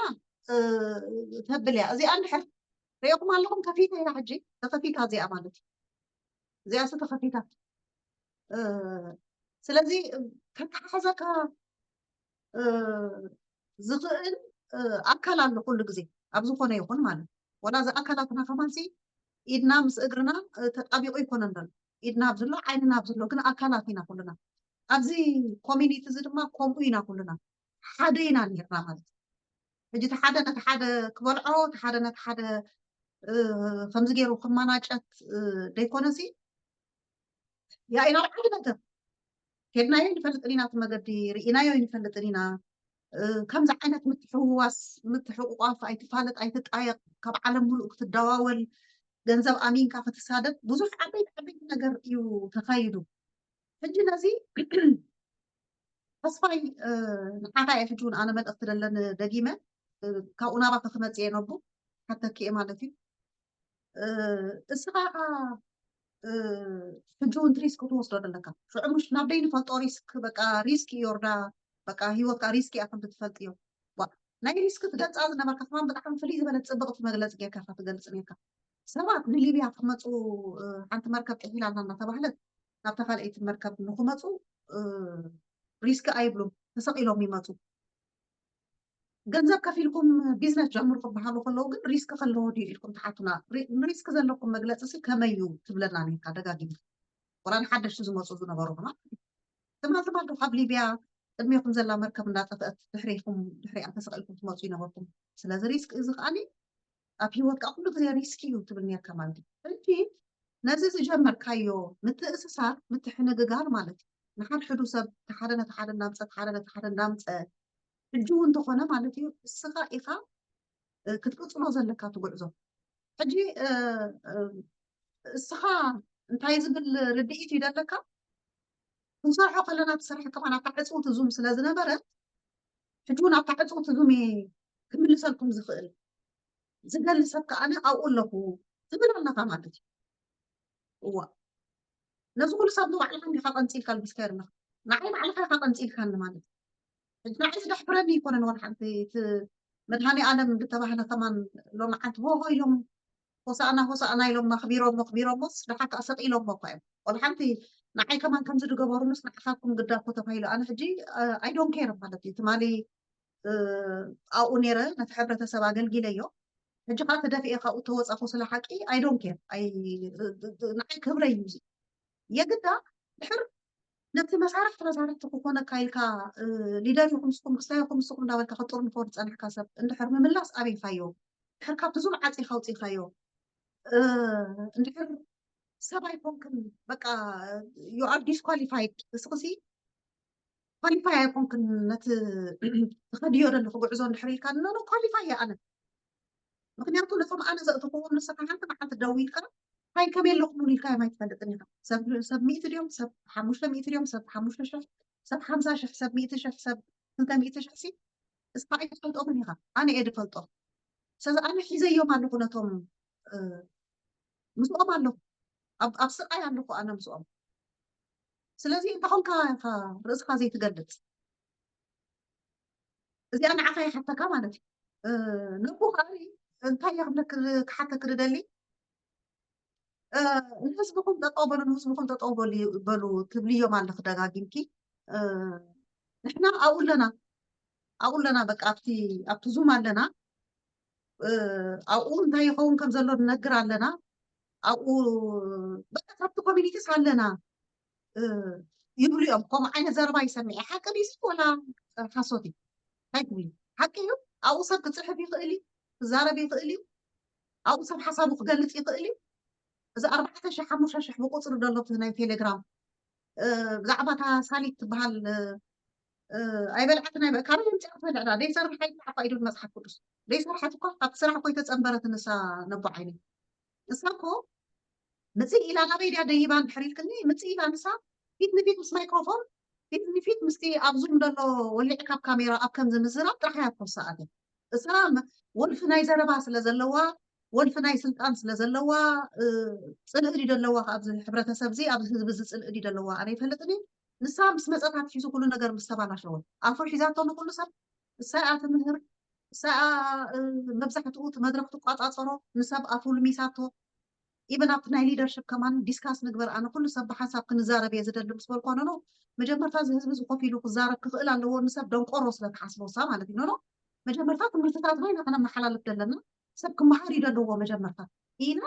ተብል እያ። እዚኣ እንድሕር ሪእኹም ኣለኹም ከፊታ እያ ሕጂ ተኸፊታ እዚኣ ማለት እዩ። እዚኣ ሲ ተኸፊታ። ስለዚ ከተሓሕዘካ ዝኽእል ኣካል ኣሎ ኩሉ ግዜ ኣብ ዝኾነ ይኹን ማለት እዩ። ወላ እዚ ኣካላትና ከማንሲ ኢድና ምስ እግርና ተጣቢቑ ይኮነን ዘሎ። ኢድና ኣብ ዝሎ ዓይንና ኣብ ዝሎ ግን ኣካላት ኢና ኩልና። ኣብዚ ኮሚኒቲ እዚ ድማ ከምኡ ኢና ኩልና ሓደ ኢና ነርና ማለት እዩ። ሕጂ እቲ ሓደ ነቲ ሓደ ክበልዖ እቲ ሓደ ነቲ ሓደ ከምዚ ገይሩ ክመናጨት ደይኮነሲ ያኢና ዓቢ ነገር ከድናዮ ይንፈልጥን ኢና፣ እቲ መገዲ ርኢናዮ ይንፈልጥን ኢና። ከምዚ ዓይነት ምትሕውዋስ ምትሕቁቋፍ ኣይትፋለጥ ኣይትጣየቕ ካብ ዓለም ሙሉእ ክትደዋወል ገንዘብ ኣሚንካ ክትሳደብ ብዙሕ ዓበይቲ ዓበይቲ ነገር እዩ ተኻይዱ። ሕጂ ነዚ ተስፋይ ንዓኻ እየ ሕጂ እውን ኣነ መልእኽቲ ደለኒ ደጊመ ካብኡ ናባኻ ክመፅእ እየ ነቡ ሓተኪ እየ ማለት እዩ። እስኻ ከዓ ሕጂ እውን ሪስክ ትወስዶ ዘለካ ሽዑ ምሽ ናብ ደይ ንፈልጦ ሪስክ በቃ ሪስክ እዩ ዮርዳ በቃ ህይወትካ ሪስክ እያ ከም ትፈልጥ እዮ ናይ ሪስክ ትገልፃ ዝነበርካ ከማን ብጣዕሚ ፍልይ ዝበለት ፅብቕቲ መግለፂ ጌርካ ኢኻ ትገልፅ ነርካ። ሰባት ንሊብያ ክመፁ ሓንቲ መርከብ ጥሒላ ኣላ እናተባህለት ናብታ ካልኣይቲ መርከብ ንክመፁ ሪስክ ኣይብሉም ተሰቒሎም ይመፁ። ገንዘብ ከፊልኩም ቢዝነስ ጀምሩ ክበሃሉ ከለዉ ግን ሪስክ ከለዎ ድዩ ኢልኩም ትሓቱና። ንሪስክ ዘለኩም መግለፂ ሲ ከመይ እዩ ትብለና ነርካ ደጋጊምካ። ወላ ንሓደሽቲ ዝመፁ ዝነበሩ ከማን ትማል ትማል ካብ ሊብያ ቅድሜኹም ዘላ መርከብ እንዳጠፍአት ድሕሬኹም ድሕሪኣ ተሰቒልኩም ትመፁ ይነበርኩም። ስለዚ ሪስክ እዚ ከዓኒ ኣብ ሂወትካ ኩሉ ግዜ ሪስክ እዩ ትብል ነርካ ማለት እዩ። ሕጂ ነዚ ዝጀመርካዮ ምትእስሳር ምትሕንግጋር ማለት እዩ። ንሓድሕዱ ሰብ ተሓደ ነቲ ሓደ እንዳምፀ ተሓደ ነቲ ሓደ እንዳምፀ ሕጂ እውን እንተኾነ ማለት እዩ እስኻ ኢኻ ክትቅፅሎ ዘለካ እቲ ጉዕዞ። ሕጂ እስኻ እንታይ ዝብል ርድኢት እዩ ደለካ? ክንሰርሖ ከለና እቲ ስራሕ ከማን ኣብታ ዕፅውቲ ዙም ስለ ዝነበረት ሕጂ እውን ኣብታ ዕፅውቲ ዙም እየ ክምልሰልኩም ዝኽእል ዝደሊ ሰብ ከዓነ ኣብኡ ኣለኹ ትብል ኣለኻ ማለት እዩ። እዋ ነዚ ኩሉ ሰብ ንባዕልኻ እንዲኻ ቀንፂልካ ኣልቢስካ ኣለኻ ንዓይ ባዕልኻ ኢኻ ቀንፂልካኒ ማለት እዩ። ሕጂ ንዓይ ዝደሕፍረኒ ይኮነን ዋላ ሓንቲ እቲ መድሃኒ ኣለም ዝተባህለ ከማን ሎሚ ሓንቲ ሆሆ ኢሎም ሆሳእና ሆሳእና ኢሎም ኣኽቢሮሞ ኣኽቢሮሞስ ደሓር ከዓ ሰቒሎሞ እኳ እዮም። ቆልሓንቲ ንዓይ ከማን ከምዚ ዝገበሩንስ ንዓኻኩም ግዳ እኮ ተባሂሉ ኣነ ሕጂ ኣይ ዶን ኬር ማለት እዩ። ትማሊ ኣብኡ ነይረ ነቲ ሕብረተሰብ ኣገልጊለዮ። ሕጂ ከዓ ተደፊኤ ካብኡ ተወፃኹ ስለ ሓቂ ኣይ ዶን ኬር ንዓይ ክብረይ እዩ። የግዳ ድሕር ነቲ መሳርሕቲ መሳርሕቲ ክኾነካ ኢልካ ሊደር ኢኹም ንስኹም ክስታይ ኢኹም ንስኹም እንዳበልካ ክጥርንፎ ዝፀናሕካ ሰብ እንድሕር ምምላስ ኣበይካዮ? ድሕር ካብቲ ዙም ዓፂኻ ኣውፂእካዮ እንድሕር ሰብ ኣይኮንክን በቃ you are disqualified እስኽሲ ኳሊፋይ ኣይኮንክን ነቲ ትኸድዮ ዘለኹ ጉዕዞ እንድሕር ኢልካ ኖ ኳሊፋይ እየ ኣነ ምክንያቱ ነቶም ኣነ ዘእትኽዎም ንስኻ ሓንቲ መዓልቲ ደው ኢልካ ታይ ከመይ ኣለኹም እውን ኢልካ እዮም ኣይትፈልጥን ኢኻ ሰብ ሚእቲ ድዮም ሰብ ሓሙሽተ ሚእቲ ድዮም ሰብ ሓሙሽተ ሽሕ ሰብ ሓምሳ ሽሕ ሰብ ሚእቲ ሽሕ ሰብ ክልተ ሚእቲ ሽሕ ሲ እስኻ ኣይትፈልጦምን ኢኻ ኣነ እየ ድፈልጦ ስለዚ ኣነ ሒዘዮም ኣለኹ ነቶም ምስኦም ኣለኹ ኣብ ስቃይ ኣለኹ ኣነ ምስኦም ስለዚ እንታይ ኮንካ ኢኻ ርእስኻ ዘይትገልፅ እዚኣ ንዓኻ ይሓተካ ማለት እዩ ነቡ ካሪ እንታይ እየ ክብለክ ክሓተክ ዝደሊ ንህዝብኹም ጠጠው በሉ ንህዝብኹም ጠጠው በሉ ትብልዮም ኣለክ ደጋጊምኪ ንሕና ኣብኡ ኣለና ኣብኡ ኣለና በቃ ኣብቲ ኣብቲ ዙም ኣለና ኣብኡ እንታይ ይኸውን ከም ዘሎ ንነግር ኣለና ኣብኡ በቃ ካብቲ ኮሚኒቲስ ኣለና ይብሉ እዮም ከምኡ ዓይነት ዘረባ ይሰምዐ ሓቂ ዲሲ ወላ ሓሶት እዩ እንታይ ትብሉ ሓቂ እዩ ኣብኡ ሰብ ክፅሕፍ ይኽእል እዩ ክዛረብ ይኽእል እዩ ኣብኡ ሰብ ሓሳቡ ክገልፅ ይኽእል እዩ እዚ ኣርባዕተ ሺሕ ሓሙሽተ ሺሕ ብቁፅሪ ዘሎ ናይ ቴሌግራም ብዛዕባ እታ ሳሊት ትበሃል ኣይበልዓትን ኣይበ ካበይ ኣምፂኣ ትበልዕ ደኣ ደይሰርሕ ኣይትብላዕ እኳ ኢሉ መፅሓፍ ቅዱስ ደይሰርሐት እኳ ኣብቲ ስራሕ እኮ ኣይተፀንበረትን ንሳ ነቦ ዓይነይ ንሳ እኮ ምፅእ ኢላ ናበይ ድያ ደይባ እንድሕር ኢልክኒ፣ ምፅእ ኢላ ንሳ ፊት ንፊት ምስ ማይክሮፎን፣ ፊት ንፊት ምስቲ ኣብ ዙም ዘሎ ወሊዕካ ኣብ ካሜራ ኣብ ከምዚ ምዝራብ ጥራሕ እያ ትኮሳ ኣትያ። እሳ ወልፊ ናይ ዘረባ ስለ ዘለዋ፣ ወልፊ ናይ ስልጣን ስለ ዘለዋ፣ ፅልኢ ድዩ ዘለዋ ኣብዚ ሕብረተሰብ እዚ ኣብዚ ህዝቢ እዚ ፅልኢ ድዩ ዘለዋ ኣነ ይፈልጥን እዩ። ንሳ ምስ መፀት ኣትሒዙ ኩሉ ነገር ምስ ተባላሸወ ኣፉ ሒዛቶ ንኩሉ ሰብ እሳ እያ ትምህር፣ እሳ እያ መብዛሕትኡ እቲ መድረክ ትቋፃፀሮ፣ ንሰብ ኣፉ ልሚሳቶ። ኢቨን ኣብቲ ናይ ሊደርሽፕ ከማን ዲስካስ ንግበር ኣነ ኩሉ ሰብ ብሓንሳብ ክንዛረብ እየ ዝደሊ ምስ በልኳ ኖኖ፣ መጀመርታ እዚ ህዝቢ እዚ ኮፍ ኢሉ ክዛረብ ክኽእል ኣለዎ ንሰብ ደንቆሮ ስለ ትሓስቦ እሳ ማለት እዩ ኖኖ። መጀመርታ ትምህርትታትና ኢና ከነመሓላልፍ ዘለና፣ ሰብ ክመሃር እዩ ዘለዎ መጀመርታ ኢላ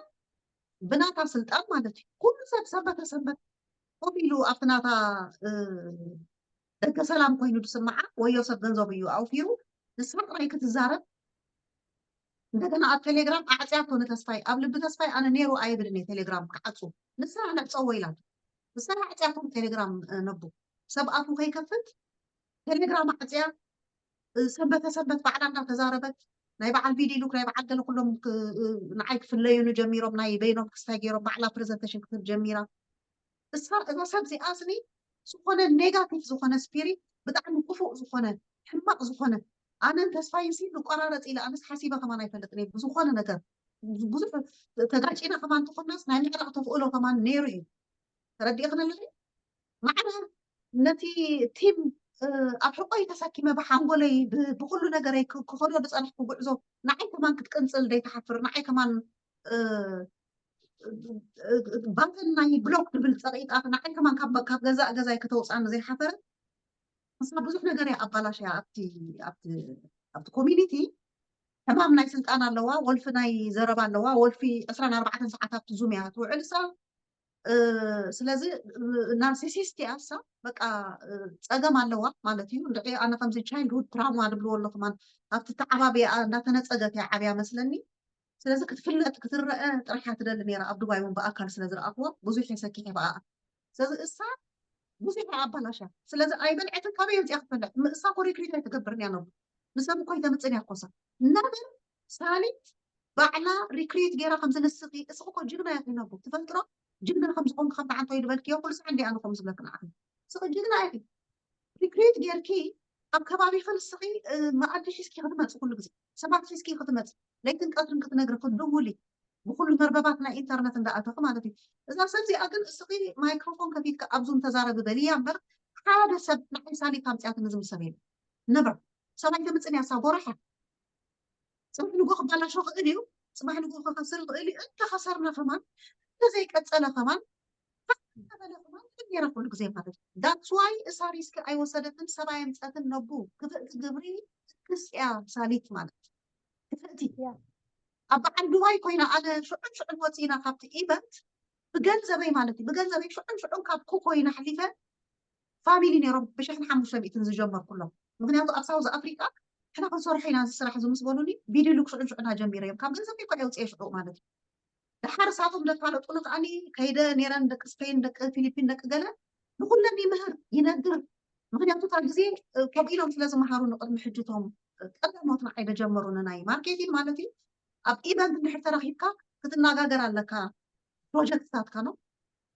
ብናታ ስልጣን ማለት እዩ ኩሉ ሰብ ሰንበተ ሰንበት ኮፍ ኢሉ ኣብቲ ናታ ደገ ሰላም ኮይኑ ዝስምዓ ወዮ ሰብ ገንዘቡ እዩ ኣውፊሩ ንሳ ጥራይ ክትዛረብ። እንደገና ኣብ ቴሌግራም ኣዕፅያቶ ንተስፋይ ኣብ ልቢ ተስፋይ ኣነ ነይሩ ኣይብልን እየ ቴሌግራም ክዓፁ ንሳ ነዕፀዎ ኢላቶ። ንሳ ኣዕፅያቶም ቴሌግራም ነቡ ሰብ ኣፉ ከይከፍት ቴሌግራም ኣዕፅያ ሰንበተ ሰንበት ባዕላ እናተዛረበት ናይ በዓል ቪዲ ሉክ ናይ በዓል ገለ ኩሎም ንዓይ ክፍለዩኒ ጀሚሮም ናይ በይኖም ክስታይ ገይሮም ባዕላ ፕሬዘንቴሽን ክትህብ ጀሚራ። እሳ እዛ ሰብ እዚኣ ስኒ ዝኾነ ኔጋቲቭ ዝኾነ ስፒሪት ብጣዕሚ ክፉእ ዝኾነ ሕማቕ ዝኾነ ኣነን ተስፋይን ሲ ንቆራረፅ ኢለ ኣነስ ሓሲበ ከማን ኣይፈልጥን እየ ብዝኾነ ነገር ብዙሕ ተጋጪና ከማን ትኾናስ ናይ ምዕራቕ ተኽእሎ ከማን ነይሩ እዩ ተረዲእኽን ኣለኺ ማዕረ ነቲ ቲም ኣብ ሕቆይ ተሰኪመ ብሓንጎለይ ብኩሉ ነገረይ ክኸዶ ዝፀናሕኩ ጉዕዞ ንዓይ ከማን ክትቅንፅል ዘይትሓፍር ንዓይ ከማን ባተን ናይ ብሎክ ድብል ፀቂጣ ንዓይ ከማን ካብ ገዛእ ገዛይ ከተውፅኣኒ ዘይሓፈረ ንሳ ብዙሕ ነገር እያ ኣባላሽያ ኣብቲ ኣብቲ ኮሚኒቲ ሕማም ናይ ስልጣን ኣለዋ ወልፊ ናይ ዘረባ ኣለዋ ወልፊ ዕስራን ኣርባዕተን ሰዓት ኣብቲ ዙም እያ ትውዕል እሳ ስለዚ ናርሲሲስት እያ እሳ በቃ ፀገም ኣለዋ ማለት እዩ እንድዒ ኣነ ከምዚ ቻይልድሁድ ትራውማ ድብልዎ ኣሎ ከማን ኣብቲ ተዓባቢያ እንዳተነፀገት እያ ዓብያ መስለኒ ስለዚ ክትፍለጥ ክትረአ ጥራሕ እያ ትደሊ ነይራ ኣብ ዱባይ እውን ብኣካል ስለ ዝረኣክዎ ብዙሕ የሰኪሐ ብኣኣ ስለዚ እሳ ብዙሕ እያ ኣባላሻ ስለዚ ኣይበልዐትን ካበይ የምፅያ ክትበልዕ እሳ ኮ ሪክሪት ኣይትገብርን እያ ነቡ ንሰብ እኮ ኣይተምፅን እያ ኮሳ ነበር ሳሊት ባዕላ ሪክሪት ገይራ ከምዚ ንስኺ እስኺ እኮ ጅግና ኢኺ ነቡ ትፈልጥሮ ጅግና ከም ዝኾንኪ ከም ንዓንቶ ይድበልክዮ ኩሉ ሰዓት እንዲኣ ንኹም ዝብለክ ንዓኺ እስኺ ጅግና ኢኺ ሪክሪት ጌርኪ ኣብ ከባቢኺ ንስኺ መኣዲ ሒዝኪ ክትመፂ ኩሉ ግዜ ሰባት ሒዝኪ ክትመፂ ለይትን ቀትርን ክትነግሪ ክትድውሊ ብኩሉ መርበባት ናይ ኢንተርነት እንዳኣተኺ ማለት እዩ እዛ ሰብ እዚኣ ግን እስኺ ማይክሮፎን ከፊትካ ኣብ ዙም ተዛረቢ በልያ እምበር ሓደ ሰብ ንዓይ ሳሊት ኣምፅያትኒ ዝብል ሰብ የለ ነበር ሰብኣይ ተምፅን እያ እሳ ጎራሓ ፅባሕ ንጎ ክባላሾ ክእል እዩ ፅባሕ ንጎ ክኸስር ይኽእል እዩ እንተኸሰርና ከማን እንተዘይቀፀለ ከማን ተበለ ከማን ገይራ ኩሉ ግዜ ማለት እዩ that's why እሳ ሪስክ ኣይወሰደትን ሰብኣይ ኣምፀትን ነቡ ክፍእቲ ግብሪ ክስ እያ ሳሊት ማለት ክፍእቲ ኣብ በዓል ዱባይ ኮይና ኣነ ሽዑን ሽዑን ወፂና ካብቲ ኢቨንት ብገንዘበይ ማለት እዩ ብገንዘበይ ሽዑን ሽዑን ካብ ኮይና ኣሕሊፈ ፋሚሊ ነይሮም ብሽሕን ሓሙሽተ ሚእትን ዝጀመርኩሎም ምክንያቱ ኣብ ሳውዝ ኣፍሪቃ ሕና ክንሰርሖ ኢና እዚ ስራሕ እዚ ምስ በሉኒ ቪድዮ ልክሽዑን ሽዑና ጀሚረ እዮም ካብ ገንዘብ እኮ የውፅኤ ሽዑ ማለት እዩ ድሓር እሳቶም ደፋለጡኒ ከዓኒ ከይደ ነይረን ደቂ ስፔን ደቂ ፊሊፒን ደቂ ገለ ንኩለን ይምህር ይነግር ምክንያቱ እታ ግዜ ከምኡ ኢሎም ስለ ዝመሃሩ ንቅድሚ ሕጅቶም ቀዳሞት ንዓይ ደጀመሩ ንናይ ማርኬቲንግ ማለት እዩ ኣብ ኢቨንት እንድሕር ተረኪብካ ክትነጋገር ኣለካ ፕሮጀክትታትካ ነው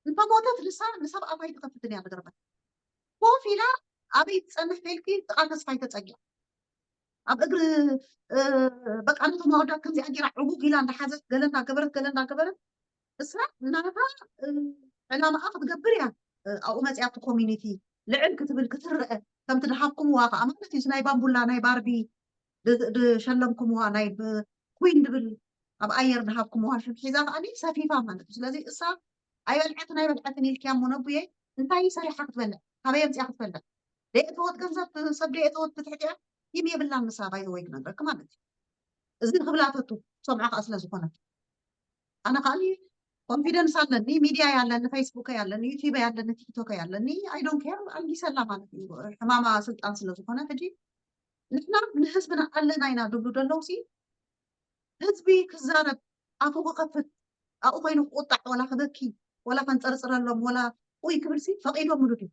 እንተሞተት ንሳ ንሰብ ኣፋይ ትኸፍትን እያ ዝገርመን ኮፍ ኢላ ኣበይ ትፀንሕ ከይልኪ ጥቃ ተስፋይ ተፀጊዓ ኣብ እግሪ በቃ ነቶም ኣወዳት ከምዚኣ ጌራ ዕጉግ ኢላ እንዳሓዘት ገለ እንዳገበረት ገለ እንዳገበረት እሳ ናታ ዕላማኣ ክትገብር እያ ኣብኡ መፅያ ኣብቲ ኮሚኒቲ ልዕል ክትብል ክትረአ ከምቲ ድሃብኩምዋ ከዓ ማለት እዩ ናይ ባምቡላ ናይ ባርቢ ድሸለምኩምዋ ናይ ኩን ድብል ኣብ ኣየር ድሃብኩምዋ ሽም ሒዛ ከዓ ሰፊፋ ማለት እዩ ስለዚ እሳ ኣይበልዐትን ኣይበልዐትን ኢልክያ እሞ ነቡየ እንታይ ሰሪሓ ክትበልዕ ካበይ ኣምፅያ ክትበልዕ ደየእተወት ገንዘብ ሰብ ደየእተወት ብትሕቲያ ቲም የብላን ንሳ ባይዘወይ ክነግረክ ማለት እዩ እዚ ክብላተቱ ሰምዖ ከዓ ስለ ዝኾነት ኣነ ከዓ ኮንፊደንስ ኣለኒ ሚድያ ያለኒ ፌስቡክ ያለኒ ዩቲብ ያለኒ ቲክቶክ ያለኒ ኣይዶን ኬር ኣልጊሰላ ማለት እዩ ሕማማ ስልጣን ስለ ዝኾነ ሕጂ ንሕና ንህዝብና ኣለና ኢና ድብሉ ደለውሲ ህዝቢ ክዛረብ ኣፉ ክኸፍት ኣብኡ ኮይኑ ክቁጣዕ ወላ ክበኪ ወላ ከንፀርፅረሎም ወላ ኡይ ክብልሲ ፈቂዶምሉ ድዩ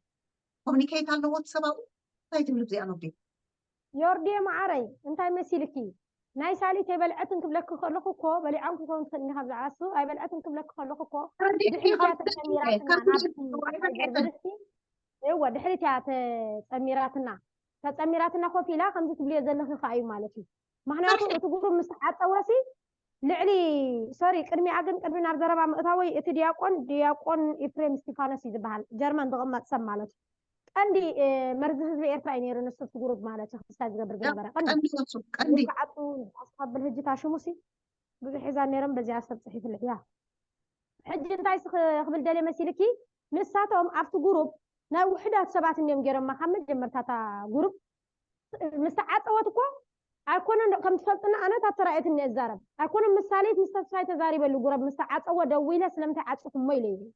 ኮሚኒኬት ኣለዎ እቲ ሰብ ኣብኡ እንታይ ትብሊ ብዚኣ ነቢ ዮርዲየ መዓረይ እንታይ መሲልኪ ናይ ሳሊት ኣይበልዐትን ክብለኪ ከለኹ እኮ፣ በሊዖም ክኸውን ትኽእል ኢኒ ካብ ዝዓሱ ኣይበልዐትን ክብለኪ ከለኹ እኮ፣ ድሕሪት እያ ተጸሚራትና ናብቲ፣ እወ፣ ድሕሪት እያ ተጸሚራትና። ተጸሚራትና ኮፍ ኢላ ከምዚ ትብልዮ ዘለኺ ከኣ እዩ ማለት እዩ። ምኽንያቱ እቲ ጉሩብ ምስ ተዓጸወሲ ልዕሊ፣ ሶሪ፣ ቅድሚኣ ግን፣ ቅድሚ ናብ ዘረባ ምእታወይ፣ እቲ ዲያቆን፣ ዲያቆን ኢፍሬም እስቲፋኖስ እዩ ዝበሃል፣ ጀርመን ዝቕመጥ ሰብ ማለት እዩ። ቀንዲ መርዚ ህዝቢ ኤርትራ እዩ ነይሩ ንሱ፣ እቲ ጉሩብ ማለት እዩ ክስታይ ዝገብር ዝነበረ ቀንዲ። ክዓጡ ኣስኻብል ህጂ ታሽሙሲ ብዙሕ ሒዛ ነይሮም፣ በዚኣ ሰብ ጽሒፍልሕ እያ። ሕጂ እንታይ ክብል ደልየ መሲልኪ? ንሳቶም ኣብቲ ጉሩብ ናይ ውሑዳት ሰባት እንዲዮም ገይሮማ ካብ መጀመርታ እታ ጉሩብ ምስ ተዓጸወት እኮ ኣይኮነን ዶ ከም ትፈልጥና፣ ኣነ እታ ተራእየትኒ እዛረብ ኣይኮነን። ምስ ሳሌት ምስ ተስፋይ ተዛሪበሉ ጉረብ ምስ ተዓጸወ ደዊለ ስለምንታይ ዓጽኹሞ ኢለ ይብል።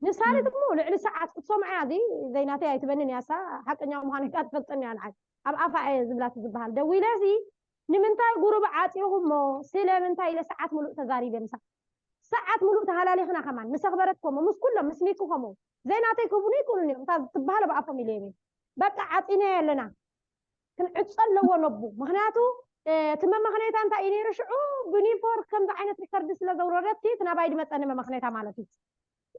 ንሳሌት እሞ ልዕሊ ሰዓት ክትሰምዓ እያ፣ እዚ ዘይናተይ ኣይትበንን እያ፣ እሳ ሓቀኛ ምዃኑ እያ ትፈልጠኒ እያ ንዓይ። ኣብ ኣፋ እየ ዝብላት ዝበሃል። ደዊለ እዚ ንምንታይ ጉሩብ ዓጺኹሞ? ስለምንታይ ኢለ ሰዓት ምሉእ ተዛሪበ ምሳ። ሰዓት ምሉእ ተሃላሊኽና ከማን ምስ ኣኽበረት ከምኡ፣ ምስ ኩሎም፣ ምስ ሚኪ ከምኡ። ዘይናተይ ክህቡኒ ይክእሉን እዮም፣ እታ ትበሃል ኣብ ኣፎም ኢለ ይብል። በቃ ዓጺናዮ ኣለና። ክንዕጾ ኣለዎ ነቡ። ምኽንያቱ፣ እ፣ እቲ መመኽነይታ እንታይ እዩ ነይሩ ሽዑ? ብኒፎር ከምዚ ዓይነት ሪከርድ ስለ ዘውረደቲ፣ እቲ ናባይ ድመጸኒ መመኽነይታ ማለት እዩ።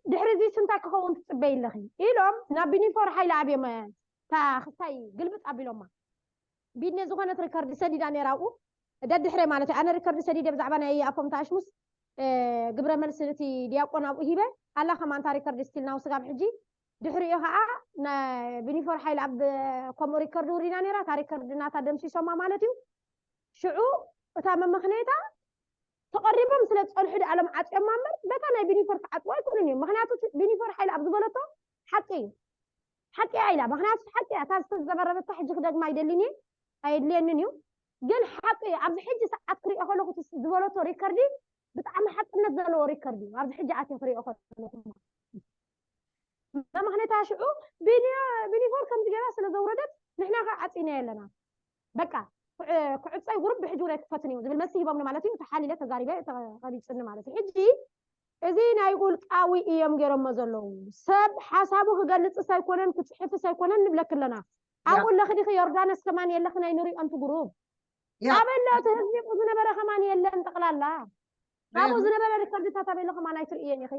ድሕሪ እዚ እንታይ ክኸውን ትጽበይ ኣለኺ? ኢሎም ናብ ቢኒፎር ሓይለ ኣብዮም፣ እታ ክስታይ ግልብጥ ኣቢሎማ። ቢኒ ዝኾነት ሪከርድ ሰዲዳ ነይራ ኣብኡ። ደድሕረ ማለት እዩ። ኣነ ሪከርድ ሰዲደ ብዛዕባ ናይ ኣፎም ተኣሽሙስ፣ እ፣ ግብረ መልሲ እቲ ዲያቆን ኣብኡ ሂበ። ኣላ ከማን እታ ሪከርድ ስቲል ናው ስጋብ ሕጂ። ድሕሪኡ ኸዓ ናይ ቢኒፎር ሓይለ ኣብ ከምኡ ሪከርድ ውሪዳ ነይራ። እታ ሪከርድ ናታ ደምሲሶማ ማለት እዩ። ሽዑ እታ መመኽነይታ ተቐሪቦም ስለ ዝጸንሑ ደኣ ሎም ዓጽዮማ እምበር፣ በታ ናይ ቢኒፎር ክዓጽዋ ኣይኮኑን እዮም። ምኽንያቱ እቲ ቢኒፎር ሓይለ ኣብ ዝበለቶ ሓቂ እዩ። ሓቂ እያ ኢላ። ምኽንያቱ ሓቂ እያ። እታ ዝተዘበረበታ ሕጂ ክደግማ ኣይደልን እየ፣ ኣየድልየንን እዩ። ግን ሓቂ እዩ። ኣብዚ ሕጂ ሰዓት ክሪኦ ከለኹ እቲ ዝበለቶ ሪከርዲ ብጣዕሚ ሓቅነት ዘለዎ ሪከርድ እዩ። ኣብዚ ሕጂ ኣትየ ክሪኦ ከለኹ። መመኽነይታ ሽዑ ቢኒ-፣ ቢኒፎር ከምዚ ገይራ ስለ ዘውረደት ንሕና ከ ዓጺናዮ ኣለና። በቃ ክዕ-፣ ክዕጸይ ጉሩብ ብሕጂ እውን ኣይክፈትን እዩ ዝብል መልሲ ሂቦምኒ ማለት እዩ። ተሓሊለ ተዛሪበ ተቐቢጽኒ ማለት እዩ። ሕጂ እዚ ናይ ውልቃዊ እዮም ገይሮሞ ዘለዉ። ሰብ ሓሳቡ ክገልጽስ ኣይኮነን ክጽሕፍስ ኣይኮነን ንብለኪ ኣለና። ያ። ኣብኡ ኣለኺ ዲኺ ዮርዳኖስ ከማን የለኽን ኣይንሪኦን እቲ ጉሩብ። ያ። ኣበሎ እቲ ህዝቢ ዝነበረ ከማን የለን ጠቕላላ። ኣብኡ ዝነበረ ሪከርድታት ኣበሎ ከማን ኣይትርእየን ኢኺ።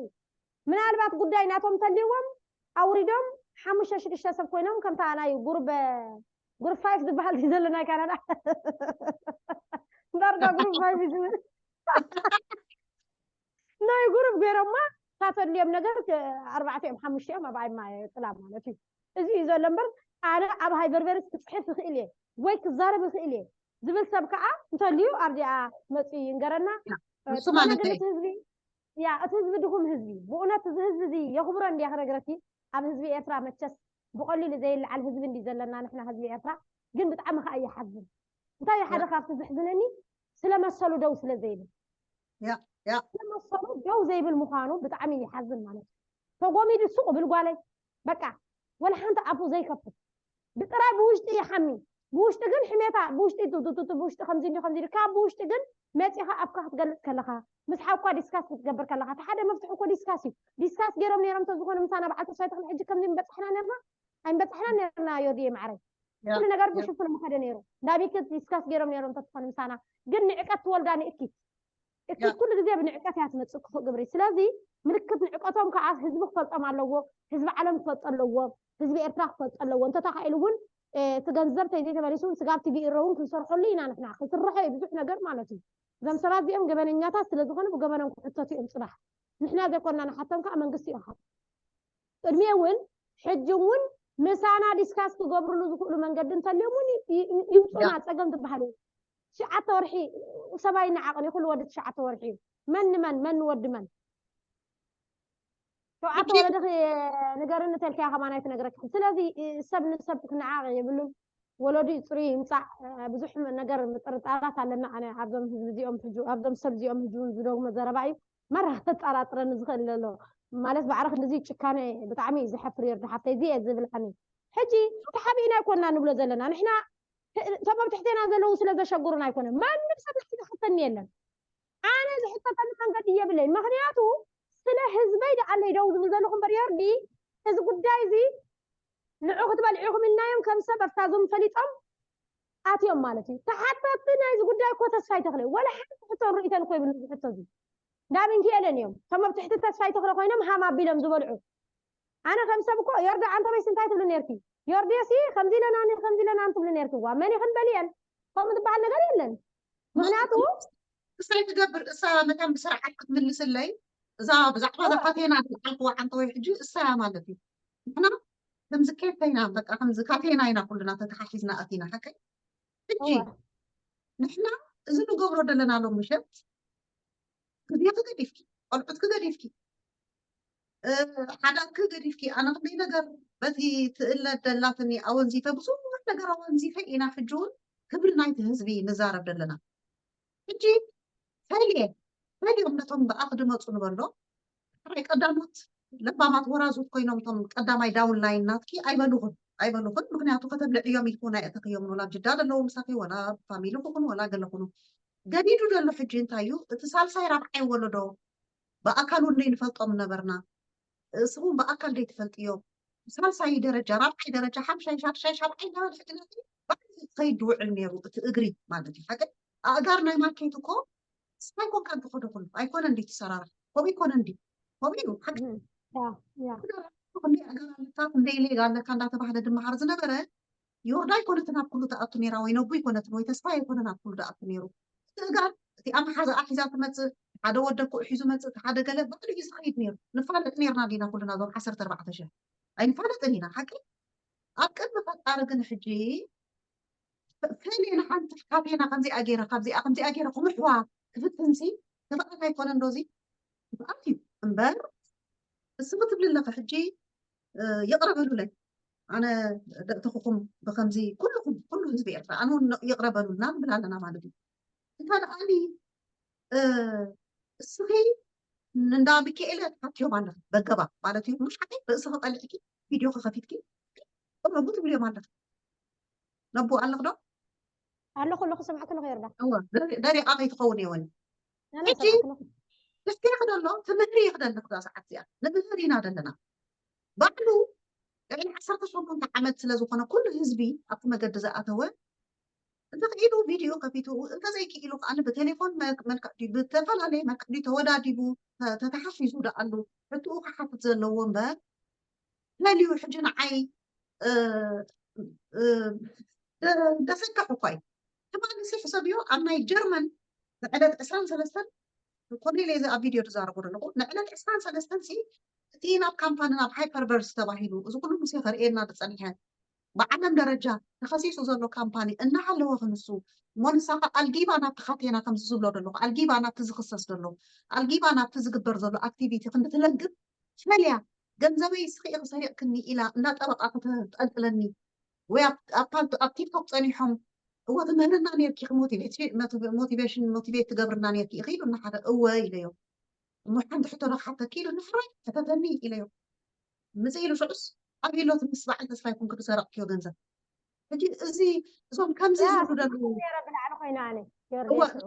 ምናልባት ጉዳይ ናቶም ተልይዎም ኣውሪዶም ሓሙሽተ ሽዱሽተ ሰብ ኮይኖም ከምታ ናይ ጉሩብ፣ ጉሩብ ፋይፍ ዝበሃል ድዩ ዘሎ ናይ ካናዳ? ዳርጋ ጉሩብ ፋይፍ እዩ ዝብል። ናይ ጉሩብ ገይሮማ እታ ተድልዮም ነገር ክ-፣ ኣርባዕተ እዮም ሓሙሽተ እዮም ኣብኣይ ማ ጥላ ማለት እዩ። እዚ እዩ ዘሎ እምበር ኣነ ኣብ ሃይበርበርስ ክጽሕፍ ይኽእል እየ ወይ ክዛረብ ይኽእል እየ ዝብል ሰብ ከዓ እንተልዩ ኣብዚኣ መጽኡ ይንገረና። ያ፣ እ፣ ንሱ ማለት እዩ። እቲ ህዝቢ፣ ያ፣ እቲ ህዝቢ ድኹም ህዝቢ። ብእውነት እዚ ህዝቢ እዚ የኽብሮ እንድያ ክነግረኪ። ኣብ ህዝቢ ኤርትራ መቸስ ብቐሊሉ ዘይለዓል ህዝቢ እንዲ ዘለና ንሕና ህዝቢ ኤርትራ። ግን ብጣዕሚ ከዓ ይሓዝን። እንታይ እዩ ሓደ ካብቲ ዘሕዝነኒ? ስለ መሰሉ ደው ስለ ዘይብል። ያ፣ ያ። ስለ መሰሉ ደው ዘይብል ምዃኑ ብጣዕሚ ይሓዝን ማለት እዩ። ተጎሚዱ ሱቕ ብል ጓለይ። በቃ፣ ወላ ሓንቲ ኣፉ ዘይከፍት። ብጥራይ ብውሽጢ ይሓሚ። ብውሽጢ ግን ሕሜታ፣ ብውሽጢ ቱ፣ ቱ፣ ቱ፣ ቱ፣ ብውሽጢ ከምዚ ኢሉ፣ ከምዚ ኢሉ። ካብ ብውሽጢ ግን መጺኻ ኣፍካ ክትገልጽ ከለኻ፣ ምስ ሓውካ ዲስካስ ክትገብር ከለኻ፣ እቲ ሓደ መፍትሒ እኮ ዲስካስ እዩ። ዲስካስ ገይሮም ነይሮም እንተዝኾኑ ምሳና በዓል ተስፋይ ተኽለ ሕጂ ከምዚ ምበጻሕና ነርና? ኣይምበጻሕና ነርና ዮድየ ማዕረይ። ያ፣ ኩሉ ነገር ያ። ብሽፍን ምኸደ ነይሩ። እንዳ ቤት ዲስካስ ገይሮም ነይሮም እንተዝኾኑ ምሳና። ግን ንዕቀት ትወልዳ ንእኪት። እኪት ያ። ኩሉ ግዜ ብንዕቀት እያ ትመጽእ ክፉእ ግብሪ። ስለዚ ምልክት ንዕቀቶም ከኣ ህዝቢ ክፈልጦም ኣለዎ። ህዝቢ ዓለም ክፈልጦ ኣለዎ። ህዝቢ ኤርትራ ክፈልጦ ኣለዎ። እንተተኻኢሉ እውን፣ እ፣ እቲ ገንዘብ ተይዘይተመሊሱ እውን ስጋብ ቲ ቢ ኢ ሮ እውን ክንሰርሐሉ ኢና ንሕና። ክስርሖ እዩ ብዙሕ ነገር ማለት እዩ። እዞም ሰባት እዚኦም ገበነኛታት ስለ ዝኾኑ ብገበኖም ክሕተቱ እዮም ጽባሕ። ንሕና ዘይኮንና ንሓቶም ከኣ መንግስቲ እዩ ክሓቶ። ቅድሚ እውን ሕጂ እውን ምሳና ዲስካስ ክገብርሉ ዝኽእሉ መንገዲ እንተልዮም እውን ይ-፣ ይ-፣ ይምጹና፣ ያ። ጸገም ዝበሃል የለን። ትሽዓተ ወርሒ ሰብ ኣይነዓቕን እዩ፣ ኩሉ ወዲ ትሽዓተ ወርሒ እዩ። መን ንመን፣ መን ንወዲ መን? ሸውዓተ ሕጂ ወለድኺ ንገርኒ ተልካያ ከማን ኣይትነግረክን። ስለዚ ሰብ ንሰብ ክነዓቕ የብሉን። ወለዱ ጽሩይ ይምጻእ፣ ብዙሕ ነገር ምጥርጣራት ኣለና። ኣነ ኣብዞም ህዝቢ እዚኦም ሕጂ፣ ኣብዞም ሰብ እዚኦም ሕጂ እውን ዝደግሞ ዘረባ እዩ። ማራ ከጠራጥረኒ ዝኽእል ዘሎ። ማለት ባዕሪ ክንድዚ ጭካነ ብጣዕሚ እዩ ዘሕፍር፣ ዮርዲ ሓፍተይ፣ እዚ እየ ዝብል ኣነ። ሕጂ ተሓቢእና ኣይኮንና ንብሎ ዘለና። ንሕና እቶም ኣብ ትሕቴና ዘለዉ ስለ ዘሸግሩና ኣይኮነን። ማንም ሰብ ንሕና ዝሕተኒ የለን። ኣነ ዝሕተተሉ መንገዲ የብለይ። ምኽንያቱ ስለ ህዝበይ ደኣ ኣለይ ደው ዝብል ዘለኹ እምበር ዮርዲ፣ እዚ ጉዳይ እዚ ንዑ ክትበልዑ ኢኹም ኢልናዮም ከም ሰብ ኣብታ ዙም ፈሊጦም ኣትዮም ማለት እዩ። ተሓተትቲ ናይዚ ጉዳይ እኮ ተስፋይ ተኽለ እዩ። ወላ ሓንቲ ሕቶን ርእይቶን እኮ ይብሉ እዚ ሕቶ እዚ። ዳብን ክኤለን እዮም። ከም ኣብ ትሕቲ ተስፋይ ተኽለ ኮይኖም ሃም ኣቢሎም ዝበልዑ። ኣነ ከም ሰብ እኮ ዮርዳ ኣንተ በይስ እንታይ ትብሉ ነርኪ? ዮርዲሲ ከምዚ ኢለና ከምዚ ኢለና ትብሉ ነርኪ። ዋ መን ይኽን በልየን። ከምኡ ዝበሃል ነገር የለን። ምኽንያቱ እሳይ ትገብር እሳ መታን ብስርዓት ክትምልስለይ እዛ ብዛዕባ እዛ ካቴና ዝዓልክዋ ዓንተወይ ሕጂ እሳያ ማለት እዩ። ንሕና ከምዚ ኬፍ ኢና በቃ ከምዚ ካቴና ኢና ኩልና ተተሓሒዝና ኣቲና ሓቀይ ሕጂ ንሕና እዚ ንገብሮ ዘለና ሎም ምሸት ግዜኺ ገዲፍኪ ቆልዑትኪ ገዲፍኪ ሓዳርኪ ገዲፍኪ ኣነ ክንደይ ነገር በቲ ትእለ ደላትኒ ኣወንዚፈ ብዙሕ ነገር ኣወንዚፈ ኢና ሕጂ እውን ክብሪ ናይቲ ህዝቢ ንዛረብ ዘለና ሕጂ ፈልየ ፈልዮም ነቶም ብኣኽ ድመፁ ንበሎ ሕራይ ቀዳሞት ለባማት ወራዙት ኮይኖም እቶም ቀዳማይ ዳውን ላይን ናትኪ ኣይበሉኹን ኣይበሉኹን ምክንያቱ ከተብልዕዮም ኢልኩ ናይ እተኽዮም ናብ ጅዳ ዘለዉ ምሳኺ ወላ ፋሚሊ ኩኹን ወላ ገለኹኑ ገዲዱ ዘሎ ሕጂ እንታይ እዩ እቲ ሳልሳይ ራብዓይ ወለዶ ብኣካል እውን ዘይንፈልጦም ነበርና እስኹም ብኣካል ዘይትፈልጥዮ ሳልሳይ ደረጃ ራብዓይ ደረጃ ሓምሻይ ሻድሻይ ሻብዓይ እናበለ ሕጂ ናቲ ባዕሉ ዝኸይድ ዝውዕል ነይሩ እቲ እግሪ ማለት እዩ ሓቂ ኣእጋር ናይ ማርኬት እኮ ስታይ ኮንካ እንትኸዶ ኩሉ ኣይኮነ እንዲ ትሰራራሕ ከምኡ ይኮነ እንዲ ከምኡ እዩ ሓቂ ክንደይ ኣእጋር ኣለካ ክንደይ ሌጋ ኣለካ እንዳተባህለ ድመሃር ዝነበረ ዮርዳ ኣይኮነትን ኣብ ኩሉ ትኣቱ ነይራ ወይ ነቡ ኣይኮነትን ወይ ተስፋ ኣይኮነን ኣብ ኩሉ ትኣቱ ነይሩ እቲ እጋር እቲ ኣመሓዛኣ ሒዛ ትመፅእ ሓደ ወደኩ ሒዙ መፅእ እቲ ሓደ ገለ ባዕሉ እዩ ዝኸይድ ነይሩ ንፋለጥ ነይርና ዲና ኩልና እዞም ዓሰርተ ኣርባዕተ ሽሕ ኣይንፋለጥን ኢና ሓቂ ኣብ ቅድሚ ፈጣሪ ግን ሕጂ ፈሌ ንሓንቲ ካፌና ከምዚኣ ገይረ ካብዚኣ ከምዚኣ ገይረ ክምሕዋ ክፍትንሲ ክፍኣት ኣይኮነን ዶ እዚ ክፍኣት እዩ እምበር እስኺ ትብሊ ኣለኺ ሕጂ ይቕረ በሉለይ ኣነ ደእተኹኹም ብከምዚ ኩልኹም ኩሉ ህዝቢ ኤርትራ ኣነ እውን ይቕረ በሉልና ንብል ኣለና ማለት እዩ እንተ ደኣኒ እስኺ እንዳ ሚካኤለ ትሓትዮም ኣለኺ በገባ ማለት እዩ ምሽ ሓቂ ርእስኺ ቀሊዕኪ ቪድዮ ከኸፊትኪ እረጉ ትብልዮም ኣለኺ ነቡ ኣለኽ ዶ ኣለኹ ኣለኹ ስምዕኪ ኣለኹ የርዳ እወ ደሪቓ ከይትኸውን እየ ወኒ ሕጂ ትሕቲ ይኽደሎ ትምህሪ ይኽደልኽ ዛ ሰዓት እዚኣ ንምህር ኢና ዘለና ባዕሉ ልዕሊ ዓሰርተ ሸሞንተ ዓመት ስለ ዝኾነ ኩሉ ህዝቢ ኣብቲ መገዲ ዝኣተወ እንተኽኢሉ ቪድዮ ከፊቱ እንተዘይክኢሉ ከዓ ብቴሌፎን መልክዕ ድዩ ብተፈላለየ መልክዕ ድዩ ተወዳዲቡ ተተሓሒዙ ደኣሉ ሕትኡ ክሓትት ዘለዎ እምበር መሊኡ ሕጂ ንዓይ ደሰካሕ እኳ እዩ ትማሊ ሲ ሕሰብዮ ኣብ ናይ ጀርመን ንዕለት ዕስራን ሰለስተን ኮኔል እዚ ኣብ ቪድዮ ዝዛረቦ ዘለኹ ንዕለት ዕስራን ሰለስተን ሲ እቲ ናብ ካምፓኒ ናብ ሃይፐርቨርስ ተባሂሉ እዚ ኩሉ ሙሴ ከርእየና ዝፀንሐ ብዓለም ደረጃ ተኸሲሱ ዘሎ ካምፓኒ እናሃለወ ክንሱ እሞ ንሳኻ ኣልጊባ ናብቲ ካቴና ከምዚ ዝብሎ ዘለኹ ኣልጊባ ናብቲ ዝኽሰስ ዘሎ ኣልጊባ ናብቲ ዝግበር ዘሎ ኣክቲቪቲ ክንዲ ትለግብ ፈልያ ገንዘበይ እስኺ ኢኺ ሰሪቕክኒ ኢላ እንዳ ጠበቓ ከተንጠልጥለኒ ወይ ኣብ ቲክቶክ ፀኒሖም እወ ትምህርና ነርኪ ሞቲቬሽን ሞቲቬት ትገብርና ነርኪ ኢኺ ኢሉና ሓደ እወ ኢለዮ እሞ ሓንቲ ሕቶ ዶ ክሓተኪ ኢሉ ንሕራይ ሕተተኒ ኢለዮ ምፅእ ኢሉ ሽዑስ ኣበይ ኣሎ እቲ ምስ በዓል ተስፋይ ኮንኪ ዝሰረቕክዮ ገንዘብ ሕጂ እዚ እዞም ከምዚ ዝብሉ ደለዉ ነረ ብላዕሊ ኮይነ ኣነ ዮርዴ እዋ ሽዑ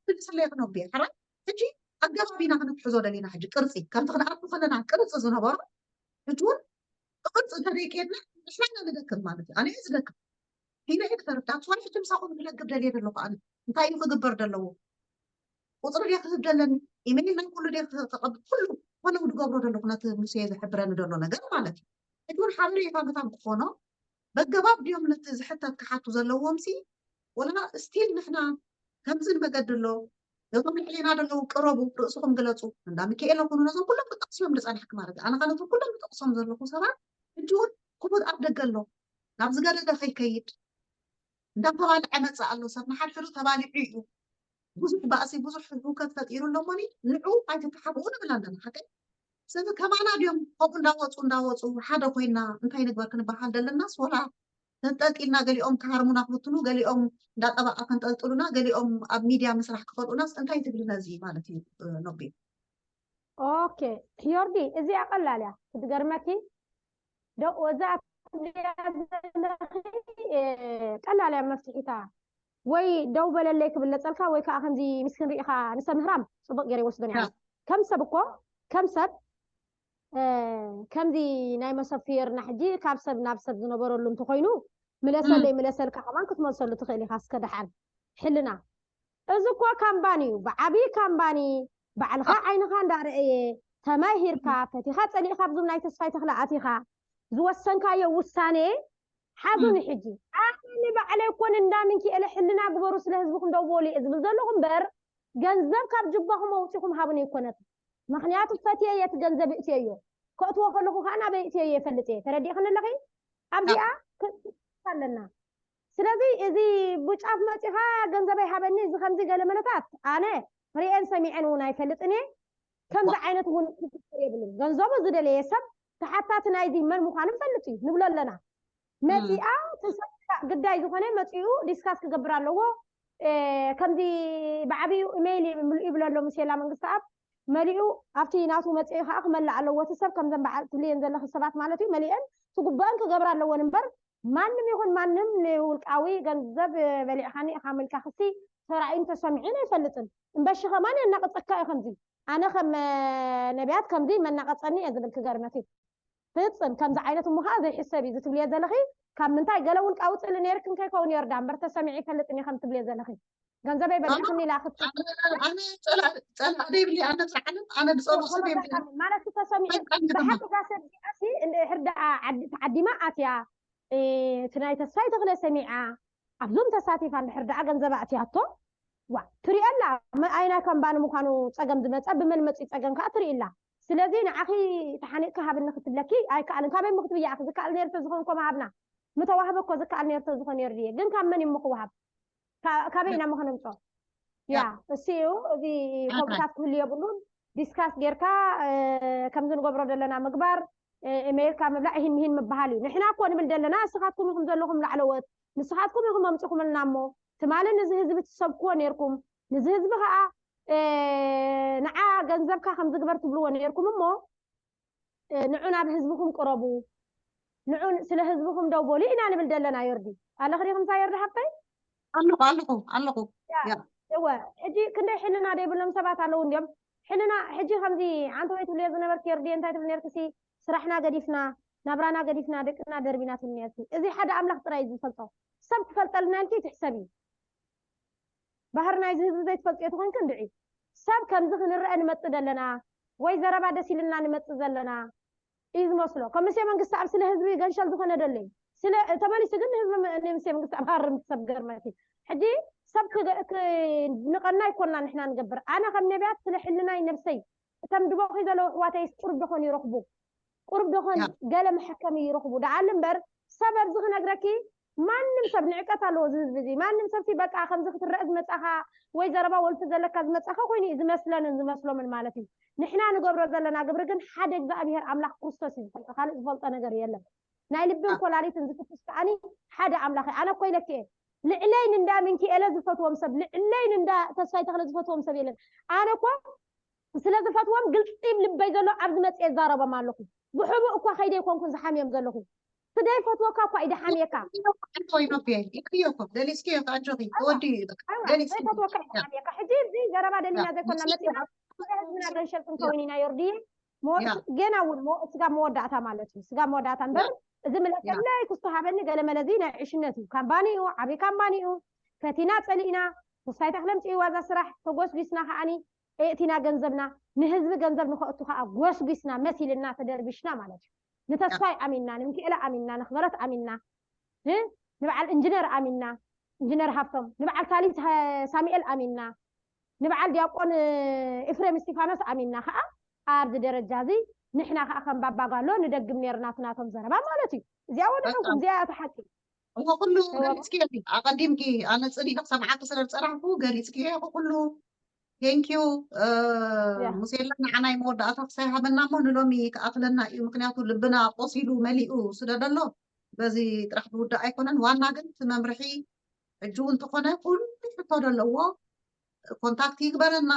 ትልስለይ ክነብየ ሕራይ ሕጂ ኣገባብ ኢና ክንትሕዞ ደሊና ሕጂ ቅርፂ ከምቲ ክንኣቱ ከለና ቅርፂ ዝነበሮ ሕጂ እውን ብቅርፂ እንተደይከድና ንሕና ኢና ንደክም ማለት እዩ ኣነ እየ ዝደክም ሂለ እየ ክተርዳእ ትዋይ ሕጂ ምሳኹም ክለግብ ደልየ ዘለኹ ኣነ እንታይ እዩ ክግበር ዘለዎ ቁፅሪ ድየ ክህብ ደለኒ ኢመይል ናይ ኩሉ ድየ ክቐብል ኩሉ ኮነ ዝገብሮ ዘለኹ ነቲ ሙሴ ዝሕብረኒ ዘሎ ነገር ማለት እዩ ሕጂ እውን ሓበሬታ መታን ክኾኖ በገባብ ድዮም ነቲ ዝሕተት ክሓቱ ዘለዎም ሲ ወላ ስቲል ንሕና ከምዚ ንመገዲ ኣሎ ነቶም ልዕሌና ዘለዉ ቅረቡ ርእስኹም ግለፁ እንዳ ሚካኤል ኩኑ ነዞም ኩሎም ክጠቕስዮም ዝፀናሕክ ማለት ኣነ ከነቶም ኩሎም ዝጠቕሶም ዘለኹ ሰባት ሕጂ እውን ክቡር ኣብ ደገ ኣሎ ናብ ዝገደደ ከይከይድ እንዳተባልዐ መፅእ ኣሎ ሰብ ንሓድሕዱ ተባሊዑ እዩ ብዙሕ ባእሲ ብዙሕ ህውከት ፈጢሩ ኣሎ እሞኒ ንዑ ኣይትተሓብኡ ንብል ኣለና ሓቀይ ስለዚ ከማና ድዮም ከምኡ እንዳወፁ እንዳወፁ ሓደ ኮይና እንታይ ንግበር ክንበሃል ደለናስ ወላ ተንጠልጢልና ገሊኦም ክሃርሙና ክብትኑ ገሊኦም እንዳጠበቃ ከንጠልጥሉና ገሊኦም ኣብ ሚድያ ምስራሕ ክኸልኡናስ እንታይ ትብሊ ነዚ ማለት እዩ ኖቤ ኦኬ ዮርዲ እዚኣ ቀላል እያ ክትገርመኪ እዛ ትብልያ ዘለኺ ቀላል እያ መፍትሒታ ወይ ደው በለለይ ክብል ነፀልካ ወይ ከዓ ከምዚ ምስ ክንሪኢኻ ንሰብ ምህራም ፅቡቅ ገይረ ይወስዶ ነያ ከም ሰብ እኮ ከም ሰብ ከምዚ ናይ መሰብ ፍየርና ሕጂ ካብ ሰብ ናብ ሰብ ዝነበረሉ እንተኮይኑ ምለሰለይ ምለሰልካ ከማን ክትመልሰሉ ትኽእል ኢኻ። እስከ ደሓን ሕልና፣ እዚ እኮ ካምባኒ እዩ፣ ብዓብዪ ካምባኒ፣ ባዕልኻ ዓይንኻ እንዳረኣየ ተማሂርካ ፈቲኻ ጸሊእካ ኣብዙም ናይ ተስፋይ ተኽለ ኣቲኻ ዝወሰንካዮ ውሳኔ ሓዙ ንሕጂ። ኣነ ንባዕለይ እኮ ንእንዳ ሚንኪኤለ ሕልና ግበሩ ስለ ህዝብኹም ደው በሉ እየ ዝብል ዘለኹ እምበር፣ ገንዘብ ካብ ጅባኹም ኣውፂኹም ሃቡኒ ኣይኮነትን። ምኽንያቱ ፈትየየ እቲ ገንዘብ እእትየዮ፣ ከእትዎ ከለኹ ከዓ ናበይ እእትየዮ ይፈልጥ እየ። ተረዲእኽኒ ኣለኺ? ኣብዚኣ ኣለና። ስለዚ እዚ ብጫፍ መፂኻ ገንዘበይ ሃበኒ፣ እዚ ከምዚ ገለ መለታት ኣነ ርእየን ሰሚዐን እውን ኣይፈልጥን እየ። ከምዚ ዓይነት እውን ክፍጠር የብሉን። ገንዘቡ ዝደለየ ሰብ ተሓታቲ ናይዚ መን ምዃኑ ንፈልጥ እዩ ንብሎ ኣለና። መፂኣ ትሰ ግዳይ ዝኾነ መፂኡ ዲስካስ ክገብር ኣለዎ። ከምዚ ብዓብዩ ኢሜይል ምልኡ ይብሎ ኣሎ ሙሴላ መንግስቲ ኣብ መሊኡ ኣብቲ ናቱ መፂኡ ከዓ ክመልእ ኣለዎ። እቲ ሰብ ከምዘን በዓል ትብልየን ዘለኺ ሰባት ማለት እዩ መሊአን ትጉበአን ክገብር ኣለዎን እምበር ማንም ይኹን ማንም ንውልቃዊ ገንዘብ በሊዕኻኒ ኢኻ ምልካ ክሲ ተራእዩን ተሰሚዑን ኣይፈልጥን። እምበሺ ከማን የናቅፀካ እዩ ከምዚ ኣነ ከም ነቢያት ከምዚ መናቀፀኒ እየ ዝብል ክገርመት እዩ። ፍፅም ከምዚ ዓይነት እሞ ከዓ ዘይሕሰብ እዩ ዝትብልዮ ዘለኺ። ካብ ምንታይ ገለ ውልቃዊ ፅልኢ ነይርክን ከይከውን ይርዳ እምበር ተሰሚዑ ይፈልጥን እዩ ከም ትብልዮ ዘለኺ። ገንዘበይ በሊዕክኒ ኢላ ክት ኣነ ጸላእ ጸላእ ዘይብሊ ኣነ ትዓለም ኣነ ዝጸልኦ ሰብ የብሊ ማለት ተሰሚዑ ብሓቂ እዛ ሰብ እዚኣ ሲ እንድሕር ደኣ ዓዲ ተዓዲማ ኣትያ እቲ ናይ ተስፋይ ተኽለ ሰሚዓ ኣብዞም ተሳቲፋ እንድሕር ደኣ ገንዘብ ኣእትያቶ ዋ ትሪኦ ኣላ። ኣይ ናይ ካምባኒ ምዃኑ ጸገም ዝመጸ ብመን መጺኡ ጸገም ከዓ ትርኢ ኣላ። ስለዚ ንዓኺ ተሓኒቕኪ ሃብኒ ክትብለኪ ኣይከኣልን። ካበይ ምክትብያ ኣኺ ዝከኣል ነይሩ ተዝኾን ኮ ምሃብና ምተዋህበ እኮ ዝከኣል ነይሩ ተዝኾን ነይሩ ድየ ግን ካብ መን እዩ ምክወሃብ? ካበይ ኢና ምኸነምጾ? ያ እሱ እዩ። እዚ ከምኡታት ክህሉ የብሉን። ዲስካስ ጌርካ ከምዚ ንገብሮ ዘለና ምግባር ኢሜይልካ ምብላዕ ይህን ምሂን ምበሃል እዩ። ንሕና እኮ ንብል ዘለና እስኻትኩም ኢኹም ዘለኹም ላዕለዎት፣ ንስኻትኩም ኢኹም ኣምፂኹምልና እሞ ትማሊ ንዚ ህዝቢ ትሰብክዎ ነይርኩም፣ ንዚ ህዝቢ ከዓ ንዓ ገንዘብካ ከም ዝግበር ትብልዎ ነይርኩም እሞ ንዑ ናብ ህዝብኹም ቅረቡ፣ ንዑ ስለ ህዝብኹም ደው በሉ ኢና ንብል ዘለና። ዮርዲ ኣለኺ ዲኺ ምሳይ ዮርዲ ሓፍተይ? ኣለኹ ኣለኹ ኣለኹ። እወ ሕጂ ክንደይ ሕልና ዘይብሎም ሰባት ኣለዉ እንዲዮም። ሕልና ሕጂ ከምዚ ኣንቲ ወይ ትብልዮ ዝነበርኪ ዮርዲ እንታይ ትብል ነርክሲ? ስራሕና ገዲፍና ናብራና ገዲፍና ደቅና ደርቢና ትብል ነርኪ። እዚ ሓደ ኣምላኽ ጥራይ እዩ ዝፈልጦ። ሰብ ክፈልጠልና ኢልኪ ትሕሰቢ። ባህሪ ናይዚ ህዝቢ ዘይትፈልጥዮ ተኾይንኪ እንድዒ። ሰብ ከምዚ ክንረአ ንመጽእ ዘለና ወይ ዘረባ ደስ ኢልና ንመጽእ ዘለና እዩ ዝመስሎ። ከም ሙሴ መንግስቲ ኣብ ስለ ህዝቢ ገንሸል ዝኾነ ደለይ ስለ ተመሊሱ ግን ንህዝቢ ንሙሴ መንግስቲ ኣብ ሃርም ሰብ ገርመት እዩ። ሕጂ ሰብ ንቐና ይኮና ንሕና ንገብር። ኣነ ከም ነቢያት ስለ ሕልናይ ነብሰይ እተም ድበኺ ዘለዉ ኣሕዋተይስ ቁሩብ ደኾን ይረኽቡ ቁሩብ ደኾን ገለ መሐከሚ ይረኽቡ ደኣል እምበር ሰብ ኣብዚ ክነግረኪ ማንም ሰብ ንዕቀት ኣለዎ እዚ ህዝቢ እዚ ማንም ሰብሲ በቃ ከምዚ ክትረአ ዝመጻኻ ወይ ዘረባ ወልፊ ዘለካ ዝመጻኻ ኮይኑ እዩ ዝመስለንን ዝመስሎምን ማለት እዩ። ንሕና ንገብሮ ዘለና ግብሪ ግን ሓደ እግዚኣብሄር ኣምላኽ ክርስቶስ እዩ ዝፈልጦ ካልእ ዝፈልጦ ነገር የለን። ናይ ልብን ኮላሊትን ዝፍትሽ ከዓኒ ሓደ ኣምላኽ እዩ። ኣነ እኮ ኢለኪ እየ ልዕለይ ንንዳ ሚንኪኤለ ዝፈትዎም ሰብ ልዕለይ ንንዳ ተስፋይ ተኽለ ዝፈትዎም ሰብ የለን። ኣነ እኮ ስለ ዝፈትዎም ግልፂ ልበይ ዘሎ ኣብዚ መፅየ ይዛረቦም ኣለኹ። ብሕቡእ እኳ ከይደ ይኮንኩን ዝሓምዮም ዘለኹ። ስደይ ፈትወካ እኳ እዩ ድሓምየካ። ደሊስኪዮ ኣጆኺ ተወዲ ፈትወካ እዩ ድሓምየካ። ሕጂ እዚ ዘረባ ደሊና ዘይኮና መፅና ህዝብና ገንሸል ክንከውን ኢና ዮርዲ ጌና እውን ስጋብ መወዳእታ ማለት እዩ። ስጋብ መወዳእታ እምበር እዚ ምለሰለይ ክስቶ ሃበኒ ገለ መለዚ ናይ ዕሽነት እዩ። ካምባኒ እዩ ዓብዪ ካምባኒ እዩ። ፈቲና ፀሊእና ተስፋይ ተኽለ ምፅእዋ እዛ ስራሕ ተጎስጒስና ከዓኒ እእቲና ገንዘብና ንህዝቢ ገንዘብ ንኸእቱ ከዓ ጎስጒስና መሲልና ተደርቢሽና ማለት እዩ። ንተስፋይ ኣሚንና ንምክኤለ ኣሚንና ንክበረት ኣሚንና ንበዓል እንጅነር ኣሚንና እንጅነር ሃብቶም ንበዓል ካሊት ሳሙኤል ኣሚንና ንበዓል ዲያቆን ኤፍሬም እስቲፋኖስ ኣሚንና ከዓ ኣብዚ ደረጃ እዚ ንሕና ከዓ ከም ባባጋሎ ንደግም ነይርና እቲ ናቶም ዘረባ ማለት እዩ። እዚኣ ወዲሕኩም እዚኣ እቲ ሓቂ እሞ ኩሉ ገሊፅክዮ ኣቐዲምኪ ኣነ ፅሊኢ ክሰምዓኪ ስለ ዝፀናሕኩ ገሊፅክዮ ኩሉ ቴንኪዩ ሙሴላ ንዓናይ መወዳእታ ክሳይ ሃበና እሞ ንሎሚ ክኣክለና እዩ ምክንያቱ ልብና ቆሲሉ መሊኡ ስለ ደሎ በዚ ጥራሕ ዝውዳእ ኣይኮነን ዋና ግን እቲ መምርሒ ሕጂ እውን ተኾነ ኩሉ ሕቶ ደለዎ ኮንታክት ይግበረና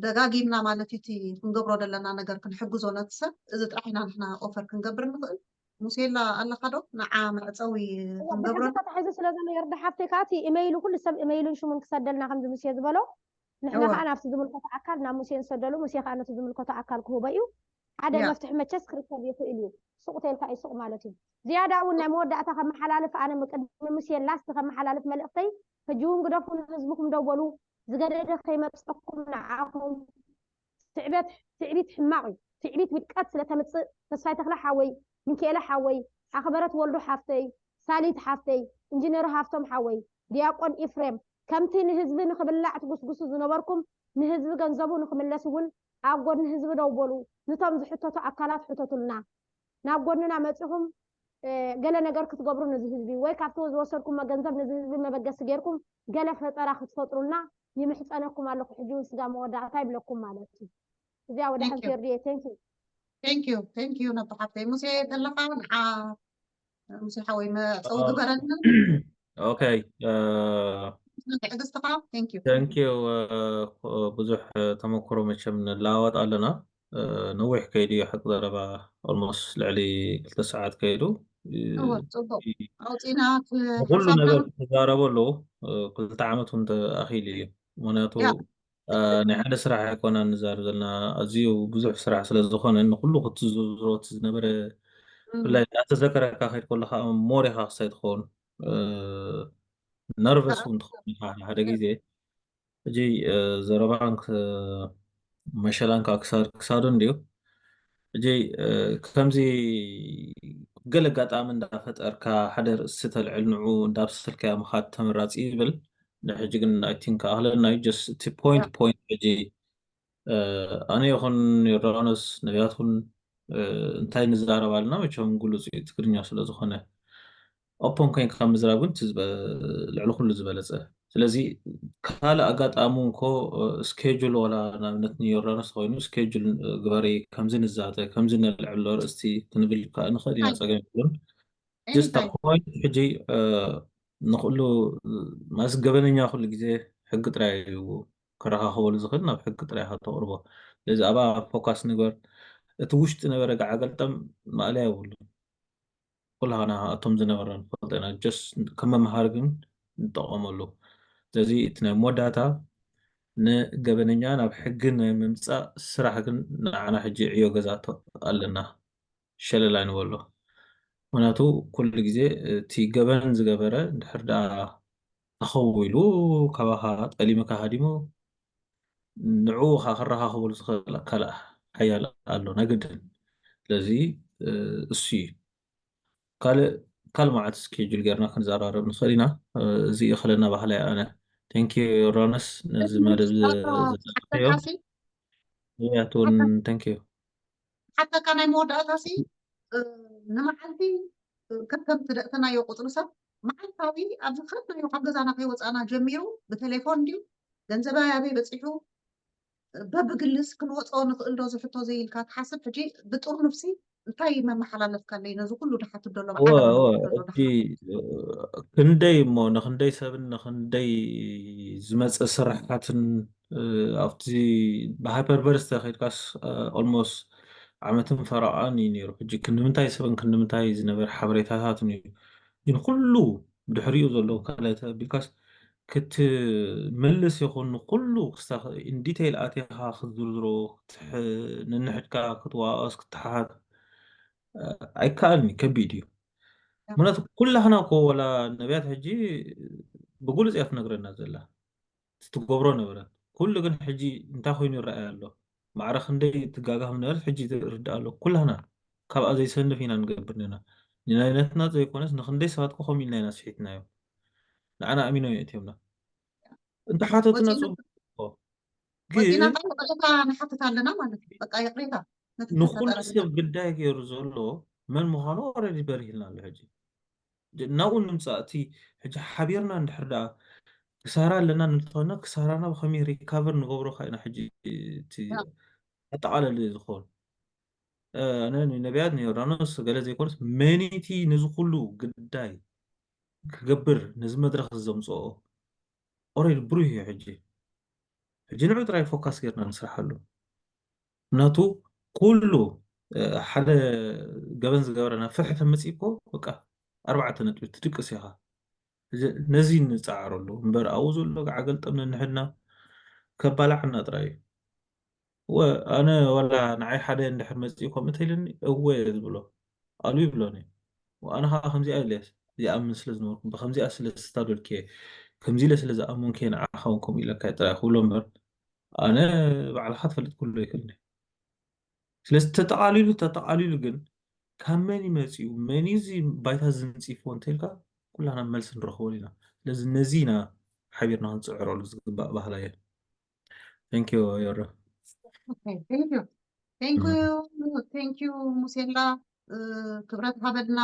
ደጋጊምና ማለት እዩ እቲ ክንገብሮ ዘለና ነገር ክንሕግዞ ነቲ ሰብ እዚ ጥራሕ ኢና ንሕና ኦፈር ክንገብር ንኽእል ሙሴላ ኣለካ ዶ ንዓ መዕፀዊ ክንገብሮ ተታሒዙ ስለ ዘሎ የርዳ ሓፍተይ ከዓ እቲ ኢመይሉ ኩሉ ሰብ ኢመይሉን ሽሙን ክሰደልና ከምዚ ሙሴ ዝበሎ ንሕና ከዓ ናብቲ ዝምልከቶ ኣካል ናብ ሙሴ ንሰደሉ ሙሴ ከዓ ነቲ ዝምልከቶ ኣካል ክህቦ እዩ ሓደ መፍትሒ መቸስ ክርከብ ይኽእል እዩ። ሱቕ ተልካ እዩ ሱቕ ማለት እዩ። ዝያዳ እውን ናይ መወዳእታ ከመሓላልፍ፣ ኣነ ቅድሚ ሙሴ ላስት ከመሓላልፍ መልእኽተይ፣ ሕጂ እውን ግደፉ፣ ንህዝብኩም ደው በሉ። ዝገደደ ከይመፀኩም ንዓኹም። ትዕበት ትዕቢት ሕማቕ እዩ። ትዕቢት ውድቀት ስለ ተምፅእ፣ ተስፋይ ተኽለ ሓወይ፣ ሚካኤለ ሓወይ፣ ኣኽበረት ወልዱ ሓፍተይ፣ ሳሊት ሓፍተይ፣ ኢንጂነር ሃፍቶም ሓወይ፣ ዲያቆን ኢፍሬም፣ ከምቲ ንህዝቢ ንኽብላዕ ትጉስጉሱ ዝነበርኩም፣ ንህዝቢ ገንዘቡ ንኽምለስ እውን ኣብ ጎድኒ ህዝቢ ደው በሉ። ንቶም ዝሕተቱ ኣካላት ሕተቱልና። ናብ ጎድንና መፂኹም ገለ ነገር ክትገብሩ ነዚ ህዝቢ፣ ወይ ካብቲ ዝወሰድኩሞ ገንዘብ ነዚ ህዝቢ መበገሲ ጌርኩም ገለ ፈጠራ ክትፈጥሩልና ይምሕፀነኩም ኣለኹ። ሕጂ እውን ስጋ መወዳእታ ይብለኩም ማለት እዩ። እዚኣ ወደ ሓንቲ ዮርድየ። Thank you። Thank you ነቢ ሓፍተይ። ሙሴ ተለኻ ንዓ ሙሴ ሓወይ መፀው ግበረልና። Okay። ትዕግስትኻ። Thank you። Thank you። ብዙሕ ተመክሮ መቸም ንለዋወጥ ኣለና። ነዊሕ ከይዱ እዩ ሓቂ ዘረባ፣ almost ልዕሊ ክልተ ሰዓት ከይዱ። እወ፣ ፅቡቅ ኣውፂና ንኩሉ ነገር ክትዛረቦ ኣለዎ። ክልተ ዓመት እውን ኣኺሉ እዩ። ምክንያቱ ናይ ሓደ ስራሕ ኣይኮና ንዛረብ ዘለና፣ ኣዝዩ ብዙሕ ስራሕ ስለ ዝኾነ ንኩሉ ክትዝርዝሮ እቲ ዝነበረ፣ ብፍላይ እናተዘከረካ ከይድ ከሎ ከዓ more ኢኻ ክሳይ ትኸውን፣ ነርቨስ እውን ትኸውን ኢኻ ሓደ ግዜ። ሕጂ ዘረባን መሸላን ከዓ ክሳድ ክሳዱ እንድዩ። ሕጂ ከምዚ ገለ ኣጋጣሚ እንዳፈጠርካ ሓደ ርእሲ ተልዕል ንዑ እንዳብሰልካዮ ምኻድ ተመራፂ ይብል። ንሕጂ ግን I think ኣኽለና እዩ። Just እቲ point point ሕጂ ኣነ ይኹን ዮርዳኖስ ነቢያት እውን እንታይ ንዛረብ ኣለና መቸም ግሉፅ እዩ ትግርኛ ስለ ዝኾነ open ኮይንካ ምዝራብ ግን ልዕሊ ኩሉ ዝበለፀ። ስለዚ ካልእ ኣጋጣሚ እንኮ schedule ዋላ ንኣብነት ንዮርዳኖስ ኮይኑ schedule ግበሪ ከምዚ ንዛተ ከምዚ ነልዕሎ ርእስቲ ክንብል ከዓ ንኽእል ኢና፣ ፀገም የብሉን። Just point ሕጂ ንኩሉ ማለት ገበነኛ ኩሉ ግዜ ሕጊ ጥራይ እዩ ከረኻኽበሉ ዝኽእል፣ ናብ ሕጊ ጥራይ ኢኻ ተቕርቦ። ስለዚ ኣብኣ focus ንግበር። እቲ ውሽጢ ነበረ ገዓገልጠም ማእለያ የብሉን። ኩላህና እቶም ዝነበረ ንፈልጦ ኢና። Just ከም መምሃሪ ግን ንጠቐመሉ። ስለዚ እቲ ናይ መወዳእታ ንገበነኛ ናብ ሕጊ ናይ ምምፃእ ስራሕ ግን ንዓና ሕጂ ዕዮ ገዛ ኣለና። ሸለል ኣይንበሎ። ምክንያቱ ኩሉ ግዜ እቲ ገበን ዝገበረ እንድሕር ደኣ ተኸዊሉ ካባኻ ጠሊምካ ሃዲሙ ንዕኡ ከዓ ክረኻኽበሉ ዝኽእል ካልእ ሓያል ኣሎ ናይ ግድን። ስለዚ እሱ እዩ። ካልእ ካልእ መዓት schedule ጌርና ክንዘራረብ ንኽእል ኢና። እዚ ይኽለና ባህላይ ኣነ። Thank you ዮርዳኖስ ነዚ መደብ ዘጠናኸዮ። ያቱን thank you። ሓተካ ናይ መወዳእታ ሲ ንመዓልቲ ከከም ትደእተናዮ ቁፅሪ ሰብ መዓልታዊ ኣብዚ ከድናዮ ካብ ገዛና ከይወፃና ጀሚሩ ብቴሌፎን ድዩ ገንዘባይ ኣበይ በፂሑ በብግልስ ክንወፅኦ ንኽእል ዶ ዝሕቶ እዚ ኢልካ ትሓስብ? ሕጂ ብጥርኑፍሲ እንታይ መመሓላለፍካለይ ነዚ ኩሉ ድሓትት ዘሎ እወ፣ እወ፣ እቲ ክንደይ እሞ ንክንደይ ሰብን ንክንደይ ዝመፀ ስራሓትን ኣብቲ ብሃይፐርቨርስ ተኸድካስ ኦልሞስት ዓመትን ፈረቓን እዩ ነይሩ። ሕጂ ክንምንታይ ሰብን ክንምንታይ ዝነበረ ሓበሬታታትን እዩ። ግን ኩሉ ድሕሪኡ ዘሎ ካልኣይ ተቢልካስ ክትምልስ ይኹን ንኩሉ ክስታ ኢንዲቴይል ኣቲኻ ክትዝርዝሮ ክትሕ- ነንሕድካ ክትዋቀስ ክትሓሓት ኣይከኣልን እዩ፣ ከቢድ እዩ። ምክንያቱ ኩላህና እኮ ወላ ነቢያት ሕጂ ብጉልፅ እያ ትነግረና ዘላ ትትገብሮ ነበረት። ኩሉ ግን ሕጂ እንታይ ኮይኑ ይረኣይ ኣሎ? ማዕረ ክንደይ ትጋጋህ ነበረት ሕጂ ትርዳእ ኣሎ። ኩላህና ካብኣ ዘይሰንፍ ኢና ንገብር ነና። ንናይነትና ዘይኮነስ ንክንደይ ሰባት ኮ ከምኡ ኢልና ኢና ስሒትናዮም። ንዓና ኣሚኖም የእትዮምና። እንተሓተቱና ወፂና- ፅቡቅ እኮ። ወፂና ግን ጣ ይቅሬታ ንሓትት ኣለና ማለት እዩ። በቃ ይቅሬታ ነቲ ንኩሉ ዝተፈጠረ ሰብ ግዳይ ገይሩ ዘሎ መን ምዃኑ ኦልሬዲ በሪህልና ኣሎ። ሕጂ ጀ- ናብኡ ንምፃእ እቲ ሕጂ ሓቢርና እንድሕር ደኣ ክሳራ ኣለና እንተኾይና ክሳራና ብኸመይ ሪካቨር ንገብሮ ካ ኢና ሕጂ እቲ ኣጠቃለሊ ዝኸውን እ፣ ነ- ነቢያት ንዮርዳኖስ ገለ ዘይኮነስ መኒቲ ነዚ ኩሉ ግዳይ ክገብር ነዚ መድረክ ዘምፅኦ ኦሬዲ ብሩህ እዩ። ሕጂ ሕጂ ንዑ ጥራይ ፎካስ ጌርና ንስርሓሉ። ምክንያቱ ኩሉ እ፣ ሓደ ገበን ዝገበረ ናብ ፍርሒ ተመፅእ እኮ በቃ ኣርባዕተ ነጥቢ ትድቅስ ኢኻ። እዚ- ነዚ ንፃዕረሉ እምበር ኣብኡ ዘሎ ገዓገልጠም ነንሕድና ከባላዓና ጥራይ እዩ። ኣነ ዋላ ንዓይ ሓደ እንድሕር መፅኡ ከምኡ እንተኢልኒ እወ እየ ዝብሎ። ኣሉ ይብሎኒ። ኣነ ከዓ ከምዚኣ ኢለስ ዝኣምን ስለ ዝነበርኩ ብከምዚኣ ስለ ዝስታደልክየ ከምዚ ኢለ ስለ ዝኣመንክየ ንዓኻ እውን ከምኡ ኢለካ ጥራይ ክብሎ እምበር ኣነ ባዕልካ ትፈልጥ ክብሎ ይክእልኒ። ስለዚ ተጠቃሊሉ ተጠቃሊሉ ግን ካብ መን ይመፅኡ መን እዩ እዚ ባይታ ዝንፅፎ እንተልካ ኩላና መልሲ ንረክበሉ ኢና። ስለዚ ነዚ ኢና ሓቢርና ክንፅዕረሉ ዝግባእ ባህላ እየ። Thank you ዮሮ። Thank you ሙሴላ፣ ክብረት ሃበልና።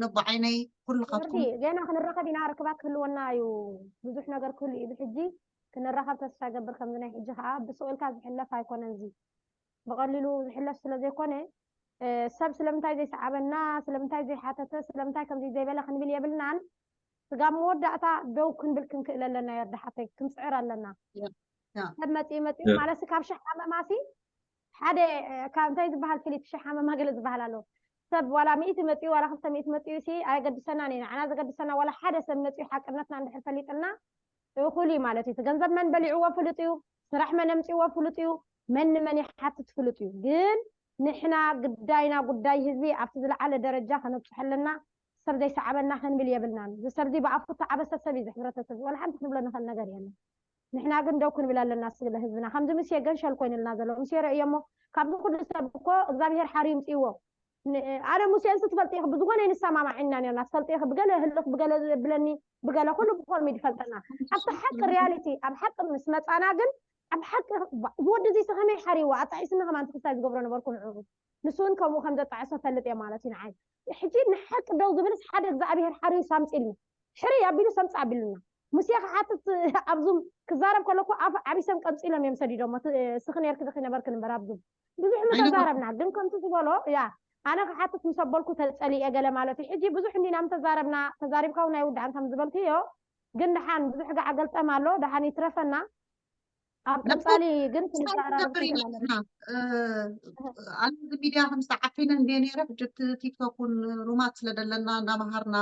ነቦ ዓይነይ፣ ኩሉ ካብኩም ገና ክንራኸብ ኢና፣ ርክባት ክህልወና እዩ። ብዙሕ ነገር ክህሉ እዩ ብሕጂ። ክንራኸብ ተስፋ ይገብር። ከምዚ ናይ ሕጂ ከዓ ብስቕ ኢልካ ዝሕለፍ ኣይኮነን። እዚ ብቐሊሉ ዝሕለፍ ስለ ዘይኮነ ሰብ ስለምንታይ ዘይሰዓበና፣ ስለምንታይ ዘይሓተተ፣ ስለምንታይ ከምዚ ዘይበለ ክንብል የብልናን። ስጋብ መወዳእታ ደው ክንብል ክንክእል ኣለና። የርዳሓተይ ክንፅዕር ኣለና። ሰብ መፂኡ መፂኡ ማለት ካብ ሽሕ ሓመማሲ ሓደ ካብ እንታይ ዝበሃል ፍሊት ሽሕ ሓመማ ገለ ዝበሃል ኣሎ። ሰብ ዋላ ሚእቲ መፂኡ ዋላ ክልተ ሚእቲ መፂኡ ሲ ኣየገድሰናን እዩ። ንዓና ዘገድሰና ዋላ ሓደ ሰብ መፂኡ ሓቅነትና እንድሕር ፈሊጥልና እኹል እዩ ማለት እዩ። እቲ ገንዘብ መን በሊዕዎ ፍሉጥ እዩ። ስራሕ መን ኣምፂዎ ፍሉጥ እዩ። መን ንመን ይሓትት ፍሉጥ እዩ። ግን ንሕና ግዳይና ጉዳይ ህዝቢ ኣብቲ ዝለዓለ ደረጃ ከነብፅሖ ኣለና። ሰብ ዘይሰዓበና ክንብል የብልናን። እዚ ሰብዚ ብኣፉ ተዓበሰ ሰብ እዩ እዚ ሕብረተሰብ። ዋላ ሓንቲ ክንብሎ ንኽእል ነገር የለን። ንሕና ግን ደው ክንብል ኣለና ስለ ህዝብና። ከምዚ ምስ የገንሸል ኮይኑልና ዘሎ ምስ የረ እዮ እሞ ካብዚ ኩሉ ሰብ እኮ እግዚኣብሄር ሓርዩ ምፅእዎ። ኣነ ሙሴንስ ትፈልጥ ኢኺ ብዝኾነ ንሰማማዕ ኢና ነርና ትፈልጥ ኢኺ ብገለ ህልኽ ብገለ ዘብለኒ ብገለ ኩሉ ብኮም ይድፈልጠና ኣብቲ ሓቂ ሪያሊቲ ኣብ ሓቂ ምስ መፃና ግን ኣብ ሓቂ ዝወዲ እዚ ከመይ ሓሪዋ ኣጣሒስኒ ከማን ትክስታይ ዝገብሮ ነበርኩ ንዕኡ ንሱ እውን ከምኡ ከም ዘጣዕሶ ፈልጥ እየ ማለት እዩ ንዓይ ሕጂ ንሓቂ ደው ዝብልስ ሓደ እግዚኣብሄር ሓርዩ ሳምፂልኒ ሕርይ ኣቢሉ ሰምፂ ኣቢሉና ሙሴ ክሓትት ኣብዙም ክዛረብ ከለኩ ኣፍ ዓቢሰም ቀምፂሎም እዮም ሰዲዶሞ ስኺ ነርኪ ድኺ ነበርክን እምበር ኣብዙም ብዙሕ ምተዛረብና ግን ከምቲ ዝበሎ ያ ኣነ ክሓትት ምስ ኣበልኩ ተፀሊኤ ገለ ማለት እዩ ሕጂ ብዙሕ እንዲና ምተዛረብና ተዛሪብካ እውን ኣይውዳእን ከም ዝበልክዮ ግን ደሓን ብዙሕ ጋዓ ገልጠም ኣሎ ደሓን ይትረፈና ኣብ ቀፃሊ ግን ክንዛራረብ ኣነ ሚድያ ከም ዝተዓፊነ እንደ ነረ ሕጂ ቲክቶክ እውን ሩማት ስለደለና እንዳመሃርና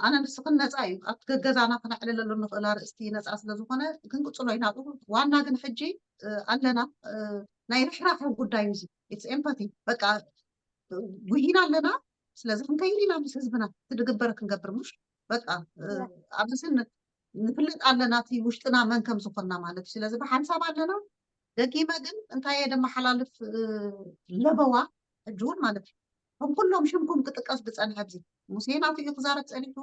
ኣነ ንስኽን ነፃ እዩ ኣብቲ ገገዛና ክነዕልለሉ ንኽእል ኣርእስቲ ነፃ ስለዝኾነ ክንቅፅሎ ኢና ዋና ግን ሕጂ ኣለና ናይ ርሕራሐ ጉዳይ እዩ ኢትስ ኤምፓቲ በቃ ጉሂና ኣለና ስለዚ ክንከይድ ኢና ምስ ህዝብና እቲ ድግበር ክንገብር ምሽ በቃ ኣብዚ ስን ንፍለጥ ኣለና እቲ ውሽጥና መን ከም ዝኾንና ማለት እዩ ስለዚ ብሓንሳብ ኣለና ደጊመ ግን እንታይ እየ ደመሓላልፍ ለበዋ ሕጂ እውን ማለት እዩ ከም ኩሎም ሽምኩም ክጥቀስ ዝፀንሐ ኣብዚ ሙሴ ናቱ እዩ ክዛረብ ፀኒሑ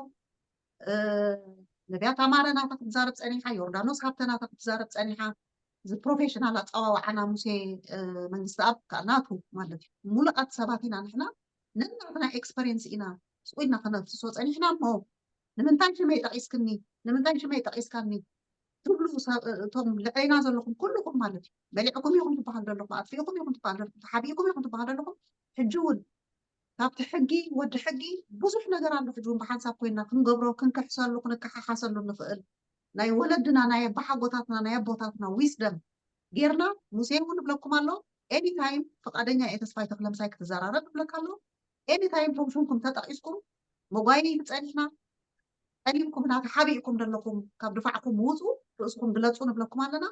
ነቢያት ኣማረ ናታ ክትዛረብ ፀኒሓ ዮርዳኖስ ሃብተ ናታ ክትዛረብ ፀኒሓ እዚ ፕሮፌሽናል ኣፀዋውዓና ሙሴ መንግስቲ ኣብ ናቱ ማለት እዩ ሙሉኣት ሰባት ኢና ንሕና ነናትና ኤክስፐሪንስ ኢና ስቁ ኢልና ከነፍስሶ ፀኒሕና እሞ ንምንታይ ሽመይ ጠቂስክኒ ንምንታይ ሽመይ ጠቂስካኒ ትብሉ እቶም ልዕሌና ዘለኹም ኩልኹም ማለት እዩ በሊዕኩም ኢኹም ትበሃል ዘለኹም ኣጥፊእኩም ኢኹም ትበሃል ዘለኹም ተሓቢእኩም ኢኹም ትበሃል ዘለኹም ሕጂ እውን ካብቲ ሕጊ ወዲ ሕጊ ብዙሕ ነገር ኣሎ ሕጂ እውን ብሓንሳብ ኮይና ክንገብሮ ክንክሕሰሉ ክንከሓሓሰሉ ንኽእል ናይ ወለድና ናይ ኣባሓጎታትና ናይ ኣቦታትና ዊስደም ጌርና ሙሴ እውን ይብለኩም ኣሎ ኤኒታይም ፍቃደኛ እየ ተስፋይ ተክለምሳይ ክትዘራረብ ይብለካ ኣሎ ኤኒታይም ቶም ሽምኩም ተጠቂስኩም መጓየይቲ ፀኒሕና ጠሊምኩምና ተሓቢእኩም ዘለኹም ካብ ድፋዕኩም ውፁ ርእስኩም ግለፁ ንብለኩም ኣለና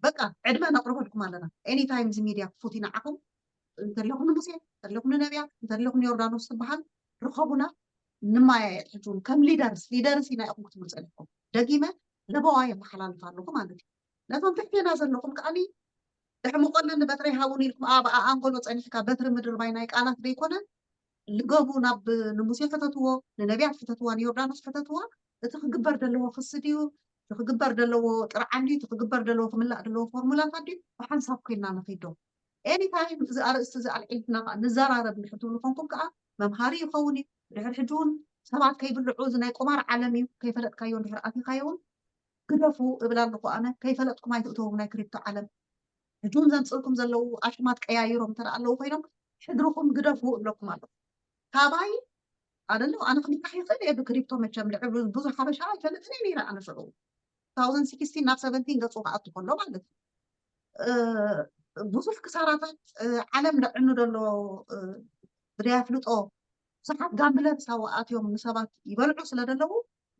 በቃ ዕድመ ነቅርበልኩም ኣለና ኤኒታይም እዚ ሚድያ ክፉት ይንዓኹም እንተለኹም ንሙሴ እንተለኹም ንነቢያት እንተለኹም ንዮርዳኖስ ትበሃል ርኸቡና ንማያየጥ ሕጂ እውን ከም ሊደርስ ሊደርስ ኢና ኢኹም ክትብሉ ፀኒሕኩም ደጊመ ለበዋ የመሓላልፍ ኣለኹ ማለት እዩ ነቶም ትሕቴና ዘለኹም ከዓኒ ድሕምቆለኒ በትሪ ሃቡን ኢልኩም ኣብ ኣንጎሎ ፀኒሕካ በትሪ ምድርባይ ናይ ቃላት ዘይኮነ ልገቡ ናብ ንሙሴ ሕተትዎ ንነቢያት ሕተትዋ ንዮርዳኖስ ሕተትዋ እቲ ክግበር ዘለዎ ክሲ ድዩ እቲ ክግበር ዘለዎ ጥርዓን ድዩ እቲ ክግበር ዘለዎ ክምላእ ዘለዎ ፎርሙላታት ድዩ ብሓንሳብ ኮይንና ንኸይዶ ኤኒታይም እዚ ኣርእስቲ እዚ ኣልዒልና ከዓ ንዘራረብ ንድሕር ትብሉ ኮንኩም ከዓ መምሃሪ ይኸውን እዩ ድሕር ሕጂ እውን ሰባት ከይብልዑ እዚ ናይ ቁማር ዓለም እዩ ከይፈለጥካዮ ድሕር ኣቲኻዮ እውን ግደፉ እብል ኣለኹ ኣነ ከይፈለጥኩም ኣይትእተዉ ናይ ክሪፕቶ ዓለም ሕጂ እውን ዘምፅእልኩም ዘለዉ ኣሽማት ቀያይሮም እንተ ኣለዉ ኮይኖም ሕድርኹም ግደፉ እብለኩም ኣለኹ ካባይ ኣደለ ኣነ ክምራሕ ይኽእል እየ ብክሪፕቶ መቸም ልዕል ብዙ ሓበሻ ኣይፈልጥን እየ ነይረ ኣነ ሽዑ two thousand sixteen ናብ seventeen ገፁ ክኣቱ ከሎ ማለት እዩ ብዙሕ ክሳራታት ዓለም ደዕኑ ዘሎ ብደይ ኣፍልጦ ብዙሓት ጋምብለርስ ኣብኡ ኣትዮም ንሰባት ይበልዑ ስለ ዘለዉ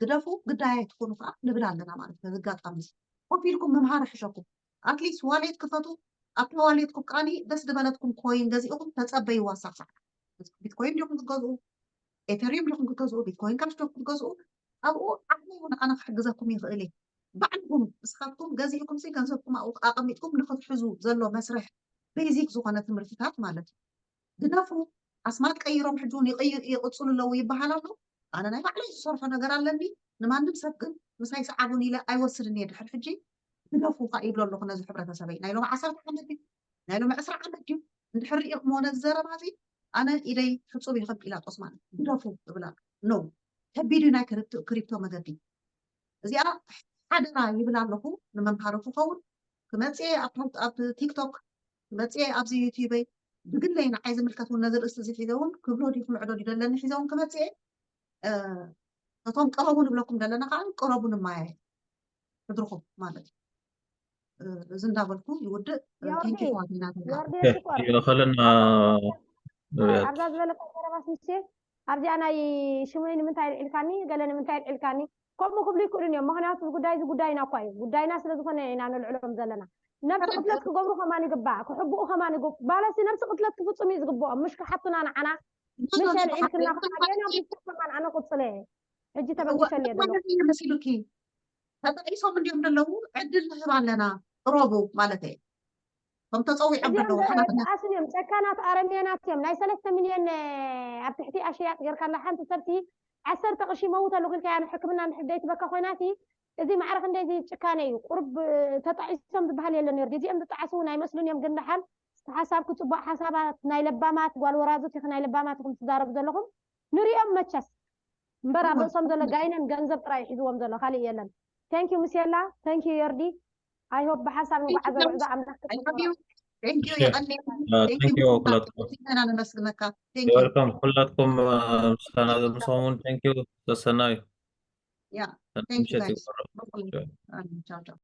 ግደፉ ግዳይ ኣይትኾኑ ከዓ ንብል ኣለና ማለት ነዚ ኣጋጣሚ እዚ ኮፍ ኢልኩም ምምሃር ይሕሸኩም at least ዋሌት ክፈቱ። ኣብታ ዋሌትኩም ከዓኒ ደስ ዝበለትኩም ኮይን ገዚእኹም ተጸበይዋ። ሳዕ ሳዕ ቢትኮይን ዲኹም ክትገዝኡ፣ ኤተሪየም ዲኹም ክትገዝኡ፣ ቢትኮይን ካሽ ዲኹም ክትገዝኡ፣ ኣብኡ ዓቕሚ እውን ኣነ ክሕግዘኩም ይኽእል እየ። ባዕልኹም ንስኻትኩም ገዚእኩም ሲ ገንዘብኩም ኣብኡ ኣቐሚጥኩም ንኽትሕዙ ዘሎ መስርሕ ቤዚክ ዝኾነ ትምህርትታት ማለት እዩ። ግደፉ። ኣስማት ቀይሮም ሕጂ እውን ይቕይ- ይቕፅሉ ኣለዉ ይበሃል ኣሎ። ኣነ ናይ ባዕለይ ዝሰርሖ ነገር ኣለኒ። ንማንም ሰብ ግን ምሳይ ሰዓቡን ኢለ ኣይወስድን እየ። ድሕር ሕጂ ግደፉ ከዓ ይብሎ ኣለኹ ነዚ ሕብረተሰበይ። ናይ ሎሚ ዓሰርተ ዓመት እዩ፣ ናይ ሎሚ ዕስራ ዓመት እዩ። እንድሕር ሪኢኹምዎ ነዚ ዘረባ እዚ ኣነ ኢደይ ሕፁብ እዩ ከም ጲላጦስ ማለት ግደፉ እብላ። ኖ ከቢድ እዩ ናይ ክሪፕቶ ክሪፕቶ መገዲ። እዚኣ ሓደራ ይብል ኣለኹ ንመምሃሪ ክኸውን ክመፅየ ኣብ ቲክቶክ ክመፅየ ኣብዚ ዩቲዩበይ ብግለይ ንዓይ ዝምልከት እውን ነዚ ርእስቲ እዚ ሒዘ እውን ክብሎ ድዩ ክምዕዶ ድዩ ደለኒ ሒዘ እውን ክመፅየ ነቶም ቅረቡ ንብለኩም ዘለና ከዓ ቅረቡ ንማያየ ሕድርኹም ማለት እዩ። እዚ እንዳበልኩ ይውድእ። ቴንኪ ዮርዲ ዋቲናትና ዮርዲ ኦኬ፣ ሽኮር ይኸለና ኣብዛ ዝበለካ ዘረባስ ምሽ ኣብዚኣ ናይ ሽሙይ ንምንታይ ልዒልካኒ ገለ ንምንታይ ልዒልካኒ ከምኡ ክብሉ ይክእሉን እዮም። ምክንያቱ እዚ ጉዳይ እዚ ጉዳይና እኳ እዩ። ጉዳይና ስለ ዝኾነ ኢና ነልዕሎም ዘለና። ነብሲ ቅትለት ክገብሩ ከማን ይግባእ፣ ክሕብኡ ከማን ይግባእ። ባለሲ ነብሲ ቅትለት ክፍፅሙ እዩ ዝግብኦም፣ ምሽ ክሓቱና ንዓና ምሽ ኣልዒልክና ክሓየና ብስቶ ከማን ኣነ ቅፅለ ሕጂ ተበጊሰልየ ዘለኹ። ማለት እዩ መሲሉኪ ተጠቂሶም እንዲዮም ዘለዉ ዕድል ንህብ ኣለና ቅረቡ ማለት እየ። ከም ተፀዊዖም እዚኦም ዘለዉ ሓላፍነት ተኣስን እዮም፣ ጨካናት ኣረሜናት እዮም። ናይ ሰለስተ ሚልዮን ኣብ ትሕቲ ኣሽያጥ ጌርካ እንዳ ሓንቲ ሰብቲ ዓሰርተ ቅርሺ መውት ኣለኹ ኢልካያ ንሕክምና እንድሕር ደይትበካ ኮይናሲ እዚ ማዕረ ክንደይ እዚ ጭካነ እዩ። ቁርብ ተጣዒሶም ዝበሃል የለን ነይሩ። እዚኦም ዝጠዓሱ እውን ኣይመስሉን እዮም። ግን ደሓን እቲ ሓሳብኪ ፅቡቅ ሓሳባት ናይ ለባማት ጓል ወራዙት ኢኺ ናይ ለባማት ኢኹም ትዛረቡ ዘለኹም ንሪኦም መቸስ እምበር ኣብ ርእሶም ዘሎ ጋይነን ገንዘብ ጥራይ ሒዝዎም ዘሎ ካሊእ የለን። Thank you ምስየላ thank you ዮርዲ I hope ብሓሳብ ንጓዓዘ ጉዕዞ ኣምላኽ I love you. Thank you እሺ የቐንየልና። አ፣ Thank you thank you ምስምና ኩላትኩም ምስጋና ነመስግነካ። Thank you. welcome ኩላትኩም አ፣ ምስጋና ምስኦም እውን thank you። ሰሰናዩ Yeah. Thank you ምሸት guys. ይቆረብ በኩል ቻው ቻው።